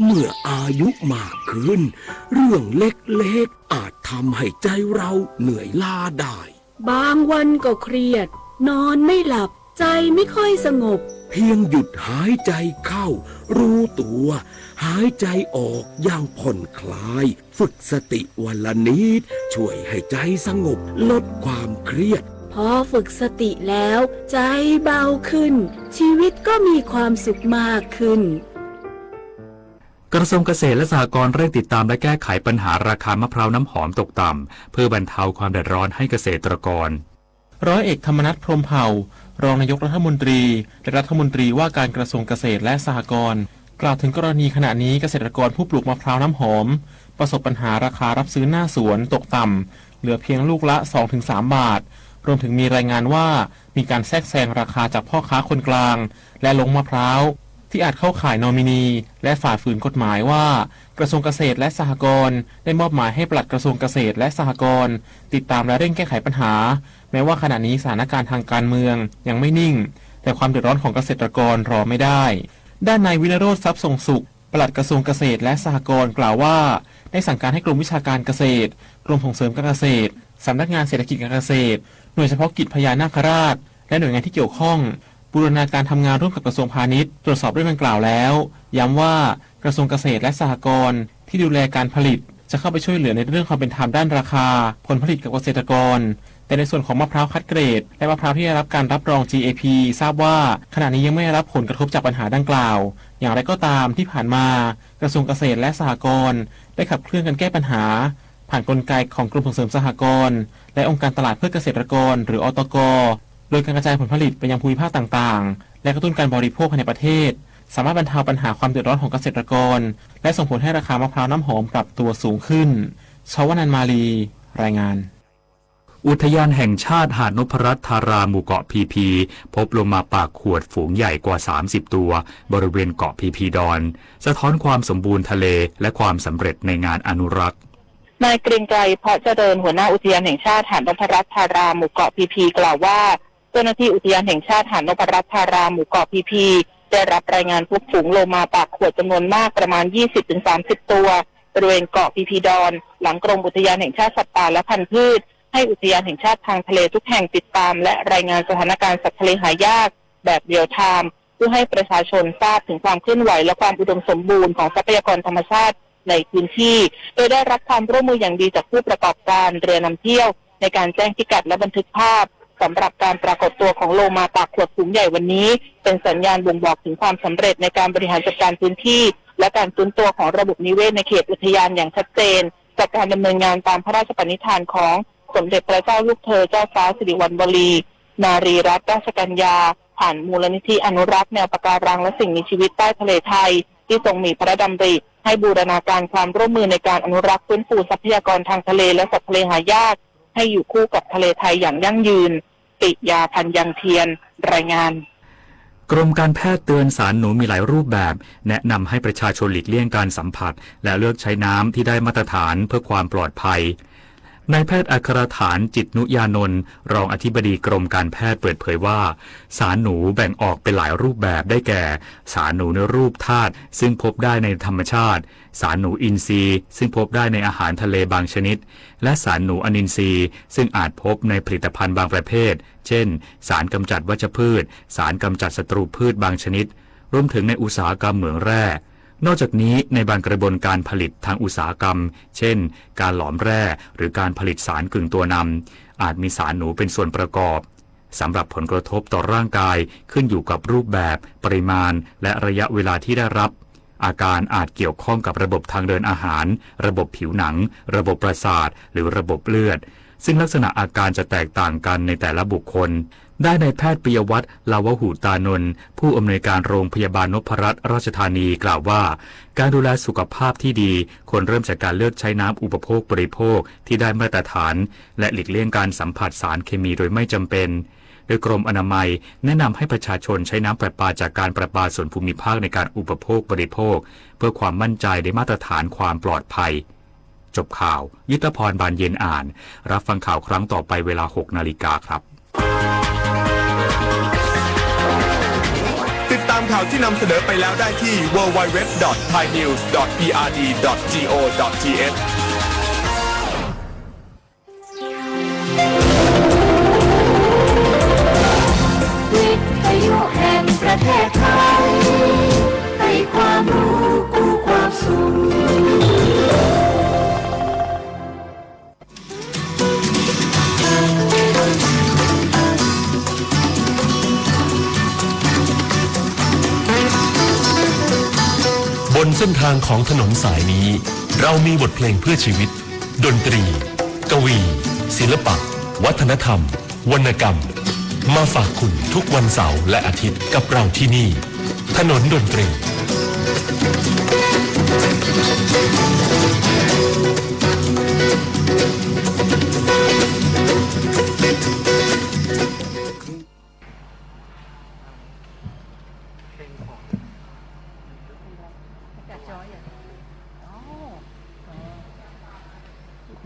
เมื่ออายุมากขึ้น เรื่องเล็กๆ อาจทำให้ใจเราเหนื่อยล้าได้ บางวันก็เครียด นอนไม่หลับ ใจไม่ค่อยสงบ เพียงหยุดหายใจเข้า รู้ตัว หายใจออกอย่างผ่อนคลาย ฝึกสติวันละนิด ช่วยให้ใจสงบ ลดความเครียด พอฝึกสติแล้ว ใจเบาขึ้น ชีวิตก็มีความสุขมากขึ้น กระทรวงเกษตรและสหกรณ์เร่งติดตามและแก้ไขปัญหาราคามะพร้าวน้ำหอมตกต่ำ เพื่อบรรเทาความเดือดร้อนให้เกษตรกร ร้อยเอกธรรมนัส พรหมเผ่า รองนายกรัฐมนตรี และรัฐมนตรีว่าการกระทรวงเกษตรและสหกรณ์ กล่าวถึงกรณีขณะนี้เกษตรกรผู้ปลูกมะพร้าวน้ำหอม ประสบปัญหาราคารับซื้อหน้าสวนตกต่ำ เหลือเพียงลูกละ สองถึงสาม บาท รวมถึงมีรายงานว่ามีการแทรกแซงราคาจากพ่อค้าคนกลาง และลงมะพร้าว ที่อาจเข้าข่ายนอมินี และฝ่าฝืนกฎหมายว่า กระทรวงเกษตรและสหกรณ์ได้มอบหมายให้ปลัดกระทรวงเกษตรและสหกรณ์ติดตามและเร่งแก้ไขปัญหา แม้ว่าขณะนี้สถานการณ์ทางการเมืองยังไม่นิ่ง แต่ความเดือดร้อนของเกษตรกรรอไม่ได้ ด้านนายวิณโรจน์ ทรัพย์ส่งสุข ปลัดกระทรวงเกษตรและสหกรณ์กล่าวว่า ได้สั่งการให้กรมวิชาการเกษตร กรมส่งเสริมการเกษตร สำนักงานเศรษฐกิจการเกษตร หน่วยเฉพาะกิจพญานาคราช และหน่วยงานที่เกี่ยวข้อง บูรณาการทำงานร่วมกับกระทรวงพาณิชย์ ตรวจสอบเรื่องดังกล่าวแล้ว ย้ำว่ากระทรวงเกษตรและสหกรณ์ที่ดูแลการผลิต จะเข้าไปช่วยเหลือในเรื่องความเป็นธรรมด้านราคาผลผลิตกับเกษตรกร แต่ในส่วนของมะพร้าวคัดเกรด และมะพร้าวที่ได้รับการรับรอง จี เอ พี ทราบว่าขณะนี้ยังไม่ได้รับผลกระทบจากปัญหาดังกล่าว อย่างไรก็ตามที่ผ่านมา กระทรวงเกษตรและสหกรณ์ได้ขับเคลื่อนการแก้ปัญหา ผ่านกลไกของกรมส่งเสริมสหกรณ์ และองค์การตลาดเพื่อเกษตรกร หรือ อตก โดยการกระจายผลผลิตไปยังภูมิภาคต่างๆ และกระตุ้นการบริโภคภายในประเทศ สามารถบรรเทาปัญหาความเดือดร้อนของเกษตรกร และส่งผลให้ราคามะพร้าวน้ำหอมปรับตัวสูงขึ้น ชวนันท์ มาลี รายงาน อุทยานแห่งชาติหาดนพรัตน์ธาราหมู่เกาะพีพี พบโลมาปากขวดฝูงใหญ่กว่า สามสิบ ตัว บริเวณเกาะพีพีดอน สะท้อนความสมบูรณ์ทะเล และความสำเร็จในงานอนุรักษ์ นายเกรียงไกร เพาะเจริญ หัวหน้าอุทยานแห่งชาติหาดนพรัตน์ธาราหมู่เกาะพีพี กล่าวว่า เจ้าหน้าที่อุทยานแห่งชาติหาดนพรัตน์ธาราหมู่เกาะพีพี ได้รับรายงานพบฝูงโลมาปากขวดจำนวนมากประมาณ ยี่สิบถึงสามสิบ ตัว บริเวณเกาะพีพีดอน หลังกรมอุทยานแห่งชาติสัตว์ป่าและพันธุ์พืช ให้อุทยานแห่งชาติทางทะเลทุกแห่งติดตาม และรายงานสถานการณ์สัตว์ทะเลหายากแบบเรียลไทม์ เพื่อให้ประชาชนทราบถึงความเคลื่อนไหวและความอุดมสมบูรณ์ของทรัพยากรธรรมชาติในพื้นที่ โดยได้รับความร่วมมืออย่างดีจากผู้ประกอบการเรือนำเที่ยว ในการแจ้งพิกัดและบันทึกภาพ สำหรับการปรากฏตัวของโลมาปากขวดฝูงใหญ่วันนี้ เป็นสัญญาณบ่งบอกถึงความสำเร็จในการบริหารจัดการพื้นที่ และการฟื้นตัวของระบบนิเวศในเขตอุทยานอย่างชัดเจน จากการดำเนินงานตามพระราชปณิธานของสมเด็จพระเจ้าลูกเธอเจ้าฟ้าสิริวัณวรี นารีรัตนราชกัญญา ผ่านมูลนิธิอนุรักษ์แนวปะการังและสิ่งมีชีวิตใต้ทะเลไทย ที่ทรงมีพระดำริให้บูรณาการความร่วมมือในการอนุรักษ์ฟื้นฟูทรัพยากรทางทะเลและสัตว์ทะเลหายาก ให้อยู่คู่กับทะเลไทยอย่างยั่งยืน ปิยา ธัญญังเทียน รายงาน กรมการแพทย์เตือนสารหนูมีหลายรูปแบบ แนะนำให้ประชาชนหลีกเลี่ยงการสัมผัส และเลือกใช้น้ำที่ได้มาตรฐานเพื่อความปลอดภัย นายแพทย์อัครฐาน จิตนุญาณนท์ รองอธิบดีกรมการแพทย์เปิดเผยว่า สารหนูแบ่งออกเป็นหลายรูปแบบได้แก่ สารหนูในรูปธาตุซึ่งพบได้ในธรรมชาติ สารหนูอินทรีย์ซึ่งพบได้ในอาหารทะเลบางชนิด และสารหนูอนินทรีย์ซึ่งอาจพบในผลิตภัณฑ์บางประเภท เช่น สารกำจัดวัชพืช สารกำจัดศัตรูพืชบางชนิด รวมถึงในอุตสาหกรรมเหมืองแร่ นอกจากนี้ในบางกระบวนการผลิตทางอุตสาหกรรม เช่น การหลอมแร่ หรือการผลิตสารกึ่งตัวนำ อาจมีสารหนูเป็นส่วนประกอบ สำหรับผลกระทบต่อร่างกายขึ้นอยู่กับรูปแบบ ปริมาณ และระยะเวลาที่ได้รับ อาการอาจเกี่ยวข้องกับระบบทางเดินอาหาร ระบบผิวหนัง ระบบประสาท หรือระบบเลือด ซึ่งลักษณะอาการจะแตกต่างกันในแต่ละบุคคล ด้านนายแพทย์ปิยวัฒน์ ลาวหุตานนท์ ผู้อำนวยการโรงพยาบาลนพรัตน์ราชธานีกล่าวว่า การดูแลสุขภาพที่ดีควรเริ่มจากการเลือกใช้น้ำอุปโภคบริโภคที่ได้มาตรฐาน และหลีกเลี่ยงการสัมผัสสารเคมีโดยไม่จำเป็น โดยกรมอนามัยแนะนำให้ประชาชนใช้น้ำประปาจากการประปาส่วนภูมิภาคในการอุปโภคบริโภค เพื่อความมั่นใจในมาตรฐานความปลอดภัย จบข่าว ยุทธพร บานเย็นอ่าน รับฟังข่าวครั้งต่อไปเวลา หกนาฬิกาครับ ติดตามข่าวที่นำเสนอไปแล้วได้ที่ ดับเบิลยู ดับเบิลยู ดับเบิลยู ดอท ไทยนิวส์ ดอท พีอาร์ดี ดอท จี โอ ดอท ที เอช วิทยุแห่งประเทศไทย ให้ความรู้กู้ความสุข บนเส้นทางของถนนสายนี้ เรามีบทเพลงเพื่อชีวิต ดนตรี กวี ศิลปะ วัฒนธรรม วรรณกรรม มาฝากคุณทุกวันเสาร์และอาทิตย์กับเราที่นี่ ถนนดนตรี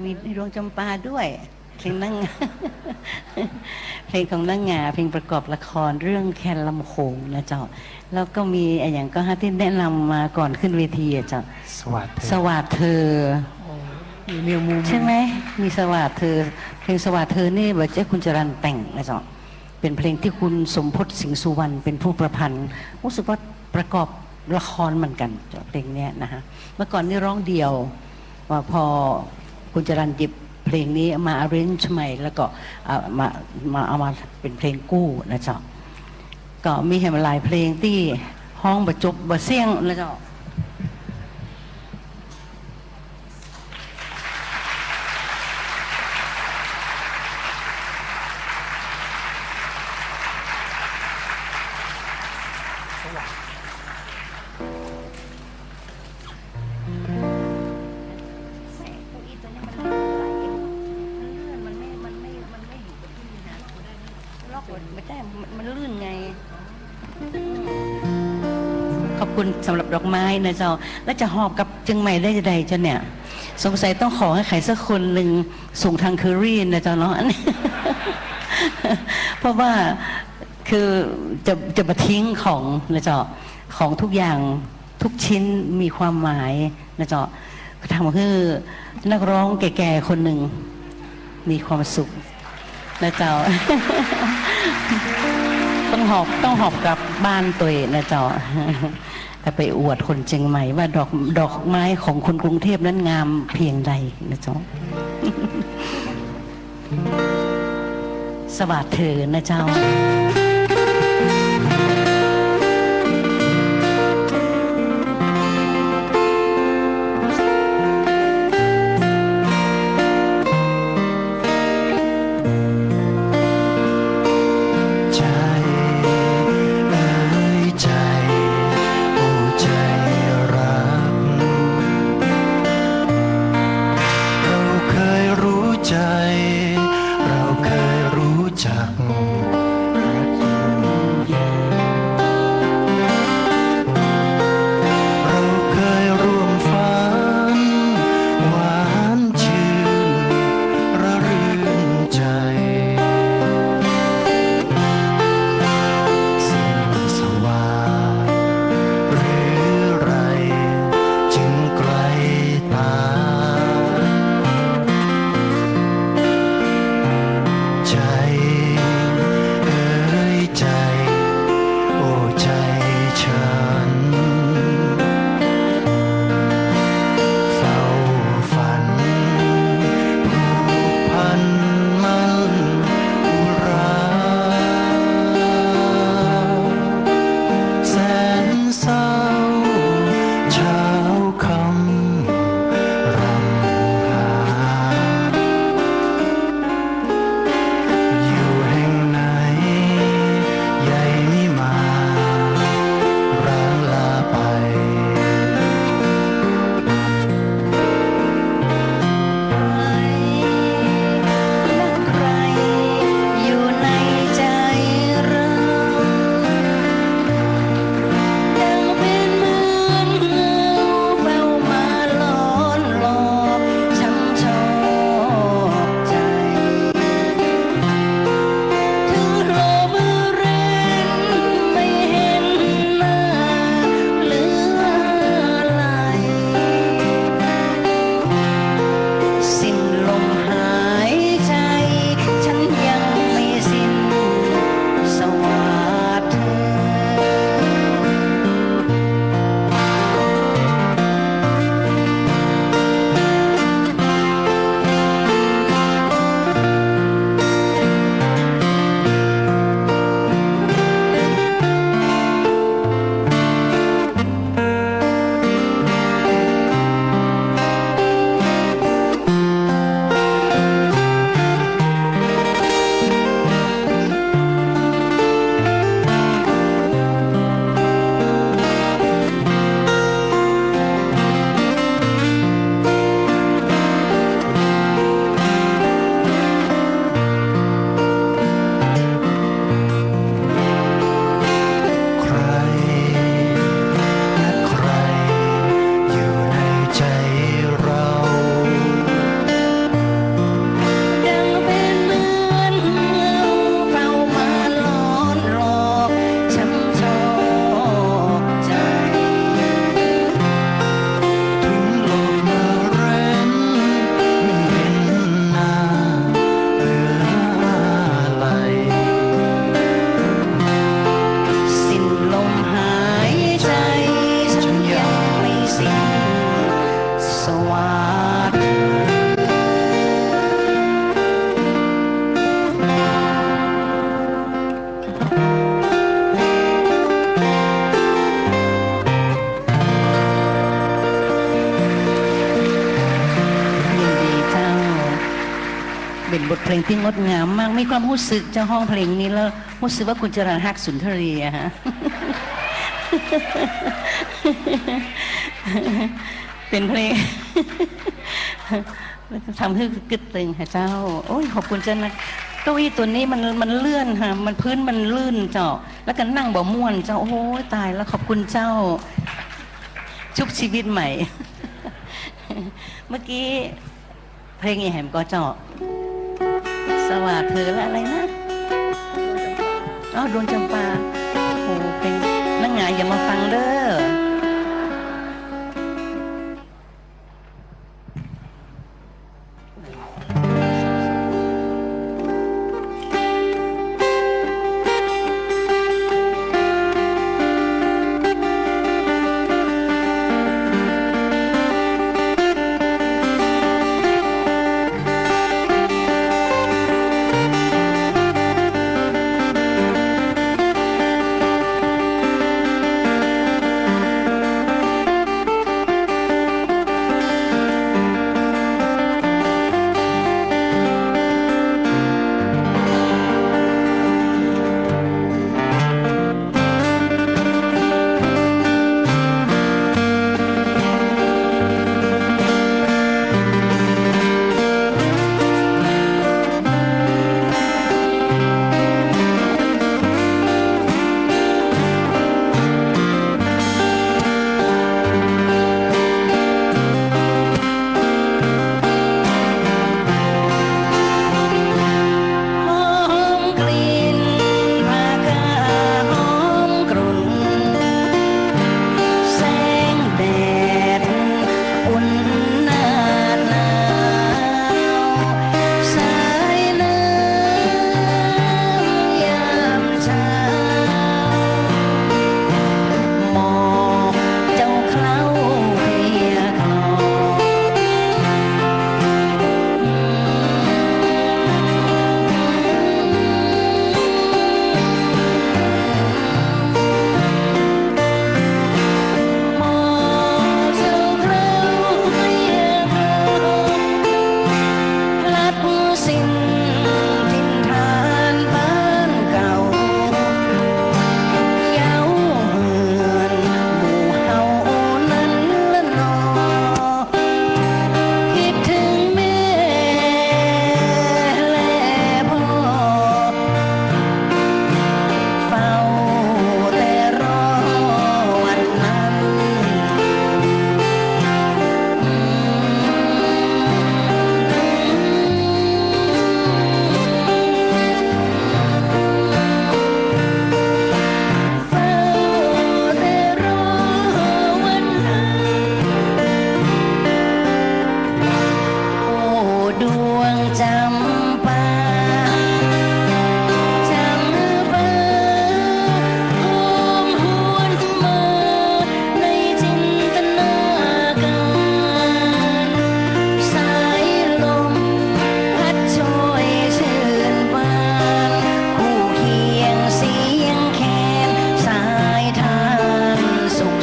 มีดวงจำปาด้วย เพลงนั่ง เพลงของนางงาม เพลงประกอบละครเรื่องแคนลำโขงนะเจ้า แล้วก็มีอะไรอย่างก็ฮะที่แนะนำมาก่อนขึ้นเวทีอะเจ้า สวัสดีเธอ สวัสดีเธอ โอ้ มีมิวมู ใช่ไหม มีสวัสดีเธอ เพลงสวัสดีเธอนี่ เบอร์เจ้าคุณจรัญแต่งนะเจ้า เป็นเพลงที่คุณสมพศ สิงห์สุวรรณ เป็นผู้ประพันธ์ รู้สึกว่าประกอบละครเหมือนกันเจ้า เพลงเนี้ยนะฮะ เมื่อก่อนนี่ร้องเดี่ยว ว่าพอคุณจรัญหยิบเพลงนี้มา arrange ใหม่ แล้วก็เอามา มา เอามาเป็นเพลงคู่นะเจ้า ก็มีแหมหลายเพลงที่ฮ้องบ่จบบ่เสี้ยงนะเจ้า เก้าอี้ตัวนี้มันลื่นไหล มันลื่น มันไม่ มันไม่ มันไม่อยู่กับที่นาน ล็อกไว้ ไม่ใช่ มัน มันลื่นไง ขอบคุณสำหรับดอกไม้นะเจ้า แล้วจะหอบกลับเชียงใหม่ได้จะใดเจ้าเนี่ย สงสัยต้องขอให้ใครสักคนหนึ่งส่งทางเคอรี่นะเจ้าเนาะ เพราะว่าคือจะ จะมาทิ้งของนะเจ้า ของทุกอย่างทุกชิ้นมีความหมายนะเจ้า ทำให้นักร้องแก่ๆคนหนึ่งมีความสุขนะเจ้า ต้องหอบ ต้องหอบกลับบ้านตัวเองนะเจ้า แล้วไปอวดคนเชียงใหม่ว่าดอก ดอกไม้ของคนกรุงเทพฯนั้นงามเพียงใดนะเจ้า สวัสดีนะเจ้า ใจเอ๋ยใจ โอ้ใจรัก เราเคยรู้ใจ เราเคยรู้จัก เราเคยร่วมฝัน หวานชื่น ระรื่นใจ สิ้นสวัสดิ์หรือไร จึงไกลตา ใจเอ๋ยใจ โอ้ใจฉัน เฝ้าฝัน ผูกพันมั่นอุรา แสนเศร้า เช้าค่ำรำหา อยู่แห่งไหน ใยไม่มาร้างลาไป ใคร รักใคร อยู่ในใจเรา ดังเป็นเหมือนเงา เฝ้ามาหลอนหลอก ช้ำชอกใจ ถึงลมเร้นไม่เห็นหน้าเหลืออะไร สิ้นลมหายใจ ฉันยังไม่สิ้นสวัสดิ์เธอ ใคร นัดใคร อยู่ในใจเรา ดังเป็นเหมือนเงา เฝ้ามาหลอนหลอก ช้ำชอกใจ ถึงลมเร้น ไม่เห็นหน้าเหลืออะไร สิ้นลมหายใจ ฉันยังไม่สิ้นสวัสดิ์ ยินดีเจ้า เป็นบทเพลงที่งดงามมาก มีความรู้สึกจะฮ้องเพลงนี้แล้ว รู้สึกว่าคุณจรัญฮักสุนทรีอะฮะ เป็นเพลง ทำให้กึ๊ดตึงค่ะเจ้า โอ้ย ขอบคุณเจ้านะ เก้าอี้ตัวนี้มัน มันเลื่อนค่ะ มันพื้นมันลื่นเจ้า แล้วก็นั่งบ่ม่วนเจ้า โอ้ย ตายแล้ว ขอบคุณเจ้า ชุบชีวิตใหม่ เมื่อกี้ เพลงอีแหมก็เจ้า สวัสดีเธอและอะไรนะ อ๋อ ดวงจำปา โอ้โห เพลงนักหงายอย่ามาฟังเด้อ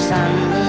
sanˍ.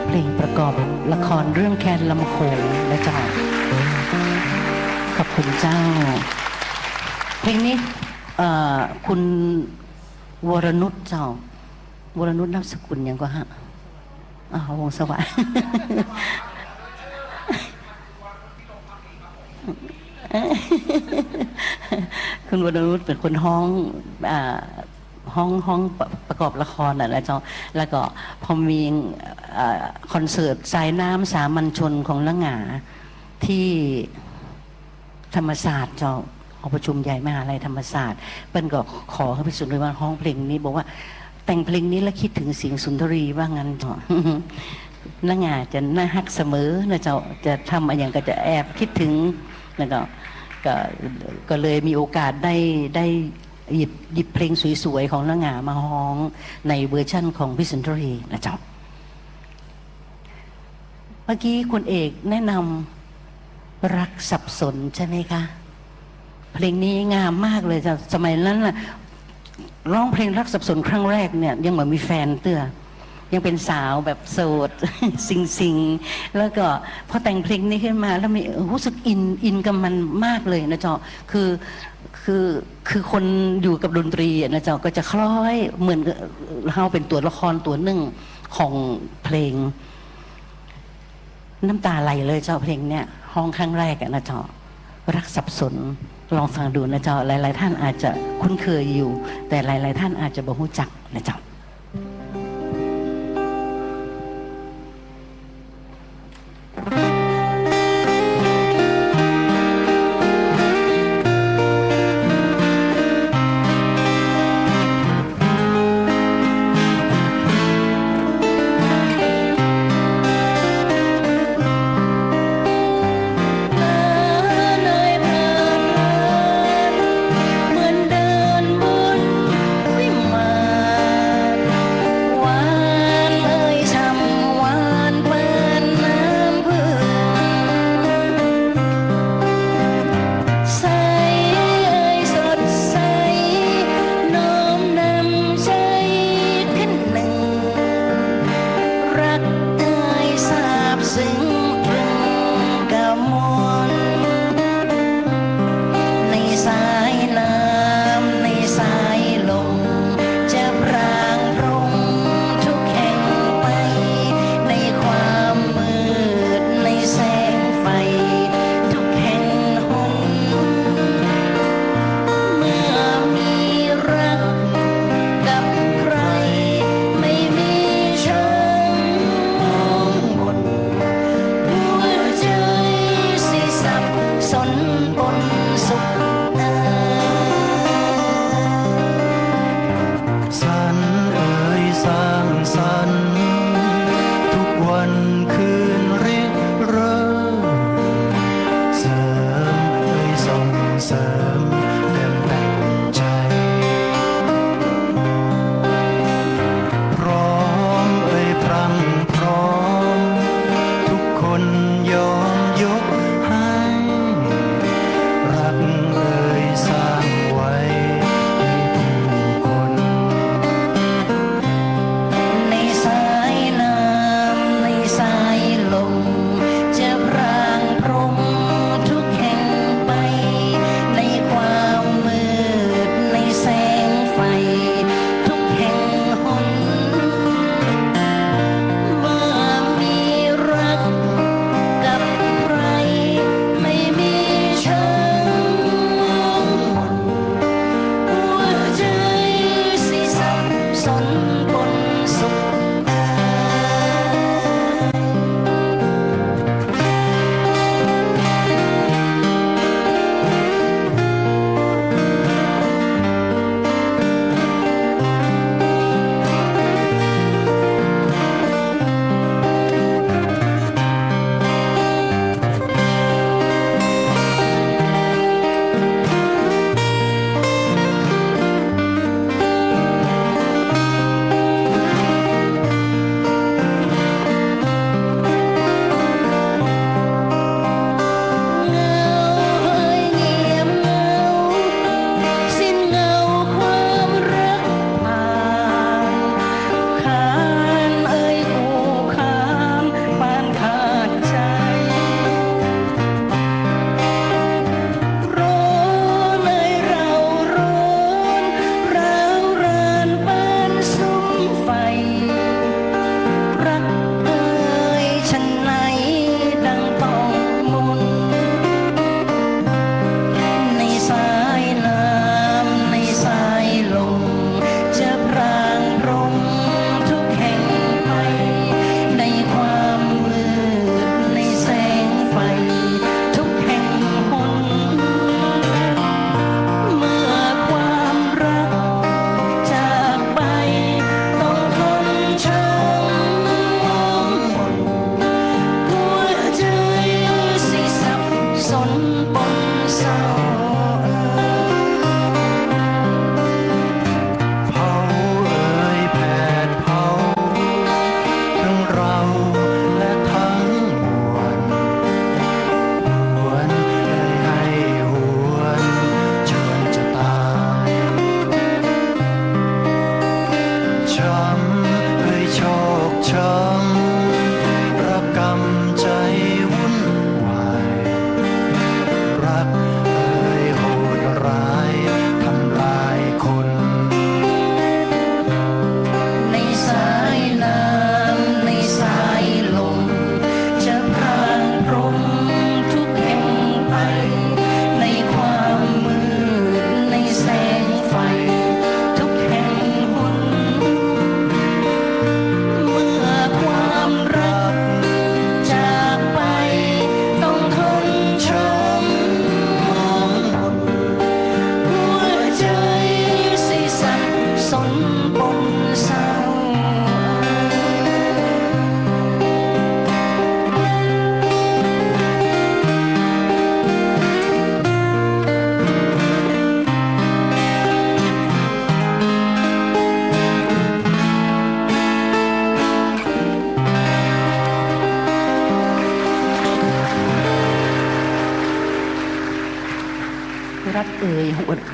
เพลงประกอบละครเรื่องแคนลำโขงนะเจ้า ขอบคุณเจ้า เพลงนี้ เอ่อ คุณวรนุชเจ้า วรนุชนามสกุลยังก็ฮะ อ๋อ วงศ์สวัสดิ์ คุณวรนุชเป็นคนฮ้อง อ่า ฮ้อง ฮ้องประกอบละครน่ะนะเจ้า แล้วก็พอมี เอ่อ คอนเสิร์ตทรายน้ำสามัญชนของน้าหงาที่ธรรมศาสตร์เจ้า หอประชุมใหญ่มหาลัยธรรมศาสตร์ เปิ้นก็ขอให้พี่สุนทรีมาฮ้องเพลงนี้ บอกว่าแต่งเพลงนี้แล้วคิดถึงเสียงสุนทรีว่างั้นเจ้า น้าหงาจะน่าฮักเสมอนะเจ้า จะทำอะไรอย่างก็จะแอบคิดถึง แล้วก็ ก็ ก็เลยมีโอกาสได้ ได้หยิบ หยิบเพลงสวยๆของน้าหงามาฮ้องในเวอร์ชันของพี่สุนทรีนะเจ้า เมื่อกี้คุณเอกแนะนำรักสับสนใช่ไหมคะ เพลงนี้งามมากเลยจ้ะ สมัยนั้นน่ะ ร้องเพลงรักสับสนครั้งแรกเนี่ย ยังไม่มีแฟนเตื้อ ยังเป็นสาวแบบโสด ซิงซิง แล้วก็พอแต่งเพลงนี้ขึ้นมาแล้วมี รู้สึกอิน อินกับมันมากเลยนะเจ้า คือ คือ คือคนอยู่กับดนตรีอะนะเจ้า ก็จะคล้อยเหมือนกับเราเป็นตัวละครตัวหนึ่งของเพลง น้ำตาไหลเลยเจ้า เพลงเนี้ย ฮ้องครั้งแรกอะนะเจ้า รักสับสน ลองฟังดูนะเจ้า หลายๆท่านอาจจะคุ้นเคยอยู่ แต่หลายๆท่านอาจจะบ่ฮู้จักนะเจ้า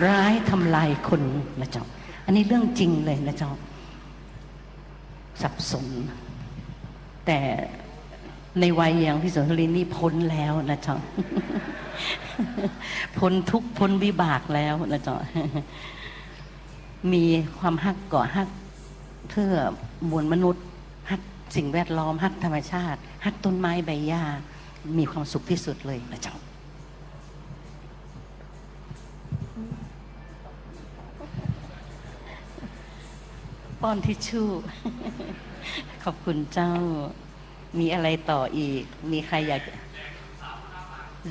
ร้ายทำลายคนนะเจ้า อันนี้เรื่องจริงเลยนะเจ้า สับสน แต่ในวัยอย่างพี่สุนทรีนี่พ้นแล้วนะเจ้า พ้นทุกข์พ้นวิบากแล้วนะเจ้า มีความฮักก่อฮัก เพื่อมวลมนุษย์ ฮักสิ่งแวดล้อม ฮักธรรมชาติ ฮักต้นไม้ใบหญ้า มีความสุขที่สุดเลยนะเจ้า ป้อนทิชชู่ ขอบคุณเจ้า มีอะไรต่ออีก มีใครอยาก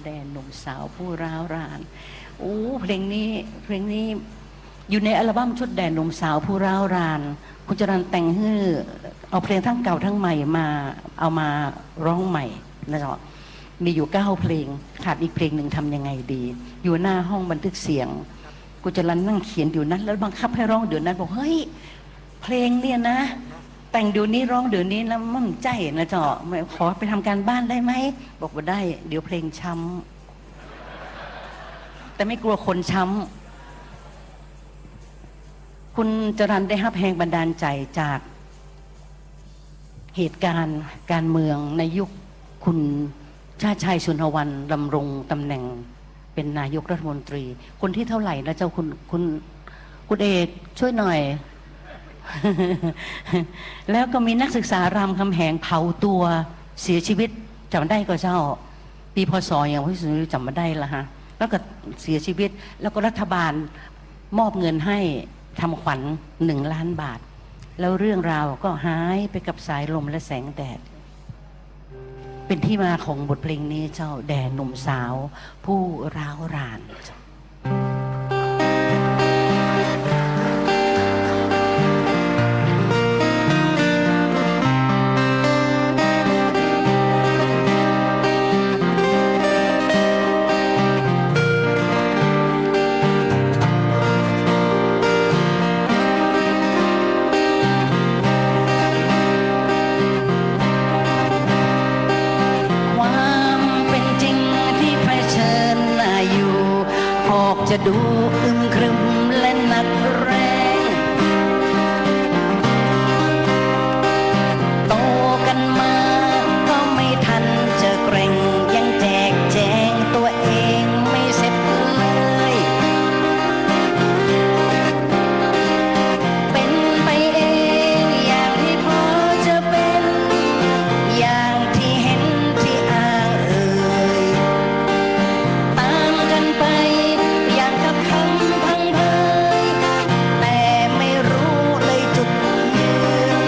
แด่หนุ่มสาวผู้ร้าวราน โอ้ เพลงนี้ เพลงนี้ อยู่ในอัลบั้มชุดแด่หนุ่มสาวผู้ร้าวราน คุณจรัญแต่งให้ เอาเพลงทั้งเก่าทั้งใหม่มา เอามาร้องใหม่นะเจ้า มีอยู่เก้าเพลง ขาดอีกเพลงหนึ่งทำยังไงดี อยู่หน้าห้องบันทึกเสียง คุณจรัญนั่งเขียนอยู่นั้น แล้วบังคับให้ร้องเดี๋ยวนั้น บอก เฮ้ย เพลงเนี่ยนะ แต่งเดี๋ยวนี้ร้องเดี๋ยวนี้นะ มันใช่นะเจ้า ขอไปทำการบ้านได้ไหม บอกว่าได้ เดี๋ยวเพลงช้ำ แต่ไม่กลัวคนช้ำ คุณจรัญได้รับแรงบันดาลใจจากเหตุการณ์การเมืองในยุคคุณชาติชาย ชุนหวัน ดำรงตำแหน่งเป็นนายกรัฐมนตรี คนที่เท่าไหร่นะเจ้า คุณ คุณ คุณเอก ช่วยหน่อย แล้วก็มีนักศึกษารามคำแหงเผาตัวเสียชีวิต จำได้ก็เจ้า ปีพ.ศ.อย่างพี่สุนทรีจำมาได้ละฮะ แล้วก็เสียชีวิต แล้วก็รัฐบาลมอบเงินให้ทำขวัญหนึ่งล้านบาท แล้วเรื่องราวก็หายไปกับสายลมและแสงแดด เป็นที่มาของบทเพลงนี้เจ้า แด่หนุ่มสาวผู้ร้าวราน ความเป็นจริงที่เผชิญหน้าอยู่ ออกจะดูอึมครึมและหนักแรง โตกันมาก็ไม่ทันจะแกร่ง ยังแจกแจงตัวเองไม่เสร็จเลย เป็นไปเองอย่างที่พอจะเป็น อย่างที่เห็นที่อ้างเอ่ย ตามกันไปอย่างกับคำพังเพย แต่ไม่รู้เลยจุดยืน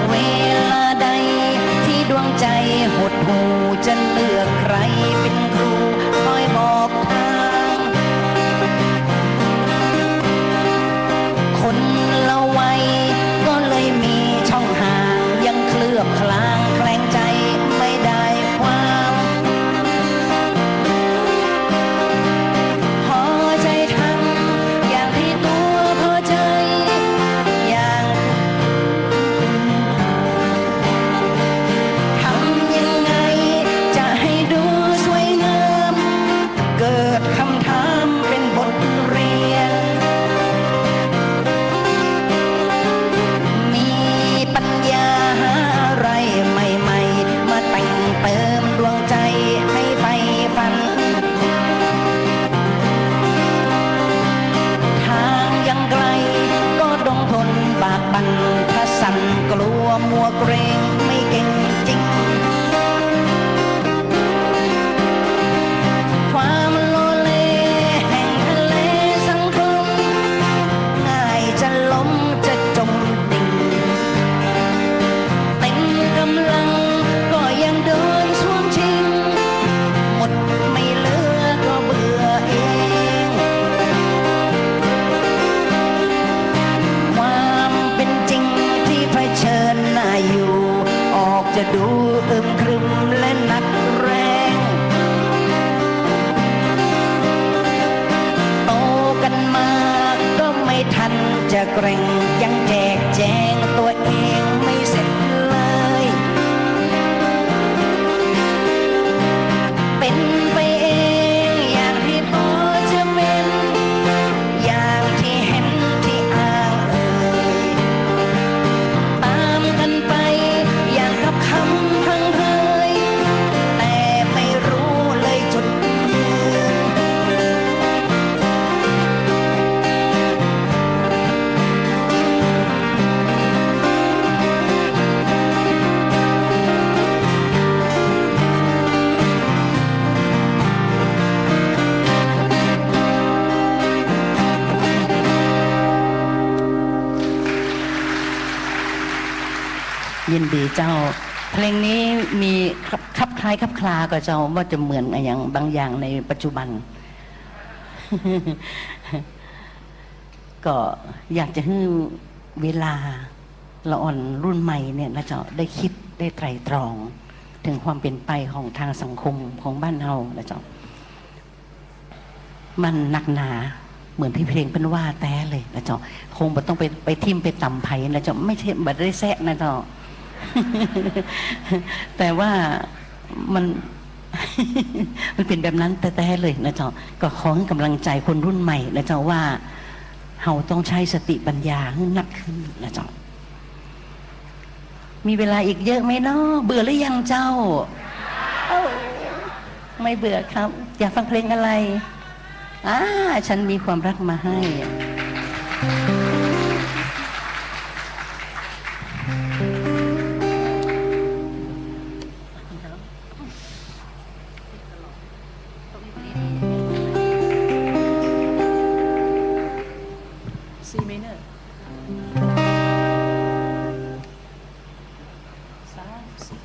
เวลาใดที่ดวงใจหดหู่ จะเลือกใครเป็นครูคอยบอกทาง คนละวัยก็เลยมีช่องห่าง ยังเคลือบคลางแคลงใจไม่ได้ความ พอใจทำอย่างที่ตัวพอใจ อย่าง ทำยังไงจะให้ดูสวยงาม เกิดคำถามเป็นบทเรียน มีปัญญาหาอะไรใหม่ๆ มาแต่งเติมดวงใจให้ใฝ่ฝัน ทางยังไกลก็ต้องทนบากบั่น ถ้าสั่นกลัวมัวเกรงไม่เก่งจริง ความโลเลแห่งทะเลสังคม ง่ายจะล้มจะจมดิ่ง เต็มกำลังก็ยังโดนช่วงชิง หมดไม่เหลือก็เบื่อเอง ความเป็นจริงที่เผชิญหน้าอยู่ ออกจะดูอึมครึมและหนักแรง โตกันมาก็ไม่ทันจะแกร่ง ยังแจกแจงตัวเองไม่เสร็จเลย เป็นไปเอง ยินดีเจ้า เพลงนี้มีครับ คลับคล้ายคลับคลากับเจ้า ว่าจะเหมือนอย่างบางอย่างในปัจจุบัน ก็อยากจะให้เวลาละอ่อนรุ่นใหม่เนี่ยนะเจ้า ได้คิดได้ไตร่ตรอง ถึงความเปลี่ยนไปของทางสังคมของบ้านเรานะเจ้า มันหนักหนา เหมือนที่เพลงเปิ้นว่าแต๊เลยนะเจ้า คงบ่ต้องไป ไปทิ่มไปตำใผนะเจ้า ไม่ใช่ บ่ได้แซะนะเจ้า แต่ว่ามัน มันเป็นแบบนั้นแต๊ๆเลยนะเจ้า ก็ขอให้กำลังใจคนรุ่นใหม่นะเจ้า ว่าเฮาต้องใช้สติปัญญาให้หนักขึ้นนะเจ้า มีเวลาอีกเยอะไหมเนาะ เบื่อหรือยังเจ้า เอ้า ไม่เบื่อครับ อยากฟังเพลงอะไร อ่า ฉันมีความรักมาให้ C minor สาม สี่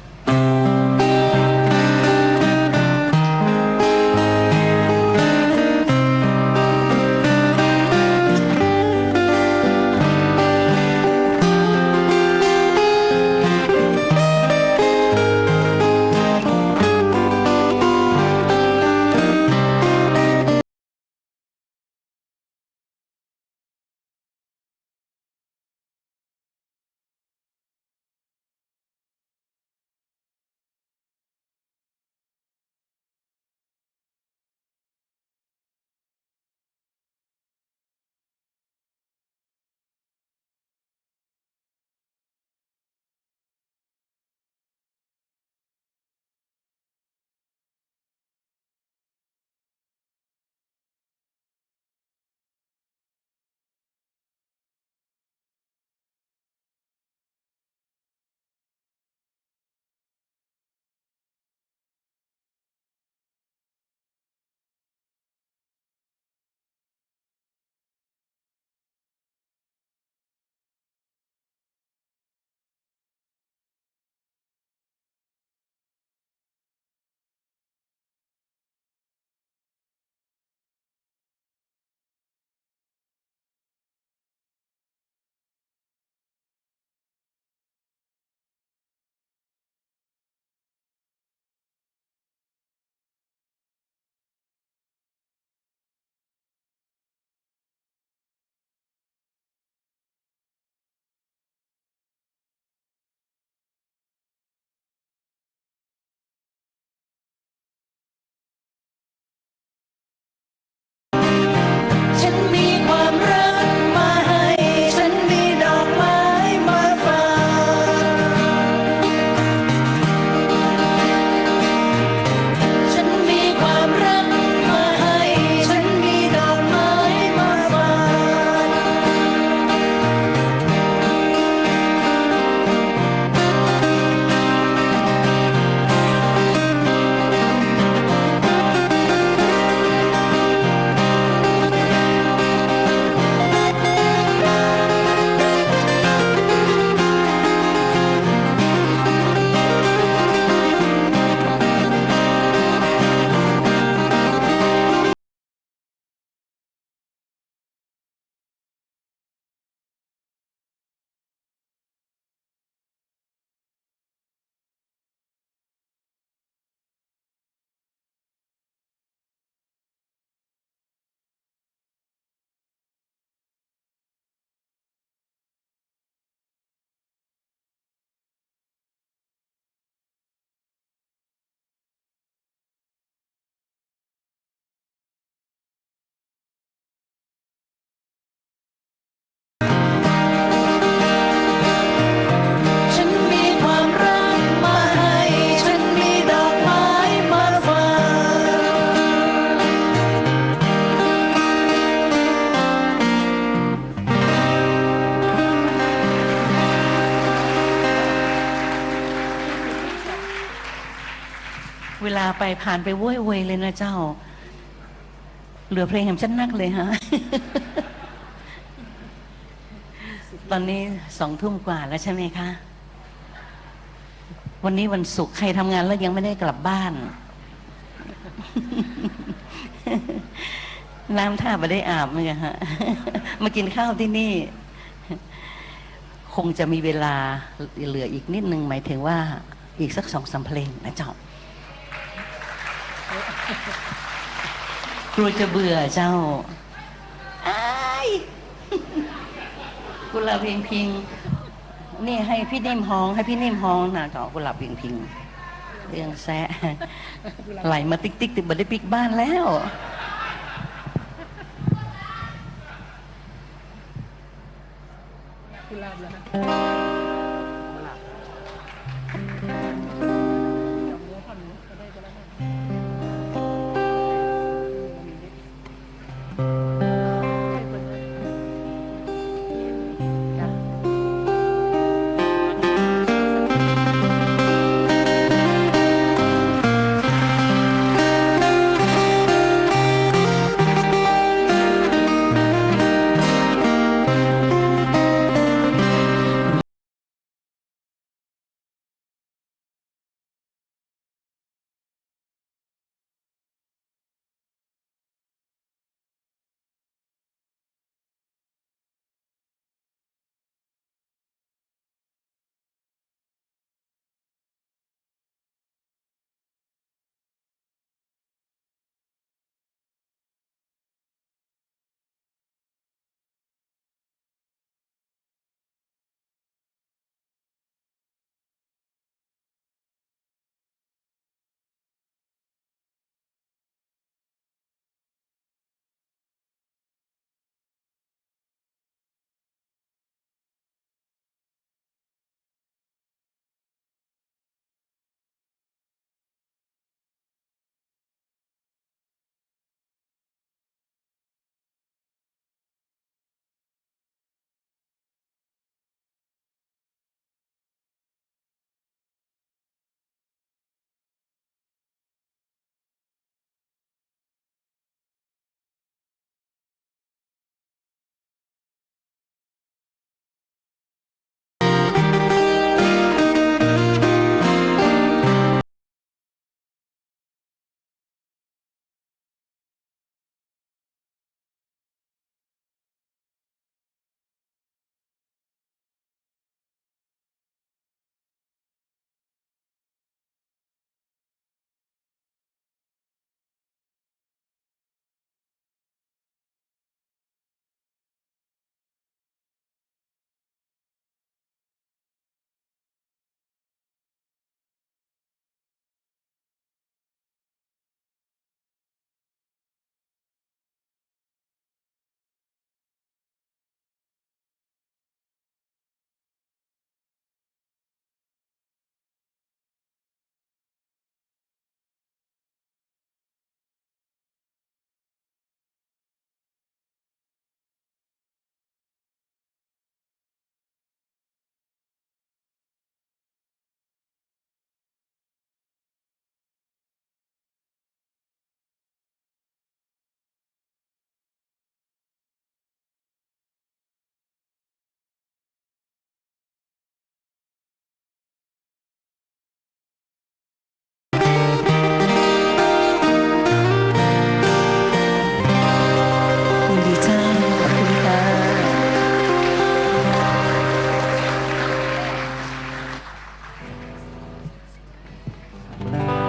เวลาไปผ่านไป โว้ยๆ เลยนะเจ้า เหลือเพลงแหมชัดนักเลยฮะ ตอนนี้สองทุ่มกว่าแล้วใช่ไหมคะ วันนี้วันศุกร์ ใครทำงานแล้วยังไม่ได้กลับบ้าน น้ำท่าบ่ได้อาบเหมือนกันฮะ มากินข้าวที่นี่ คงจะมีเวลาเหลืออีกนิดนึง หมายถึงว่าอีกสักสองสามเพลงนะเจ้า กลัวจะเบื่อเจ้า อ้าย กุหลาบเพียงพิง นี่ให้พี่นิ่มฮ้อง ให้พี่นิ่มฮ้องนะเจ้า กุหลาบเพียงพิง เรื่องแซะ ไหลมาติ๊กๆ ติดบ่ได้ปิ๊กบ้านแล้ว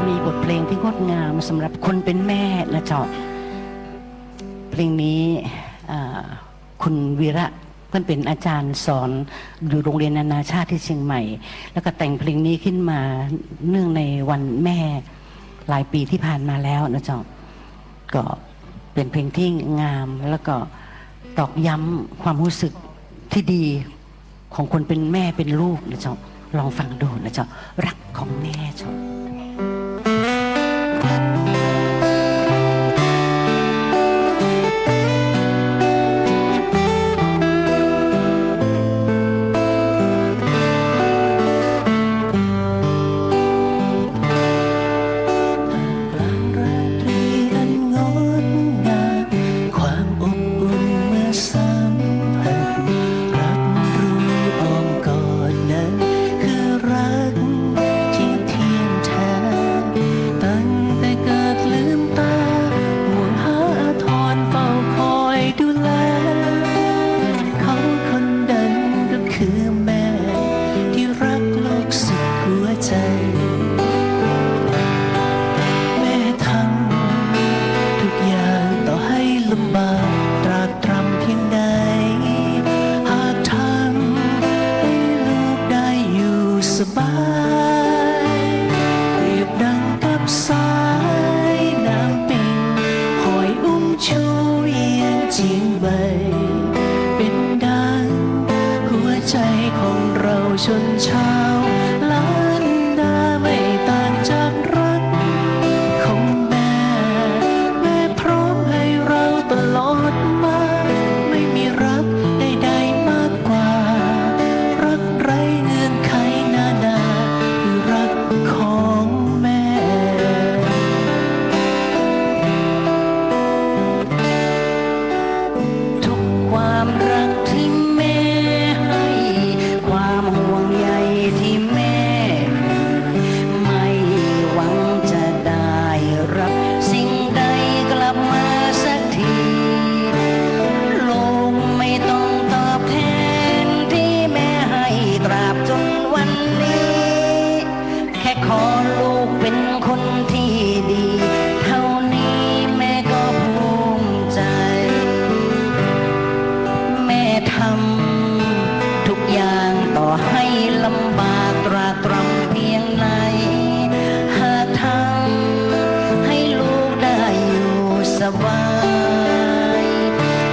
มีบทเพลงที่งดงามสำหรับคนเป็นแม่นะเจ้า เพลงนี้ อ่า คุณวีระ ท่านเป็นอาจารย์สอนอยู่โรงเรียนนานาชาติที่เชียงใหม่ แล้วก็แต่งเพลงนี้ขึ้นมาเนื่องในวันแม่หลายปีที่ผ่านมาแล้วนะเจ้า ก็เป็นเพลงที่งาม แล้วก็ตอกย้ำความรู้สึกที่ดีของคนเป็นแม่เป็นลูกนะเจ้า ลองฟังดูนะเจ้า รักของแม่เจ้า กลางราตรีอันงดงาม ความอบอุ่นเมื่อสัมผัส รับรู้อ้อมกอดนั้นคือรักที่ ชนชาวล้านนาไม่ต่างจากรักของแม่ แม่พร้อมให้เราตลอดมา ไม่มีรักใดๆมากกว่า รักไร้เงื่อนไขนานา คือรักของแม่ ทุกความรักที่แม่ให้ ความห่วงใยที่แม่มี ไม่หวังจะได้รับสิ่งใดกลับมาสักที ลูกไม่ต้องตอบแทนที่แม่ให้ตราบจนวันนี้ แค่ขอลูกเป็นคนที่ดี เท่านี้แม่ก็ภูมิใจ แม่ทำทุกอย่างต่อให้ลำบากตรากตรำเพียงไหน หากทำให้ลูกได้อยู่สบาย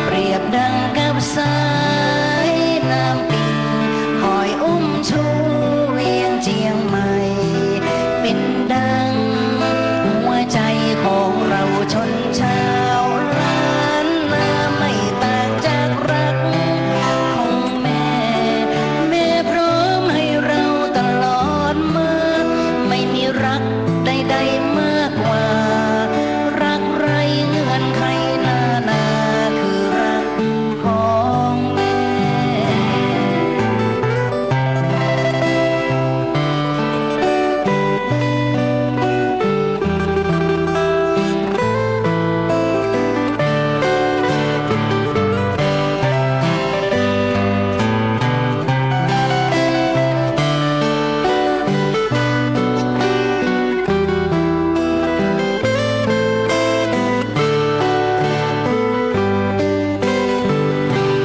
เปรียบดังกับสายน้ำปิง คอยอุ้มชูเวียงเจียงใหม่ เป็นดังหัวใจของเราชนชาวล้านนา ไม่ต่างจากรักของแม่ แม่พร้อมให้เราตลอดมา ไม่มีรักใดๆมากกว่า รักไร้เงื่อนไขนานา คือรักของแม่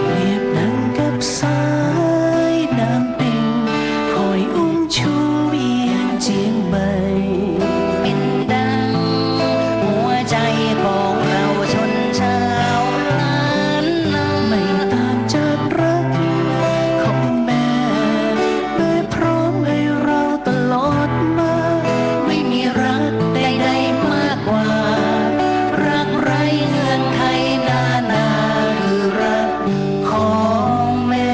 เปรียบดังกับสายน้ำปิง คอยอุ้มชูเวียงเจียงใหม่ เป็นดังหัวใจของเราชนชาวล้านนา ไม่ต่างจากรักของแม่ แม่พร้อมให้เราตลอดมา ไม่มีรักใดๆมากกว่า รักไร้เงื่อนไขนานา คือรักของแม่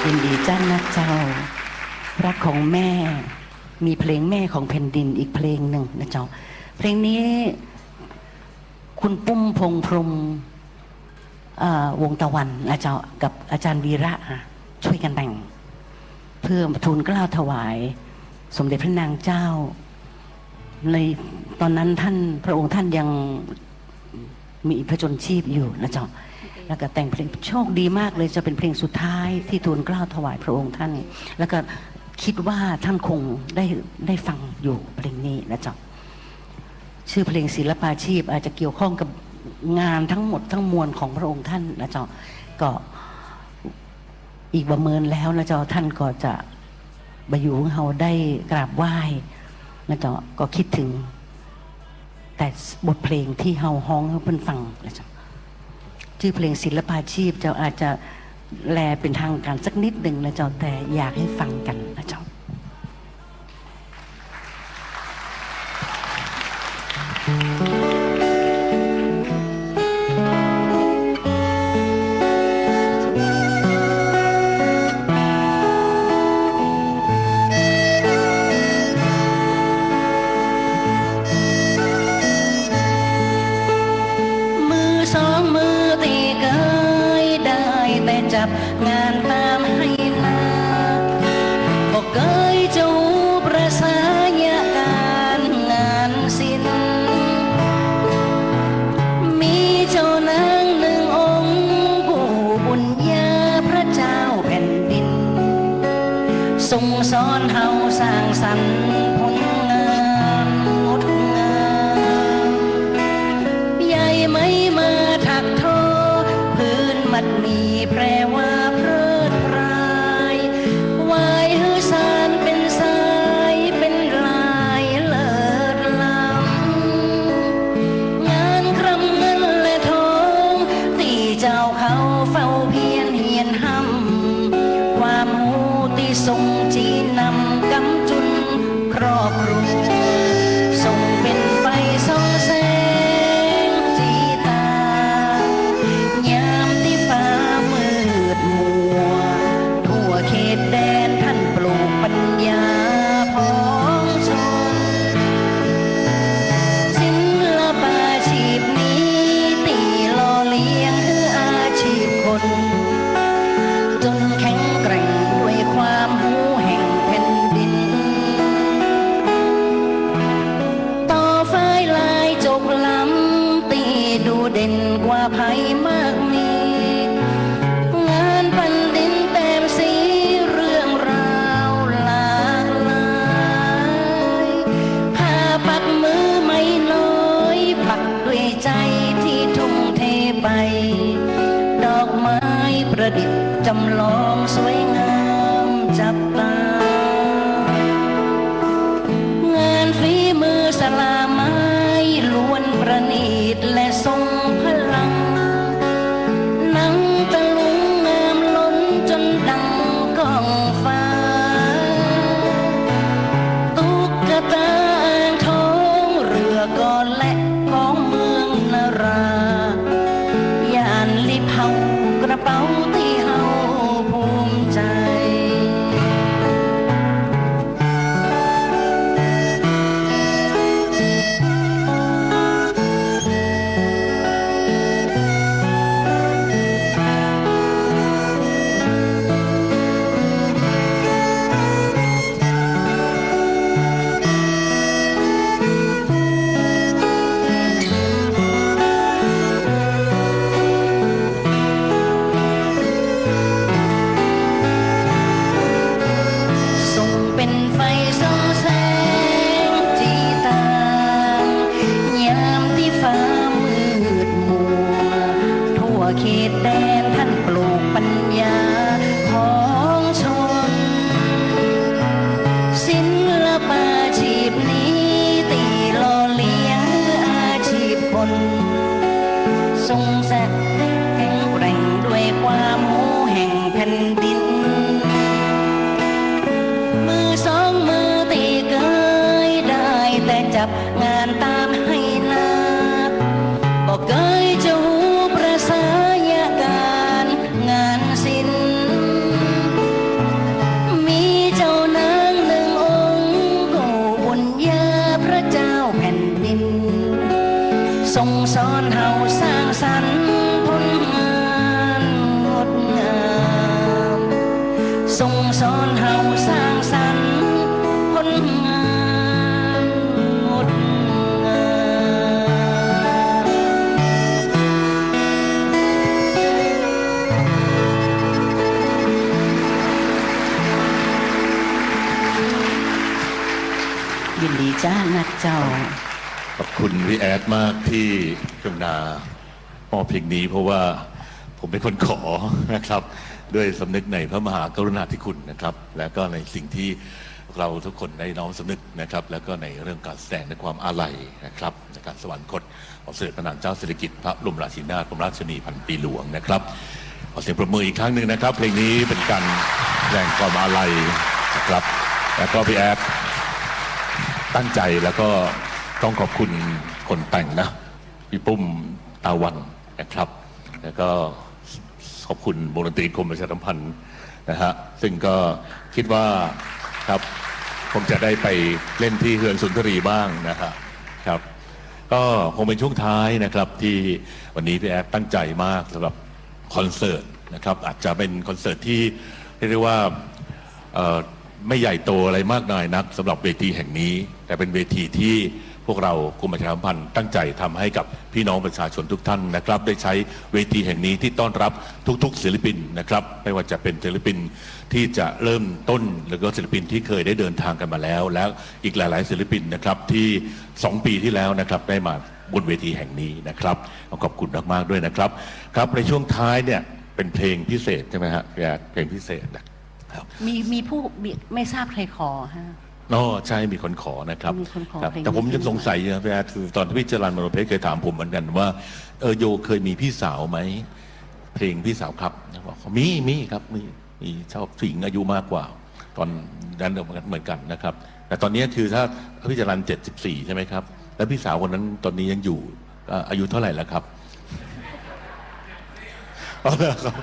ยินดีจ้านะเจ้า รักของแม่ มีเพลงแม่ของแผ่นดินอีกเพลงหนึ่งนะเจ้า เพลงนี้คุณปุ้มพงษ์พรหม เอ่อ วงศ์ตะวันนะเจ้า กับอาจารย์วีระ อ่ะ ช่วยกันแต่ง เพื่อทูลเกล้าถวายสมเด็จพระนางเจ้า ในตอนนั้นท่าน พระองค์ท่านยังมีพระชนม์ชีพอยู่นะเจ้า แล้วก็แต่งเพลง โชคดีมากเลย จะเป็นเพลงสุดท้ายที่ทูลเกล้าถวายพระองค์ท่าน แล้วก็คิดว่าท่านคงได้ ได้ฟังอยู่เพลงนี้นะเจ้า ชื่อเพลงศิลปาชีพ อาจจะเกี่ยวข้องกับงานทั้งหมดทั้งมวลของพระองค์ท่านนะเจ้า ก็อีกบ่าเมินแล้วนะเจ้า ท่านก็จะบ่าอยู่ เฮาได้กราบไหว้นะเจ้า ก็คิดถึง แต่บทเพลงที่เฮาฮ้องให้เพื่อนฟังนะเจ้า ชื่อเพลงศิลปาชีพเจ้า อาจจะแปลเป็นทางการสักนิดหนึ่งนะเจ้า แต่อยากให้ฟังกันนะเจ้า มือสองมือตี้เกยได้แต่จับงานตามไหหน้า บ่เกยจะฮู้ประสาญาการงานศิลป์ มีเจ้านางหนึ่งองค์ ผู้บุญญาพระเจ้าแผ่นดิน ทรงสอนเฮาสร้างสรรค์ผลงานงดงาม ใยไหมมาถักทอ พื้นมัดหมี่แพรวาเพลิดเพลิน วายหื้อสารเป็นสายเป็นลายเลอ ชี้นำค้ำจุนครอบครัว ส่งเป็นไฟส่องแสงชี้ตา ยามที่ฟ้ามืดมัว ทั่วเขตแดนท่านปลูกปัญญาพองชน ศิลปาชีพนี้ ตีหล่อเลี้ยงหื้ออาชีพคน จนแข็งแกร่งด้วยความรู้แห่งแผ่นดิน ต่อฝ้ายลายจกล้ำ ตีดูเด่นกว่าใผมากมี งานแผ่นดินแต้มสีเรื่องราวหลากหลาย ผ้าปักมือไม้น้อย ปักด้วยใจที่ทุ่มเทไป ดอกไม้ประดิษฐ์จำลองสวยงามจับตา งานฝีมือสลาไม้ล้วนประณีตและทรงพลัง หนังตะลุงงามล้นจนดังก้องฟ้า ตุ๊กตาอ่างทองเรือกอและของเมืองนารา ย่านลิเผากระเป๋าตี้เฮาภูมิใจ ส่งเป็นไฟส่องแสงจีตาง ยามที่ฟ้ามืดมัว ทั่วเขตแดนท่านปลูกปัญญาของชน ศิลปาชีพนี้ ตี้หล่อเลี้ยงอาชีพคน ทรงแสดงแข็งแกร่งด้วยความรู้แห่งแผ่นดิน มือสองมือตี้เกยได้แต่จับงานตานไหนา บ่เกยจะฮู้ประสายะการงานศิลป์ มีเจ้านางหนึ่งองค์ กู้บุญญาพระเจ้าแผ่นดิน ทรงสอนเฮาสร้างสรรค์ผลงานงดงาม ทรงสอนเฮาสร้างสรรค์ผลงานงดงาม ยินดีจ้านักเจ้า ขอบคุณพี่แอดมากที่กรุณามอบเพลงนี้ เพราะว่าผมเป็นคนขอนะครับ ด้วยสำนึกในพระมหากรุณาธิคุณนะครับ และก็ในสิ่งที่พวกเราทุกคนได้น้อมสำนึกนะครับ แล้วก็ในเรื่องการแสดงในความอาลัยนะครับ ในการสวรรคตของสมเด็จพระนางเจ้าสิริกิติ์พระบรมราชินีนาถบรมราชชนนีพันปีหลวงนะครับ ขอเสียงปรบมืออีกครั้งหนึ่งนะครับ เพลงนี้เป็นการแสดงความอาลัยนะครับ แล้วก็พี่แอดตั้งใจ แล้วก็ต้องขอบคุณคนแต่งนะ พี่ปุ้มตาวันนะครับ แล้วก็ขอบคุณวงดนตรีกรมประชาสัมพันธ์นะฮะ ซึ่งก็คิดว่าครับ คงจะได้ไปเล่นที่เฮือนสุนทรีบ้างนะฮะ ครับ ก็คงเป็นช่วงท้ายนะครับ ที่วันนี้พี่แอดตั้งใจมากสำหรับคอนเสิร์ตนะครับ อาจจะเป็นคอนเสิร์ตที่เรียกได้ว่า เอ่อ ไม่ใหญ่โตอะไรมากมายนักสำหรับเวทีแห่งนี้ แต่เป็นเวทีที่พวกเรากรมประชาสัมพันธ์ตั้งใจทำให้กับพี่น้องประชาชนทุกท่านนะครับ ได้ใช้เวทีแห่งนี้ที่ต้อนรับทุกๆศิลปินนะครับ ไม่ว่าจะเป็นศิลปินที่จะเริ่มต้น หรือก็ศิลปินที่เคยได้เดินทางกันมาแล้ว และอีกหลายๆศิลปินนะครับ ที่สองปีที่แล้วนะครับ ได้มาบนเวทีแห่งนี้นะครับ ขอขอบคุณมากๆด้วยนะครับ ครับ ในช่วงท้ายเนี่ยเป็นเพลงพิเศษใช่ไหมฮะพี่แอด เพลงพิเศษนะ ครับ มี มีผู้ มี ไม่ทราบใครขอฮะ อ๋อ ใช่ มีคนขอนะครับ มีคนขอ ครับ เพลง แต่ผมยังสงสัยอยู่นะพี่แอด คือตอนที่พี่จรัญ มโนเพชรเคยถามผมเหมือนกันว่า เออ โยเคยมีพี่สาวไหม เพลงพี่สาวครับ บอก มี มีครับ มี มี ชอบผู้หญิงอายุมากกว่า ตอนนั้นเหมือนกันนะครับ แต่ตอนนี้คือถ้าพี่จรัญเจ็ดสิบสี่ใช่ไหมครับ แล้วพี่สาวคนนั้นตอนนี้ยังอยู่ อายุเท่าไหร่แล้วครับ อ๋อเหรอครับ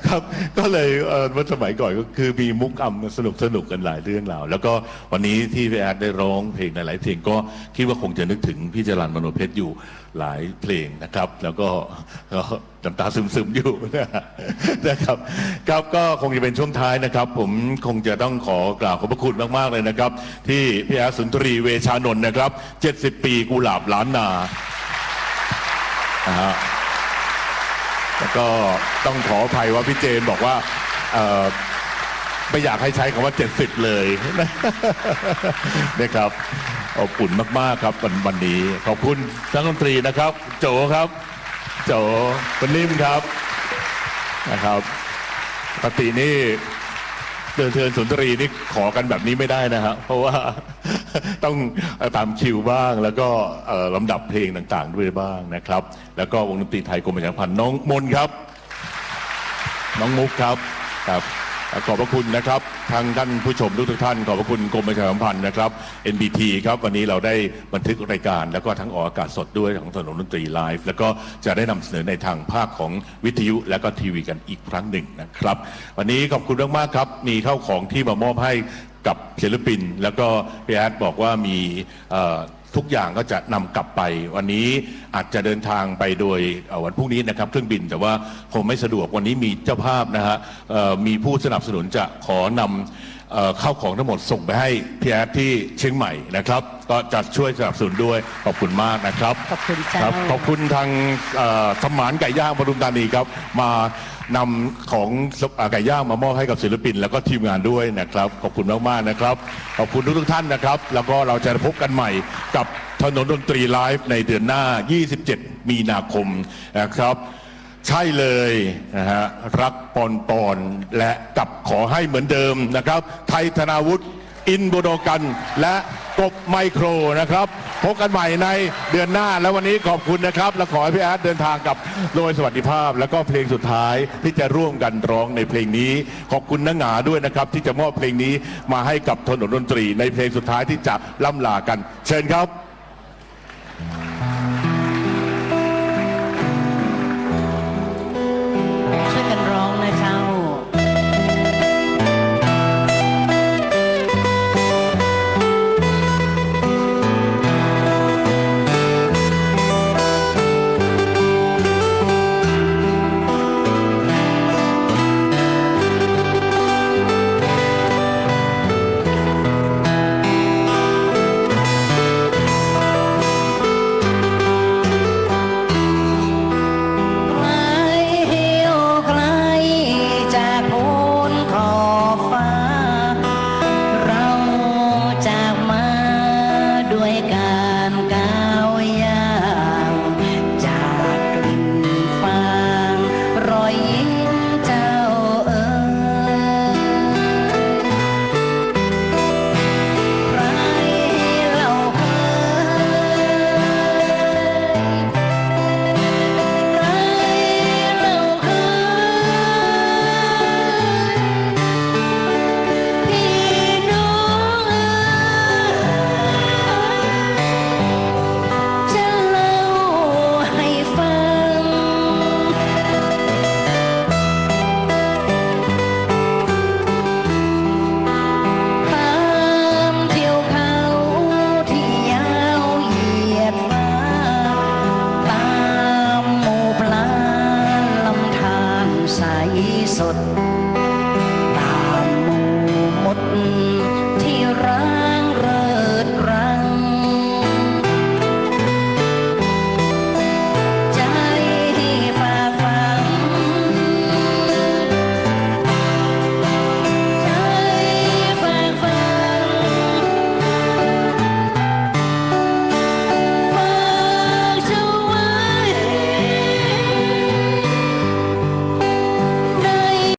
ครับ ก็เลยเอ่อเมื่อสมัยก่อนก็คือมีมุกอำสนุกสนุกกันหลายเรื่องราว แล้วก็วันนี้ที่พี่แอดได้ร้องเพลงหลายๆเพลงก็คิดว่าคงจะนึกถึงพี่จรัญมโนเพชรอยู่หลายเพลงนะครับ แล้วก็ก็น้ำตาซึมๆอยู่นะครับ ครับ ก็คงจะเป็นช่วงท้ายนะครับ ผมคงจะต้องขอกราบขอบพระคุณมากๆเลยนะครับ ที่พี่แอดสุนทรีเวชานนท์นะครับ เจ็ดสิบปีกุหลาบล้านนา นะฮะ แล้วก็ต้องขออภัยว่าพี่เจมส์บอกว่าเอ่อไม่อยากให้ใช้คำว่าเจ็ดสิบเลย นะครับ อบอุ่นมากๆครับ วันวันนี้ขอบคุณนักดนตรีนะครับ โจครับ โจ คุณนิ่มครับ นะครับ ปกตินี่เดินเทินสุนทรีนี่ขอกันแบบนี้ไม่ได้นะฮะ เพราะว่าต้องตามคิวบ้าง แล้วก็เอ่อลำดับเพลงต่างๆด้วยบ้างนะครับ แล้วก็วงดนตรีไทยกรมประชาสัมพันธ์ น้องมนครับ น้องมุกครับ ครับ ขอบพระคุณนะครับ ทั้งท่านผู้ชมทุกๆท่าน ขอบพระคุณกรมประชาสัมพันธ์นะครับ เอ็นบีที ครับ วันนี้เราได้บันทึกรายการ แล้วก็ทั้งออกอากาศสดด้วยของถนนดนตรีไลฟ์ แล้วก็จะได้นำเสนอในทางภาคของวิทยุและก็ทีวีกันอีกครั้งหนึ่งนะครับ วันนี้ขอบคุณมากๆครับ มีข้าวของที่มามอบให้กับศิลปิน แล้วก็พี่แอดบอกว่ามีเอ่อทุกอย่างก็จะนำกลับไป วันนี้อาจจะเดินทางไปโดยเอ่อวันพรุ่งนี้นะครับ เครื่องบิน แต่ว่าคงไม่สะดวก วันนี้มีเจ้าภาพนะฮะเอ่อมีผู้สนับสนุนจะขอนำเอ่อข้าวของทั้งหมดส่งไปให้พี่แอดที่เชียงใหม่นะครับ ก็จะช่วยสนับสนุนด้วย ขอบคุณมากนะครับ ขอบคุณเจ้า ครับ ขอบคุณทางเอ่อสมานไก่ย่างปทุมธานีครับ มานำของเอ่อไก่ย่างมามอบให้กับศิลปิน แล้วก็ทีมงานด้วยนะครับ ขอบคุณมากๆนะครับ ขอบคุณทุกๆท่านนะครับ แล้วก็เราจะพบกันใหม่กับถนนดนตรีไลฟ์ในเดือนหน้า ยี่สิบเจ็ด มีนาคมนะครับ ใช่เลยนะฮะ รักปอนปอนและกับขอให้เหมือนเดิมนะครับ ไทยธนาวุฒิ อินโบโดกัน และกบไมโครนะครับ พบกันใหม่ในเดือนหน้า และวันนี้ขอบคุณนะครับ และขอให้พี่แอดเดินทางกลับโดยสวัสดิภาพ แล้วก็เพลงสุดท้ายที่จะร่วมกันร้องในเพลงนี้ ขอบคุณน้าหงาด้วยนะครับ ที่จะมอบเพลงนี้มาให้กับถนนดนตรีในเพลงสุดท้ายที่จะล่ำลากัน เชิญครับ